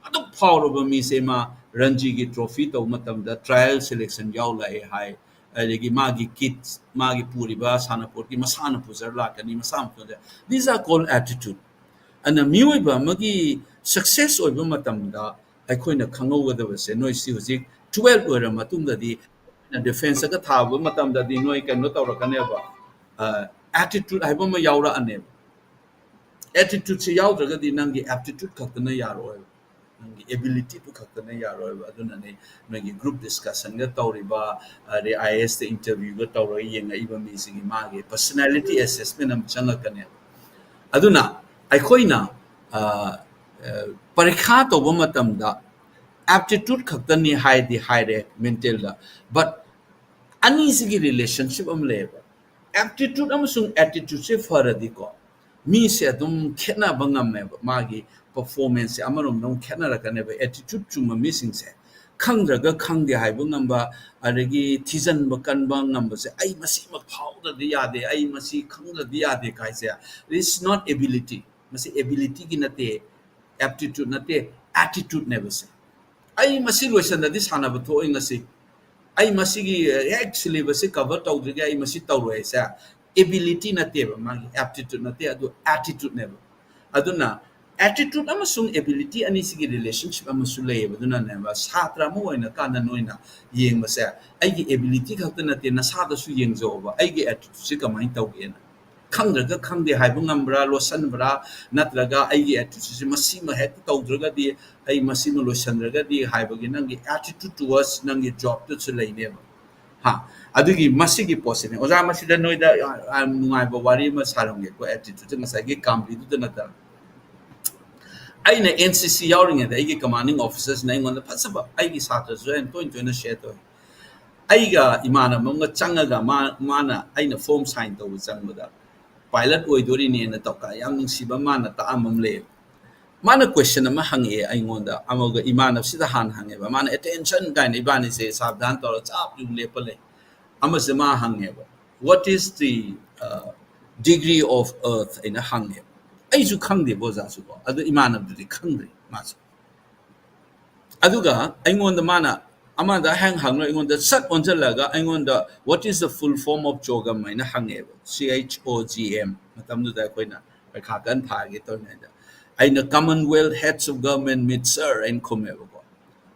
ꯑꯗꯨꯛ ꯐꯥꯎꯔꯕ ꯃꯤꯁꯦ ꯃꯥ ꯔꯟꯖꯤꯒꯤ ꯇ꯭ꯔꯣꯐꯤ ꯇꯧꯕ ꯃꯇꯝꯗ ꯇ꯭ꯔꯥꯌꯦꯜ ꯁꯦꯂꯦꯛꯁꯟ ꯌꯥꯎ ꯂꯥꯛꯑꯦ ꯍꯥꯏ, ꯑꯗꯒꯤ ꯃꯥꯒꯤ ꯀꯤꯠꯁ, ꯃꯥꯒꯤ ꯄꯨꯔꯤꯕ ꯁꯥꯟꯅꯄꯣꯠꯀꯤ ꯃꯁꯥꯅ ꯄꯨꯖꯔ ꯂꯥꯛꯀꯅꯤ, ꯃꯁꯥ ꯃꯇꯣꯟꯗ꯫ These are called attitude. ꯑꯗꯨꯅ ꯃꯤꯑꯣꯏꯕ ꯑꯃꯒꯤ ꯁꯛꯁꯦꯁ ꯑꯣꯏꯕ ꯃꯇꯝꯗ ꯑꯩꯈꯣꯏꯅ ꯈꯪꯍꯧꯒꯗꯕꯁꯦ, ꯅꯣꯏꯁꯤ ꯍꯧꯖꯤꯛ ꯇꯨꯋꯦꯜꯞ ꯂꯣꯏꯔ ꯃꯇꯨꯡꯗꯗꯤ ꯗꯤꯐꯦꯟꯁꯇꯒ ꯊꯥꯕ ꯃꯇꯝꯗꯗꯤ ꯅꯣꯏ ꯀꯩꯅꯣ ꯇꯧꯔꯛꯀꯅꯦꯕ, ꯑꯦꯇꯤꯇ꯭ꯌꯨꯠ ꯍꯥꯏꯕ ꯑꯃ ꯌꯥꯎꯔꯛꯑꯅꯦꯕ꯫ ꯑꯦꯇꯤꯇ꯭ꯌꯨꯠꯁꯦ ꯌꯥꯎꯗ꯭ꯔꯒꯗꯤ ꯅꯪꯒꯤ ꯑꯦꯞꯇꯤꯇ꯭ꯌꯨꯠ ꯈꯛꯇꯅ ꯌꯥꯔꯣꯏꯕ, ꯅꯪꯒꯤ ꯑꯦꯕꯤꯂꯤꯇꯤꯗꯨ ꯈꯛꯇꯅ ꯌꯥꯔꯣꯏꯕ꯫ ꯑꯗꯨꯅꯅꯦ ꯅꯣꯏꯒꯤ ꯒ꯭ꯔꯨꯞ ꯗꯤꯁꯀꯁꯟꯒ ꯇꯧꯔꯤꯕ, ꯑꯗꯩ ꯑꯥꯏ ꯑꯦꯁꯇ ꯏꯟꯇꯔꯚ꯭ꯌꯨꯒ ꯇꯧꯔꯒ ꯌꯦꯡꯉꯛꯏꯕ ꯃꯤꯁꯤꯒꯤ ꯃꯥꯒꯤ ꯄꯔꯁꯅꯦꯂꯤꯇꯤ ꯑꯦꯁꯦꯁꯃꯦꯟ ꯑꯃ ꯆꯪꯉꯛꯀꯅꯦꯕ꯫ ꯑꯗꯨꯅ ꯑꯩꯈꯣꯏꯅ, ꯑ, ꯑ, ꯄꯔꯤꯈꯥ ꯇꯧꯕ ꯃꯇꯝꯗ ꯑꯦꯞꯇꯤꯇ꯭ꯌꯨꯠ ꯈꯛꯇꯅꯤ ꯍꯥꯏꯗꯤ ꯍꯥꯏꯔꯦ ꯃꯦꯟꯇꯦꯜꯗ, ꯕꯠ ꯑꯅꯤꯁꯤꯒꯤ ꯔꯤꯂꯦꯁꯟꯁꯤꯞ ꯑꯃ ꯂꯩꯌꯦꯕ꯫ ꯑꯦꯞꯇꯤꯇ꯭ꯌꯨꯠ ꯑꯃꯁꯨꯡ ꯑꯦꯇꯤꯇ꯭ꯌꯨꯠꯁꯦ ꯐꯔꯗꯤꯀꯣ, ꯃꯤꯁꯦ ꯑꯗꯨꯝ ꯈꯦꯠꯅꯕ ꯉꯝꯃꯦꯕ꯫ ꯃꯥꯒꯤ ꯄꯔꯐꯣꯔꯃꯦꯟꯁꯁꯦ ꯑꯃꯔꯣꯝꯗ ꯑꯃꯨꯛ ꯈꯦꯠꯅꯔꯛꯀꯅꯦꯕ꯫ ꯑꯦꯇꯤꯇ꯭ꯌꯨꯠ ꯆꯨꯝꯕ ꯃꯤꯁꯤꯡꯁꯦ ꯈꯪꯗ꯭ꯔꯒ ꯈꯪꯗꯦ ꯍꯥꯏꯕ ꯉꯝꯕ, ꯑꯗꯒꯤ ꯊꯤꯖꯤꯟꯕ ꯀꯟꯕ ꯉꯝꯕꯁꯦ, "ꯑꯩ ꯃꯁꯤꯃ ꯐꯥꯎꯗ꯭ꯔꯗꯤ ꯌꯥꯗꯦ, ꯑꯩ ꯃꯁꯤ ꯈꯪꯗ꯭ꯔꯗꯤ ꯌꯥꯗꯦ" ꯀꯥꯏꯁꯦ, it's not ability꯫ ꯃꯁꯤ ꯑꯦꯕꯤꯂꯤꯇꯤꯒꯤ ꯅꯠꯇꯦ, ꯑꯦꯞꯇꯤꯇ꯭ꯌꯨꯠ ꯅꯠꯇꯦ, ꯑꯦꯇꯤꯇ꯭ꯌꯨꯠꯅꯦꯕ ꯁꯦ꯫ "ꯑꯩ ꯃꯁꯤ ꯂꯣꯏꯁꯤꯟꯗꯗꯤ ꯁꯥꯟꯅꯕ ꯊꯣꯛꯑꯣꯏ ꯉꯁꯤ, ꯑꯩ ꯃꯁꯤꯒꯤ ꯍꯦꯛ syllabus ꯁꯤ cover ꯇꯧꯗ꯭ꯔꯤꯒꯦ ꯑꯩ ꯃꯁꯤ ꯇꯧꯔꯣꯏ ꯍꯥꯏꯁꯦ ability ꯅꯠꯇꯦꯕ, ꯃꯥꯒꯤ aptitude ꯅꯠꯇꯦ, ꯑꯗꯨ attitude ꯅꯦꯕ꯫ ꯑꯗꯨꯅ attitude ꯑꯃꯁꯨꯡ ability ꯑꯅꯤꯁꯤꯒꯤ relationship ꯑꯃꯁꯨ ꯂꯩꯌꯦꯕ꯫ ꯑꯗꯨꯅꯅꯦꯕ ꯁꯥꯇ꯭ꯔ ꯑꯃ ꯑꯣꯏꯅ ꯀꯥꯟꯗ ꯅꯣꯏꯅ ꯌꯦꯡꯕꯁꯦ ꯑꯩꯒꯤ ability ꯈꯛꯇ ꯅꯠꯇꯦ, ꯅꯁꯥꯗꯁꯨ ꯌꯦꯡꯖꯧꯕ, ꯑꯩꯒꯤ attitude ꯁꯤ ꯀꯃꯥꯏꯅ ꯇꯧꯒꯦꯅ꯫ ꯈꯪꯗ꯭ꯔꯒ ꯈꯪꯗꯦ ꯍꯥꯏꯕ ꯉꯝꯕ꯭ꯔꯥ, ꯂꯣꯠꯁꯟꯕ꯭ꯔꯥ, ꯅꯠꯇ꯭ꯔꯒ ꯑꯩꯒꯤ attitude ꯁꯤ ꯃꯁꯤꯃ ꯍꯦꯛꯇ ꯇꯧꯗ꯭ꯔꯒꯗꯤ, ꯑꯩ ꯃꯁꯤꯃ ꯂꯣꯏꯁꯟꯗ꯭ꯔꯒꯗꯤ ꯍꯥꯏꯕꯒꯤ ꯅꯪꯒꯤ attitude towards ꯅꯪꯒꯤ job ꯇꯨꯁꯨ ꯂꯩꯅꯦꯕ꯫ ꯍꯥ, ꯑꯗꯨꯒꯤ ꯃꯁꯤꯒꯤ ꯄꯣꯠꯁꯤꯅꯦ꯫ ꯑꯣꯖꯥ, ꯃꯁꯤꯗ ꯅꯣꯏꯗ ꯌꯥꯝ ꯅꯨꯡꯉꯥꯏꯕ ꯋꯥꯔꯤ ꯑꯃ ꯁꯥꯔꯝꯒꯦꯀꯣ, attitude ꯁꯦ ꯉꯁꯥꯏꯒꯤ ꯀꯥꯝꯕꯤꯗꯨꯗ ꯅꯠꯇꯅ꯫ ꯑꯩꯅ N C C ꯌꯥꯎꯔꯤꯉꯩꯗ ꯑꯩꯒꯤ commanding officers ꯅ ꯑꯩꯉꯣꯟꯗ ꯐꯖꯕ, ꯑꯩꯒꯤ ꯁꯥꯇ꯭ꯔꯁꯨ ꯑꯩꯅ ꯇꯣꯏꯅ ꯇꯣꯏꯅ share ꯇꯧꯏ꯫ ꯑꯩꯒ ꯏꯃꯥꯟꯅꯕ ꯑꯃꯒ ꯆꯪꯉꯒ ꯃꯥ-, ꯃꯥꯅ ꯑꯩꯅ form sign ꯇꯧꯕ ꯆꯪꯕꯗ pilot ꯑꯣꯏꯗꯣꯔꯤꯅꯦꯅ ꯇꯧꯀꯥꯟ ꯌꯥꯝ ꯅꯨꯡꯁꯤꯕ ꯃꯥꯅ ꯇꯥꯛꯑꯝꯕ ꯑꯃ ꯂꯩꯌꯦꯕ꯫ ꯃꯥꯅ question ꯑꯃ ꯍꯪꯉꯛꯑꯦ ꯑꯩꯉꯣꯟꯗ, ꯑꯃꯒ ꯏꯃꯥꯟꯅꯕꯁꯤꯗ ꯍꯥꯟꯅ ꯍꯪꯉꯦꯕ꯫ ꯃꯥꯅ attention ꯀꯥꯏꯅ ꯏꯕꯥꯅꯤꯁꯦ ꯁꯥꯕꯗꯥꯟ ꯇꯧꯔ ꯆꯞ ꯌꯨꯡ ꯂꯦꯞꯄ ꯂꯩ꯫ ꯑꯃꯁꯦ ꯃꯥ ꯍꯪꯉꯦꯕ, "What is the, uh, degree of earth?" ꯑꯩꯅ ꯍꯪꯉꯦꯕ꯫ ꯑꯩꯁꯨ ꯈꯪꯗꯦꯕ ꯑꯣꯖꯥꯁꯨꯀꯣ, ꯑꯗꯨ ꯏꯃꯥꯟꯅꯕꯗꯨꯗꯤ ꯈꯪꯗ꯭ꯔꯦ ꯃꯥꯁꯨ꯫ ꯑꯗꯨꯒ ꯑꯩꯉꯣꯟꯗ ꯃꯥꯅ ꯑꯃꯗ ꯍꯦꯛ ꯍꯪꯂꯒ ꯑꯩꯉꯣꯟꯗ ꯁꯠ ꯑꯣꯟꯁꯤꯜꯂꯒ ꯑꯩꯉꯣꯟꯗ, "What is the full form of CHOGM?" ꯍꯥꯏꯅ ꯍꯪꯉꯦꯕ, C H O G M꯫ ꯃꯇꯝꯗꯨꯗ ꯑꯩꯈꯣꯏꯅ ꯄꯩꯈꯥ ꯀꯟꯅ ꯊꯥꯒꯦ ꯇꯧꯔꯤꯉꯩꯗ ꯑꯩꯅ, "Commonwealth Heads of Government Meet, sir" ꯍꯥꯏꯅ ꯈꯨꯝꯃꯦꯕꯀꯣ꯫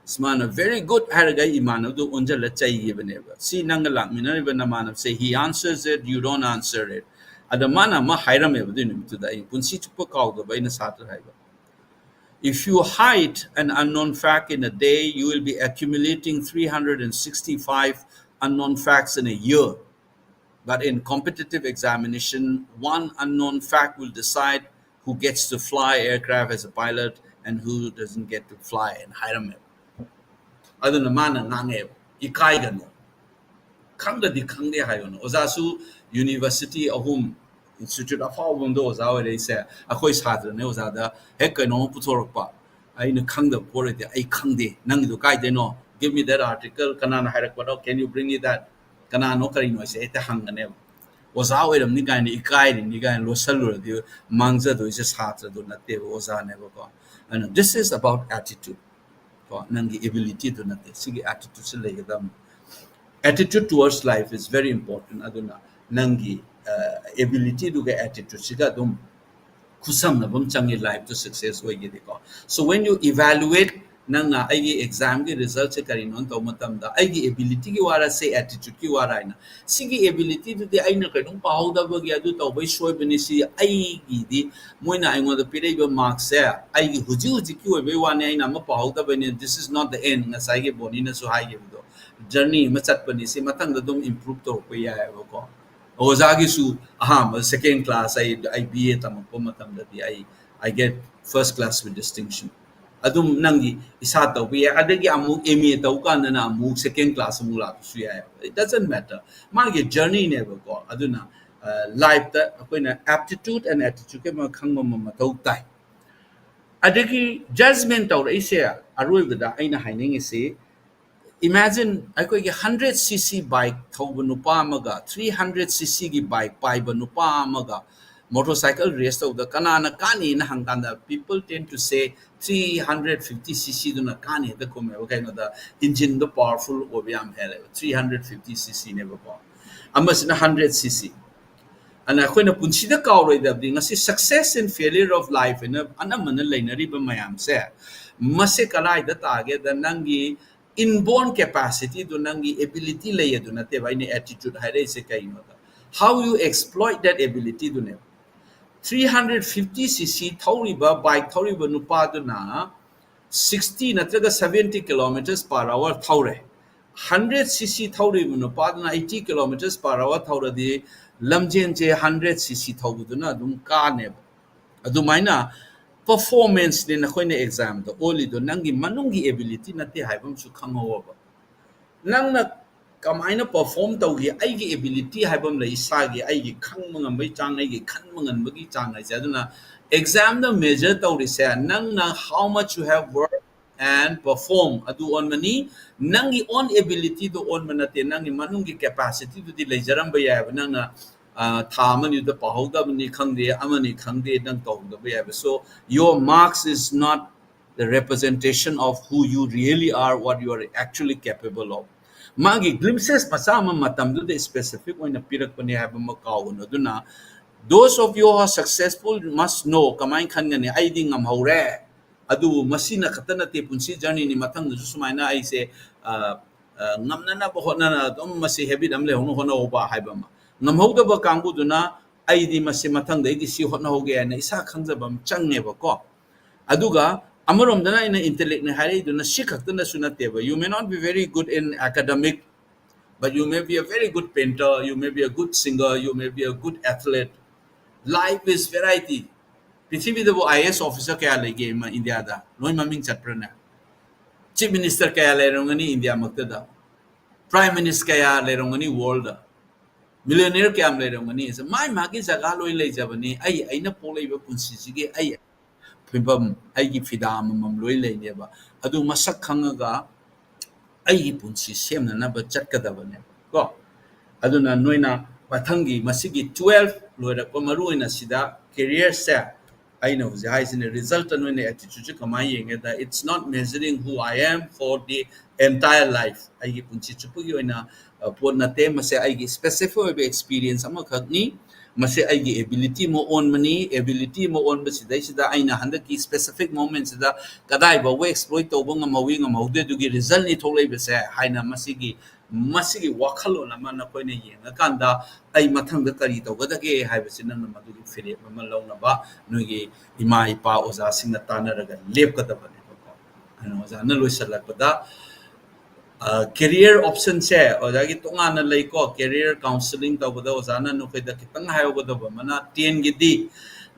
ꯑꯁ, ꯃꯥꯅ "Very good" ꯍꯥꯏꯔꯒ ꯑꯩ ꯏꯃꯥꯟꯅꯕꯗꯨ ꯑꯣꯟꯁꯤꯜꯂ ꯆꯩꯈꯤꯕꯅꯦꯕ, "ꯁꯤ ꯅꯪꯒ ꯂꯥꯛꯃꯤꯟꯅꯔꯤꯕ ꯅꯃꯥꯟꯅꯕꯁꯦ, he answers it, you don't answer it." ꯑꯗ ꯃꯥꯅ ꯑꯃ ꯍꯥꯏꯔꯝꯃꯦꯕ ꯑꯗꯨꯏ ꯅꯨꯃꯤꯠꯇꯨꯗ, ꯑꯩ ꯄꯨꯟꯁꯤ ꯆꯨꯞꯄ ꯀꯥꯎꯗꯕ ꯑꯩꯅ ꯁꯥꯇ꯭ꯔ ꯍꯥꯏꯕ, "If you hide an unknown fact in a day, you will be accumulating three hundred and sixty-five unknown facts in a year. But in competitive examination, one unknown fact will decide who gets to fly aircraft as a pilot and who doesn't get to fly," and ꯍꯥꯏꯔꯝꯃꯦꯕ꯫ ꯑꯗꯨꯅ ꯃꯥꯅ ꯉꯥꯡꯉꯦꯕ, "ꯏꯀꯥꯏꯒꯅꯨ, ꯈꯪꯗ꯭ꯔꯗꯤ ꯈꯪꯗꯦ ꯍꯥꯏꯒꯅꯨ"꯫ ꯑꯣꯖꯥꯁꯨ university ꯑꯍꯨꯝ, institute ꯑꯐꯥꯎꯕ ꯑꯃꯗ ꯑꯣꯖꯥ ꯑꯣꯏꯔꯛꯏꯁꯦ, ꯑꯩꯈꯣꯏ ꯁꯥꯇ꯭ꯔꯅꯦ ꯑꯣꯖꯥꯗ ꯍꯦꯛ ꯀꯩꯅꯣꯝꯃ ꯄꯨꯊꯣꯔꯛꯄ, ꯑꯩꯅ ꯈꯪꯗꯕ ꯄꯣꯠ ꯑꯣꯏꯗꯤ, "ꯑꯩ ꯈꯪꯗꯦ, ꯅꯪꯒꯤꯗꯣ ꯀꯥꯏꯗꯩꯅꯣ? Give me that article, ꯀꯅꯥꯅ ꯍꯥꯏꯔꯛꯄꯅꯣ? Can you bring me that?" ꯀꯅꯥꯅꯣ ꯀꯔꯤꯅꯣ ꯍꯥꯏꯁꯦ ꯍꯦꯛꯇ ꯍꯪꯒꯅꯦꯕ꯫ ꯑꯣꯖꯥ ꯑꯣꯏꯔꯝꯅꯤ ꯀꯥꯏꯅ ꯏꯀꯥꯏꯔꯤꯅꯤ ꯀꯥꯏꯅ ꯂꯣꯠꯁꯜꯂꯨꯔꯗꯤ ꯃꯥꯡꯖꯗꯣꯏꯁꯦ ꯁꯥꯇ꯭ꯔꯗꯨ ꯅꯠꯇꯦꯕ, ꯑꯣꯖꯥꯅꯦꯕꯀꯣ꯫ ꯑꯗꯨꯅ this is about attitude꯫ ꯀꯣ, ꯅꯪꯒꯤ ability ꯗꯨ ꯅꯠꯇꯦ, ꯁꯤꯒꯤ attitude ꯁꯤ ꯂꯩꯒꯗꯕꯅꯤ꯫ Attitude towards life is very important. ꯑꯗꯨꯅ ꯅꯪꯒꯤ ꯑꯦꯕꯤꯂꯤꯇꯤꯗꯨꯒ ꯑꯦꯇꯤꯇ꯭ꯌꯨꯠꯁꯤꯒ ꯑꯗꯨꯝ ꯈꯨꯠꯁꯝꯅꯕ ꯑꯃ ꯆꯪꯉꯤ ꯂꯥꯏꯐꯇ success ꯑꯣꯏꯒꯦꯗꯤꯀꯣ. So when you evaluate, ꯅꯪꯅ ꯑꯩꯒꯤ ꯑꯦꯛꯖꯥꯝꯒꯤ ꯔꯤꯖꯜꯠꯁꯦ ꯀꯔꯤꯅꯣ ꯇꯧꯕ ꯃꯇꯝꯗ ꯑꯩꯒꯤ ꯑꯦꯕꯤꯂꯤꯇꯤꯒꯤ ꯋꯥꯔ ꯁꯦ ꯑꯦꯇꯤꯇ꯭ꯌꯨꯠꯀꯤ ꯋꯥꯔ ꯍꯥꯏꯅ, ꯁꯤꯒꯤ ꯑꯦꯕꯤꯂꯤꯇꯤꯗꯨꯗꯤ ꯑꯩꯅ ꯀꯩꯅꯣꯝ ꯄꯥꯍꯧꯗꯕꯒꯤ ꯑꯗꯨ ꯇꯧꯕꯩ ꯁꯣꯏꯕꯅꯤ, ꯁꯤ ꯑꯩꯒꯤꯗꯤ ꯃꯣꯏꯅ ꯑꯩꯉꯣꯟꯗ ꯄꯤꯔꯛꯏꯕ ꯃꯥꯔꯛꯁꯦ ꯑꯩꯒꯤ ꯍꯧꯖꯤꯛ ꯍꯧꯖꯤꯛꯀꯤ ꯑꯣꯏꯕꯩ ꯋꯥꯅꯤ, ꯑꯩꯅ ꯑꯃ ꯄꯥꯍꯧꯗꯕꯩꯅꯤ, this is not the end. ꯉꯁꯥꯏꯒꯤ ꯕꯣꯅꯤꯅꯁꯨ ꯍꯥꯏꯈꯤꯕꯗꯣ, ꯖꯔꯅꯤ ꯑꯃ ꯆꯠꯄꯅꯤ, ꯁꯤ ꯃꯊꯪꯗ ꯑꯗꯨꯝ ꯏꯝꯄ꯭ꯔꯨꯞ ꯇꯧꯔꯛꯄ ꯌꯥꯏꯑꯕꯀꯣ. ꯑꯣꯖꯥꯒꯤꯁꯨ ꯑꯍꯥꯟꯕ ꯁꯦꯀꯦꯟ ꯀ꯭ꯂꯥꯁ ꯑꯩ ꯑꯩ ꯕꯤ ꯑꯦ ꯇꯝꯃꯛꯄ ꯃꯇꯝꯗꯗꯤ ꯑꯩ I get first class with distinction. ꯑꯗꯨꯝ ꯅꯪꯒꯤ ꯏꯁꯥ ꯇꯧꯕ ꯌꯥꯏ, ꯑꯗꯒꯤ ꯑꯃꯨꯛ ꯑꯦꯝ ꯑꯦ ꯇꯧ ꯀꯥꯟꯗꯅ ꯑꯃꯨꯛ ꯁꯦꯀꯦꯟ ꯀ꯭ꯂꯥꯁ ꯑꯃꯨꯛ ꯂꯥꯛꯄꯁꯨ ꯌꯥꯏ. It doesn't matter, ꯃꯥꯒꯤ ꯖꯔꯅꯤꯅꯦꯕꯀꯣ. ꯑꯗꯨꯅ ꯂꯥꯏꯐꯇ ꯑꯩꯈꯣꯏꯅ aptitude and attitude ꯑꯃ ꯈꯪꯕ ꯑꯃ ꯃꯊꯧ ꯇꯥꯏ. ꯑꯗꯒꯤ ꯖꯖꯃꯦꯟ ꯇꯧꯔꯛꯏꯁꯦ, ꯑꯔꯣꯏꯕꯗ ꯑꯩꯅ ꯍꯥꯏꯅꯤꯡꯉꯤꯁꯤ, ꯏꯃꯦꯖꯤꯟ ꯑꯩꯈꯣꯏꯒꯤ ꯍꯟꯗ꯭ꯔꯦꯠ ꯁꯤ ꯁꯤ ꯕꯥꯏꯛ ꯊꯧꯕ ꯅꯨꯄꯥ ꯑꯃꯒ ꯊ꯭ꯔꯤ ꯍꯟꯗ꯭ꯔꯦꯠ ꯁꯤ ꯁꯤꯒꯤ ꯕꯥꯏꯛ ꯄꯥꯏꯕ ꯅꯨꯄꯥ ꯑꯃꯒ ꯃꯣꯇꯣꯔ ꯁꯥꯏꯀꯜ ꯔꯦꯁ ꯇꯧꯕꯗ ꯀꯅꯥꯅ ꯀꯥꯅꯤꯅ ꯍꯪꯀꯥꯟꯗ, people tend to say three hundred fifty cc ꯗꯨꯅ ꯀꯥꯅꯤ ꯍꯦꯛꯇ ꯈꯨꯝꯃꯦꯕ. ꯀꯩꯅꯣꯗ, ꯏꯟꯖꯤꯟꯗꯣ ꯄꯋꯥꯔꯐꯨꯜ ꯑꯣꯏꯕ ꯌꯥꯝ ꯍꯦꯜꯂꯦꯕ, ꯊ꯭ꯔꯤ ꯍꯟꯗ꯭ꯔꯦꯠ ꯐꯤꯐꯇꯤ ꯁꯤ ꯁꯤꯅꯦꯕꯀꯣ, ꯑꯃꯁꯤꯅ ꯍꯟꯗ꯭ꯔꯦꯠ ꯁꯤ ꯁꯤ. ꯑꯗꯨꯅ ꯑꯩꯈꯣꯏꯅ ꯄꯨꯟꯁꯤꯗ ꯀꯥꯎꯔꯣꯏꯗꯕꯗꯤ, ꯉꯁꯤ success and failure of life ꯍꯥꯏꯅ ꯑꯅꯝꯕꯅ ꯂꯩꯅꯔꯤꯕ ꯃꯌꯥꯝꯁꯦ, ꯃꯁꯦ ꯀꯗꯥꯏꯗ ꯇꯥꯒꯦꯗ, ꯅꯪꯒꯤ inborn capacity ꯗꯨ, ꯅꯪꯒꯤ ꯑꯦꯕꯤꯂꯤꯇꯤ ꯂꯩ ꯑꯗꯨ ꯅꯠꯇꯦꯕ. ꯑꯩꯅ ꯑꯦꯇꯤꯇ꯭ꯌꯨꯠ ꯍꯥꯏꯔꯛꯏꯁꯦ ꯀꯩꯅꯣꯗ, how you exploit that ability ꯗꯨꯅꯦꯕ. Three hundred fifty C C ꯊꯧꯔꯤꯕ, ꯕꯥꯏꯛ ꯊꯧꯔꯤꯕ ꯅꯨꯄꯥꯗꯨꯅ ꯁꯤꯛꯁꯇꯤ ꯅꯠꯇ꯭ꯔꯒ ꯁꯚꯦꯟꯇꯤ kilometers per hour ꯊꯧꯔꯦ. ꯍꯟꯗ꯭ꯔꯦꯠ ꯁꯤ ꯁꯤ ꯊꯧꯔꯤꯕ ꯅꯨꯄꯥꯗꯨꯅ ꯑꯩꯠꯇꯤ kilometers per hour ꯊꯧꯔꯗꯤ, ꯂꯝꯖꯦꯟꯁꯦ ꯍꯟꯗ꯭ꯔꯦꯠ ꯁꯤ ꯁꯤ ꯊꯧꯕꯗꯨꯅ ꯑꯗꯨꯝ ꯀꯥꯅꯦꯕ. ꯑꯗꯨꯃꯥꯏꯅ ꯄꯔꯐꯣꯔꯃꯦꯟꯁꯅꯦ ꯅꯈꯣꯏꯅ ꯑꯦꯛꯖꯥꯝꯗ ꯑꯣꯜꯂꯤꯗꯣ, ꯅꯪꯒꯤ ꯃꯅꯨꯡꯒꯤ ꯑꯦꯕꯤꯂꯤꯇꯤ ꯅꯠꯇꯦ ꯍꯥꯏꯕ ꯑꯃꯁꯨ ꯈꯪꯍꯧꯕ. ꯅꯪꯅ ꯀꯃꯥꯏꯅ ꯄꯔꯐꯣꯔꯝ ꯇꯧꯈꯤ, ꯑꯩꯒꯤ ꯑꯦꯕꯤꯂꯤꯇꯤ ꯍꯥꯏꯕ ꯑꯃ ꯂꯩ, ꯏꯁꯥꯒꯤ, ꯑꯩꯒꯤ ꯈꯪꯕ ꯉꯝꯕꯒꯤ ꯆꯥꯡ, ꯑꯩꯒꯤ ꯈꯟꯕ ꯉꯝꯕꯒꯤ ꯆꯥꯡ ꯍꯥꯏꯁꯦ. ꯑꯗꯨꯅ ꯑꯦꯛꯖꯥꯝꯗ ꯃꯦꯖꯔ ꯇꯧꯔꯤꯁꯦ, ꯅꯪꯅ how much you have work and perform ꯑꯗꯨ ꯑꯣꯟꯕꯅꯤ. ꯅꯪꯒꯤ own ability ꯗꯣ ꯑꯣꯟꯕ ꯅꯠꯇꯦ, ꯅꯪꯒꯤ ꯃꯅꯨꯡꯒꯤ capacity ꯗꯨꯗꯤ ꯂꯩꯖꯔꯝꯕ ꯌꯥꯏꯑꯕ. ꯅꯪꯅ, ꯑ, ꯊꯥ ꯑꯃꯅꯤꯗ ꯄꯥꯍꯧꯗꯕꯅꯤ ꯈꯪꯗꯦ, ꯑꯃꯅꯤ ꯈꯪꯗꯦ, ꯅꯪ ꯇꯧꯍꯧꯗꯕ ꯌꯥꯏꯑꯕ. So your marks is not the representation of who you really are, what you are actually capable of. ꯃꯥꯒꯤ glimpses ꯃꯆꯥ ꯑꯃ ꯃꯇꯝꯗꯨꯗ specific ꯑꯣꯏꯅ ꯄꯤꯔꯛꯄꯅꯦ ꯍꯥꯏꯕ ꯑꯃ ꯀꯥꯎꯒꯅꯨ꯫ ꯑꯗꯨꯅ those of you who are successful must know, ꯀꯃꯥꯏꯅ ꯈꯟꯒꯅꯤ? ꯑꯩꯗꯤ ꯉꯝꯍꯧꯔꯦ, ꯑꯗꯨꯕꯨ ꯃꯁꯤꯅ ꯈꯛꯇ ꯅꯠꯇꯦ, ꯄꯨꯟꯁꯤ journeyꯅꯤ꯫ ꯃꯊꯪꯗꯁꯨ ꯁꯨꯃꯥꯏꯅ ꯑꯩꯁꯦ ꯑ, ꯑ, ꯉꯝꯅꯅꯕ ꯍꯣꯠꯅꯅ ꯑꯗꯨꯝ ꯃꯁꯤ habit ꯑꯃ ꯂꯩꯍꯧꯅ ꯍꯣꯠꯅꯍꯧꯕ ꯍꯥꯏꯕ ꯑꯃ꯫ ꯉꯝꯍꯧꯗꯕ ꯀꯥꯡꯕꯨꯗꯨꯅ ꯑꯩꯗꯤ ꯃꯁꯤ ꯃꯊꯪꯗꯩꯗꯤ ꯁꯤ ꯍꯣꯠꯅꯍꯧꯒꯦ ꯍꯥꯏꯅ ꯏꯁꯥ ꯈꯪꯖꯕ ꯑꯃ ꯆꯪꯉꯦꯕꯀꯣ꯫ ꯑꯗꯨꯒ ꯑꯃꯔꯣꯝꯗꯅ ꯑꯩꯅ intellectꯅꯦ ꯍꯥꯏꯔꯛꯏꯗꯨꯅ ꯁꯤ ꯈꯛꯇꯅꯁꯨ ꯅꯠꯇꯦꯕ꯫ You may not be very good in academic, but you may be a very good painter, you may be a good singer, you may be a good athlete. Life is variety. ꯄ꯭ꯔꯤꯊꯤꯕꯤꯗꯕꯨ IAS officer ꯀꯌꯥ ꯂꯩꯒꯦ ꯏꯃ-, ꯏꯟꯗꯤꯌꯥꯗ? ꯂꯣꯏ ꯃꯃꯤꯡ ꯆꯠꯄ꯭ꯔꯅꯦ? Chief minister ꯀꯌꯥ ꯂꯩꯔꯝꯒꯅꯤ ꯏꯟꯗꯤꯌꯥꯃꯛꯇꯗ? Prime minister ꯀꯌꯥ ꯂꯩꯔꯝꯒꯅꯤ worldꯗ? Millionaire ꯀꯌꯥꯝ ꯂꯩꯔꯝꯒꯅꯤ? ꯃꯥꯏ ꯃꯥꯒꯤ ꯖꯒꯥ ꯂꯣꯏ ꯂꯩꯖꯕꯅꯤ꯫ ꯑꯩ, ꯑꯩꯅ ꯄꯣꯛꯂꯛꯏꯕ ꯄꯨꯟꯁꯤꯁꯤꯒꯤ ꯑꯩ ꯐꯤꯕꯝ, ꯑꯩꯒꯤ ꯐꯤꯗꯥ ꯑꯃꯃꯝ ꯂꯣꯏ ꯂꯩꯅꯦꯕ꯫ ꯑꯗꯨ ꯃꯁꯛ ꯈꯪꯉꯒ ꯑꯩꯒꯤ ꯄꯨꯟꯁꯤ ꯁꯦꯝꯅꯅꯕ ꯆꯠꯀꯗꯕꯅꯦꯕ ꯀꯣ꯫ ꯑꯗꯨꯅ ꯅꯣꯏꯅ ꯃꯊꯪꯒꯤ ꯃꯁꯤꯒꯤ twelve ꯂꯣꯏꯔꯛꯄ, ꯃꯔꯨ ꯑꯣꯏꯅ ꯁꯤꯗ careerꯁꯦ, ꯑꯩꯅ ꯍꯧꯖꯤꯛ ꯍꯥꯏꯁꯤꯅꯦ, resultꯇ ꯅꯣꯏꯅ attitudeꯁꯦ ꯀꯃꯥꯏꯅ ꯌꯦꯡꯒꯦꯗ, it's not measuring who I am for the entire life, ꯑꯩꯒꯤ ꯄꯨꯟꯁꯤ ꯆꯨꯞꯄꯒꯤ ꯑꯣꯏꯅ, ꯑ, ꯄꯣꯠ ꯅꯠꯇꯦ꯫ ꯃꯁꯦ ꯑꯩꯒꯤ specific ꯑꯣꯏꯕ experience ꯑꯃꯈꯛꯅꯤ꯫ ꯃꯁꯤ ꯑꯩꯒꯤ ability ꯑꯃ ꯑꯣꯟꯕꯅꯤ꯫ Ability ꯑꯃ ꯑꯣꯟꯕꯁꯤꯗꯩꯁꯤꯗ ꯑꯩꯅ ꯍꯟꯗꯛꯀꯤ specific momentꯁꯤꯗ ꯀꯗꯥꯏ ꯐꯥꯎꯕ exploit ꯇꯧꯕ ꯉꯝꯍꯧꯏ, ꯉꯝꯍꯧꯗꯦ, ꯑꯗꯨꯒꯤ resultꯅꯤ ꯊꯣꯛꯂꯛꯏꯕꯁꯦ ꯍꯥꯏꯅ ꯃꯁꯤꯒꯤ, ꯃꯁꯤꯒꯤ ꯋꯥꯈꯜꯂꯣꯟ ꯑꯃ ꯅꯈꯣꯏꯅ ꯌꯦꯡꯉꯀꯥꯟꯗ ꯑꯩ ꯃꯊꯪꯗ ꯀꯔꯤ ꯇꯧꯒꯗꯒꯦ ꯍꯥꯏꯕꯁꯤ ꯅꯪꯅ ꯃꯗꯨꯒꯤ ꯐꯤꯔꯦꯞ ꯑꯃ ꯂꯧꯅꯕ ꯅꯣꯏꯒꯤ ꯏꯃꯥ ꯏꯄꯥ ꯑꯣꯖꯥꯁꯤꯡꯅ ꯇꯥꯟꯅꯔꯒ ꯂꯦꯞꯀꯗꯕꯅꯦꯕꯀꯣ꯫ ꯑꯗꯨꯅ ꯑꯣꯖꯥꯅ ꯂꯣꯏꯁꯤꯜꯂꯛꯄꯗ, ꯑ, career optionꯁꯦ ꯑꯣꯖꯥꯒꯤ ꯇꯣꯉꯥꯟꯅ ꯂꯩꯀꯣ꯫ Career counselling ꯇꯧꯕꯗ ꯑꯣꯖꯥꯅ ꯅꯈꯣꯏꯗ ꯈꯤꯇꯪ ꯍꯥꯏꯍꯧꯒꯗꯕ ꯑꯃꯅ, tenꯒꯤꯗꯤ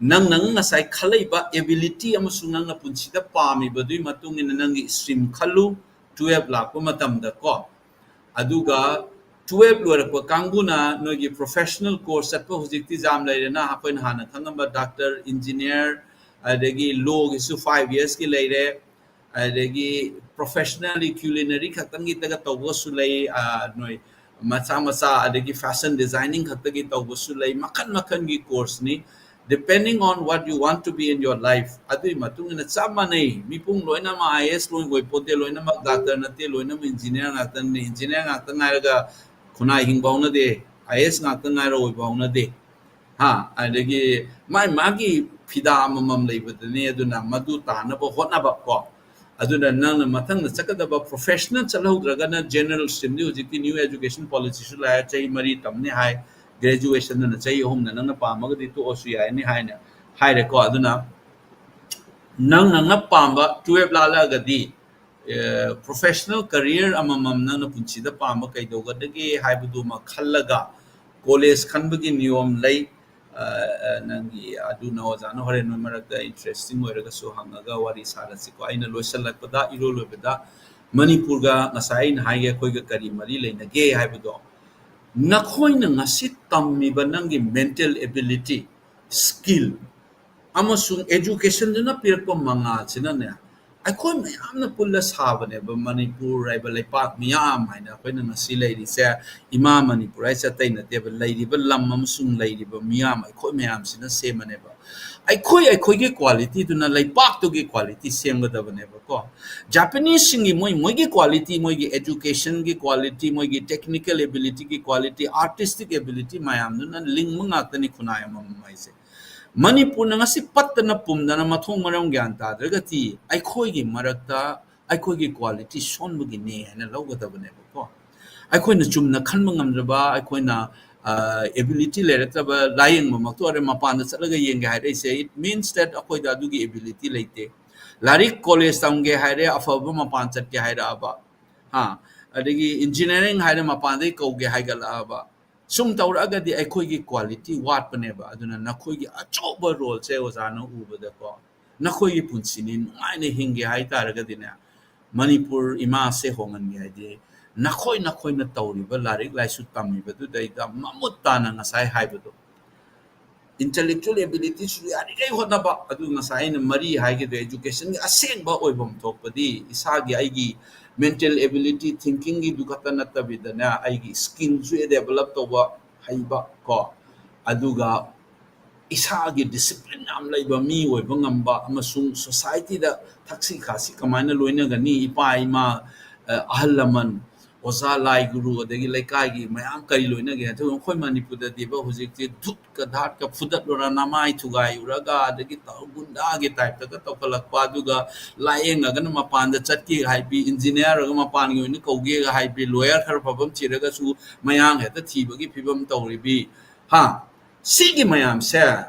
ꯅꯪ, ꯅꯪ ꯉꯁꯥꯏ ꯈꯜꯂꯛꯏꯕ ability ꯑꯃꯁꯨꯡ ꯅꯪꯅ ꯄꯨꯟꯁꯤꯗ ꯄꯥꯝꯃꯤꯕꯗꯨꯒꯤ ꯃꯇꯨꯡ ꯏꯟꯅ ꯅꯪꯒꯤ stream ꯈꯜꯂꯨ, twelve ꯂꯥꯛꯄ ꯃꯇꯝꯗ ꯀꯣ꯫ ꯑꯗꯨꯒ twelve ꯂꯣꯏꯔꯛꯄ ꯀꯥꯡꯕꯨꯅ ꯅꯣꯏꯒꯤ professional course ꯆꯠꯄ, ꯍꯧꯖꯤꯛꯇꯤ ꯌꯥꯝ ꯂꯩꯔꯦꯅ, ꯑꯩꯈꯣꯏꯅ ꯍꯥꯟꯅ ꯈꯪꯉꯝꯕ doctor, engineer, ꯑꯗꯒꯤ lawꯒꯤꯁꯨ five yearsꯀꯤ ꯂꯩꯔꯦ, ꯑꯗꯒꯤ professionally culinary ꯈꯛꯇꯪꯒꯤꯗꯒ ꯇꯧꯕꯁꯨ ꯂꯩ, ꯑ, ꯅꯣꯏ ꯃꯆꯥ ꯃꯆꯥ, ꯑꯗꯒꯤ fashion designing ꯈꯛꯇꯒꯤ ꯇꯧꯕꯁꯨ ꯂꯩ, ꯃꯈꯟ ꯃꯈꯟꯒꯤ courseꯅꯤ꯫ Depending on what you want to be in your life, ꯑꯗꯨꯒꯤ ꯃꯇꯨꯡ ꯏꯟꯅ ꯆꯞ ꯃꯥꯟꯅꯩ꯫ ꯃꯤꯄꯨꯝ ꯂꯣꯏꯅꯃꯛ I A S ꯂꯣꯏ ꯑꯣꯏ ꯄꯣꯠꯇꯦ, ꯂꯣꯏꯅꯃꯛ doctor ꯅꯠꯇꯦ, ꯂꯣꯏꯅꯃꯛ engineer ꯉꯥꯛꯇꯅꯤ꯫ Engineer ꯉꯥꯛꯇ ꯉꯥꯏꯔꯒ ꯈꯨꯟꯅꯥꯏ ꯍꯤꯡꯕ ꯍꯧꯅꯗꯦ, I A S ꯉꯥꯛꯇ ꯉꯥꯏꯔ ꯑꯣꯏꯕ ꯍꯧꯅꯗꯦ꯫ ꯍꯥ, ꯑꯗꯒꯤ ꯃꯥꯏ ꯃꯥꯒꯤ ꯐꯤꯗꯥ ꯑꯃꯃꯝ ꯂꯩꯕꯗꯨꯅꯤ꯫ ꯑꯗꯨꯅ ꯃꯗꯨ ꯇꯥꯅꯕ ꯍꯣꯠꯅꯕ ꯀꯣ꯫ ꯑꯗꯨꯅ ꯅꯪꯅ ꯃꯊꯪꯗ ꯆꯠꯀꯗꯕ professional ꯆꯠꯍꯧꯗ꯭ꯔꯒꯅ general streamꯗꯤ ꯍꯧꯖꯤꯛꯇꯤ new education policyꯁꯨ ꯂꯥꯛꯑꯦ, ꯆꯍꯤ ꯃꯔꯤ ꯇꯝꯅꯤ ꯍꯥꯏ, graduationꯗꯅ ꯆꯍꯤ ꯑꯍꯨꯝꯅ ꯅꯪꯅ ꯄꯥꯝꯃꯒꯗꯤ ꯇꯣꯛꯑꯁꯨ ꯌꯥꯏꯅꯤ ꯍꯥꯏꯅ ꯍꯥꯏꯔꯦꯀꯣ꯫ ꯑꯗꯨꯅ ꯅꯪ ꯅꯪꯅ ꯄꯥꯝꯕ twelve ꯂꯥꯜꯂꯛꯑꯒꯗꯤ professional career ꯑꯃꯃꯝ ꯅꯪꯅ ꯄꯨꯟꯁꯤꯗ ꯄꯥꯝꯕ ꯀꯩꯗꯧꯒꯗꯒꯦ ꯍꯥꯏꯕꯗꯨꯃ ꯈꯜꯂꯒ college ꯈꯟꯕꯒꯤ ꯅꯤꯌꯣꯝ ꯂꯩ꯫ ꯅꯪꯒꯤ ꯑꯗꯨꯅ ꯑꯣꯖꯥꯅ ꯍꯣꯔꯦꯟ ꯅꯣꯏ ꯃꯔꯛꯇ interesting ꯑꯣꯏꯔꯒꯁꯨ ꯍꯪꯉꯒ ꯋꯥꯔꯤ ꯁꯥꯔꯁꯤꯀꯣ꯫ ꯑꯩꯅ ꯂꯣꯏꯁꯤꯜꯂꯛꯄꯗ, ꯏꯔꯣꯏ ꯂꯣꯏꯕꯗ, ꯃꯅꯤꯄꯨꯔꯒ ꯉꯁꯥꯏ ꯑꯩꯅ ꯍꯥꯏꯒꯦ ꯑꯩꯈꯣꯏꯒ ꯀꯔꯤ ꯃꯔꯤ ꯂꯩꯅꯒꯦ ꯍꯥꯏꯕꯗꯣ, ꯅꯈꯣꯏꯅ ꯉꯁꯤ ꯇꯝꯃꯤꯕ ꯅꯪꯒꯤ mental ability, skill ꯑꯃꯁꯨꯡ educationꯗꯨꯅ ꯄꯤꯔꯛꯄ ꯃꯉꯥꯜꯁꯤꯅꯅꯦ, ꯑꯩꯈꯣꯏ ꯃꯌꯥꯝꯅ ꯄꯨꯜꯂ ꯁꯥꯕꯅꯦꯕ ꯃꯅꯤꯄꯨꯔ ꯍꯥꯏꯕ ꯂꯩꯄꯥꯛ ꯃꯤꯌꯥꯝ ꯍꯥꯏꯅ꯫ ꯑꯩꯈꯣꯏꯅ ꯉꯁꯤ ꯂꯩꯔꯤꯁꯦ, ꯏꯃꯥ ꯃꯅꯤꯄꯨꯔ ꯍꯥꯏꯁꯦ ꯑꯇꯩ ꯅꯠꯇꯦꯕ, ꯂꯩꯔꯤꯕ ꯂꯝ ꯑꯃꯁꯨꯡ ꯂꯩꯔꯤꯕ ꯃꯤꯌꯥꯝ ꯑꯩꯈꯣꯏ ꯃꯌꯥꯝꯁꯤꯅ ꯁꯦꯝꯕꯅꯦꯕ꯫ ꯑꯩꯈꯣꯏ ꯑꯩꯈꯣꯏꯒꯤ qualityꯗꯨꯅ ꯂꯩꯄꯥꯛꯇꯨꯒꯤ quality ꯁꯦꯝꯒꯗꯕꯅꯦꯕꯀꯣ꯫ Japaneseꯁꯤꯡꯒꯤ ꯃꯣꯏ ꯃꯣꯏꯒꯤ quality, ꯃꯣꯏꯒꯤ educationꯒꯤ quality, ꯃꯣꯏꯒꯤ technical abilityꯒꯤ quality, artistic ability ꯃꯌꯥꯝꯗꯨꯅ ꯂꯤꯡꯕ ꯉꯥꯛꯇꯅꯤ ꯈꯨꯟꯅꯥꯏ ꯑꯃꯃꯝ ꯍꯥꯏꯁꯦ꯫ ꯃꯅꯤꯄꯨꯔꯅ ꯉꯁꯤ ꯄꯠꯇꯅ ꯄꯨꯝꯗꯅ ꯃꯊꯣꯡ ꯃꯔꯝ ꯒ꯭ꯌꯥꯟ ꯇꯥꯗ꯭ꯔꯒꯗꯤ ꯑꯩꯈꯣꯏꯒꯤ ꯃꯔꯛꯇ ꯑꯩꯈꯣꯏꯒꯤ quality ꯁꯣꯟꯕꯒꯤꯅꯦ ꯍꯥꯏꯅ ꯂꯧꯒꯗꯕꯅꯦꯕꯀꯣ꯫ ꯑꯩꯈꯣꯏꯅ ꯆꯨꯝꯅ ꯈꯟꯕ ꯉꯝꯗ꯭ꯔꯕ, ꯑꯩꯈꯣꯏꯅ ability ꯂꯩꯔꯛꯇ꯭ꯔꯕ, ꯂꯥꯏꯌꯦꯡꯕꯃꯛꯇ ꯑꯣꯏꯔꯦ, ꯃꯄꯥꯟꯗ ꯆꯠꯂꯒ ꯌꯦꯡꯒꯦ ꯍꯥꯏꯔꯛꯏꯁꯦ, it means that ꯑꯩꯈꯣꯏꯗ ꯑꯗꯨꯒꯤ ability ꯂꯩꯇꯦ꯫ ꯂꯥꯏꯔꯤꯛ college ꯇꯝꯒꯦ ꯍꯥꯏꯔꯦ, ꯑꯐꯕ ꯃꯄꯥꯟ ꯆꯠꯀꯦ ꯍꯥꯏꯔꯛꯑꯕ, ꯍꯥ, ꯑꯗꯒꯤ engineering ꯍꯥꯏꯔꯦ, ꯃꯄꯥꯟꯗꯒꯤ ꯀꯧꯒꯦ ꯍꯥꯏꯒꯠꯂꯛꯑꯕ, ꯁꯨꯝ ꯇꯧꯔꯛꯑꯒꯗꯤ ꯑꯩꯈꯣꯏꯒꯤ quality ꯋꯥꯠꯄꯅꯦꯕ꯫ ꯑꯗꯨꯅ ꯅꯈꯣꯏꯒꯤ ꯑꯆꯧꯕ roleꯁꯦ ꯑꯣꯖꯥꯅ ꯎꯕꯗꯀꯣ, ꯅꯈꯣꯏꯒꯤ ꯄꯨꯟꯁꯤꯅꯤ ꯅꯨꯡꯉꯥꯏꯅ ꯍꯤꯡꯒꯦ ꯍꯥꯏꯇꯥꯔꯒꯗꯤꯅꯦ, ꯃꯅꯤꯄꯨꯔ ꯏꯃꯥꯁꯦ ꯍꯣꯡꯍꯟꯒꯦ ꯍꯥꯏꯗꯤ ꯅꯈꯣꯏ ꯅꯈꯣꯏꯅ ꯇꯧꯔꯤꯕ ꯂꯥꯏꯔꯤꯛ ꯂꯥꯏꯁꯨ ꯇꯝꯃꯤꯕꯗꯨꯗꯩꯗ ꯃꯃꯨꯠ ꯇꯥꯅ ꯉꯁꯥꯏ ꯍꯥꯏꯕꯗꯣ, intellectual abilityꯁꯨ ꯌꯥꯔꯤꯈꯩ ꯍꯣꯠꯅꯕ꯫ ꯑꯗꯨ ꯉꯁꯥꯏ ꯑꯩꯅ ꯃꯔꯤ ꯍꯥꯏꯈꯤꯕꯗꯣ, educationꯒꯤ ꯑꯁꯦꯡꯕ ꯑꯣꯏꯐꯝ ꯊꯣꯛꯄꯗꯤ ꯏꯁꯥꯒꯤ, ꯑꯩꯒꯤ mental ability, thinkingꯒꯤꯗꯨ ꯈꯛꯇ ꯅꯠꯇꯕꯤꯗꯅꯦ, ꯑꯩꯒꯤ skillꯁꯨ develop ꯇꯧꯕ ꯍꯩꯕ ꯀꯣ, ꯑꯗꯨꯒ ꯏꯁꯥꯒꯤ ꯗꯤꯁꯤꯄ꯭ꯂꯤꯟ ꯌꯥꯝ ꯂꯩꯕ ꯃꯤ ꯑꯣꯏꯕ ꯉꯝꯕ ꯑꯃꯁꯨꯡ ꯁꯣꯁꯥꯏꯇꯤꯗ ꯊꯛꯁꯤ ꯈꯥꯁꯤ ꯀꯃꯥꯏꯅ ꯂꯣꯏꯅꯒꯅꯤ, ꯏꯄꯥ ꯏꯃꯥ, ꯑ, ꯑꯍꯜ ꯂꯃꯟ, ꯑꯣꯖꯥ, ꯂꯥꯏ ꯒꯨꯔꯨ, ꯑꯗꯒꯤ ꯂꯩꯀꯥꯏꯒꯤ ꯃꯌꯥꯝ ꯀꯔꯤ ꯂꯣꯏꯅꯒꯦ? ꯑꯗꯨꯒ ꯑꯩꯈꯣꯏ ꯃꯅꯤꯄꯨꯔꯗꯗꯤꯕ ꯍꯧꯖꯤꯛꯇꯤ ꯙꯨꯠꯀ ꯙꯥꯠꯀ ꯐꯨꯗꯠꯂꯨꯔ, ꯅꯃꯥꯏ ꯊꯨꯒꯥꯏꯔꯨꯔꯒ, ꯑꯗꯒꯤ ꯇꯧ-, ꯒꯨꯟꯗꯥꯒꯤ ꯇꯥꯏꯞꯇꯒ ꯇꯧꯈꯠꯂꯛꯄ, ꯑꯗꯨꯒ ꯂꯥꯏꯌꯦꯡꯉꯒꯅ ꯃꯄꯥꯟꯗ ꯆꯠꯀꯦ ꯍꯥꯏꯕꯤ, ꯏꯟꯖꯤꯅꯤꯌꯥꯔ ꯑꯣꯏꯔꯒ ꯃꯄꯥꯟꯒꯤ ꯑꯣꯏꯅ ꯀꯧꯒꯦꯒ ꯍꯥꯏꯕꯤ, ꯂꯣꯌꯔ ꯈꯔ ꯐꯕ ꯑꯃ ꯊꯤꯔꯒꯁꯨ ꯃꯌꯥꯡ ꯍꯦꯛꯇ ꯊꯤꯕꯒꯤ ꯐꯤꯕꯝ ꯇꯧꯔꯤꯕꯤ, ꯍꯥ? ꯁꯤꯒꯤ ꯃꯌꯥꯝꯁꯦ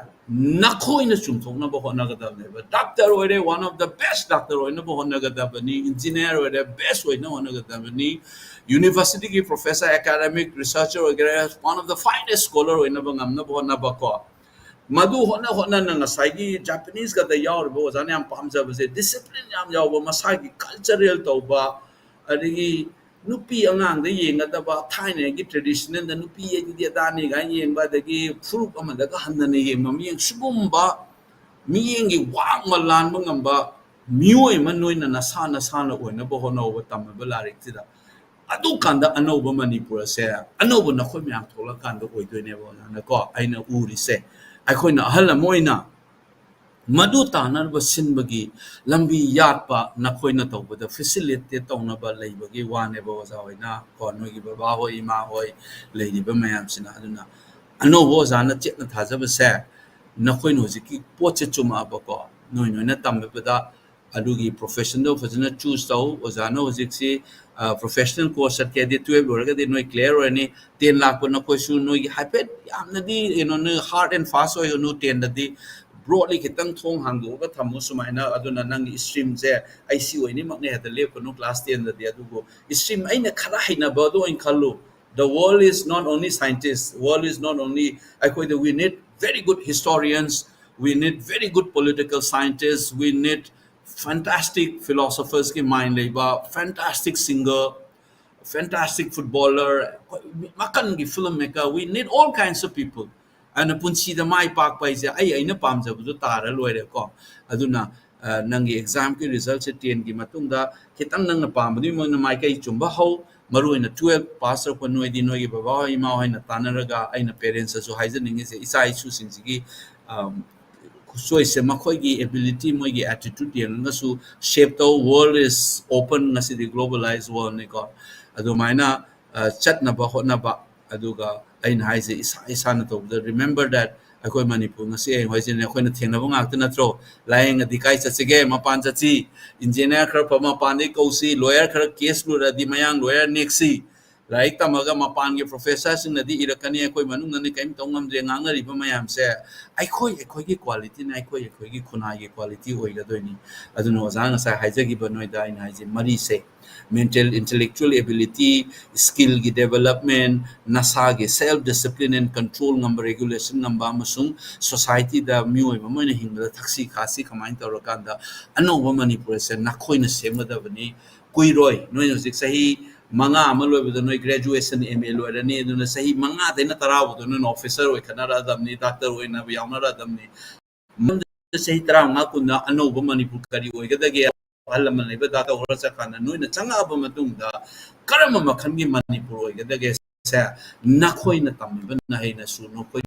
ꯅꯈꯣꯏꯅ ꯆꯨꯝꯊꯣꯛꯅꯕ ꯍꯣꯠꯅꯒꯗꯕꯅꯦꯕ꯫ ꯗꯥꯛꯇꯔ ꯑꯣꯏꯔꯦ, one of the best doctor ꯑꯣꯏꯅꯕ ꯍꯣꯠꯅꯒꯗꯕꯅꯤ꯫ ꯏꯟꯖꯤꯅꯤꯌꯥꯔ ꯑꯣꯏꯔꯦ, ꯕꯦꯁ ꯑꯣꯏꯅ ꯍꯣꯠꯅꯒꯗꯕꯅꯤ꯫ ꯌꯨꯅꯤꯚꯔꯁꯤꯇꯤꯒꯤ ꯄ꯭ꯔꯣꯐꯦꯁꯔ, ꯑꯦꯀꯥꯗꯦꯃꯤꯛ ꯔꯤꯁꯔꯆꯔ ꯑꯣꯏꯒꯦꯔꯥ, one of the finest scholar ꯑꯣꯏꯅꯕ ꯉꯝꯅꯕ ꯍꯣꯠꯅꯕꯀꯣ꯫ ꯃꯗꯨ ꯍꯣꯠꯅ ꯍꯣꯠꯅꯅ ꯉꯁꯥꯏꯒꯤ ꯖꯄꯥꯅꯤꯁꯀꯗ ꯌꯥꯎꯔꯤꯕ ꯑꯣꯖꯥꯅ ꯌꯥꯝ ꯄꯥꯝꯖꯕꯁꯦ, ꯗꯤꯁꯤꯄ꯭ꯂꯤꯟ ꯌꯥꯝ ꯌꯥꯎꯕ, ꯃꯁꯥꯒꯤ ꯀꯜꯆꯔꯦꯜ ꯇꯧꯕ, ꯑꯗꯒꯤ ꯅꯨꯄꯤ ꯑꯉꯥꯡꯗ ꯌꯦꯡꯒꯗꯕ, ꯊꯥꯏꯅꯒꯤ ꯇ꯭ꯔꯦꯗꯤꯁꯅꯦꯜꯗ ꯅꯨꯄꯤ ꯑꯗꯨꯗꯤ ꯑꯗꯥꯅꯤ ꯀꯥꯏꯅ ꯌꯦꯡꯕ, ꯑꯗꯒꯤ ꯐꯨꯔꯨꯞ ꯑꯃꯗꯒ ꯍꯟꯗꯅ ꯌꯦꯡꯕ ꯃꯤꯠꯌꯦꯡ, ꯁꯤꯒꯨꯝꯕ ꯃꯤꯠꯌꯦꯡꯒꯤ ꯋꯥꯡꯃ ꯂꯥꯟꯕ ꯉꯝꯕ ꯃꯤꯑꯣꯏ ꯑꯃ ꯅꯣꯏꯅ ꯅꯁꯥ ꯅꯁꯥꯅ ꯑꯣꯏꯅꯕ ꯍꯣꯠꯅꯧꯕ, ꯇꯝꯃꯤꯕ ꯂꯥꯏꯔꯤꯛꯁꯤꯗ꯫ ꯑꯗꯨꯀꯥꯟꯗ ꯑꯅꯧꯕ ꯃꯅꯤꯄꯨꯔ ꯑꯁꯦ, ꯑꯅꯧꯕ ꯅꯈꯣꯏ ꯃꯌꯥꯝ ꯊꯣꯛꯂꯛꯀꯥꯟꯗ ꯑꯣꯏꯗꯣꯏꯅꯦꯕ ꯑꯣꯖꯥꯅꯀꯣ꯫ ꯑꯩꯅ ꯎꯔꯤꯁꯦ, ꯑꯩꯈꯣꯏꯅ ꯑꯍꯜ ꯑꯃ ꯑꯣꯏꯅ ꯃꯗꯨ ꯇꯥꯅꯅꯕ ꯁꯤꯟꯕꯒꯤ ꯂꯝꯕꯤ ꯌꯥꯠꯄ ꯅꯈꯣꯏꯅ ꯇꯧꯕꯗ ꯐꯦꯁꯤꯂꯤꯇꯦꯠ ꯇꯧꯅꯕ ꯂꯩꯕꯒꯤ ꯋꯥꯅꯦꯕ ꯑꯣꯖꯥ ꯍꯣꯏꯅ, ꯀꯣ, ꯅꯣꯏꯒꯤ ꯕꯕꯥ ꯍꯣꯏ, ꯏꯃꯥ ꯍꯣꯏ ꯂꯩꯔꯤꯕ ꯃꯌꯥꯝꯁꯤꯅ꯫ ꯑꯗꯨꯅ ꯑꯅꯧꯕ ꯑꯣꯖꯥꯅ ꯆꯦꯠꯅ ꯊꯥꯖꯕꯁꯦ, ꯅꯈꯣꯏꯅ ꯍꯧꯖꯤꯛꯀꯤ ꯄꯣꯠꯁꯦ ꯆꯨꯝꯃꯛꯑꯕꯀꯣ, ꯅꯣꯏ ꯅꯣꯏꯅ ꯇꯝꯕꯗ ꯑꯗꯨꯒꯤ ꯄ꯭ꯔꯣꯐꯦꯁꯟꯗꯣ ꯐꯖꯅ ꯆꯨꯁ ꯇꯧ꯫ ꯑꯣꯖꯥꯅ ꯍꯧꯖꯤꯛꯁꯤ, ꯑ, ꯄ꯭ꯔꯣꯐꯦꯁꯅꯦꯜ ꯀꯣꯔꯁ ꯆꯠꯀꯦ ꯍꯥꯏꯗꯤ, ꯇꯨꯌꯦꯜꯞ ꯂꯣꯏꯔꯒꯗꯤ ꯅꯣꯏ ꯀ꯭ꯂꯤꯌꯥꯔ ꯑꯣꯏꯔꯅꯤ꯫ ꯇꯦꯟ ꯂꯥꯛꯄ ꯅꯈꯣꯏꯁꯨ ꯅꯣꯏꯒꯤ ꯍꯥꯏꯐꯦꯠ ꯌꯥꯝꯅꯗꯤ, ꯀꯩꯅꯣ, ꯅꯣꯏ ꯍꯥꯔꯗ ꯑꯦꯟ ꯐꯥꯁ ꯑꯣꯏꯒꯅꯨ ꯇꯦꯟꯗꯗꯤ꯫ ꯕ꯭ꯔꯣꯗꯂꯤ ꯈꯤꯇꯪ ꯊꯣꯡ ꯍꯥꯡꯗꯣꯛꯑꯒ ꯊꯝꯃꯨ ꯁꯨꯃꯥꯏꯅ꯫ ꯑꯗꯨꯅ ꯅꯪꯒꯤ ꯏꯁꯇ꯭ꯔꯤꯝꯁꯦ ꯑꯩ ꯁꯤ ꯑꯣꯏꯅꯤꯃꯛꯅꯦ ꯍꯦꯛꯇ ꯂꯦꯞꯀꯅꯨ ꯀ꯭ꯂꯥꯁ ꯇꯦꯟꯗꯗꯤ꯫ ꯑꯗꯨꯕꯨ ꯏꯁꯇ꯭ꯔꯤꯝ ꯑꯩꯅ ꯈꯔ ꯍꯩꯅꯕꯗꯣ ꯑꯣꯏꯅ ꯈꯜꯂꯨ꯫ The world is not only scientist, world is not only, ꯑꯩꯈꯣꯏꯗ, we need very good historians, we need very good political scientists, we need fantastic philosophersꯀꯤ mind ꯂꯩꯕ, fantastic singer, fantastic footballer, ꯃꯈꯜꯒꯤ film maker, we need all kinds of people. ꯑꯗꯨꯅ ꯄꯨꯟꯁꯤꯗ ꯃꯥꯏ ꯄꯥꯛꯄ ꯍꯥꯏꯁꯦ ꯑꯩ ꯑꯩꯅ ꯄꯥꯝꯖꯕꯗꯣ ꯇꯥꯔ ꯂꯣꯏꯔꯦꯀꯣ꯫ ꯑꯗꯨꯅ, ꯑ, ꯅꯪꯒꯤ ꯑꯦꯛꯖꯥꯝꯒꯤ ꯔꯤꯖꯜꯁꯦ ꯇꯦꯟꯒꯤ ꯃꯇꯨꯡꯗ ꯈꯤꯇꯪ ꯅꯪꯅ ꯄꯥꯝꯕꯗꯨꯒꯤ ꯃꯑꯣꯡꯗ ꯃꯥꯏꯀꯩ ꯆꯨꯝꯕ ꯍꯧ꯫ ꯃꯔꯨ ꯑꯣꯏꯅ twelve pass ꯇꯧꯔꯛꯄ ꯅꯣꯏꯗꯤ, ꯅꯣꯏꯒꯤ ꯕꯕꯥ ꯍꯣꯏ, ꯏꯃꯥ ꯍꯣꯏꯅ ꯇꯥꯟꯅꯔꯒ, ꯑꯩꯅ parents ꯇꯁꯨ ꯍꯥꯏꯖꯅꯤꯡꯉꯤꯁꯦ, ꯏꯆꯥ ꯏꯁꯨꯁꯤꯡꯁꯤꯒꯤ, ꯑꯝ, ꯆꯣꯏꯁꯁꯦ, ꯃꯈꯣꯏꯒꯤ ability, ꯃꯣꯏꯒꯤ attitude ꯌꯦꯡꯉꯒꯁꯨ shape ꯇꯧ꯫ World is open, ꯉꯁꯤꯗꯤ globalized world ꯅꯤꯀꯣ꯫ ꯑꯗꯨꯃꯥꯏꯅ, ꯑ, ꯆꯠꯅꯕ ꯍꯣꯠꯅꯕ꯫ ꯑꯗꯨꯒ ꯑꯩꯅ ꯍꯥꯏꯁꯦ, ꯏꯁꯥ ꯏꯁꯥꯅ ꯇꯧꯕꯗ, remember that ꯑꯩꯈꯣꯏ ꯃꯅꯤꯄꯨꯔ ꯉꯁꯤ ꯍꯌꯦꯡ ꯍꯣꯏꯁꯤꯅꯦ ꯑꯩꯈꯣꯏꯅ ꯊꯦꯡꯅꯕ ꯉꯥꯛꯇ ꯅꯠꯇ꯭ꯔꯣ? ꯂꯥꯏꯌꯦꯡꯉꯗꯤ ꯀꯥꯏ ꯆꯠꯁꯤꯒꯦ? ꯃꯄꯥꯟ ꯆꯠꯁꯤ꯫ Engineer ꯈꯔ ꯐꯕ ꯃꯄꯥꯟꯗꯒꯤ ꯀꯧꯁꯤ꯫ Lawyer ꯈꯔ case ꯂꯨꯔꯗꯤ ꯃꯌꯥꯡ lawyer ꯅꯦꯛꯁꯤ꯫ ꯂꯥꯏꯔꯤꯛ ꯇꯝꯃꯒ ꯃꯄꯥꯟꯒꯤ professor ꯁꯤꯡꯅꯗꯤ ꯏꯔꯛꯀꯅꯤ, "ꯑꯩꯈꯣꯏ ꯃꯅꯨꯡꯗꯅꯤ ꯀꯔꯤꯝ ꯇꯧ ꯉꯝꯗ꯭ꯔꯦ" ꯉꯥꯡꯅꯔꯤꯕ ꯃꯌꯥꯝꯁꯦ, ꯑꯩꯈꯣꯏ, ꯑꯩꯈꯣꯏꯒꯤ quality ꯅ, ꯑꯩꯈꯣꯏ, ꯑꯩꯈꯣꯏꯒꯤ ꯈꯨꯟꯅꯥꯏꯒꯤ quality ꯑꯣꯏꯒꯗꯣꯏꯅꯤ꯫ ꯑꯗꯨꯅ ꯑꯣꯖꯥꯅ ꯉꯁꯥꯏ ꯍꯥꯏꯖꯈꯤꯕ ꯅꯣꯏꯗ ꯑꯩꯅ ꯍꯥꯏꯁꯦ, ꯃꯔꯤꯁꯦ, mental, intellectual ability, skill ꯒꯤ development, ꯅꯁꯥꯒꯤ self discipline and control ꯉꯝꯕ, regulation ꯉꯝꯕ, ꯑꯃꯁꯨꯡ society ꯗ ꯃꯤꯑꯣꯏꯕ ꯑꯃ ꯑꯣꯏꯅ ꯍꯤꯡꯕꯗ ꯊꯛꯁꯤ ꯈꯥꯁꯤ ꯀꯃꯥꯏꯅ ꯇꯧꯔꯀꯥꯟꯗ ꯑꯅꯧꯕ ꯃꯅꯤꯄꯨꯔ ꯑꯁꯦ ꯅꯈꯣꯏꯅ ꯁꯦꯝꯒꯗꯕꯅꯤ꯫ ꯀꯨꯏꯔꯣꯏ, ꯅꯣꯏꯅ ꯍꯧꯖꯤꯛ ꯆꯍꯤ ꯃꯉꯥ ꯑꯃ ꯂꯣꯏꯕꯗ ꯅꯣꯏ graduation M A ꯂꯣꯏꯔꯅꯤ꯫ ꯑꯗꯨꯅ ꯆꯍꯤ ꯃꯉꯥꯗꯩꯅ ꯇꯔꯥ ꯐꯥꯎꯗ ꯅꯣꯏꯅ officer ꯑꯣꯏꯈꯠꯅꯔꯛꯑꯗꯕꯅꯤ, doctor ꯑꯣꯏꯅꯕ ꯌꯥꯎꯅꯔꯛꯑꯗꯕꯅꯤ꯫ ꯃꯃꯥꯡꯗ ꯆꯍꯤ ꯇꯔꯥꯃꯉꯥ ꯀꯨꯟꯗ ꯑꯅꯧꯕ ꯃꯅꯤꯄꯨꯔ ꯀꯔꯤ ꯑꯣꯏꯒꯗꯒꯦ? ꯑꯍꯜ ꯂꯃꯟ ꯂꯩꯕ ꯗꯥꯛꯇꯔ ꯑꯣꯏꯔ ꯆꯠꯀꯥꯟꯗ ꯅꯣꯏꯅ ꯆꯪꯉꯛꯑꯕ ꯃꯇꯨꯡꯗ ꯀꯔꯝꯕ ꯃꯈꯜꯒꯤ ꯃꯅꯤꯄꯨꯔ ꯑꯣꯏꯒꯗꯒꯦ? ꯁꯦ ꯅꯈꯣꯏꯅ ꯇꯝꯃꯤꯕ ꯅꯍꯩꯅꯁꯨ ꯅꯈꯣꯏꯅ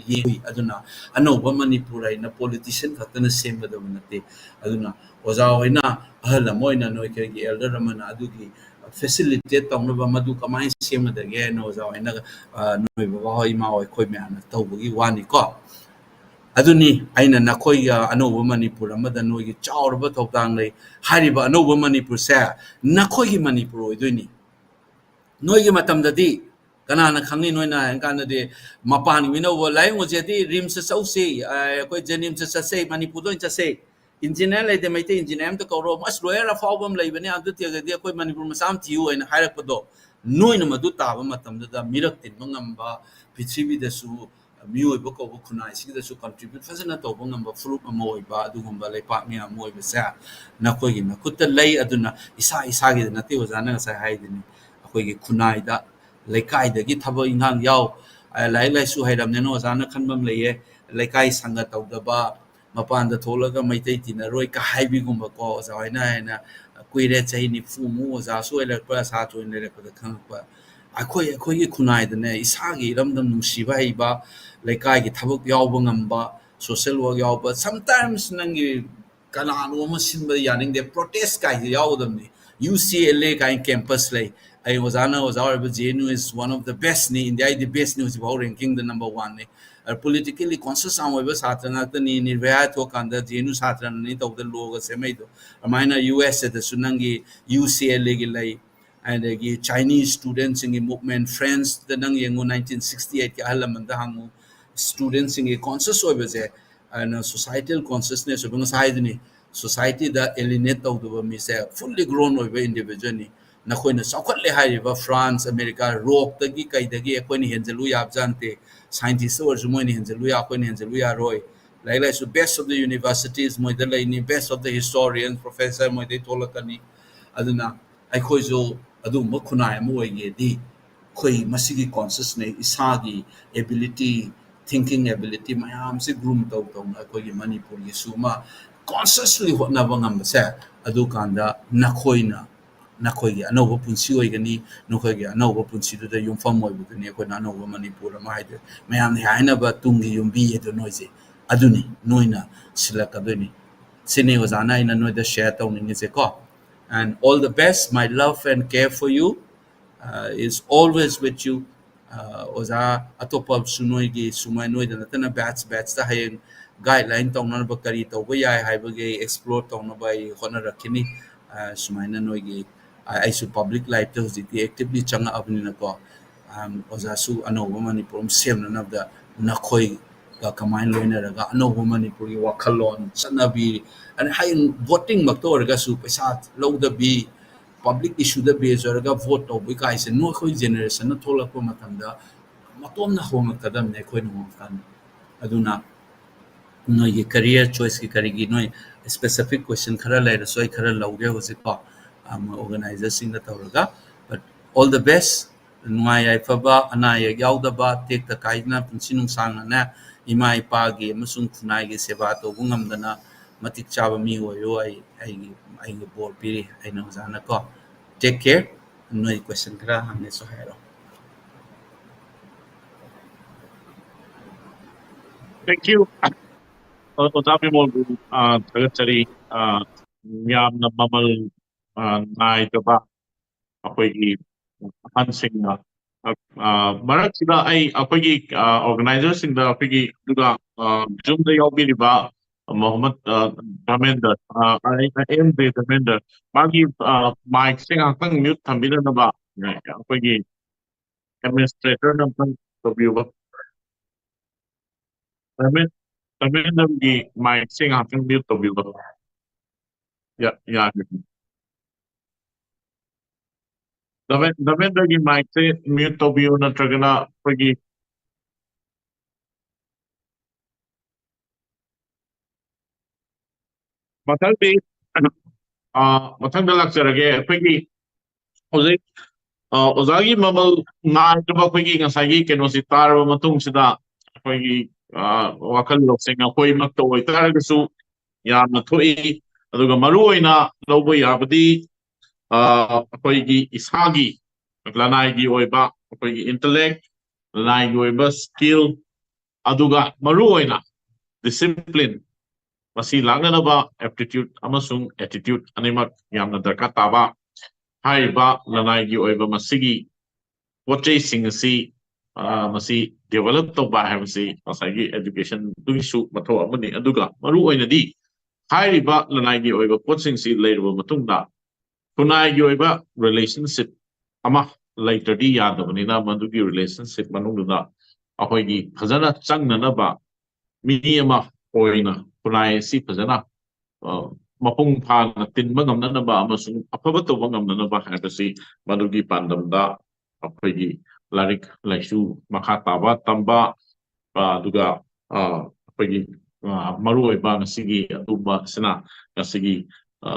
ꯌꯦꯡꯏ꯫ ꯑꯗꯨꯅ ꯑꯅꯧꯕ ꯃꯅꯤꯄꯨꯔ ꯍꯥꯏꯅ politician ꯈꯛꯇꯅ ꯁꯦꯝꯒꯗꯕ ꯅꯠꯇꯦ꯫ ꯑꯗꯨꯅ ꯑꯣꯖꯥ ꯍꯣꯏꯅ, ꯑꯍꯜ ꯑꯃ ꯑꯣꯏꯅ, ꯅꯣꯏ ꯀꯩꯒꯤ elder ꯑꯃꯅ ꯑꯗꯨꯒꯤ facilitate ꯇꯧꯅꯕ ꯃꯗꯨ ꯀꯃꯥꯏꯅ ꯁꯦꯝꯒꯗꯒꯦ ꯍꯥꯏꯅ ꯑꯣꯖꯥ ꯍꯣꯏꯅ, ꯑ, ꯅꯣꯏ ꯕꯕꯥ ꯍꯣꯏ, ꯏꯃꯥ ꯍꯣꯏ, ꯑꯩꯈꯣꯏ ꯃꯌꯥꯝꯅ ꯇꯧꯕꯒꯤ ꯋꯥꯅꯤꯀꯣ꯫ ꯑꯗꯨꯅꯤ ꯑꯩꯅ ꯅꯈꯣꯏꯒ ꯑꯅꯧꯕ ꯃꯅꯤꯄꯨꯔ ꯑꯃꯗ ꯅꯣꯏꯒꯤ ꯆꯥꯎꯔꯕ ꯊꯧꯗꯥꯡ ꯂꯩ꯫ ꯍꯥꯏꯔꯤꯕ ꯑꯅꯧꯕ ꯃꯅꯤꯄꯨꯔꯁꯦ ꯅꯈꯣꯏꯒꯤ ꯃꯅꯤꯄꯨꯔ ꯑꯣꯏꯗꯣꯏꯅꯤ꯫ ꯅꯣꯏꯒꯤ ꯃꯇꯝꯗꯗꯤ ꯀꯅꯥꯅ ꯈꯪꯅꯤ? ꯅꯣꯏꯅ ꯍꯥꯏꯔ ꯀꯥꯟꯗꯗꯤ ꯃꯄꯥꯟꯒꯤ ꯃꯤꯅ ꯎꯕ, "ꯂꯥꯏꯌꯦꯡꯉꯨꯁꯦꯗꯤ RIMS ꯆꯠꯁꯤ, ꯑ, ꯑꯩꯈꯣꯏ JNIMS ꯆꯠꯁꯤ, ꯃꯅꯤꯄꯨꯔꯗ ꯑꯣꯏꯅ ꯆꯠꯁꯤ꯫ Engineer ꯂꯩꯇꯦ, ꯃꯩꯇꯩ engineer ꯑꯝꯇ ꯀꯧꯔꯣ꯫ ꯑꯁ, lawyer ꯑꯐꯥꯎꯕ ꯑꯃ ꯂꯩꯕꯅꯦ, ꯑꯗꯨ ꯊꯤꯔꯒꯗꯤ ꯑꯩꯈꯣꯏ ꯃꯅꯤꯄꯨꯔ ꯃꯆꯥ ꯑꯃ ꯊꯤꯌꯨ" ꯍꯥꯏꯅ ꯍꯥꯏꯔꯛꯄꯗꯣ, ꯅꯣꯏꯅ ꯃꯗꯨ ꯇꯥꯕ ꯃꯇꯝꯗꯨꯗ ꯃꯤꯔꯛ ꯇꯤꯟꯕ ꯉꯝꯕ, ꯄ꯭ꯔꯤꯊꯤꯕꯤꯗꯁꯨ ꯃꯤꯑꯣꯏꯕ ꯀꯧꯕ ꯈꯨꯟꯅꯥꯏꯁꯤꯗꯁꯨ contribute ꯐꯖꯅ ꯇꯧꯕ ꯉꯝꯕ ꯐꯨꯔꯨꯞ ꯑꯃ ꯑꯣꯏꯕ, ꯑꯗꯨꯒꯨꯝꯕ ꯂꯩꯄꯥꯛ ꯃꯌꯥꯝ ꯑꯃ ꯑꯣꯏꯕꯁꯦ ꯅꯈꯣꯏꯒꯤ ꯅꯈꯨꯠꯇ ꯂꯩ꯫ ꯑꯗꯨꯅ ꯏꯁꯥ ꯏꯁꯥꯒꯤꯗ ꯅꯠꯇꯦ, ꯑꯣꯖꯥꯅ ꯉꯁꯥꯏ ꯍꯥꯏꯗꯨꯅꯤ, ꯑꯩꯈꯣꯏꯒꯤ ꯈꯨꯟꯅꯥꯏꯗ, ꯂꯩꯀꯥꯏꯗꯒꯤ ꯊꯕꯛ ꯏꯪꯈꯥꯡ ꯌꯥꯎ꯫ ꯑ, ꯂꯥꯏꯔꯤꯛ ꯂꯥꯏꯁꯨ ꯍꯩꯔꯝꯅꯤꯅ ꯑꯣꯖꯥꯅ ꯈꯟꯕ ꯑꯃ ꯂꯩꯌꯦ, ꯂꯩꯀꯥꯏ ꯁꯪꯒ ꯇꯧꯗꯕ, ꯃꯄꯥꯟꯗ ꯊꯣꯛꯂꯒ ꯃꯩꯇꯩ ꯇꯤꯟꯅꯔꯣꯏ ꯀ ꯍꯥꯏꯕꯤꯒꯨꯝꯕꯀꯣ, ꯑꯣꯖꯥ ꯍꯣꯏꯅ ꯍꯥꯏꯅ, ꯀꯨꯏꯔꯦ, ꯆꯍꯤ ꯅꯤꯐꯨꯃꯨꯛ ꯑꯣꯖꯥꯁꯨ ꯑꯣꯏꯔꯛꯄ, ꯁꯥꯇ꯭ꯔ ꯑꯣꯏꯅ ꯂꯩꯔꯛꯄꯗ ꯈꯪꯉꯛꯄ꯫ ꯑꯩꯈꯣꯏ, ꯑꯩꯈꯣꯏꯒꯤ ꯈꯨꯟꯅꯥꯏꯗꯅꯦ, ꯏꯁꯥꯒꯤ ꯏꯔꯝꯗꯝ ꯅꯨꯡꯁꯤꯕ ꯍꯩꯕ, ꯂꯩꯀꯥꯏꯒꯤ ꯊꯕꯛ ꯌꯥꯎꯕ ꯉꯝꯕ, social work ꯌꯥꯎꯕ, sometimes ꯅꯪꯒꯤ ꯀꯅꯥꯅꯣ ꯑꯃ ꯁꯤꯟꯕ ꯌꯥꯅꯤꯡꯗꯦ, protest ꯀꯥꯏꯁꯦ ꯌꯥꯎꯒꯗꯕꯅꯤ꯫ U C L A ꯀꯥꯏꯅ campus ꯂꯩ꯫ ꯑꯩ ꯑꯣꯖꯥꯅ ꯑꯣꯖꯥ ꯑꯣꯏꯔꯤꯕ J N U is one of the bestꯅꯤ, Indiaꯒꯤ bestꯅꯤ, ꯍꯧꯖꯤꯛꯐꯥꯎ rankingꯗ number oneꯅꯤ꯫ ꯑꯗ politically conscious ꯌꯥꯝ ꯑꯣꯏꯕ ꯁꯥꯇ꯭ꯔ ꯉꯥꯛꯇꯅꯤ꯫ ꯅꯤꯔꯚꯌꯥ ꯊꯣꯛꯀꯥꯟꯗ J N U ꯁꯥꯇ꯭ꯔꯅꯅꯤ ꯇꯧꯗ lawꯒ ꯁꯦꯝꯃꯛꯏꯗꯣ꯫ ꯑꯗꯨꯃꯥꯏꯅ U S Aꯗꯁꯨ ꯅꯪꯒꯤ U C L Aꯒꯤ ꯂꯩ, ꯑꯗꯒꯤ Chinese studentꯁꯤꯡꯒꯤ movement, Franceꯇ ꯅꯪ ꯌꯦꯡꯉꯨ, nineteen sixty eightꯀꯤ ꯑꯍꯜ ꯂꯃꯟꯗ ꯍꯪꯉꯨ, studentꯁꯤꯡꯒꯤ conscious ꯑꯣꯏꯕꯁꯦ, ꯑꯗꯨꯅ societal consciousness ꯑꯣꯏꯕ, ꯉꯁꯥꯏ ꯍꯥꯏꯗꯨꯅꯤ, societyꯗ alienate ꯇꯧꯗꯕ ꯃꯤꯁꯦ fully grown ꯑꯣꯏꯕ individualꯅꯤ꯫ ꯅꯈꯣꯏꯅ ꯆꯥꯎꯈꯠꯂꯦ ꯍꯥꯏꯔꯤꯕ France, America, ꯔꯣꯛꯇꯒꯤ ꯀꯩꯗꯒꯤ ꯑꯩꯈꯣꯏꯅ ꯍꯦꯟꯖꯜꯂꯨ ꯌꯥꯕꯖꯥꯠ ꯅꯠꯇꯦ꯫ Scientistꯇ ꯑꯣꯏꯔꯁꯨ ꯃꯣꯏꯅ ꯍꯦꯟꯖꯜꯂꯨ ꯌꯥ, ꯑꯩꯈꯣꯏꯅ ꯍꯦꯟꯖꯜꯂꯨ ꯌꯥꯔꯣꯏ꯫ ꯂꯥꯏꯔꯤꯛ ꯂꯥꯏꯁꯨ best of the universities ꯃꯣꯏꯗ ꯂꯩꯅꯤ, best of the historian professor ꯃꯣꯏꯗꯩ ꯊꯣꯛꯂꯛꯀꯅꯤ꯫ ꯑꯗꯨꯅ ꯑꯩꯈꯣꯏꯁꯨ ꯑꯗꯨꯒꯨꯝꯕ ꯈꯨꯟꯅꯥꯏ ꯑꯃ ꯑꯣꯏꯒꯦꯗꯤ ꯑꯩꯈꯣꯏ ꯃꯁꯤꯒꯤ consciousꯅꯦ, ꯏꯁꯥꯒꯤ ability, thinking ability ꯃꯌꯥꯝꯁꯤ groom ꯇꯧ ꯇꯧꯅ ꯑꯩꯈꯣꯏꯒꯤ ꯃꯅꯤꯄꯨꯔꯒꯤꯁꯨ ꯑꯃ consciously ꯍꯣꯠꯅꯕ ꯉꯝꯕꯁꯦ, ꯑꯗꯨꯀꯥꯟꯗ ꯅꯈꯣꯏꯅ, ꯅꯈꯣꯏꯒꯤ ꯑꯅꯧꯕ ꯄꯨꯟꯁꯤ ꯑꯣꯏꯒꯅꯤ꯫ ꯅꯈꯣꯏꯒꯤ ꯑꯅꯧꯕ ꯄꯨꯟꯁꯤꯗꯨꯗ ꯌꯨꯝꯐꯝ ꯑꯣꯏꯕꯗꯨꯅꯤ ꯑꯩꯈꯣꯏꯅ ꯑꯅꯧꯕ ꯃꯅꯤꯄꯨꯔ ꯑꯃ ꯍꯥꯏꯗꯣꯏ꯫ ꯃꯌꯥꯝꯅ ꯍꯥꯏꯅꯕ ꯇꯨꯡꯒꯤ ꯌꯨꯝꯕꯤ ꯑꯗꯨ ꯅꯣꯏꯁꯦ, ꯑꯗꯨꯅꯤ ꯅꯣꯏꯅ ꯁꯤꯜꯂꯛꯀꯗꯣꯏꯅꯤ꯫ ꯁꯤꯅꯤ ꯑꯣꯖꯥꯅ ꯑꯩꯅ ꯅꯣꯏꯗ share ꯇꯧꯅꯤꯡꯉꯤꯁꯦꯀꯣ꯫ And all the best, my love and care for you, uh, is always with you. ꯑ, ꯑꯣꯖꯥ ꯑꯇꯣꯞꯄꯁꯨ ꯅꯣꯏꯒꯤ ꯁꯨꯃꯥꯏ-, ꯅꯣꯏꯗ ꯅꯠꯇꯅ batch batchꯇ ꯍꯌꯦꯡ guideline ꯇꯧꯅꯅꯕ ꯀꯔꯤ ꯇꯧꯕ ꯌꯥꯏ ꯍꯥꯏꯕꯒꯤ explore ꯇꯧꯅꯕ ꯑꯩ ꯍꯣꯠꯅꯔꯛꯈꯤꯅꯤ꯫ ꯑ, ꯁꯨꯃꯥꯏꯅ ꯅꯣꯏꯒꯤ, ꯑ, ꯑꯩꯁꯨ public lifeꯇ ꯍꯧꯖꯤꯛꯇꯤ actively ꯆꯪꯉꯛꯑꯕꯅꯤꯅꯀꯣ, ꯑꯝ, ꯑꯣꯖꯥꯁꯨ ꯑꯅꯧꯕ ꯃꯅꯤꯄꯨꯔ ꯑꯃ ꯁꯦꯝꯅꯅꯕꯗ ꯅꯈꯣꯏꯒ ꯀꯃꯥꯏꯅ ꯂꯣꯏꯅꯔꯒ ꯑꯅꯧꯕ ꯃꯅꯤꯄꯨꯔꯒꯤ ꯋꯥꯈꯜꯂꯣꯟ, ꯆꯠꯅꯕꯤ, ꯑꯗ ꯍꯌꯦꯡ votingꯃꯛꯇ ꯑꯣꯏꯔꯒꯁꯨ ꯄꯩꯁꯥ ꯂꯧꯗꯕꯤ, public issueꯗ base ꯑꯣꯏꯔꯒ vote ꯇꯧꯕꯩ ꯀꯥꯏꯁꯦ ꯅꯈꯣꯏ generationꯅ ꯊꯣꯛꯂꯛꯄ ꯃꯇꯝꯗ ꯃꯇꯣꯝꯅ ꯍꯣꯡꯉꯛꯀꯗꯕꯅꯦ, ꯑꯩꯈꯣꯏꯅ ꯍꯣꯡꯉꯛꯀꯥꯟꯗ꯫ ꯑꯗꯨꯅ ꯅꯣꯏꯒꯤ career choiceꯀꯤ ꯀꯔꯤꯒꯤ ꯅꯣꯏ specific question ꯈꯔ ꯂꯩꯔꯁꯨ ꯑꯩ ꯈꯔ ꯂꯧꯒꯦ ꯍꯧꯖꯤꯛꯀꯣ, ꯑꯝ, organizerꯁꯤꯡꯒ ꯇꯧꯔꯒ꯫ But all the best, ꯅꯨꯡꯉꯥꯏ ꯌꯥꯏꯐꯕ, ꯑꯅꯥ ꯑꯌꯦꯛ ꯌꯥꯎꯗꯕ, ꯇꯦꯛꯇ ꯀꯥꯏꯗꯅ ꯄꯨꯟꯁꯤ ꯅꯨꯡꯁꯥꯡꯅꯅꯦ ꯏꯃꯥ ꯏꯄꯥꯒꯤ ꯑꯃꯁꯨꯡ ꯈꯨꯟꯅꯥꯏꯒꯤ ꯁꯦꯕꯥ ꯇꯧꯕ ꯉꯝꯗꯅ ꯃꯇꯤꯛ ꯆꯥꯕ ꯃꯤ ꯑꯣꯏꯌꯨ꯫ ꯑꯩ ꯑꯩꯒꯤ ꯑꯩꯒꯤ ꯕꯣꯔ ꯄꯤꯔꯤ ꯑꯩꯅ ꯑꯣꯖꯥꯅꯀꯣ꯫ Take care꯫ ꯅꯣꯏ question ꯈꯔ ꯍꯪꯉꯁꯨ ꯍꯥꯏꯔꯣ꯫ Thank you. ꯑꯣꯖꯥ ꯕꯤꯃꯣꯜꯕꯨ ꯊꯥꯒꯠꯆꯔꯤ꯫ ꯌꯥꯝꯅ ꯃꯃꯜ ꯅꯥꯏꯗꯕ ꯑꯩꯈꯣꯏꯒꯤ ꯑꯍꯟꯁꯤꯡꯅ, ꯃꯔꯛꯁꯤꯗ ꯑꯩ ꯑꯩꯈꯣꯏꯒꯤ organizerꯁꯤꯡꯗ, ꯑꯩꯈꯣꯏꯒꯤ ꯑꯗꯨꯒ Zoomꯗ ꯌꯥꯎꯕꯤꯔꯤꯕ ꯃꯣꯍꯝꯃꯗ ꯙꯔꯃꯦꯟꯗ꯭ꯔ, ꯑꯦꯝ ꯖꯦ ꯙꯔꯃꯦꯟꯗ꯭ꯔ, ꯃꯥꯒꯤ micꯁꯦ ꯉꯥꯏꯍꯥꯛꯇꯪ mute ꯊꯝꯕꯤꯔꯝꯅꯕ ꯑꯩꯈꯣꯏꯒꯤ administratorꯅ ꯑꯝꯇꯪ ꯇꯧꯕꯤꯌꯨꯕ꯫ ꯙꯔꯃꯦꯟ-, ꯙꯔꯃꯦꯟꯗ꯭ꯔꯒꯤ micꯁꯦ ꯉꯥꯏꯍꯥꯛꯇꯪ mute ꯇꯧꯕꯤꯌꯨꯕ꯫ ꯌꯥ-, ꯌꯥꯔꯦ꯫ ꯙꯔꯃꯦꯟ-, ꯙꯔꯃꯦꯟꯗ꯭ꯔꯒꯤ micꯁꯦ mute ꯇꯧꯕꯤꯌꯨ, ꯅꯠꯇ꯭ꯔꯒꯅ ꯑꯩꯈꯣꯏꯒꯤ ꯃꯊꯪꯗꯤ, ꯑ, ꯃꯊꯪꯗ ꯂꯥꯛꯆꯔꯒꯦ꯫ ꯑꯩꯈꯣꯏꯒꯤ ꯍꯧꯖꯤꯛ, ꯑ, ꯑꯣꯖꯥꯒꯤ ꯃꯃꯜ ꯅꯥꯏꯗꯕ ꯑꯩꯈꯣꯏꯒꯤ ꯉꯁꯥꯏꯒꯤ ꯀꯩꯅꯣꯁꯤ ꯇꯥꯔꯕ ꯃꯇꯨꯡꯁꯤꯗ ꯑꯩꯈꯣꯏꯒꯤ, ꯑ, ꯋꯥꯈꯜ ꯂꯧꯁꯤꯡ ꯑꯩꯈꯣꯏꯃꯛꯇ ꯑꯣꯏꯇꯥꯔꯒꯁꯨ ꯌꯥꯝꯅ ꯊꯣꯛꯏ꯫ ꯑꯗꯨꯒ ꯃꯔꯨ ꯑꯣꯏꯅ ꯂꯧꯕ ꯌꯥꯕꯗꯤ, ꯑ, ꯑꯩꯈꯣꯏꯒꯤ ꯏꯁꯥꯒꯤ ꯂꯅꯥꯏꯒꯤ ꯑꯣꯏꯕ ꯑꯩꯈꯣꯏꯒꯤ intellect, ꯂꯅꯥꯏꯒꯤ ꯑꯣꯏꯕ skill, ꯑꯗꯨꯒ ꯃꯔꯨ ꯑꯣꯏꯅ discipline, ꯃꯁꯤ ꯂꯥꯛꯅꯅꯕ aptitude ꯑꯃꯁꯨꯡ attitude ꯑꯅꯤꯃꯛ ꯌꯥꯝꯅ ꯗꯔꯀꯥꯔ ꯇꯥꯕ꯫ ꯍꯥꯏꯔꯤꯕ ꯂꯅꯥꯏꯒꯤ ꯑꯣꯏꯕ ꯃꯁꯤꯒꯤ ꯄꯣꯠ ꯆꯩꯁꯤꯡ ꯑꯁꯤ, ꯑ, ꯃꯁꯤ develop ꯇꯧꯕ ꯍꯥꯏꯕꯁꯤ ꯉꯁꯥꯏꯒꯤ educationꯗꯨꯒꯤꯁꯨ ꯃꯊꯧ ꯑꯃꯅꯤ꯫ ꯑꯗꯨꯒ ꯃꯔꯨ ꯑꯣꯏꯅꯗꯤ ꯍꯥꯏꯔꯤꯕ ꯂꯅꯥꯏꯒꯤ ꯑꯣꯏꯕ ꯄꯣꯠꯁꯤꯡꯁꯤ ꯂꯩꯔꯕ ꯃꯇꯨꯡꯗ ꯈꯨꯟꯅꯥꯏꯒꯤ ꯑꯣꯏꯕ relationship ꯑꯃ ꯂꯩꯇ꯭ꯔꯗꯤ ꯌꯥꯗꯕꯅꯤꯅ, ꯃꯗꯨꯒꯤ relationship ꯃꯅꯨꯡꯗꯨꯗ ꯑꯩꯈꯣꯏꯒꯤ ꯐꯖꯅ ꯆꯪꯅꯅꯕ, ꯃꯤ ꯑꯃ ꯑꯣꯏꯅ ꯈꯨꯟꯅꯥꯏ ꯑꯁꯤ ꯐꯖꯅ, ꯑ, ꯃꯄꯨꯡ ꯐꯥꯅ ꯇꯤꯟꯕ ꯉꯝꯅꯅꯕ ꯑꯃꯁꯨꯡ ꯑꯐꯕ ꯇꯧꯕ ꯉꯝꯅꯅꯕ ꯍꯥꯏꯕꯁꯤ ꯃꯗꯨꯒꯤ ꯄꯥꯟꯗꯝꯗ ꯑꯩꯈꯣꯏꯒꯤ ꯂꯥꯏꯔꯤꯛ ꯂꯥꯏꯁꯨ ꯃꯈꯥ ꯇꯥꯕ ꯇꯝꯕ, ꯑ, ꯑꯗꯨꯒ, ꯑ, ꯑꯩꯈꯣꯏꯒꯤ, ꯑ, ꯃꯔꯨꯑꯣꯏꯕ ꯉꯁꯤꯒꯤ ꯑꯗꯨꯒꯨꯝꯕ ꯑꯁꯤꯅ ꯉꯁꯤꯒꯤ, ꯑ,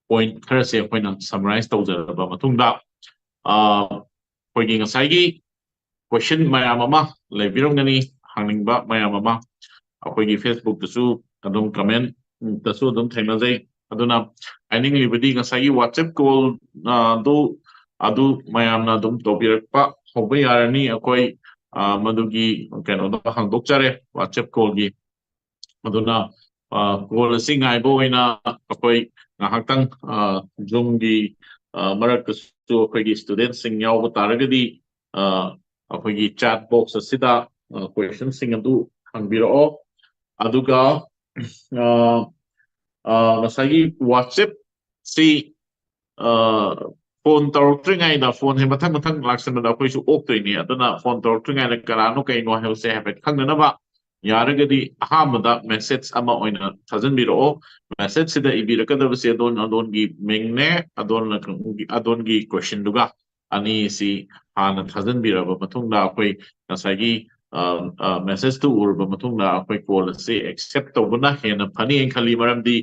point ꯈꯔꯁꯦ ꯑꯩꯈꯣꯏꯅ summarize ꯇꯧꯖꯔꯕ ꯃꯇꯨꯡꯗ, ꯑ, ꯑꯩꯈꯣꯏꯒꯤ ꯉꯁꯥꯏꯒꯤ question ꯃꯌꯥꯝ ꯑꯃ ꯂꯩꯕꯤꯔꯝꯒꯅꯤ, ꯍꯪꯅꯤꯡꯕ ꯃꯌꯥꯝ ꯑꯃ꯫ ꯑꯩꯈꯣꯏꯒꯤ Facebookꯇꯁꯨ ꯑꯗꯨꯝ comment ꯇꯁꯨ ꯑꯗꯨꯝ ꯊꯦꯡꯅꯖꯩ꯫ ꯑꯗꯨꯅ ꯍꯥꯏꯅꯤꯡꯂꯤꯕꯗꯤ ꯉꯁꯥꯏꯒꯤ WhatsApp call, ꯑ, ꯗꯨ, ꯑꯗꯨ ꯃꯌꯥꯝꯅ ꯑꯗꯨꯝ ꯇꯧꯕꯤꯔꯛꯄ ꯍꯧꯕ ꯌꯥꯔꯅꯤ꯫ ꯑꯩꯈꯣꯏ, ꯑ, ꯃꯗꯨꯒꯤ ꯀꯩꯅꯣꯗꯣ ꯍꯥꯡꯗꯣꯛꯆꯔꯦ, WhatsApp call ꯒꯤ꯫ ꯑꯗꯨꯅ, ꯑ, call ꯑꯁꯤ ꯉꯥꯏꯕ ꯑꯣꯏꯅ ꯑꯩꯈꯣꯏ ꯉꯥꯏꯍꯥꯛꯇꯪ, ꯑ, Zoom ꯒꯤ, ꯑ, ꯃꯔꯛꯇꯁꯨ ꯑꯩꯈꯣꯏꯒꯤ student ꯁꯤꯡ ꯌꯥꯎꯕ ꯇꯥꯔꯒꯗꯤ, ꯑ, ꯑꯩꯈꯣꯏꯒꯤ chat box ꯑꯁꯤꯗ, ꯑ, question ꯁꯤꯡ ꯑꯗꯨ ꯍꯪꯕꯤꯔꯛꯑꯣ꯫ ꯑꯗꯨꯒ, ꯑ, ꯑ, ꯉꯁꯥꯏꯒꯤ WhatsApp ꯁꯤ, ꯑ, phone ꯇꯧꯔꯛꯇ꯭ꯔꯤꯉꯩꯗ, phone ꯁꯦ ꯃꯊꯪ ꯃꯊꯪ ꯂꯥꯛꯁꯟꯕꯗ ꯑꯩꯈꯣꯏꯁꯨ ꯑꯣꯛꯇꯣꯏꯅꯤ꯫ ꯑꯗꯨꯅ phone ꯇꯧꯔꯛꯇ꯭ꯔꯤꯉꯩꯗ ꯀꯅꯥꯅꯣ ꯀꯩꯅꯣ ꯍꯥꯏꯕꯁꯦ ꯍꯥꯏꯐꯦꯠ ꯈꯪꯅꯅꯕ ꯌꯥꯔꯒꯗꯤ ꯑꯍꯥꯟꯕꯗ message ꯑꯃ ꯑꯣꯏꯅ ꯊꯥꯖꯤꯟꯕꯤꯔꯛꯑꯣ꯫ Message ꯁꯤꯗ ꯏꯕꯤꯔꯛꯀꯗꯕꯁꯦ ꯑꯗꯣꯟ, ꯑꯗꯣꯟꯒꯤ ꯃꯤꯡꯅꯦ, ꯑꯗꯣꯟꯅ, ꯑꯗꯣꯟꯒꯤ question ꯗꯨꯒ ꯑꯅꯤꯁꯤ ꯍꯥꯟꯅ ꯊꯥꯖꯤꯟꯕꯤꯔꯕ ꯃꯇꯨꯡꯗ, ꯑꯩꯈꯣꯏ ꯉꯁꯥꯏꯒꯤ, ꯑ, ꯑ, message ꯇꯨ ꯎꯔꯕ ꯃꯇꯨꯡꯗ ꯑꯩꯈꯣꯏ call ꯑꯁꯤ accept ꯇꯧꯕꯅ ꯍꯦꯟꯅ ꯐꯅꯤ ꯍꯥꯏꯅ ꯈꯜꯂꯤ꯫ ꯃꯔꯝꯗꯤ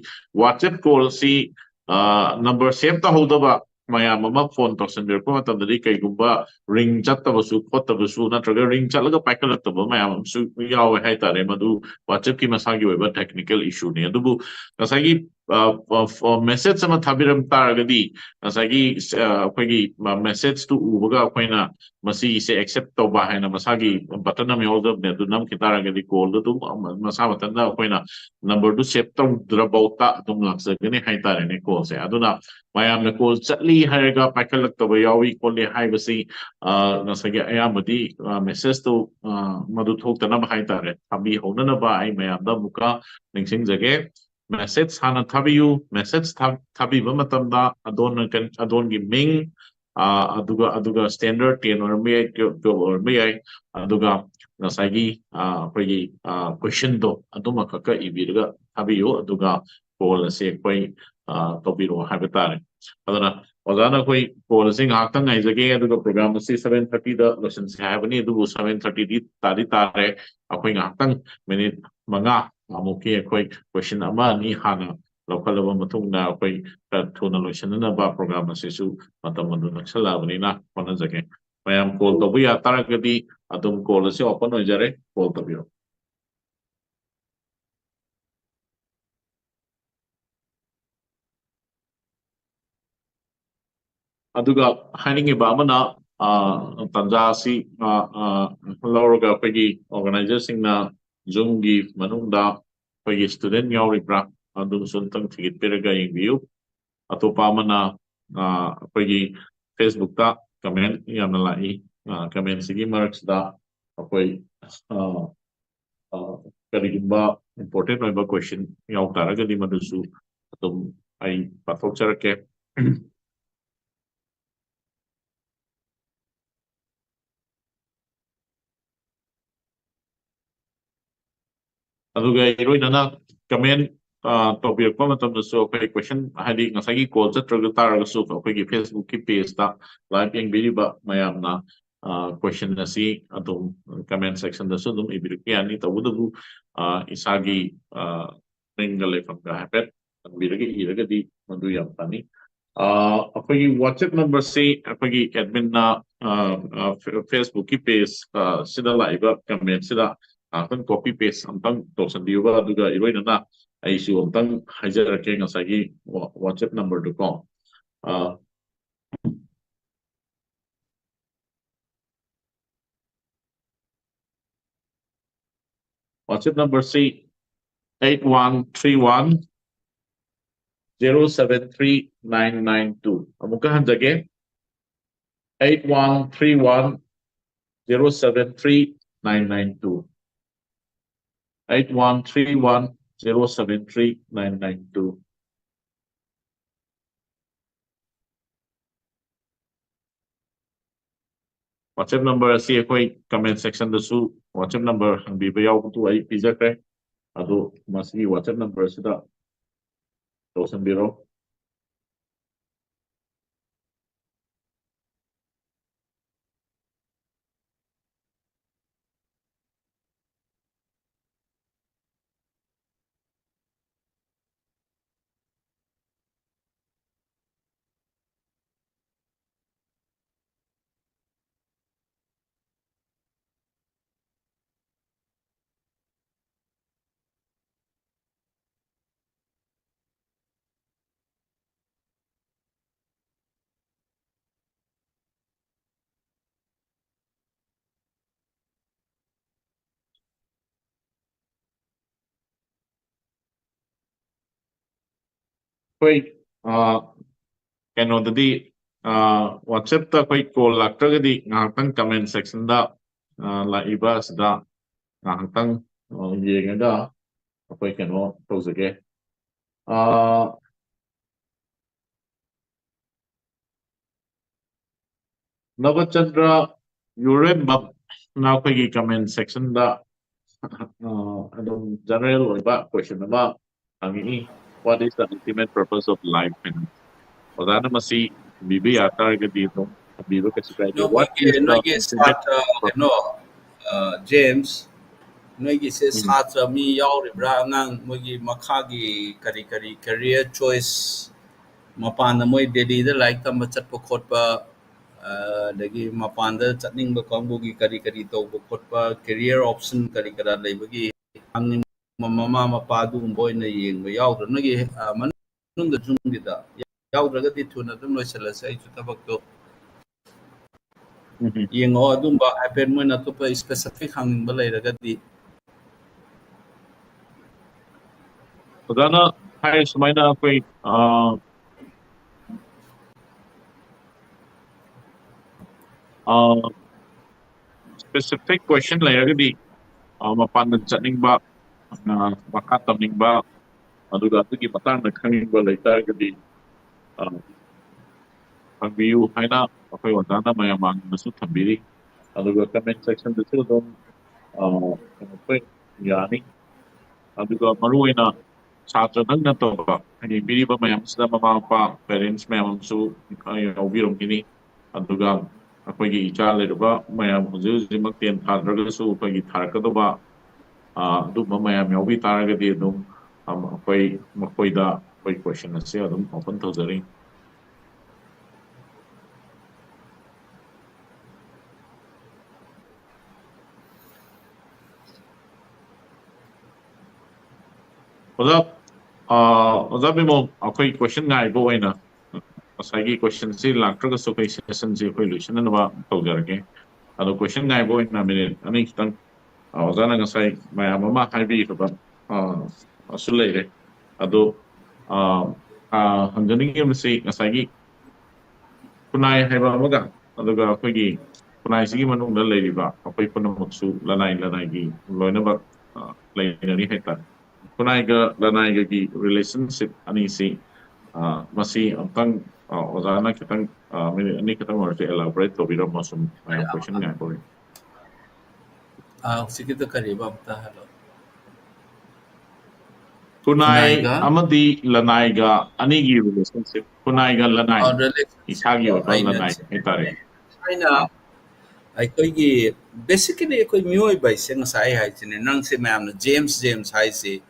WhatsApp call ꯑꯁꯤ, ꯑ, number save ꯇꯧꯍꯧꯗꯕ ꯃꯌꯥꯝ ꯑꯃ phone ꯇꯧꯁꯟꯕꯤꯔꯛꯄ ꯃꯇꯝꯗꯗꯤ ꯀꯩꯒꯨꯝꯕ ring ꯆꯠꯇꯕꯁꯨ ꯈꯣꯠꯇꯕꯁꯨ ꯅꯠꯇ꯭ꯔꯒ ring ꯆꯠꯂꯒ ꯄꯥꯏꯈꯠꯂꯛꯇꯕ ꯃꯌꯥꯝ ꯑꯃꯁꯨ ꯌꯥꯎꯋꯦ ꯍꯥꯏꯇꯥꯔꯦ꯫ ꯃꯗꯨ WhatsApp ꯀꯤ ꯃꯁꯥꯒꯤ ꯑꯣꯏꯕ technical issue ꯅꯤ꯫ ꯑꯗꯨꯕꯨ ꯉꯁꯥꯏꯒꯤ, ꯑ, ꯑ, ꯑ, message ꯑꯃ ꯊꯥꯕꯤꯔꯝ ꯇꯥꯔꯒꯗꯤ ꯉꯁꯥꯏꯒꯤ, ꯑ, ꯑꯩꯈꯣꯏꯒꯤ, ꯑ, message ꯇꯨ ꯎꯕꯒ ꯑꯩꯈꯣꯏꯅ ꯃꯁꯤꯒꯤꯁꯦ accept ꯇꯧꯕ ꯍꯥꯏꯅ ꯃꯁꯥꯒꯤ button ꯑꯃ ꯌꯥꯎꯖꯕꯅꯦ꯫ ꯑꯗꯨ ꯅꯝꯈꯤ ꯇꯥꯔꯒꯗꯤ call ꯗꯨ ꯑꯗꯨꯝ ꯃꯁꯥ ꯃꯊꯟꯇ ꯑꯩꯈꯣꯏꯅ number ꯗꯨ save ꯇꯧꯗ꯭ꯔꯐꯥꯎꯗ ꯑꯗꯨꯝ ꯂꯥꯛꯆꯒꯅꯤ ꯍꯥꯏꯇꯥꯔꯦꯅꯦ call ꯁꯦ꯫ ꯑꯗꯨꯅ ꯃꯌꯥꯝꯅ call ꯆꯠꯂꯤ ꯍꯥꯏꯔꯒ ꯄꯥꯏꯈꯠꯂꯛꯇꯕ ꯌꯥꯎꯏ ꯈꯣꯠꯂꯤ ꯍꯥꯏꯕꯁꯤ, ꯑ, ꯉꯁꯥꯏꯒꯤ ꯑꯌꯥꯝꯕꯗꯤ, ꯑ, message ꯇꯨ, ꯑ, ꯃꯗꯨ ꯊꯣꯛꯇꯅꯕ ꯍꯥꯏꯇꯥꯔꯦ, ꯊꯥꯕꯤꯍꯧꯅꯅꯕ ꯑꯩ ꯃꯌꯥꯝꯗ ꯑꯃꯨꯛꯀ ꯅꯤꯡꯁꯤꯡꯖꯒꯦ꯫ Message ꯍꯥꯟꯅ ꯊꯥꯕꯤꯌꯨ꯫ Message ꯊꯥ-, ꯊꯥꯕꯤꯕ ꯃꯇꯝꯗ ꯑꯗꯣꯝꯅ ꯀꯩ-, ꯑꯗꯣꯝꯒꯤ ꯃꯤꯡ, ꯑ, ꯑꯗꯨꯒ, ꯑꯗꯨꯒ standard ten ꯑꯣꯏꯔꯝꯕ ꯌꯥꯏ, twelve, twelve ꯑꯣꯏꯔꯝꯕ ꯌꯥꯏ, ꯑꯗꯨꯒ ꯉꯁꯥꯏꯒꯤ, ꯑ, ꯑꯩꯈꯣꯏꯒꯤ, ꯑ, question ꯗꯣ ꯑꯗꯨꯃꯈꯛꯀ ꯏꯕꯤꯔꯒ ꯊꯥꯕꯤꯌꯨ, ꯑꯗꯨꯒ call ꯑꯁꯤ ꯑꯩꯈꯣꯏ, ꯑ, ꯇꯧꯕꯤꯔꯛꯑꯣ ꯍꯥꯏꯕ ꯇꯥꯔꯦ꯫ ꯑꯗꯨꯅ ꯑꯣꯖꯥꯅ ꯑꯩꯈꯣꯏ call ꯑꯁꯤ ꯉꯥꯏꯍꯥꯛꯇꯪ ꯉꯥꯏꯖꯒꯦ, ꯑꯗꯨꯒ program ꯑꯁꯤ seven thirty ꯗ ꯂꯣꯏꯁꯤꯟꯁꯦ ꯍꯥꯏꯕꯅꯤ, ꯑꯗꯨꯕꯨ seven thirty ꯗꯤ ꯇꯥꯗꯤ ꯇꯥꯔꯦ꯫ ꯑꯩꯈꯣꯏ ꯉꯥꯏꯍꯥꯛꯇꯪ minute ꯃꯉꯥ ꯑꯃꯨꯛꯀꯤ ꯑꯩꯈꯣꯏ question ꯑꯃ ꯑꯅꯤ ꯍꯥꯟꯅ ꯂꯧꯈꯠꯂꯕ ꯃꯇꯨꯡꯗ ꯑꯩꯈꯣꯏ ꯈꯔ ꯊꯨꯅ ꯂꯣꯏꯁꯤꯟꯅꯅꯕ program ꯑꯁꯤꯁꯨ ꯃꯇꯝ ꯑꯗꯨ ꯅꯛꯁꯜꯂꯛꯑꯕꯅꯤꯅ ꯍꯣꯠꯅꯖꯒꯦ꯫ ꯃꯌꯥꯝ call ꯇꯧꯕ ꯌꯥ ꯇꯥꯔꯒꯗꯤ ꯑꯗꯨꯝ call ꯑꯁꯤ open ꯑꯣꯏꯖꯔꯦ, call ꯇꯧꯕꯤꯔꯣ꯫ ꯑꯗꯨꯒ ꯍꯥꯏꯅꯤꯡꯉꯤꯕ ꯑꯃꯅ, ꯑ, ꯇꯥꯟꯖꯥ ꯑꯁꯤ, ꯑ, ꯑ, ꯂꯧꯔꯒ ꯑꯩꯈꯣꯏꯒꯤ organizerꯁꯤꯡꯅ Zoomꯒꯤ ꯃꯅꯨꯡꯗ ꯑꯩꯈꯣꯏꯒꯤ student ꯌꯥꯎꯔꯤꯕ꯭ꯔꯥ ꯑꯗꯨꯁꯨ ꯑꯝꯇꯪ ꯊꯤꯒꯠꯄꯤꯔꯒ ꯌꯦꯡꯕꯤꯌꯨ꯫ ꯑꯇꯣꯞꯄ ꯑꯃꯅ, ꯑ, ꯑꯩꯈꯣꯏꯒꯤ Facebookꯇ comment ꯌꯥꯝꯅ ꯂꯥꯛꯏ꯫ ꯑ, commentꯁꯤꯒꯤ ꯃꯔꯛꯁꯤꯗ ꯑꯩꯈꯣꯏ, ꯑ, ꯑ, ꯀꯔꯤꯒꯨꯝꯕ important ꯑꯣꯏꯕ question ꯌꯥꯎ ꯇꯥꯔꯒꯗꯤ ꯃꯗꯨꯁꯨ ꯑꯗꯨꯝ ꯑꯩ ꯄꯥꯊꯣꯛꯆꯔꯛꯀꯦ꯫ ꯑꯗꯨꯒ ꯏꯔꯣꯏꯅꯅ comment, ꯑ, ꯇꯧꯕꯤꯔꯛꯄ ꯃꯇꯝꯗꯁꯨ ꯑꯩꯈꯣꯏ question, ꯍꯥꯏꯗꯤ ꯉꯁꯥꯏꯒꯤ call ꯆꯠꯇ꯭ꯔꯒ ꯇꯥꯔꯒꯁꯨ ꯑꯩꯈꯣꯏꯒꯤ Facebookꯀꯤ pageꯇ live ꯌꯦꯡꯕꯤꯔꯤꯕ ꯃꯌꯥꯝꯅ, ꯑ, question ꯑꯁꯤ ꯑꯗꯨꯝ comment sectionꯗꯁꯨ ꯑꯗꯨꯝ ꯏꯕꯤꯔꯛꯄ ꯌꯥꯅꯤ꯫ ꯇꯧꯕꯇꯕꯨ, ꯑ, ꯏꯁꯥꯒꯤ, ꯑ, ꯃꯤꯡꯒ ꯂꯩꯐꯝꯒ ꯍꯥꯏꯐꯦꯠ ꯊꯝꯕꯤꯔꯒ ꯏꯔꯒꯗꯤ ꯃꯗꯨ ꯌꯥꯝ ꯐꯅꯤ꯫ ꯑ, ꯑꯩꯈꯣꯏꯒꯤ WhatsApp numberꯁꯤ ꯑꯩꯈꯣꯏꯒꯤ adminꯅ, ꯑ, ꯑ, Fe-, Facebookꯀꯤ page, ꯑ, ꯁꯤꯗ ꯂꯥꯛꯏꯕ commentꯁꯤꯗ ꯉꯥꯏꯍꯥꯛꯇꯪ copy paste ꯑꯝꯇꯪ ꯇꯧꯁꯟꯕꯤꯌꯨꯕ, ꯑꯗꯨꯒ ꯏꯔꯣꯏꯅꯅ ꯑꯩꯁꯨ ꯑꯝꯇꯪ ꯍꯥꯏꯖꯔꯛꯀꯦ ꯉꯁꯥꯏꯒꯤ Wha-, WhatsApp numberꯗꯨꯀꯣ꯫ ꯑ, WhatsApp numberꯁꯤ eight one three one zero seven three nine nine two꯫ ꯑꯃꯨꯛꯀ ꯍꯟꯖꯒꯦ, eight one three one zero seven three nine nine two꯫ Eight one three one zero seven three nine nine two꯫ WhatsApp number ꯑꯁꯤ ꯑꯩꯈꯣꯏ comment sectionꯗꯁꯨ WhatsApp number ꯍꯪꯕꯤꯕ ꯌꯥꯎꯕꯗꯨ ꯑꯩ ꯄꯤꯖꯈ꯭ꯔꯦ꯫ ꯑꯗꯣ ꯃꯁꯤꯒꯤ WhatsApp number ꯑꯁꯤꯗ ꯇꯧꯁꯟꯕꯤꯔꯣ꯫ ꯑꯩꯈꯣꯏ ꯑ, ꯀꯩꯅꯣꯗꯗꯤ, ꯑ, WhatsApp-ꯇ ꯑꯩꯈꯣꯏ call ꯂꯥꯛꯇ꯭ꯔꯒꯗꯤ ꯉꯥꯏꯍꯥꯛꯇꯪ comment section-ꯗ, ꯑ, ꯂꯥꯛꯏꯕ ꯑꯁꯤꯗ ꯉꯥꯏꯍꯥꯛꯇꯪ, ꯑ, ꯌꯦꯡꯉꯒ ꯑꯩꯈꯣꯏ ꯀꯩꯅꯣ ꯇꯧꯖꯒꯦ꯫ ꯑ, ꯅꯕꯆꯟꯗ꯭ꯔ ꯌꯨꯔꯦꯝꯕꯝꯅ ꯑꯩꯈꯣꯏꯒꯤ comment section-ꯗ, ꯑ, ꯑꯗꯨꯝ general ꯑꯣꯏꯕ question ꯑꯃ ꯍꯪꯉꯛꯏ, "What is the ultimate purpose of life?" ꯍꯥꯏꯅ꯫ ꯑꯣꯖꯥꯅ ꯃꯁꯤ ꯊꯝꯕꯤꯕ ꯌꯥ ꯇꯥꯔꯒꯗꯤ ꯑꯗꯨꯝ ꯊꯝꯕꯤꯕ ꯀꯩꯁꯨ ꯀꯥꯏꯗꯦ꯫ What ꯅꯈꯣꯏꯒꯤ, is the ꯅꯣꯏꯒꯤ ultimate ꯁꯥꯇ꯭ꯔ purpose? ꯀꯩꯅꯣ, ꯑ, ꯖꯦꯝꯁ, ꯅꯣꯏꯒꯤꯁꯦ ꯎꯝ꯫ ꯁꯥꯇ꯭ꯔ ꯃꯤ ꯌꯥꯎꯔꯤꯕ꯭ꯔꯥ? ꯑꯉꯥꯡ ꯃꯣꯏꯒꯤ ꯃꯈꯥꯒꯤ ꯀꯔꯤ ꯀꯔꯤ career choice, ꯃꯄꯥꯟꯗ ꯃꯣꯏ ꯗꯦꯜꯂꯤꯗ ꯂꯥꯏꯔꯤꯛ ꯇꯝꯕ ꯆꯠꯄ ꯈꯣꯠꯄ, ꯑ, ꯑꯗꯒꯤ ꯃꯄꯥꯟꯗ ꯆꯠꯅꯤꯡꯕ ꯀꯥꯡꯕꯨꯒꯤ ꯀꯔꯤ ꯀꯔꯤ ꯇꯧꯕ ꯈꯣꯠꯄ, career option ꯀꯔꯤ ꯀꯔꯥ ꯂꯩꯕꯒꯤ ꯍꯪꯅꯤꯡꯕ ꯃꯃꯥ ꯃꯄꯥ ꯑꯗꯨꯒꯨꯝꯕ ꯑꯣꯏꯅ ꯌꯦꯡꯕ ꯌꯥꯎꯗ꯭ꯔꯥ? ꯅꯣꯏꯒꯤ, ꯑ, ꯃꯅꯨꯡꯗ ꯌꯨꯝꯒꯤꯗ ꯌꯥꯎꯗ꯭ꯔꯒꯗꯤ ꯊꯨꯅ ꯑꯗꯨꯝ ꯂꯣꯏꯁꯤꯜꯂꯁꯦ, ꯑꯩꯁꯨ ꯊꯕꯛꯇꯣ ꯎꯝ꯫ ꯌꯦꯡꯉꯣ, ꯑꯗꯨꯝꯕ ꯍꯥꯏꯐꯦꯠ ꯃꯣꯏꯅ ꯑꯇꯣꯞꯄ specific ꯍꯪꯅꯤꯡꯕ ꯂꯩꯔꯒꯗꯤ꯫ ꯑꯣꯖꯥꯅ ꯍꯥꯏ ꯁꯨꯃꯥꯏꯅ ꯑꯩꯈꯣꯏ, ꯑ, ꯑ, specific question ꯂꯩꯔꯒꯗꯤ, ꯑ, ꯃꯄꯥꯟꯗ ꯆꯠꯅꯤꯡꯕ, ꯑ, ꯃꯈꯥ ꯇꯝꯅꯤꯡꯕ, ꯑꯗꯨꯒ ꯑꯗꯨꯒꯤ ꯃꯇꯥꯡꯗ ꯈꯪꯅꯤꯡꯕ ꯂꯩꯇꯥꯔꯒꯗꯤ, ꯑ, ꯍꯪꯕꯤꯌꯨ ꯍꯥꯏꯅ ꯑꯩꯈꯣꯏ ꯑꯣꯖꯥꯅ ꯃꯌꯥꯝ ꯃꯥꯡꯗꯁꯨ ꯊꯝꯕꯤꯔꯤ꯫ ꯑꯗꯨꯒ comment section-ꯗꯁꯨ ꯑꯗꯨꯝ, ꯑ, ꯀꯩꯅꯣ, ꯑꯩꯈꯣꯏ ꯌꯥꯅꯤ꯫ ꯑꯗꯨꯒ ꯃꯔꯨꯑꯣꯏꯅ ꯁꯥꯇ꯭ꯔꯗꯪ ꯅꯠꯇꯕ, ꯍꯥꯏꯗꯤ ꯄꯤꯔꯤꯕ ꯃꯌꯥꯝꯁꯤꯗ ꯃꯃꯥ ꯃꯄꯥ, parents ꯃꯌꯥꯝ ꯑꯃꯁꯨ, ꯑ, ꯌꯥꯎꯕꯤꯔꯝꯒꯅꯤ꯫ ꯑꯗꯨꯒ ꯑꯩꯈꯣꯏꯒꯤ ꯏꯆꯥ ꯂꯩꯔꯕ ꯃꯌꯥꯝ ꯍꯧꯖꯤꯛ ꯍꯧꯖꯤꯛꯃꯛ ten ꯊꯥꯗ꯭ꯔꯒꯁꯨ ꯑꯩꯈꯣꯏꯒꯤ ꯊꯥꯔꯛꯀꯗꯧꯕ, ꯑ, ꯑꯗꯨꯝꯕ ꯃꯌꯥꯝ ꯌꯥꯎꯕꯤ ꯇꯥꯔꯒꯗꯤ ꯑꯗꯨꯝ, ꯑꯝ, ꯑꯩꯈꯣꯏ ꯃꯈꯣꯏꯗ ꯑꯩꯈꯣꯏ question ꯑꯁꯦ ꯑꯗꯨꯝ open ꯇꯧꯖꯔꯤ꯫ ꯑꯣꯖꯥ, ꯑ, ꯑꯣꯖꯥ ꯕꯤꯃꯣꯜ, ꯑꯩꯈꯣꯏ question ꯉꯥꯏꯕ ꯑꯣꯏꯅ ꯉꯁꯥꯏꯒꯤ question-ꯁꯤ ꯂꯥꯛꯇ꯭ꯔꯒꯁꯨ ꯑꯩꯈꯣꯏ session-ꯁꯤ ꯑꯩꯈꯣꯏ ꯂꯣꯏꯁꯤꯟꯅꯅꯕ ꯇꯧꯖꯔꯒꯦ꯫ ꯑꯗꯣ question ꯉꯥꯏꯕ ꯑꯣꯏꯅ minute ꯑꯅꯤ ꯈꯤꯇꯪ, ꯑ, ꯑꯣꯖꯥꯅ ꯉꯁꯥꯏ ꯃꯌꯥꯝ ꯑꯃ ꯍꯥꯏꯕꯤꯈ꯭ꯔꯕ, ꯑ, ꯑꯁꯨ ꯂꯩꯔꯦ꯫ ꯑꯗꯣ, ꯑ, ꯑꯥ, ꯍꯪꯖꯅꯤꯡꯉꯤꯕꯁꯤ ꯉꯁꯥꯏꯒꯤ ꯈꯨꯟꯅꯥꯏ ꯍꯥꯏꯕ ꯑꯃꯒ, ꯑꯗꯨꯒ ꯑꯩꯈꯣꯏꯒꯤ ꯈꯨꯟꯅꯥꯏꯁꯤꯒꯤ ꯃꯅꯨꯡꯗ ꯂꯩꯔꯤꯕ ꯑꯩꯈꯣꯏ ꯄꯨꯝꯅꯃꯛꯁꯨ ꯂꯅꯥꯏ ꯂꯅꯥꯏꯒꯤ ꯂꯣꯏꯅꯃꯛ, ꯑ, ꯂꯩꯅꯔꯤ ꯍꯥꯏꯇꯥꯔꯦ꯫ ꯈꯨꯟꯅꯥꯏꯒ ꯂꯅꯥꯏꯒꯒꯤ relationship ꯑꯅꯤꯁꯤ, ꯑ, ꯃꯁꯤ ꯑꯃꯨꯛꯇꯪ, ꯑ, ꯑꯣꯖꯥꯅ ꯈꯤꯇꯪ, ꯑ, minute ꯑꯅꯤ ꯈꯤꯇꯪ ꯑꯣꯏꯔꯁꯨ elaborate ꯇꯧꯕꯤꯔꯝꯃꯣ, ꯁꯨꯝ, ꯑ, question ꯉꯥꯏꯕ ꯑꯣꯏꯅ꯫ ꯑ, ꯍꯧꯖꯤꯛꯀꯤꯗꯣ ꯀꯔꯤꯕ ꯑꯝꯇ ꯍꯥꯏꯔꯛꯑꯣ꯫ ꯈꯨꯟꯅꯥꯏ ꯈꯨꯟꯅꯥꯏꯒ? ꯑꯃꯗꯤ ꯂꯅꯥꯏꯒ ꯑꯅꯤꯒꯤ relationship, ꯈꯨꯟꯅꯥꯏꯒ ꯂꯅꯥꯏ, ꯑ, relationship ꯏꯁꯥꯒꯤ ꯑꯣꯏꯕ ꯑꯩꯅ ꯂꯅꯥꯏ ꯍꯥꯏꯇꯥꯔꯦ꯫ ꯊꯥꯏꯅ ꯑꯩꯈꯣꯏꯒꯤ, basically ꯑꯩꯈꯣꯏ ꯃꯤꯑꯣꯏꯕ ꯍꯥꯏꯁꯦ ꯉꯁꯥꯏ ꯑꯩ ꯍꯥꯏꯁꯤꯅꯦ, ꯅꯪꯁꯦ ꯃꯌꯥꯝꯅ ꯖꯦꯝꯁ, ꯖꯦꯝꯁ ꯍꯥꯏꯁꯦ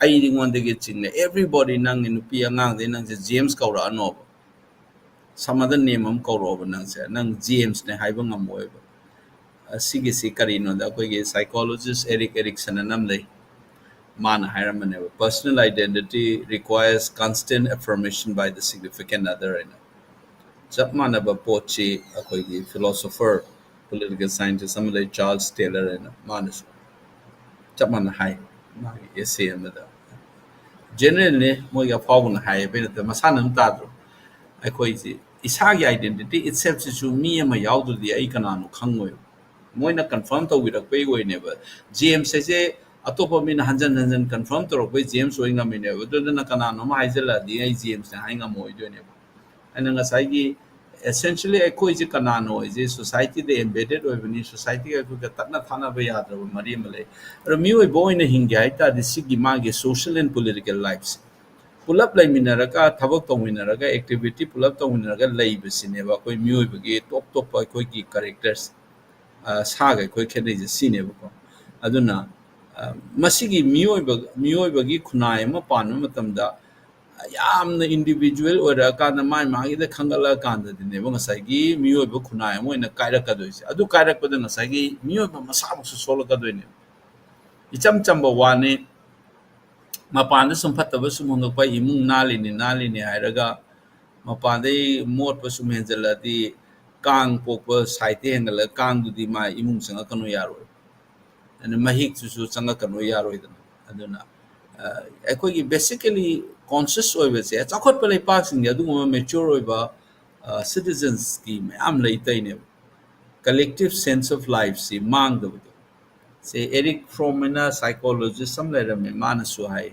ꯑꯩꯉꯣꯟꯗꯒꯤ ꯆꯤꯡꯅ, everybody, ꯅꯪꯒꯤ ꯅꯨꯄꯤ ꯑꯉꯥꯡꯗꯩ ꯅꯪꯁꯦ ꯖꯦꯝꯁ ꯀꯧꯔꯛꯑꯅꯣꯕ꯫ Some other name ꯑꯃ ꯀꯧꯔꯛꯑꯣꯕ ꯅꯪꯁꯦ, ꯅꯪ ꯖꯦꯝꯁꯅꯦ ꯍꯥꯏꯕ ꯉꯝꯃꯣꯏꯕ꯫ ꯑꯁꯤꯒꯤꯁꯤ ꯀꯔꯤꯅꯣꯗ, ꯑꯩꯈꯣꯏꯒꯤ psychologist Erik Erikson ꯑꯅ ꯑꯃ ꯂꯩ, ꯃꯥꯅ ꯍꯥꯏꯔꯝꯕꯅꯦꯕ, "Personal identity requires constant affirmation by the significant other" ꯍꯥꯏꯅ꯫ ꯆꯞ ꯃꯥꯟꯅꯕ ꯄꯣꯠꯁꯤ ꯑꯩꯈꯣꯏꯒꯤ philosopher, political scientist ꯑꯃ ꯂꯩ, Charles Taylor ꯍꯥꯏꯅ, ꯃꯥꯅꯁꯨ ꯆꯞ ꯃꯥꯟꯅ ꯍꯥꯏ ꯃꯥꯒꯤ essay ꯑꯃꯗ꯫ Generalꯅꯦ, ꯃꯣꯏꯒꯤ ꯑꯐꯥꯎꯕꯅ ꯍꯥꯏꯌꯦꯕ ꯅꯠꯇ꯭ꯔ, ꯃꯁꯥꯅ ꯑꯗꯨꯝ ꯇꯥꯗ꯭ꯔꯣ? ꯑꯩꯈꯣꯏꯁꯤ ꯏꯁꯥꯒꯤ identity itselfꯁꯤꯁꯨ ꯃꯤ ꯑꯃ ꯌꯥꯎꯗ꯭ꯔꯗꯤ ꯑꯩ ꯀꯅꯥꯅꯣ ꯈꯪꯉꯣꯏꯕ꯫ ꯃꯣꯏꯅ confirm ꯇꯧꯕꯤꯔꯛꯄꯩ ꯑꯣꯏꯅꯦꯕ꯫ ꯖꯦꯝꯁ ꯍꯥꯏꯁꯦ ꯑꯇꯣꯞꯄ ꯃꯤꯅ ꯍꯟꯖꯟ ꯍꯟꯖꯟ confirm ꯇꯧꯔꯛꯄꯩ ꯖꯦꯝꯁ ꯑꯣꯏ ꯉꯝꯃꯤꯅꯦꯕ꯫ ꯑꯗꯨꯗꯨꯅ ꯀꯅꯥꯅꯣꯝ ꯍꯥꯏꯖꯜꯂꯛꯑꯗꯤ ꯑꯩ ꯖꯦꯝꯁꯅꯦ ꯍꯥꯏ ꯉꯝꯃꯣꯏꯗꯣꯏꯅꯦꯕ꯫ ꯑꯩꯅ ꯉꯁꯥꯏꯒꯤ essentially ꯑꯩꯈꯣꯏꯁꯦ ꯀꯅꯥꯅꯣ ꯍꯥꯏꯁꯦ societyꯗ embedded ꯑꯣꯏꯕꯅꯤ, societyꯒ ꯑꯩꯈꯣꯏꯒ ꯇꯠꯅ ꯊꯥꯅꯕ ꯌꯥꯗ꯭ꯔꯕ ꯃꯔꯤ ꯑꯃ ꯂꯩ꯫ ꯑꯗꯣ ꯃꯤꯑꯣꯏꯕ ꯑꯣꯏꯅ ꯍꯤꯡꯒꯦ ꯍꯥꯏ ꯇꯥꯔꯗꯤ ꯁꯤꯒꯤ ꯃꯥꯒꯤ social and political lifeꯁꯦ ꯄꯨꯂꯞ ꯂꯩꯃꯤꯟꯅꯔꯒ, ꯊꯕꯛ ꯇꯧꯃꯤꯟꯅꯔꯒ, activity ꯄꯨꯂꯞ ꯇꯧꯃꯤꯟꯅꯔꯒ ꯂꯩꯕꯁꯤꯅꯦꯕ ꯑꯩꯈꯣꯏ ꯃꯤꯑꯣꯏꯕꯒꯤ ꯇꯣꯞ ꯇꯣꯞꯄ ꯑꯩꯈꯣꯏꯒꯤ characters, ꯑ, ꯁꯥꯒ ꯑꯩꯈꯣꯏ ꯈꯦꯠꯅꯩꯁꯦ ꯁꯤꯅꯦꯕꯀꯣ꯫ ꯑꯗꯨꯅ, ꯑ, ꯃꯁꯤꯒꯤ ꯃꯤꯑꯣꯏꯕ, ꯃꯤꯑꯣꯏꯕꯒꯤ ꯈꯨꯟꯅꯥꯏ ꯑꯃ ꯄꯥꯟꯕ ꯃꯇꯝꯗ ꯌꯥꯝꯅ individual ꯑꯣꯏꯔꯛꯑꯀꯥꯟꯗ, ꯃꯥꯏ ꯃꯥꯒꯤꯗ ꯈꯟꯒꯠꯂꯛꯑꯀꯥꯟꯗꯗꯤꯅꯦꯕ ꯉꯁꯥꯏꯒꯤ ꯃꯤꯑꯣꯏꯕ ꯈꯨꯟꯅꯥꯏ ꯑꯃ ꯑꯣꯏꯅ ꯀꯥꯏꯔꯛꯀꯗꯣꯏꯁꯦ꯫ ꯑꯗꯨ ꯀꯥꯏꯔꯛꯄꯗ ꯉꯁꯥꯏꯒꯤ ꯃꯤꯑꯣꯏꯕ ꯃꯁꯥꯃꯛꯁꯨ ꯁꯣꯛꯂꯛꯀꯗꯣꯏꯅꯦꯕ꯫ ꯏꯆꯝ ꯆꯝꯕ ꯋꯥꯅꯤ, ꯃꯄꯥꯟꯗ ꯁꯨꯝ ꯐꯠꯇꯕ ꯁꯨꯝ ꯍꯣꯡꯉꯛꯄ, ꯏꯃꯨꯡ ꯅꯥꯜꯂꯤꯅꯤ, ꯅꯥꯜꯂꯤꯅꯤ ꯍꯥꯏꯔꯒ ꯃꯄꯥꯟꯗꯩ ꯃꯣꯠꯄ ꯁꯨꯝ ꯍꯦꯟꯖꯜꯂꯛꯑꯗꯤ, ꯀꯥꯡ ꯄꯣꯛꯄ sideꯇ ꯍꯦꯟꯒꯠꯂꯒ ꯀꯥꯡꯗꯨꯗꯤ ꯃꯥ ꯏꯃꯨꯡ ꯆꯪꯉꯛꯀꯅꯨ ꯌꯥꯔꯣꯏ꯫ ꯑꯗꯨꯅ ꯃꯍꯤꯛꯇꯨꯁꯨ ꯆꯪꯉꯛꯀꯅꯨ ꯌꯥꯔꯣꯏꯗꯅ꯫ ꯑꯗꯨꯅ, ꯑ, ꯑꯩꯈꯣꯏꯒꯤ basically ꯀꯣꯟꯁꯤꯌꯁ ꯑꯣꯏꯕꯁꯦ, ꯆꯥꯎꯈꯠꯄ ꯂꯩꯄꯥꯛꯁꯤꯡꯗꯤ ꯑꯗꯨꯒꯨꯝꯕ ꯃꯦꯆ꯭ꯌꯣꯔ ꯑꯣꯏꯕ ꯁꯤꯇꯤꯖꯟꯁꯀꯤ ꯃꯌꯥꯝ ꯂꯩꯇꯩꯅꯦꯕ꯫ ꯀꯂꯦꯛꯇꯤꯞ ꯁꯦꯟꯁ ꯑꯣꯐ ꯂꯥꯏꯐꯁꯤ ꯃꯥꯡꯗꯕꯗꯣ꯫ ꯁꯦ, ꯑꯦꯔꯤꯛ ꯐ꯭ꯔꯣꯝ ꯍꯥꯏꯅ ꯁꯥꯏꯀꯣꯂꯣꯖꯤꯁ ꯑꯃ ꯂꯩꯔꯝꯃꯦ, ꯃꯥꯅꯁꯨ ꯍꯥꯏ,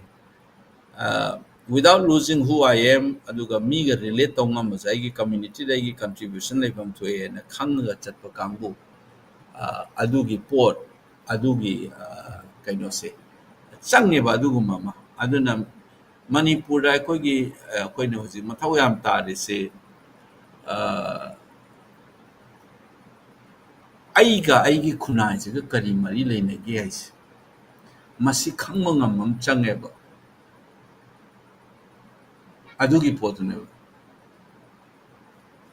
"Without losing who I am", ꯑꯗꯨꯒ ꯃꯤꯒ ꯔꯤꯂꯦꯠ ꯇꯧ ꯉꯝꯕꯁꯦ, ꯑꯩꯒꯤ ꯀꯝꯃ꯭ꯌꯨꯅꯤꯇꯤꯗ ꯑꯩꯒꯤ ꯀꯟꯇ꯭ꯔꯤꯕ꯭ꯌꯨꯁꯟ ꯂꯩꯐꯝ ꯊꯣꯛꯑꯦꯅ ꯈꯪꯉꯒ ꯆꯠꯄ ꯀꯥꯡꯕꯨ, ꯑ, ꯑꯗꯨꯒꯤ ꯄꯣꯠ, ꯑꯗꯨꯒꯤ, ꯑ, ꯀꯩꯅꯣꯁꯦ ꯆꯪꯉꯦꯕ, ꯑꯗꯨꯒꯨꯝꯕ ꯑꯃ꯫ ꯑꯗꯨꯅ ꯃꯅꯤꯄꯨꯔꯗ ꯑꯩꯈꯣꯏꯒꯤ, ꯑ, ꯑꯩꯈꯣꯏꯅ ꯍꯧꯖꯤꯛ ꯃꯊꯧ ꯌꯥꯝ ꯇꯥꯔꯤꯁꯤ, ꯑ, ꯑꯩꯒ ꯑꯩꯒꯤ ꯈꯨꯟꯅꯥꯏꯁꯤꯒ ꯀꯔꯤ ꯃꯔꯤ ꯂꯩꯅꯒꯦ ꯍꯥꯏꯁꯦ, ꯃꯁꯤ ꯈꯪꯕ ꯉꯝꯕ ꯑꯃ ꯆꯪꯉꯦꯕ꯫ ꯑꯗꯨꯒꯤ ꯄꯣꯠꯇꯨꯅꯦꯕ꯫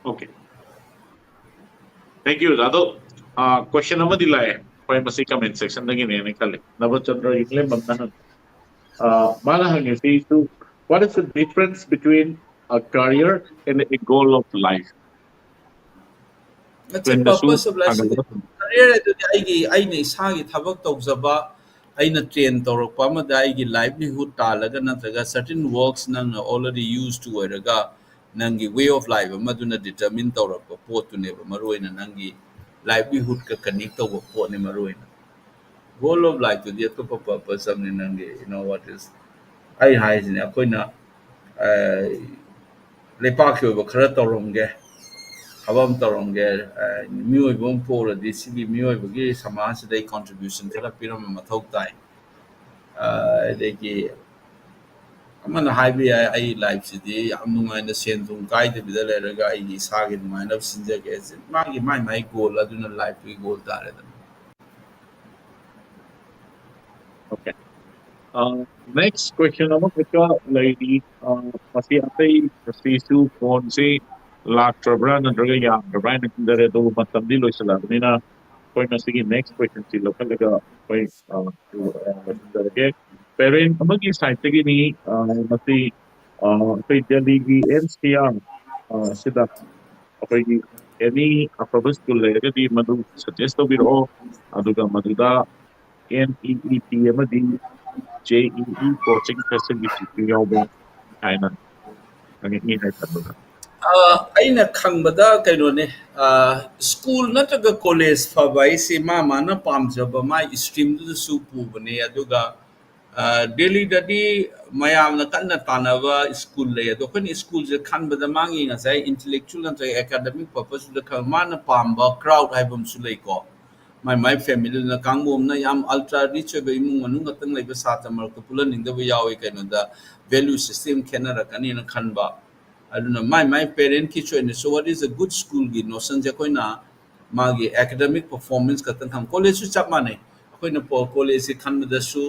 Okay. Thank you, ꯑꯗꯣ, ꯑ, ꯀꯣꯏꯁꯟ ꯑꯃꯗꯤ ꯂꯥꯛꯑꯦ, ꯑꯩꯈꯣꯏ ꯃꯁꯤ ꯀꯃꯦꯟ ꯁꯦꯛꯁꯟꯗꯒꯤꯅꯦꯅ ꯈꯜꯂꯦ꯫ ꯅꯕꯆꯟꯗ꯭ꯔ ꯌꯨꯝꯂꯦꯝꯕꯝꯅ ꯍꯪꯉꯤ꯫ ꯑ, ꯃꯥꯅ ꯍꯪꯉꯤꯁꯤꯁꯨ, "What is the difference between a career and a goal of life?" It's a purpose of life. Career ꯑꯗꯨꯗꯤ ꯑꯩꯒꯤ, ꯑꯩꯅ ꯏꯁꯥꯒꯤ ꯊꯕꯛ ꯇꯧꯖꯕ, ꯑꯩꯅ ꯇ꯭ꯔꯦꯟ ꯇꯧꯔꯛꯄ ꯑꯃꯗ ꯑꯩꯒꯤ ꯂꯥꯏꯚꯂꯤꯍꯨꯗ ꯇꯥꯜꯂꯒ, ꯅꯠꯇ꯭ꯔꯒ ꯁꯔꯇꯤꯟ ꯋꯥꯔꯛꯁ ꯅꯪꯅ ꯑꯣꯜꯔꯦꯗꯤ ꯌꯨꯁ ꯇꯨ ꯑꯣꯏꯔꯒ, ꯅꯪꯒꯤ ꯋꯦ ꯑꯣꯐ ꯂꯥꯏꯐ ꯑꯃ ꯑꯗꯨꯅ ꯗꯤꯇꯔꯃꯤꯟ ꯇꯧꯔꯛꯄ ꯄꯣꯠꯇꯨꯅꯦꯕ, ꯃꯔꯨꯑꯣꯏꯅ ꯅꯪꯒꯤ ꯂꯥꯏꯚꯂꯤꯍꯨꯗꯀ ꯀꯅꯦꯛ ꯇꯧꯕ ꯄꯣꯠꯅꯤ ꯃꯔꯨꯑꯣꯏꯅ꯫ ꯒꯣꯜ ꯑꯣꯐ ꯂꯥꯏꯐꯇꯨꯗꯤ ꯑꯇꯣꯞꯄ ꯄꯔꯄꯁ ꯑꯃꯅꯤ ꯅꯪꯒꯤ, you know what is, ꯑꯩ ꯍꯥꯏꯁꯤꯅꯦ, ꯑꯩꯈꯣꯏꯅ, ꯑ, ꯂꯩꯄꯥꯛꯀꯤ ꯑꯣꯏꯕ ꯈꯔ ꯇꯧꯔꯝꯒꯦ, ꯊꯕꯛ ꯑꯃ ꯇꯧꯔꯝꯒꯦ, ꯑ, ꯃꯤꯑꯣꯏꯕ ꯑꯃ ꯄꯣꯛꯂꯗꯤ ꯁꯤꯒꯤ ꯃꯤꯑꯣꯏꯕꯒꯤ ꯁꯃꯥꯖꯁꯤꯗ ꯑꯩ ꯀꯟꯇ꯭ꯔꯤꯕ꯭ꯌꯨꯁꯟ ꯈꯔ ꯄꯤꯔꯝꯕ ꯃꯊꯧ ꯇꯥꯏ꯫ ꯑ, ꯑꯗꯒꯤ ꯑꯃꯅ ꯍꯥꯏꯕ ꯌꯥꯏ, "ꯑꯩ ꯂꯥꯏꯐꯁꯤꯗꯤ ꯌꯥꯝ ꯅꯨꯡꯉꯥꯏꯅ ꯁꯦꯟ ꯊꯨꯝ ꯀꯥꯏꯗꯕꯤꯗ ꯂꯩꯔꯒ ꯑꯩꯒꯤ ꯏꯁꯥꯒꯤ ꯅꯨꯡꯉꯥꯏꯅꯕ ꯁꯤꯟꯖꯒꯦ", ꯁꯤ ꯃꯥꯒꯤ, ꯃꯥꯏ, ꯃꯥꯏ ꯒꯣꯜ ꯑꯗꯨꯅ ꯂꯥꯏꯐꯀꯤ ꯒꯣꯜ ꯇꯥꯔꯦꯗꯅ꯫ Okay. ꯑ, ꯅꯦꯛꯁ ꯀꯣꯏꯁꯟ ꯑꯃꯈꯛꯀ ꯂꯩꯔꯤ꯫ ꯑ, ꯃꯁꯤ ꯑꯇꯩ, ꯃꯁꯤꯁꯨ ꯐꯣꯟꯁꯤ ꯂꯥꯛꯇ꯭ꯔꯕ꯭ꯔꯥ ꯅꯠꯇ꯭ꯔꯒ ꯌꯥꯝꯗ꯭ꯔꯕ꯭ꯔꯥ ꯍꯥꯏꯅ ꯈꯟꯖꯔꯦ, ꯑꯗꯨꯕꯨ ꯃꯇꯝꯗꯤ ꯂꯣꯏꯁꯤꯜꯂꯛꯑꯕꯅꯤꯅ ꯑꯩꯈꯣꯏ ꯃꯁꯤꯒꯤ ꯅꯦꯛꯁ ꯀꯣꯏꯁꯟꯁꯤ ꯂꯧꯈꯠꯂꯒ ꯑꯩꯈꯣꯏ, ꯑ, ꯑ, ꯂꯣꯏꯁꯤꯟꯖꯔꯒꯦ꯫ ꯄꯦꯔꯦꯟ ꯑꯃꯒꯤ ꯁꯥꯏꯠꯇꯒꯤꯅꯤ, ꯑ, ꯃꯁꯤ, ꯑ, ꯑꯩꯈꯣꯏ ꯗꯦꯜꯂꯤꯒꯤ ꯑꯦꯟ ꯁꯤ ꯑꯥꯔ, ꯑ, ꯁꯤꯗ ꯑꯩꯈꯣꯏꯒꯤ ꯑꯦꯅꯤ ꯑꯐꯕ ꯁ꯭ꯀꯨꯜ ꯂꯩꯔꯒꯗꯤ ꯃꯗꯨ ꯁꯖꯦꯁ ꯇꯧꯕꯤꯔꯛꯑꯣ, ꯑꯗꯨꯒ ꯃꯗꯨꯗ ꯑꯦꯟ ꯏ ꯏ ꯇꯤ ꯑꯃꯗꯤ J E E coaching facility ꯌꯥꯎꯕ ꯍꯥꯏꯅ ꯈꯪꯉꯛꯏ ꯍꯥꯏꯇꯥꯔꯦ꯫ ꯑ, ꯑꯩꯅ ꯈꯪꯕꯗ ꯀꯩꯅꯣꯅꯦ, ꯁ꯭ꯀꯨꯜ ꯅꯠꯇ꯭ꯔꯒ ꯀꯣꯂꯦꯖ ꯐꯕ ꯍꯥꯏꯁꯦ ꯃꯥ ꯃꯥꯅ ꯄꯥꯝꯖꯕ ꯃꯥꯒꯤ ꯏꯁꯇ꯭ꯔꯤꯝꯗꯨꯗꯁꯨ ꯄꯨꯕꯅꯦ꯫ ꯑꯗꯨꯒ ꯗꯦꯜꯂꯤꯗꯗꯤ ꯃꯌꯥꯝꯅ ꯀꯟꯅ ꯇꯥꯟꯅꯕ ꯁ꯭ꯀꯨꯜ ꯂꯩ, ꯑꯗꯣ ꯑꯩꯈꯣꯏꯅ ꯁ꯭ꯀꯨꯜꯁꯦ ꯈꯟꯕꯗ ꯃꯥꯒꯤ ꯉꯁꯥꯏ ꯏꯟꯇꯦꯂꯦꯛꯆꯨꯋꯦꯜ ꯅꯠꯇ꯭ꯔꯒ ꯑꯦꯀꯥꯗꯃꯤꯛ ꯄꯔꯄꯁꯇꯨꯗ ꯈꯪ, ꯃꯥꯅ ꯄꯥꯝꯕ ꯀ꯭ꯔꯥꯎꯗ ꯍꯥꯏꯕ ꯑꯃꯁꯨ ꯂꯩꯀꯣ꯫ ꯃꯥꯏ ꯃꯥꯏ ꯐꯦꯃꯤꯂꯤꯗꯨꯅ, ꯀꯥꯡꯕꯨ ꯑꯃꯅ ꯌꯥꯝ ꯑꯜꯇ꯭ꯔꯥ ꯔꯤꯆ ꯑꯣꯏꯕ ꯏꯃꯨꯡ ꯃꯅꯨꯡ ꯈꯛꯇꯪ ꯂꯩꯕ ꯁꯥꯇ꯭ꯔ ꯃꯔꯛꯇ ꯄꯨꯜꯍꯟꯅꯤꯡꯗꯕ ꯌꯥꯎꯏ꯫ ꯀꯩꯅꯣꯗ ꯚꯦꯂ꯭ꯌꯨ ꯁꯤꯁꯇꯦꯝ ꯈꯦꯠꯅꯔꯛꯀꯅꯤꯅ ꯈꯟꯕ꯫ ꯑꯗꯨꯅ ꯃꯥꯏ ꯃꯥꯏ ꯄꯦꯔꯦꯟꯠꯀꯤꯁꯨ ꯑꯣꯏꯅꯁꯨ what is a good schoolꯒꯤ ꯅꯣꯁꯟꯁꯦ ꯑꯩꯈꯣꯏꯅ ꯃꯥꯒꯤ ꯑꯦꯀꯥꯗꯃꯤꯛ ꯄꯔꯐꯣꯔꯃꯦꯟꯁ ꯈꯛꯇꯪ ꯈꯪ, ꯀꯣꯂꯦꯖꯁꯨ ꯆꯞ ꯃꯥꯟꯅꯩ꯫ ꯑꯩꯈꯣꯏꯅ ꯀꯣꯂꯦꯖꯁꯤ ꯈꯟꯕꯗꯁꯨ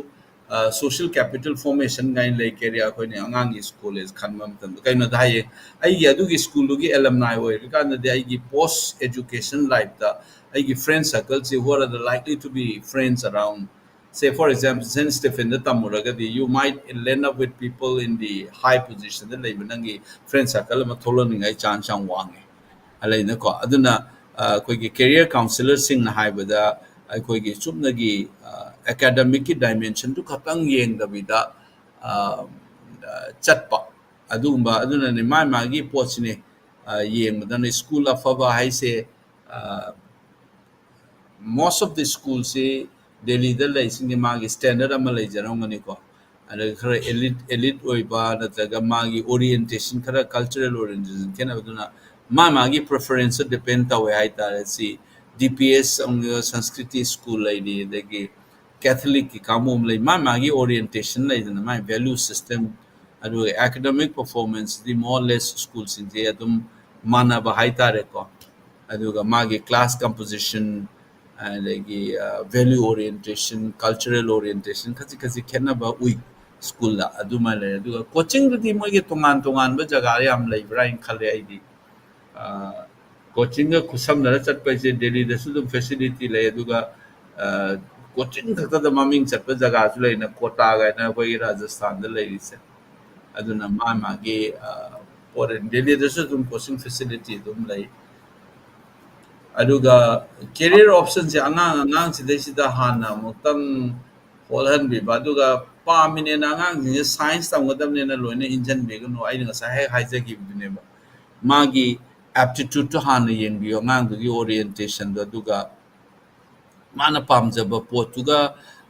ꯁꯣꯁꯤꯌꯦꯜ ꯀꯦꯄꯤꯇꯦꯜ ꯐꯣꯔꯃꯦꯁꯟ ꯀꯥꯏꯅ ꯂꯩ, ꯀꯦꯔꯤꯌꯔ ꯑꯩꯈꯣꯏꯅ ꯑꯉꯥꯡꯒꯤ ꯀꯣꯂꯦꯖ ꯈꯟꯕ ꯃꯇꯝꯗ꯫ ꯀꯩꯅꯣꯗ ꯍꯌꯦꯡ ꯑꯩꯒꯤ ꯑꯗꯨꯒꯤ ꯁ꯭ꯀꯨꯜꯗꯨꯒꯤ ꯑꯦꯂꯝꯅꯥꯏ ꯑꯣꯏꯔꯀꯥꯟꯗꯗꯤ ꯑꯩꯒꯤ ꯄꯣꯁ ꯑꯦꯖꯨꯀꯦꯁꯟ ꯂꯥꯏꯐꯇ ꯑꯩꯒꯤ friend ꯁꯔꯀꯜꯁꯤ what are the likely to be friends around, say for example Saint Stephenꯗ ꯇꯝꯃꯨꯔꯒꯗꯤ you might land up with people in the high positionꯗ ꯂꯩꯕ ꯅꯪꯒꯤ ꯐ꯭ꯔꯦꯟ ꯁꯔꯀꯜ ꯑꯃ ꯊꯣꯛꯂꯛꯅꯤꯡꯉꯥꯏ ꯆꯥꯟꯁ ꯌꯥꯝ ꯋꯥꯡꯉꯦ꯫ ꯑꯂꯩꯅꯀꯣ꯫ ꯑꯗꯨꯅ ꯑꯩꯈꯣꯏꯒꯤ ꯀꯦꯔꯤꯌꯔ ꯀꯥꯎꯟꯁꯤꯂꯔꯁꯤꯡꯅ ꯍꯥꯏꯕꯗ ꯑꯩꯈꯣꯏꯒꯤ ꯆꯨꯞꯅꯒꯤ ꯑꯦꯀꯥꯗꯃꯤꯛꯀꯤ ꯗꯥꯏꯃꯦꯟꯁꯟꯗꯨ ꯈꯛꯇꯪ ꯌꯦꯡꯗꯕꯤꯗ ꯆꯠꯄ ꯑꯗꯨꯒꯨꯝꯕ꯫ ꯑꯗꯨꯅꯅꯦ ꯃꯥ ꯃꯥꯒꯤ ꯄꯣꯠꯁꯤꯅꯦ ꯌꯦꯡꯕꯗꯅ ꯁ꯭ꯀꯨꯜ ꯑꯐꯕ ꯍꯥꯏꯁꯦ most of the ꯁ꯭ꯀꯨꯜꯁꯤ ꯗꯦꯜꯂꯤꯗ ꯂꯩꯁꯤꯡꯁꯦ ꯃꯥꯒꯤ ꯁ꯭ꯇꯦꯟꯗꯔꯠ ꯑꯃ ꯂꯩꯖꯔꯝꯒꯅꯤꯀꯣ꯫ ꯑꯗꯒꯤ ꯈꯔ ꯑꯦꯂꯤꯠ ꯑꯦꯂꯤꯠ ꯑꯣꯏꯕ ꯅꯠꯇ꯭ꯔꯒ ꯃꯥꯒꯤ ꯑꯣꯔꯤꯌꯦꯟꯇꯦꯁꯟ, ꯈꯔ ꯀꯜꯆꯔꯦꯜ ꯑꯣꯔꯤꯌꯦꯟꯇꯦꯁꯟ ꯈꯦꯠꯅꯕꯗꯨꯅ ꯃꯥ ꯃꯥꯒꯤ ꯄ꯭ꯔꯤꯐꯔꯦꯟꯁꯇ ꯗꯤꯄꯦꯟ ꯇꯧꯋꯦ ꯍꯥꯏꯇꯥꯔꯦ꯫ ꯁꯤ ꯗꯤ ꯄꯤ ꯑꯦꯁ ꯑꯃꯒ ꯁꯪꯁꯀ꯭ꯔꯤꯇꯤ ꯁ꯭ꯀꯨꯜ ꯂꯩꯔꯤ, ꯑꯗꯒꯤ ꯀꯦꯊꯂꯤꯛꯀꯤ ꯀꯥꯡꯕꯨ ꯑꯃ ꯂꯩ꯫ ꯃꯥ ꯃꯥꯒꯤ ꯑꯣꯔꯤꯌꯦꯟꯇꯦꯁꯟ ꯂꯩꯗꯅ, ꯃꯥꯒꯤ ꯚꯦꯂ꯭ꯌꯨ ꯁꯤꯁꯇꯦꯝ, ꯑꯗꯨꯒ ꯑꯦꯀꯥꯗꯃꯤꯛ ꯄꯔꯐꯣꯔꯃꯦꯟꯁꯇꯤ more or less ꯁ꯭ꯀꯨꯜꯁꯤꯡꯁꯦ ꯑꯗꯨꯝ ꯃꯥꯟꯅꯕ ꯍꯥꯏꯇꯥꯔꯦꯀꯣ꯫ ꯑꯗꯨꯒ ꯃꯥꯒꯤ ꯀ꯭ꯂꯥꯁ ꯀꯝꯄꯣꯖꯤꯁꯟ, ꯑꯗꯒꯤ ꯚꯦꯂ꯭ꯌꯨ ꯑꯣꯔꯤꯌꯦꯟꯇꯦꯁꯟ, ꯀꯜꯆꯔꯦꯜ ꯑꯣꯔꯤꯌꯦꯟꯇꯦꯁꯟ ꯈꯖꯤꯛ ꯈꯖꯤꯛ ꯈꯦꯠꯅꯕ ꯎꯏ ꯁ꯭ꯀꯨꯜꯗ꯫ ꯑꯗꯨꯃꯥꯏꯅ ꯂꯩꯔꯦ꯫ ꯑꯗꯨꯒ ꯀꯣꯆꯤꯡꯗꯗꯤ ꯃꯣꯏꯒꯤ ꯇꯣꯉꯥꯟ ꯇꯣꯉꯥꯟꯕ ꯖꯒꯥ ꯌꯥꯝ ꯂꯩꯕ꯭ꯔꯥ ꯍꯥꯏꯅ ꯈꯜꯂꯦ ꯑꯩꯗꯤ꯫ ꯀꯣꯆꯤꯡꯒ ꯈꯨꯠꯁꯝꯅꯔ ꯆꯠꯄ ꯍꯥꯏꯁꯦ ꯗꯦꯜꯂꯤꯗꯁꯨ ꯑꯗꯨꯝ ꯐꯦꯁꯤꯂꯤꯇꯤ ꯂꯩ, ꯑꯗꯨꯒ ꯀꯣꯆꯤꯡ ꯈꯛꯇꯗ ꯃꯃꯤꯡ ꯆꯠꯄ ꯖꯒꯥꯁꯨ ꯂꯩꯅ, ꯀꯣꯇꯥ ꯀꯥꯏꯅ ꯑꯩꯈꯣꯏꯒꯤ ꯔꯥꯖꯁꯊꯥꯟꯗ ꯂꯩꯔꯤꯁꯦ꯫ ꯑꯗꯨꯅ ꯃꯥ ꯃꯥꯒꯤ ꯄꯣꯠ, ꯗꯦꯜꯂꯤꯗꯁꯨ ꯑꯗꯨꯝ ꯀꯣꯆꯤꯡ ꯐꯦꯁꯤꯂꯤꯇꯤ ꯑꯗꯨꯝ ꯂꯩ꯫ ꯑꯗꯨꯒ ꯀꯦꯔꯤꯌꯔ ꯑꯣꯞꯁꯟꯁꯦ ꯑꯉꯥꯡ ꯑꯉꯥꯡꯁꯤꯗꯩꯁꯤꯗ ꯍꯥꯟꯅ ꯑꯃꯨꯛꯇꯪ ꯍꯣꯠꯍꯟꯕꯤꯕ, ꯑꯗꯨꯒ ꯄꯥꯝꯃꯤꯅꯦꯅ ꯑꯉꯥꯡꯁꯤꯡꯁꯦ ꯁꯥꯏꯟꯁ ꯇꯝꯒꯗꯕꯅꯦꯅ ꯂꯣꯏꯅ ꯏꯟꯁꯤꯟꯕꯤꯒꯅꯨ꯫ ꯑꯩꯅ ꯉꯁꯥꯏ ꯍꯦꯛ ꯍꯥꯏꯖꯈꯤꯕꯗꯨꯅꯦꯕ, ꯃꯥꯒꯤ ꯑꯦꯞꯇꯤꯇ꯭ꯌꯨꯠꯇꯣ ꯍꯥꯟꯅ ꯌꯦꯡꯕꯤꯌꯣ, ꯑꯉꯥꯡꯗꯨꯒꯤ ꯑꯣꯔꯤꯌꯦꯟꯇꯦꯁꯟꯗꯣ, ꯑꯗꯨꯒ ꯃꯥꯅ ꯄꯥꯝꯖꯕ ꯄꯣꯠꯇꯨꯒ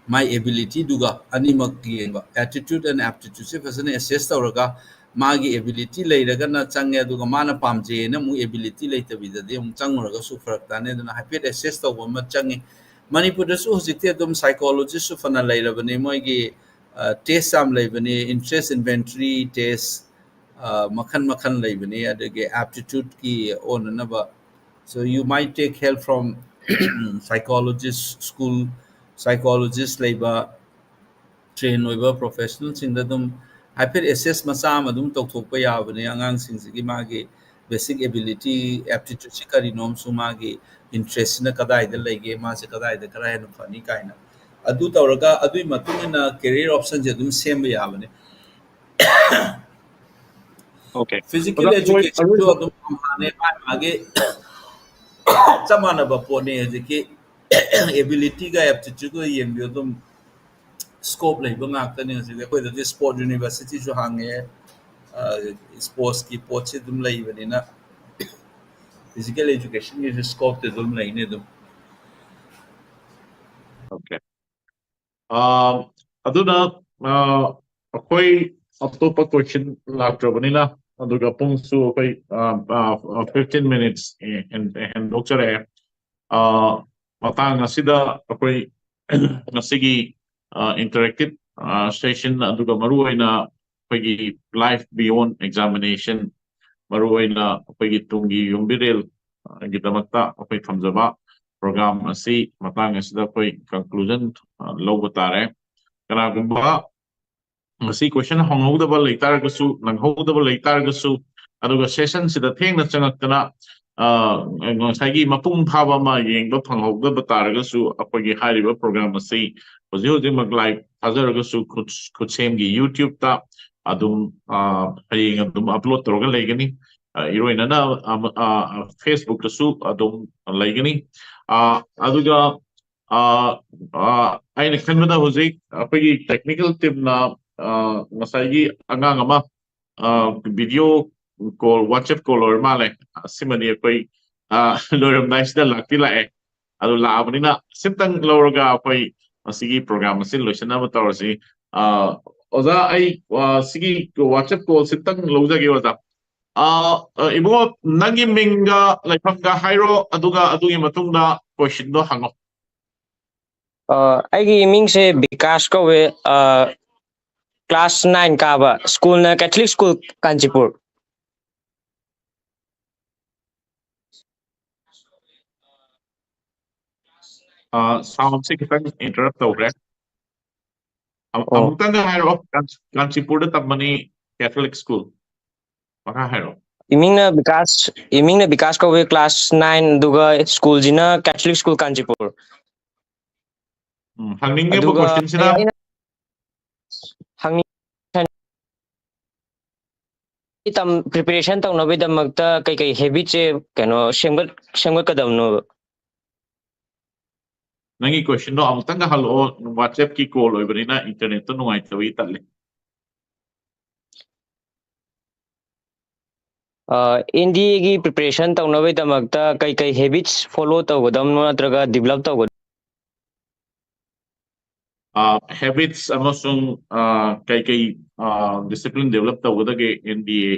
ꯃꯥꯏ ꯑꯦꯕꯤꯂꯤꯇꯤꯗꯨꯒ ꯑꯅꯤꯃꯛ ꯌꯦꯡꯕ꯫ ꯑꯦꯇꯤꯇ꯭ꯌꯨꯠ ꯑꯦꯟ ꯑꯦꯞꯇꯤꯇ꯭ꯌꯨꯠꯁꯦ ꯐꯖꯅ ꯑꯦꯁꯦꯁ ꯇꯧꯔꯒ, ꯃꯥꯒꯤ ꯑꯦꯕꯤꯂꯤꯇꯤ ꯂꯩꯔꯒꯅ ꯆꯪꯉꯦ, ꯑꯗꯨꯒ ꯃꯥꯅ ꯄꯥꯝꯖꯩꯌꯦꯅ ꯑꯃꯨꯛ ꯑꯦꯕꯤꯂꯤꯇꯤ ꯂꯩꯇꯕꯤꯗꯗꯤ ꯑꯃꯨꯛ ꯆꯪꯉꯨꯔꯒꯁꯨ ꯐꯔꯛ ꯇꯥꯅꯤ꯫ ꯑꯗꯨꯅ ꯍꯥꯏꯐꯦꯠ ꯑꯦꯁꯦꯁ ꯇꯧꯕ ꯑꯃ ꯆꯪꯉꯤ꯫ ꯃꯅꯤꯄꯨꯔꯗꯁꯨ ꯍꯧꯖꯤꯛꯇꯤ ꯑꯗꯨꯝ ꯁꯥꯏꯀꯣꯂꯣꯖꯤꯁꯁꯨ ꯐꯅ ꯂꯩꯔꯕꯅꯤ꯫ ꯃꯣꯏꯒꯤ ꯇꯦꯁ ꯌꯥꯝ ꯂꯩꯕꯅꯤ, ꯏꯟꯇꯔꯦꯁ ꯏꯟꯚꯦꯟꯇꯔꯤ ꯇꯦꯁ, ꯃꯈꯜ ꯃꯈꯜ ꯂꯩꯕꯅꯤ, ꯑꯗꯒꯤ ꯑꯦꯞꯇꯤꯇ꯭ꯌꯨꯠꯀꯤ ꯑꯣꯟꯅꯅꯕ꯫ So you might take help from psychologist, school psychologist ꯂꯩꯕ, ꯇ꯭ꯔꯦꯟ ꯑꯣꯏꯕ ꯄ꯭ꯔꯣꯐꯦꯁꯅꯦꯜꯁꯤꯡꯗ ꯑꯗꯨꯝ ꯍꯥꯏꯐꯦꯠ ꯑꯦꯁꯦꯁ ꯃꯆꯥ ꯑꯃ ꯑꯗꯨꯝ ꯇꯧꯊꯣꯛꯄ ꯌꯥꯕꯅꯦ꯫ ꯑꯉꯥꯡꯁꯤꯡꯁꯤꯒꯤ ꯃꯥꯒꯤ ꯕꯦꯁꯤꯛ ꯑꯦꯕꯤꯂꯤꯇꯤ, ꯑꯦꯞꯇꯤꯇ꯭ꯌꯨꯠꯁꯤ ꯀꯔꯤꯅꯣꯝꯁꯨ, ꯃꯥꯒꯤ ꯏꯟꯇꯔꯦꯁꯁꯤꯅ ꯀꯗꯥꯏꯗ ꯂꯩꯒꯦ, ꯃꯥꯁꯦ ꯀꯗꯥꯏꯗ ꯈꯔ ꯍꯦꯟꯅ ꯐꯅꯤ ꯀꯥꯏꯅ꯫ ꯑꯗꯨ ꯇꯧꯔꯒ ꯑꯗꯨꯒꯤ ꯃꯇꯨꯡ ꯏꯟꯅ ꯀꯦꯔꯤꯌꯔ ꯑꯣꯞꯁꯟꯁꯦ ꯑꯗꯨꯝ ꯁꯦꯝꯕ ꯌꯥꯕꯅꯦ꯫ Okay. ꯐꯤꯖꯤꯀꯦꯜ ꯑꯦꯖꯨꯀꯦꯁꯟꯁꯨ ꯑꯗꯨꯝ ꯃꯥꯟꯅꯩ, ꯃꯥꯒꯤ ꯃꯥꯒꯤ ꯆꯞ ꯃꯥꯟꯅꯕ ꯄꯣꯠꯅꯤ꯫ ꯍꯧꯖꯤꯛꯀꯤ ꯑꯦꯕꯤꯂꯤꯇꯤꯒ ꯑꯦꯞꯇꯤꯇ꯭ꯌꯨꯠꯀ ꯌꯦꯡꯕꯤꯌꯨ, ꯑꯗꯨꯝ ꯁ꯭ꯀꯣꯞ ꯂꯩꯕ ꯉꯥꯛꯇꯅꯤ꯫ ꯍꯧꯖꯤꯛ ꯑꯩꯈꯣꯏꯗꯗꯤ ꯁ꯭ꯄꯣꯔꯠ ꯌꯨꯅꯤꯚꯔꯁꯤꯇꯤꯁꯨ ꯍꯥꯡꯉꯦ, ꯁ꯭ꯄꯣꯔꯠꯁꯀꯤ ꯄꯣꯠꯁꯤ ꯑꯗꯨꯝ ꯂꯩꯕꯅꯤꯅ, ꯐꯤꯖꯤꯀꯦꯜ ꯑꯦꯖꯨꯀꯦꯁꯟꯒꯤꯁꯨ ꯁ꯭ꯀꯣꯞꯇꯤ ꯑꯗꯨꯝ ꯂꯩꯅꯤ ꯑꯗꯨꯝ꯫ Okay. ꯑꯥ, ꯑꯗꯨꯅ, ꯑꯥ, ꯑꯩꯈꯣꯏ ꯑꯇꯣꯞꯄ ꯀꯣꯏꯁꯟ ꯂꯥꯛꯇ꯭ꯔꯕꯅꯤꯅ, ꯑꯗꯨꯒ ꯄꯨꯡꯁꯨ ꯑꯩꯈꯣꯏ, ꯑꯥ, ꯑꯥ, fifteen minutes ꯍꯦꯟ-, ꯍꯦꯟꯗꯣꯛꯆꯔꯛꯑꯦ꯫ ꯑꯥ, ꯃꯇꯥꯡ ꯑꯁꯤꯗ ꯑꯩꯈꯣꯏ ꯉꯁꯤꯒꯤ, ꯑꯥ, interactive, ꯑꯥ, session, ꯑꯗꯨꯒ ꯃꯔꯨꯑꯣꯏꯅ ꯑꯩꯈꯣꯏꯒꯤ life beyond examination, ꯃꯔꯨꯑꯣꯏꯅ ꯑꯩꯈꯣꯏꯒꯤ ꯇꯨꯡꯒꯤ ꯌꯨꯝꯕꯤꯔꯦꯜ, ꯑꯥ, ꯒꯤꯗꯃꯛꯇ ꯑꯩꯈꯣꯏ ꯊꯝꯖꯕ program ꯑꯁꯤ ꯃꯇꯥꯡ ꯑꯁꯤꯗ ꯑꯩꯈꯣꯏ conclusion, ꯑꯥ, ꯂꯧꯕ ꯇꯥꯔꯦ꯫ ꯀꯅꯥꯒꯨꯝꯕ ꯉꯁꯤ ꯀꯣꯏꯁꯟ ꯍꯪꯍꯧꯗꯕ ꯂꯩꯇꯥꯔꯒꯁꯨ, ꯅꯪꯍꯧꯗꯕ ꯂꯩꯇꯥꯔꯒꯁꯨ, ꯑꯗꯨꯒ session ꯁꯤꯗ ꯊꯦꯡꯅ ꯆꯪꯉꯛꯇꯅ, ꯑ, ꯉꯁꯥꯏꯒꯤ ꯃꯄꯨꯡ ꯐꯥꯕ ꯑꯃ ꯌꯦꯡꯕ ꯐꯪꯍꯧꯗꯕ ꯇꯥꯔꯒꯁꯨ, ꯑꯩꯈꯣꯏꯒꯤ ꯍꯥꯏꯔꯤꯕ program ꯑꯁꯤ ꯍꯧꯖꯤꯛ ꯍꯧꯖꯤꯛꯃꯛ live ꯊꯥꯖꯔꯒꯁꯨ ꯈꯨꯠ-, ꯈꯨꯠꯁꯦꯝꯒꯤ YouTube ꯇ ꯑꯗꯨꯝ, ꯑ, ꯍꯌꯦꯡ ꯑꯗꯨꯝ upload ꯇꯧꯔꯒ ꯂꯩꯒꯅꯤ꯫ ꯑ, ꯏꯔꯣꯏꯅꯅ, ꯑ, ꯑ, Facebook ꯇꯁꯨ ꯑꯗꯨꯝ ꯂꯩꯒꯅꯤ꯫ ꯑ, ꯑꯗꯨꯒ ꯑ, ꯑ, ꯑꯩꯅ ꯈꯟꯕꯗ ꯍꯧꯖꯤꯛ ꯑꯩꯈꯣꯏꯒꯤ technical teamꯅ, ꯑ, ꯉꯁꯥꯏꯒꯤ ꯑꯉꯥꯡ ꯑꯃ, ꯑ, video call, WhatsApp call ꯑꯣꯏꯔ ꯃꯥꯜꯂꯦ꯫ ꯑꯁꯤꯃꯗꯤ ꯑꯩꯈꯣꯏ, ꯑ, ꯂꯣꯏꯔꯝꯗꯥꯏꯁꯤꯗ ꯂꯥꯛꯇꯤ ꯂꯥꯛꯑꯦ꯫ ꯑꯗꯨ ꯂꯥꯛꯑꯕꯅꯤꯅ ꯁꯤꯝꯇꯪ ꯂꯧꯔꯒ ꯑꯩꯈꯣꯏ ꯃꯁꯤꯒꯤ program ꯑꯁꯤ ꯂꯣꯏꯁꯤꯟꯅꯕ ꯇꯧꯔꯁꯤ꯫ ꯑ, ꯑꯣꯖꯥ, ꯑꯩ, ꯑ, ꯁꯤꯒꯤ WhatsApp call ꯁꯤꯝꯇꯪ ꯂꯧꯖꯒꯦ, ꯑꯣꯖꯥ꯫ ꯑ, ꯑ, ꯏꯕꯨꯡꯉꯣ, ꯅꯪꯒꯤ ꯃꯤꯡꯒ ꯂꯩꯐꯝꯒ ꯍꯥꯏꯔꯣ, ꯑꯗꯨꯒ ꯑꯗꯨꯒꯤ ꯃꯇꯨꯡꯗ questionꯗꯣ ꯍꯪꯉꯣ꯫ ꯑ, ꯑꯩꯒꯤ ꯃꯤꯡꯁꯦ ꯕꯤꯀꯥꯁ ꯀꯧꯋꯦ꯫ ꯑ, class nine ꯀꯥꯕ, schoolꯅ Catholic School ꯀꯥꯟꯆꯤꯄꯨꯔ꯫ ꯑ, soundꯁꯦ ꯈꯤꯇꯪ interrupt ꯇꯧꯈ꯭ꯔꯦ꯫ ꯑꯃ-, ꯑꯣ꯫ ꯑꯃꯨꯛꯇꯪꯒ ꯍꯥꯏꯔꯛꯑꯣ꯫ ꯀꯥꯟꯆ-, ꯀꯥꯟꯆꯤꯄꯨꯔꯗ ꯇꯝꯕꯅꯤ, Catholic School꯫ ꯃꯈꯥ ꯍꯥꯏꯔꯛꯑꯣ꯫ ꯏꯃꯤꯡꯅ ꯕꯤꯀꯥꯁ, ꯏꯃꯤꯡꯅ ꯕꯤꯀꯥꯁ ꯀꯧꯋꯦ, class nine, ꯑꯗꯨꯒ schoolꯁꯤꯅ Catholic School ꯀꯥꯟꯆꯤꯄꯨꯔ꯫ ꯎꯝ, ꯍꯪꯅꯤꯡꯉꯤꯕ ꯑꯗꯨꯒ questionꯁꯤꯅ? ꯑꯩꯅ ꯍꯪꯅꯤꯡ-, ꯇꯝ-, preparation ꯇꯧꯅꯕꯒꯤꯗꯃꯛꯇ ꯀꯩꯀꯩ habitꯁꯦ, ꯀꯩꯅꯣ, ꯁꯦꯝꯒꯠ-, ꯁꯦꯝꯒꯠꯀꯗꯕꯅꯣꯕ? ꯅꯪꯒꯤ questionꯗꯣ ꯑꯃꯨꯛꯇꯪꯒ ꯍꯜꯂꯛꯑꯣ, WhatsAppꯀꯤ call ꯑꯣꯏꯕꯅꯤꯅ internetꯇꯣ ꯅꯨꯡꯉꯥꯏꯇꯕꯒꯤ ꯇꯠꯂꯦ꯫ ꯑ, NDAꯒꯤ preparation ꯇꯧꯅꯕꯒꯤꯗꯃꯛꯇ ꯀꯩꯀꯩ habits follow ꯇꯧꯒꯗꯕꯅꯣ ꯅꯠꯇ꯭ꯔꯒ develop ꯇꯧꯒꯗꯕꯅꯣ? ꯑ, habits ꯑꯃꯁꯨꯡ, ꯑ, ꯀꯩꯀꯩ, ꯑ, discipline develop ꯇꯧꯒꯗꯒꯦ NDA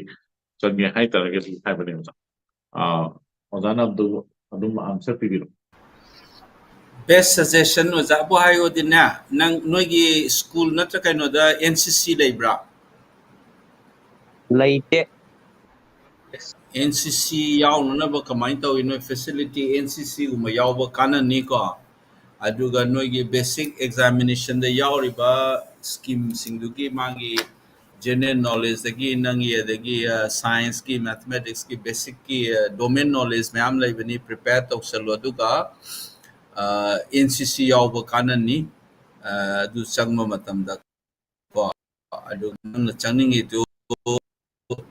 ꯆꯪꯒꯦ ꯍꯥꯏꯇꯥꯔꯒꯗꯤ ꯍꯥꯏꯕꯅꯦ, ꯑꯣꯖꯥ꯫ ꯑ, ꯑꯣꯖꯥꯅ ꯑꯗꯨ ꯑꯗꯨꯝ answer ꯄꯤꯕꯤꯔꯣ꯫ Best suggestion ꯑꯣꯖꯥꯕꯨ ꯍꯥꯏꯌꯣꯗꯤꯅꯦ, ꯅꯪ ꯅꯣꯏꯒꯤ school ꯅꯠꯇ꯭ꯔ ꯀꯩꯅꯣꯗ NCC ꯂꯩꯕ꯭ꯔꯥ? ꯂꯩꯇꯦ꯫ NCC ꯌꯥꯎꯅꯅꯕ ꯀꯃꯥꯏꯅ ꯇꯧꯏ? ꯅꯣꯏ facility NCCꯒꯨꯝꯕ ꯌꯥꯎꯕ ꯀꯥꯟꯅꯅꯤꯀꯣ꯫ ꯑꯗꯨꯒ ꯅꯣꯏꯒꯤ basic examinationꯗ ꯌꯥꯎꯔꯤꯕ schemeꯁꯤꯡꯗꯨꯒꯤ ꯃꯥꯒꯤ general knowledgeꯗꯒꯤ ꯅꯪꯒꯤ, ꯑꯗꯒꯤ, ꯑ, scienceꯀꯤ, mathematicsꯀꯤ basicꯀꯤ, ꯑ, domain knowledge ꯃꯌꯥꯝ ꯂꯩꯕꯅꯤ, prepare ꯇꯧꯁꯜꯂꯣ꯫ ꯑꯗꯨꯒ, ꯑ, NCC ꯌꯥꯎꯕ ꯀꯥꯟꯅꯅꯤ꯫ ꯑ, ꯑꯗꯨ ꯆꯪꯕ ꯃꯇꯝꯗ ꯀꯣ, ꯑꯗꯨ ꯅꯪꯅ ꯆꯪꯅꯤꯡꯉꯤꯗꯨ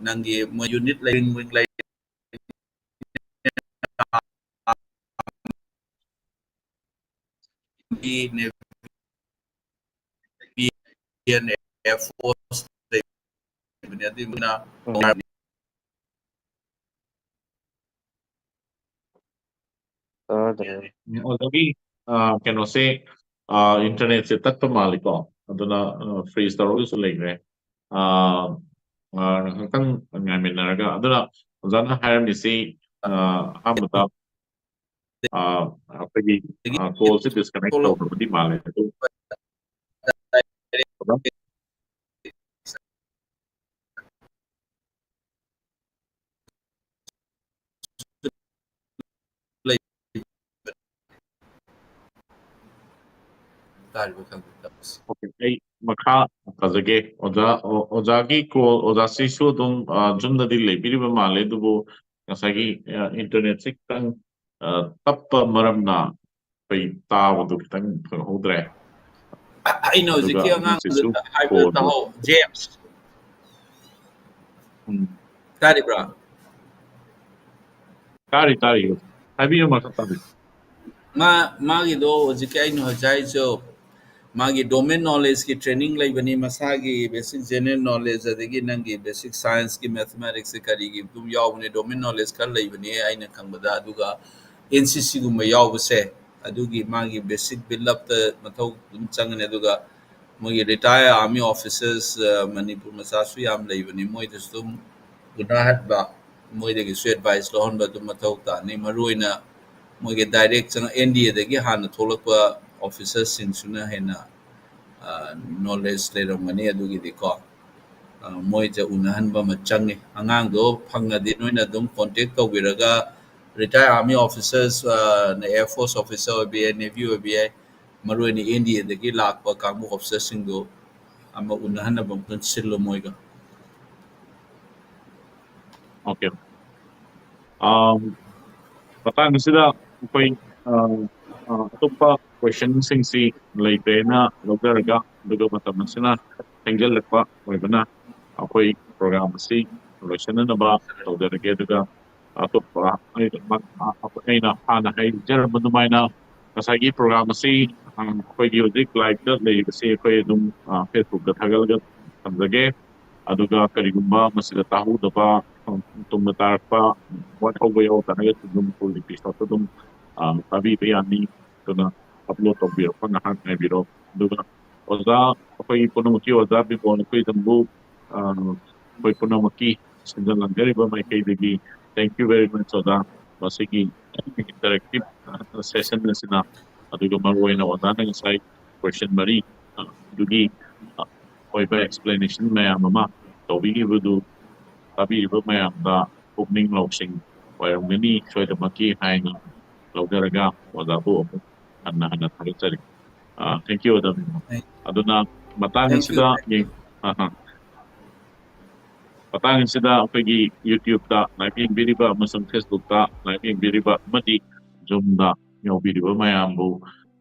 ꯅꯪꯒꯤ ꯃꯣꯏ unit ꯂꯩ, wing ꯂꯩ, ꯅꯦꯚꯤ, ꯑꯦꯌꯔ ꯐꯣꯔꯁ ꯂꯩꯕꯅꯦ, ꯑꯗꯨꯒꯤ ꯃꯣꯏꯅ ꯎꯝ꯫ ꯇꯥꯗ꯭ꯔꯦ꯫ ꯎꯝ, ꯑꯣꯖꯥꯒꯤ ꯑ, ꯀꯩꯅꯣꯁꯦ, ꯑ, ꯏꯟꯇꯔꯅꯦꯠꯁꯦ ꯇꯠꯄ ꯃꯥꯜꯂꯤꯀꯣ, ꯑꯗꯨꯅ ꯐ꯭ꯔꯤꯖ ꯇꯧꯔꯒꯁꯨ ꯂꯩꯈ꯭ꯔꯦ꯫ ꯑ, ꯑ, ꯉꯥꯏꯍꯥꯛꯇꯪ ꯉꯥꯏꯃꯤꯟꯅꯔꯒ, ꯑꯗꯨꯅ ꯑꯣꯖꯥꯅ ꯍꯥꯏꯔꯝꯃꯤꯁꯤ, ꯑ, ꯑꯍꯥꯟꯕꯗ ꯑ, ꯑꯩꯈꯣꯏꯒꯤ ꯀꯣꯜꯁꯦ ꯗꯤꯁꯀꯅꯦꯛ ꯇꯧꯈ꯭ꯔꯕꯗꯤ ꯃꯥꯜꯂꯦ ꯑꯗꯨ꯫ ꯇꯥꯔꯤꯕ ꯈꯪꯗꯦ ꯇꯧꯔꯤꯁꯦ꯫ ꯑꯣꯀꯦ, ꯑꯩ ꯃꯈꯥ ꯇꯥꯖꯒꯦ꯫ ꯑꯣꯖꯥ, ꯑꯣ-, ꯑꯣꯖꯥꯒꯤ ꯀꯣꯜ, ꯑꯣꯖꯥꯁꯤꯁꯨ ꯑꯗꯨꯝ, ꯑ, ꯖꯨꯝꯗꯗꯤ ꯂꯩꯕꯤꯔꯤꯕ ꯃꯥꯜꯂꯦ, ꯑꯗꯨꯕꯨ ꯉꯁꯥꯏꯒꯤ, ꯑ, ꯏꯟꯇꯔꯅꯦꯠꯁꯦ ꯈꯤꯇꯪ, ꯑ, ꯇꯞꯄ ꯃꯔꯝꯅ ꯑꯩꯈꯣꯏ ꯇꯥꯕꯗꯨ ꯈꯤꯇꯪ ꯐꯪꯍꯧꯗ꯭ꯔꯦ꯫ ꯑꯩꯅ ꯑꯗꯨꯒ ꯍꯧꯖꯤꯛꯀꯤ ꯑꯉꯥꯡꯗꯨꯗ ꯍꯧꯖꯤꯛꯁꯨ ꯍꯥꯏꯕꯗ ꯀꯣꯜꯗꯣ ꯇꯥꯍꯧ, ꯖꯦꯝꯁ꯫ ꯎꯝ꯫ ꯇꯥꯔꯤꯕ꯭ꯔꯥ? ꯇꯥꯔꯤ, ꯇꯥꯔꯤ꯫ ꯍꯥꯏꯕꯤꯌꯨ, ꯃꯈꯥ ꯇꯥꯕꯤꯌꯨ꯫ ꯃꯥ, ꯃꯥꯒꯤꯗꯣ ꯍꯧꯖꯤꯛꯀꯤ ꯑꯩꯅ ꯍꯧꯖꯤꯛ ꯍꯥꯏꯔꯤꯁꯨ, ꯃꯥꯒꯤ ꯗꯣꯃꯦꯟ ꯅꯣꯂꯦꯖꯀꯤ ꯇ꯭ꯔꯦꯅꯤꯡ ꯂꯩꯕꯅꯤ, ꯃꯁꯥꯒꯤ ꯕꯦꯁꯤꯛ ꯖꯦꯅꯔꯦꯜ ꯅꯣꯂꯦꯖ, ꯑꯗꯒꯤ ꯅꯪꯒꯤ ꯕꯦꯁꯤꯛ ꯁꯥꯏꯟꯁꯀꯤ, ꯃꯦꯊꯃꯦꯇꯤꯛꯁꯀꯤ, ꯀꯔꯤꯒꯤ ꯑꯗꯨꯝ ꯌꯥꯎꯕꯅꯦ, ꯗꯣꯃꯦꯟ ꯅꯣꯂꯦꯖ ꯈꯔ ꯂꯩꯕꯅꯦ ꯑꯩꯅ ꯈꯪꯕꯗ꯫ ꯑꯗꯨꯒ ꯑꯦꯟ ꯁꯤ ꯁꯤꯒꯨꯝꯕ ꯌꯥꯎꯕꯁꯦ, ꯑꯗꯨꯒꯤ ꯃꯥꯒꯤ ꯕꯦꯁꯤꯛ ꯕꯤꯜ ꯑꯞꯇ ꯃꯊꯧ ꯑꯗꯨꯝ ꯆꯪꯒꯅꯤ꯫ ꯑꯗꯨꯒ ꯃꯣꯏꯒꯤ ꯔꯤꯇꯥꯌꯔ ꯑꯥꯔꯃꯤ ꯑꯣꯐꯤꯁꯔꯁ, ꯑ, ꯃꯅꯤꯄꯨꯔ ꯃꯆꯥꯁꯨ ꯌꯥꯝ ꯂꯩꯕꯅꯤ, ꯃꯣꯏꯗꯁꯨ ꯑꯗꯨꯝ ꯎꯅꯍꯟꯕ, ꯃꯣꯏꯗꯒꯤꯁꯨ ꯑꯦꯗꯚꯥꯏꯁ ꯂꯧꯍꯟꯕ ꯑꯗꯨꯝ ꯃꯊꯧ ꯇꯥꯅꯤ꯫ ꯃꯔꯨꯑꯣꯏꯅ ꯃꯣꯏꯒꯤ ꯗꯥꯏꯔꯦꯛ ꯆꯪ-, ꯑꯦꯟ ꯗꯤ ꯑꯦꯗꯒꯤ ꯍꯥꯟꯅ ꯊꯣꯛꯂꯛꯄ ꯑꯣꯐꯤꯁꯔꯁꯤꯡꯁꯤꯅ ꯍꯦꯟꯅ, ꯑ, ꯅꯣꯂꯦꯖ ꯂꯩꯔꯝꯒꯅꯤ ꯑꯗꯨꯒꯤꯗꯤꯀꯣ꯫ ꯑ, ꯃꯣꯏꯗ ꯎꯅꯍꯟꯕ ꯑꯃ ꯆꯪꯉꯤ꯫ ꯑꯉꯥꯡꯗꯣ ꯐꯪꯉꯗꯤ ꯅꯣꯏꯅ ꯑꯗꯨꯝ ꯀꯣꯟꯇꯦꯛ ꯇꯧꯕꯤꯔꯒ, ꯔꯤꯇꯥꯌꯔ ꯑꯥꯔꯃꯤ ꯑꯣꯐꯤꯁꯔꯁ, ꯑ, ꯅ ꯑꯦꯌꯔ ꯐꯣꯔꯁ ꯑꯣꯐꯤꯁꯔ ꯑꯣꯏꯕ ꯌꯥꯏ, ꯅꯦꯚꯤ ꯑꯣꯏꯕ ꯌꯥꯏ, ꯃꯔꯨꯑꯣꯏꯅ ꯑꯦꯟ ꯗꯤ ꯑꯦꯗꯒꯤ ꯂꯥꯛꯄ ꯀꯥꯡꯕꯨ ꯑꯣꯐꯤꯁꯔꯁꯤꯡꯗꯣ ꯑꯃ ꯎꯅꯍꯟꯅꯕ ꯑꯃꯨꯛꯇꯪ ꯁꯤꯜꯂꯣ ꯃꯣꯏꯒ꯫ ꯑꯣꯀꯦ꯫ ꯑꯝ, ꯃꯇꯥꯡ ꯑꯁꯤꯗ ꯑꯩꯈꯣꯏ, ꯑ, ꯑ, ꯑꯇꯣꯞꯄ ꯀꯣꯏꯁꯟꯁꯤꯡꯁꯤ ꯂꯩꯇ꯭ꯔꯦꯅ ꯂꯧꯖꯔꯒ, ꯑꯗꯨꯒ ꯃꯇꯝ ꯑꯁꯤꯅ ꯊꯦꯡꯖꯤꯜꯂꯛꯄ ꯑꯣꯏꯕꯅ ꯑꯩꯈꯣꯏ ꯄ꯭ꯔꯣꯒ꯭ꯔꯥꯝ ꯑꯁꯤ ꯂꯣꯏꯁꯤꯟꯅꯅꯕ ꯇꯧꯖꯔꯒꯦ꯫ ꯑꯗꯨꯒ ꯑꯇꯣꯞꯄ ꯑꯩ-, ꯑꯩꯅ ꯍꯥꯟꯅ ꯍꯥꯏꯖꯔꯝꯕ ꯑꯗꯨꯃꯥꯏꯅ ꯉꯁꯥꯏꯒꯤ ꯄ꯭ꯔꯣꯒ꯭ꯔꯥꯝ ꯑꯁꯤ ꯑꯩꯈꯣꯏꯒꯤ ꯍꯧꯖꯤꯛ ꯂꯥꯏꯞꯇ ꯂꯩꯔꯤꯕꯁꯤ ꯑꯩꯈꯣꯏ ꯑꯗꯨꯝ ꯐꯦꯁꯕꯨꯛꯇ ꯊꯥꯒꯠꯂꯒ ꯊꯝꯖꯒꯦ꯫ ꯑꯗꯨꯒ ꯀꯔꯤꯒꯨꯝꯕ ꯃꯁꯤꯗ ꯇꯥꯍꯧꯗꯕ, ꯇꯨꯝꯕ ꯇꯥꯔꯛꯄ, ꯋꯥꯠꯍꯧꯕ ꯌꯥꯎ ꯇꯥꯔꯒꯁꯨ ꯑꯗꯨꯝ ꯐꯨꯜ ꯏꯄꯤꯁꯣꯗꯇ ꯑꯗꯨꯝ ꯇꯥꯕꯤꯕ ꯌꯥꯅꯤ꯫ ꯑꯗꯨꯅ ꯑꯞꯂꯣꯗ ꯇꯧꯕꯤꯔꯛꯄ ꯉꯥꯏꯍꯥꯛ ꯉꯥꯏꯕꯤꯔꯣ꯫ ꯑꯗꯨꯒ ꯑꯣꯖꯥ, ꯑꯩꯈꯣꯏꯒꯤ ꯄꯨꯝꯅꯃꯛꯀꯤ ꯑꯣꯖꯥ ꯕꯤꯃꯣꯜ ꯑꯩꯈꯣꯏ ꯇꯝꯕꯨ ꯑꯩꯈꯣꯏ ꯄꯨꯝꯅꯃꯛꯀꯤ ꯁꯤꯟꯖ ꯂꯥꯡꯖꯔꯤꯕ ꯃꯥꯏꯀꯩꯗꯒꯤ thank you very much ꯑꯣꯖꯥ꯫ ꯃꯁꯤꯒꯤ interactive session ꯑꯁꯤꯅ, ꯑꯗꯨꯒ ꯃꯔꯨꯑꯣꯏꯅ ꯑꯣꯖꯥꯅ ꯉꯁꯥꯏ ꯀꯣꯏꯁꯟ ꯃꯔꯤ ꯑꯗꯨꯒꯤ ꯑꯣꯏꯕ explanation ꯃꯌꯥꯝ ꯑꯃ ꯇꯧꯕꯤꯈꯤꯕꯗꯨ ꯇꯥꯕꯤꯔꯤꯕ ꯃꯌꯥꯝꯗ ꯄꯨꯛꯅꯤꯡ ꯂꯧꯁꯤꯡ ꯑꯣꯏꯔꯝꯒꯅꯤ ꯁꯣꯏꯗꯅꯃꯛꯀꯤ ꯍꯥꯏꯅ ꯂꯧꯖꯔꯒ ꯑꯣꯖꯥꯕꯨ ꯑꯃꯨꯛ ꯍꯟꯅ ꯍꯟꯅ ꯊꯥꯒꯠꯆꯔꯤ꯫ Thank you ꯑꯣꯖꯥ꯫ ꯑꯗꯨꯅ ꯃꯇꯥꯡ ꯑꯁꯤꯗ ꯃꯇꯥꯡ ꯑꯁꯤꯗ ꯑꯩꯈꯣꯏꯒꯤ YouTube-ꯇ live ꯌꯦꯡꯕꯤꯔꯤꯕ ꯑꯃꯁꯨꯡ Facebook-ꯇ live ꯌꯦꯡꯕꯤꯔꯤꯕ ꯑꯃꯗꯤ Zoom-ꯗ ꯌꯥꯎꯕꯤꯔꯤꯕ ꯃꯌꯥꯝꯕꯨ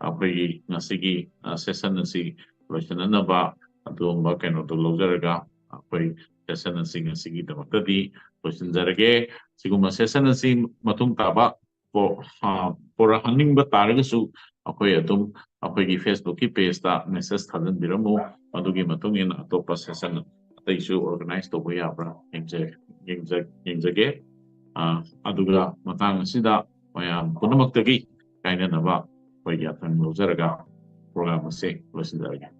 ꯑꯩꯈꯣꯏꯒꯤ ꯉꯁꯤꯒꯤ session ꯑꯁꯤ ꯂꯣꯏꯁꯤꯟꯅꯅꯕ ꯑꯗꯨꯒꯨꯝꯕ ꯀꯩꯅꯣꯗꯣ ꯂꯧꯖꯔꯒ ꯑꯩꯈꯣꯏ session ꯑꯁꯤ ꯉꯁꯤꯒꯤꯗꯃꯛꯇꯗꯤ ꯂꯣꯏꯁꯤꯟꯖꯔꯒꯦ꯫ ꯁꯤꯒꯨꯝꯕ session ꯑꯁꯤ ꯃꯇꯨꯡ ꯇꯥꯕ ꯄꯣ-, ꯑ, ꯄꯣꯔꯛꯍꯟꯅꯤꯡꯕ ꯇꯥꯔꯒꯁꯨ ꯑꯩꯈꯣꯏ ꯑꯗꯨꯝ ꯑꯩꯈꯣꯏꯒꯤ Facebook-ꯀꯤ page-ꯇ message ꯊꯥꯖꯤꯟꯕꯤꯔꯝꯃꯨ꯫ ꯃꯗꯨꯒꯤ ꯃꯇꯨꯡ ꯏꯟꯅ ꯑꯇꯣꯞꯄ session ꯑꯇꯩꯁꯨ organize ꯇꯧꯕ ꯌꯥꯕ꯭ꯔꯥ ꯌꯦꯡꯖ-, ꯌꯦꯡꯖ-, ꯌꯦꯡꯖꯒꯦ꯫ ꯑ, ꯑꯗꯨꯒ ꯃꯇꯥꯡ ꯑꯁꯤꯗ ꯃꯌꯥꯝ ꯄꯨꯝꯅꯃꯛꯇꯒꯤ ꯀꯥꯏꯅꯅꯕ ꯑꯩꯈꯣꯏꯒꯤ ꯑꯊꯪ ꯂꯧꯖꯔꯒ program ꯑꯁꯤ ꯂꯣꯏꯁꯤꯟꯖꯔꯒꯦ꯫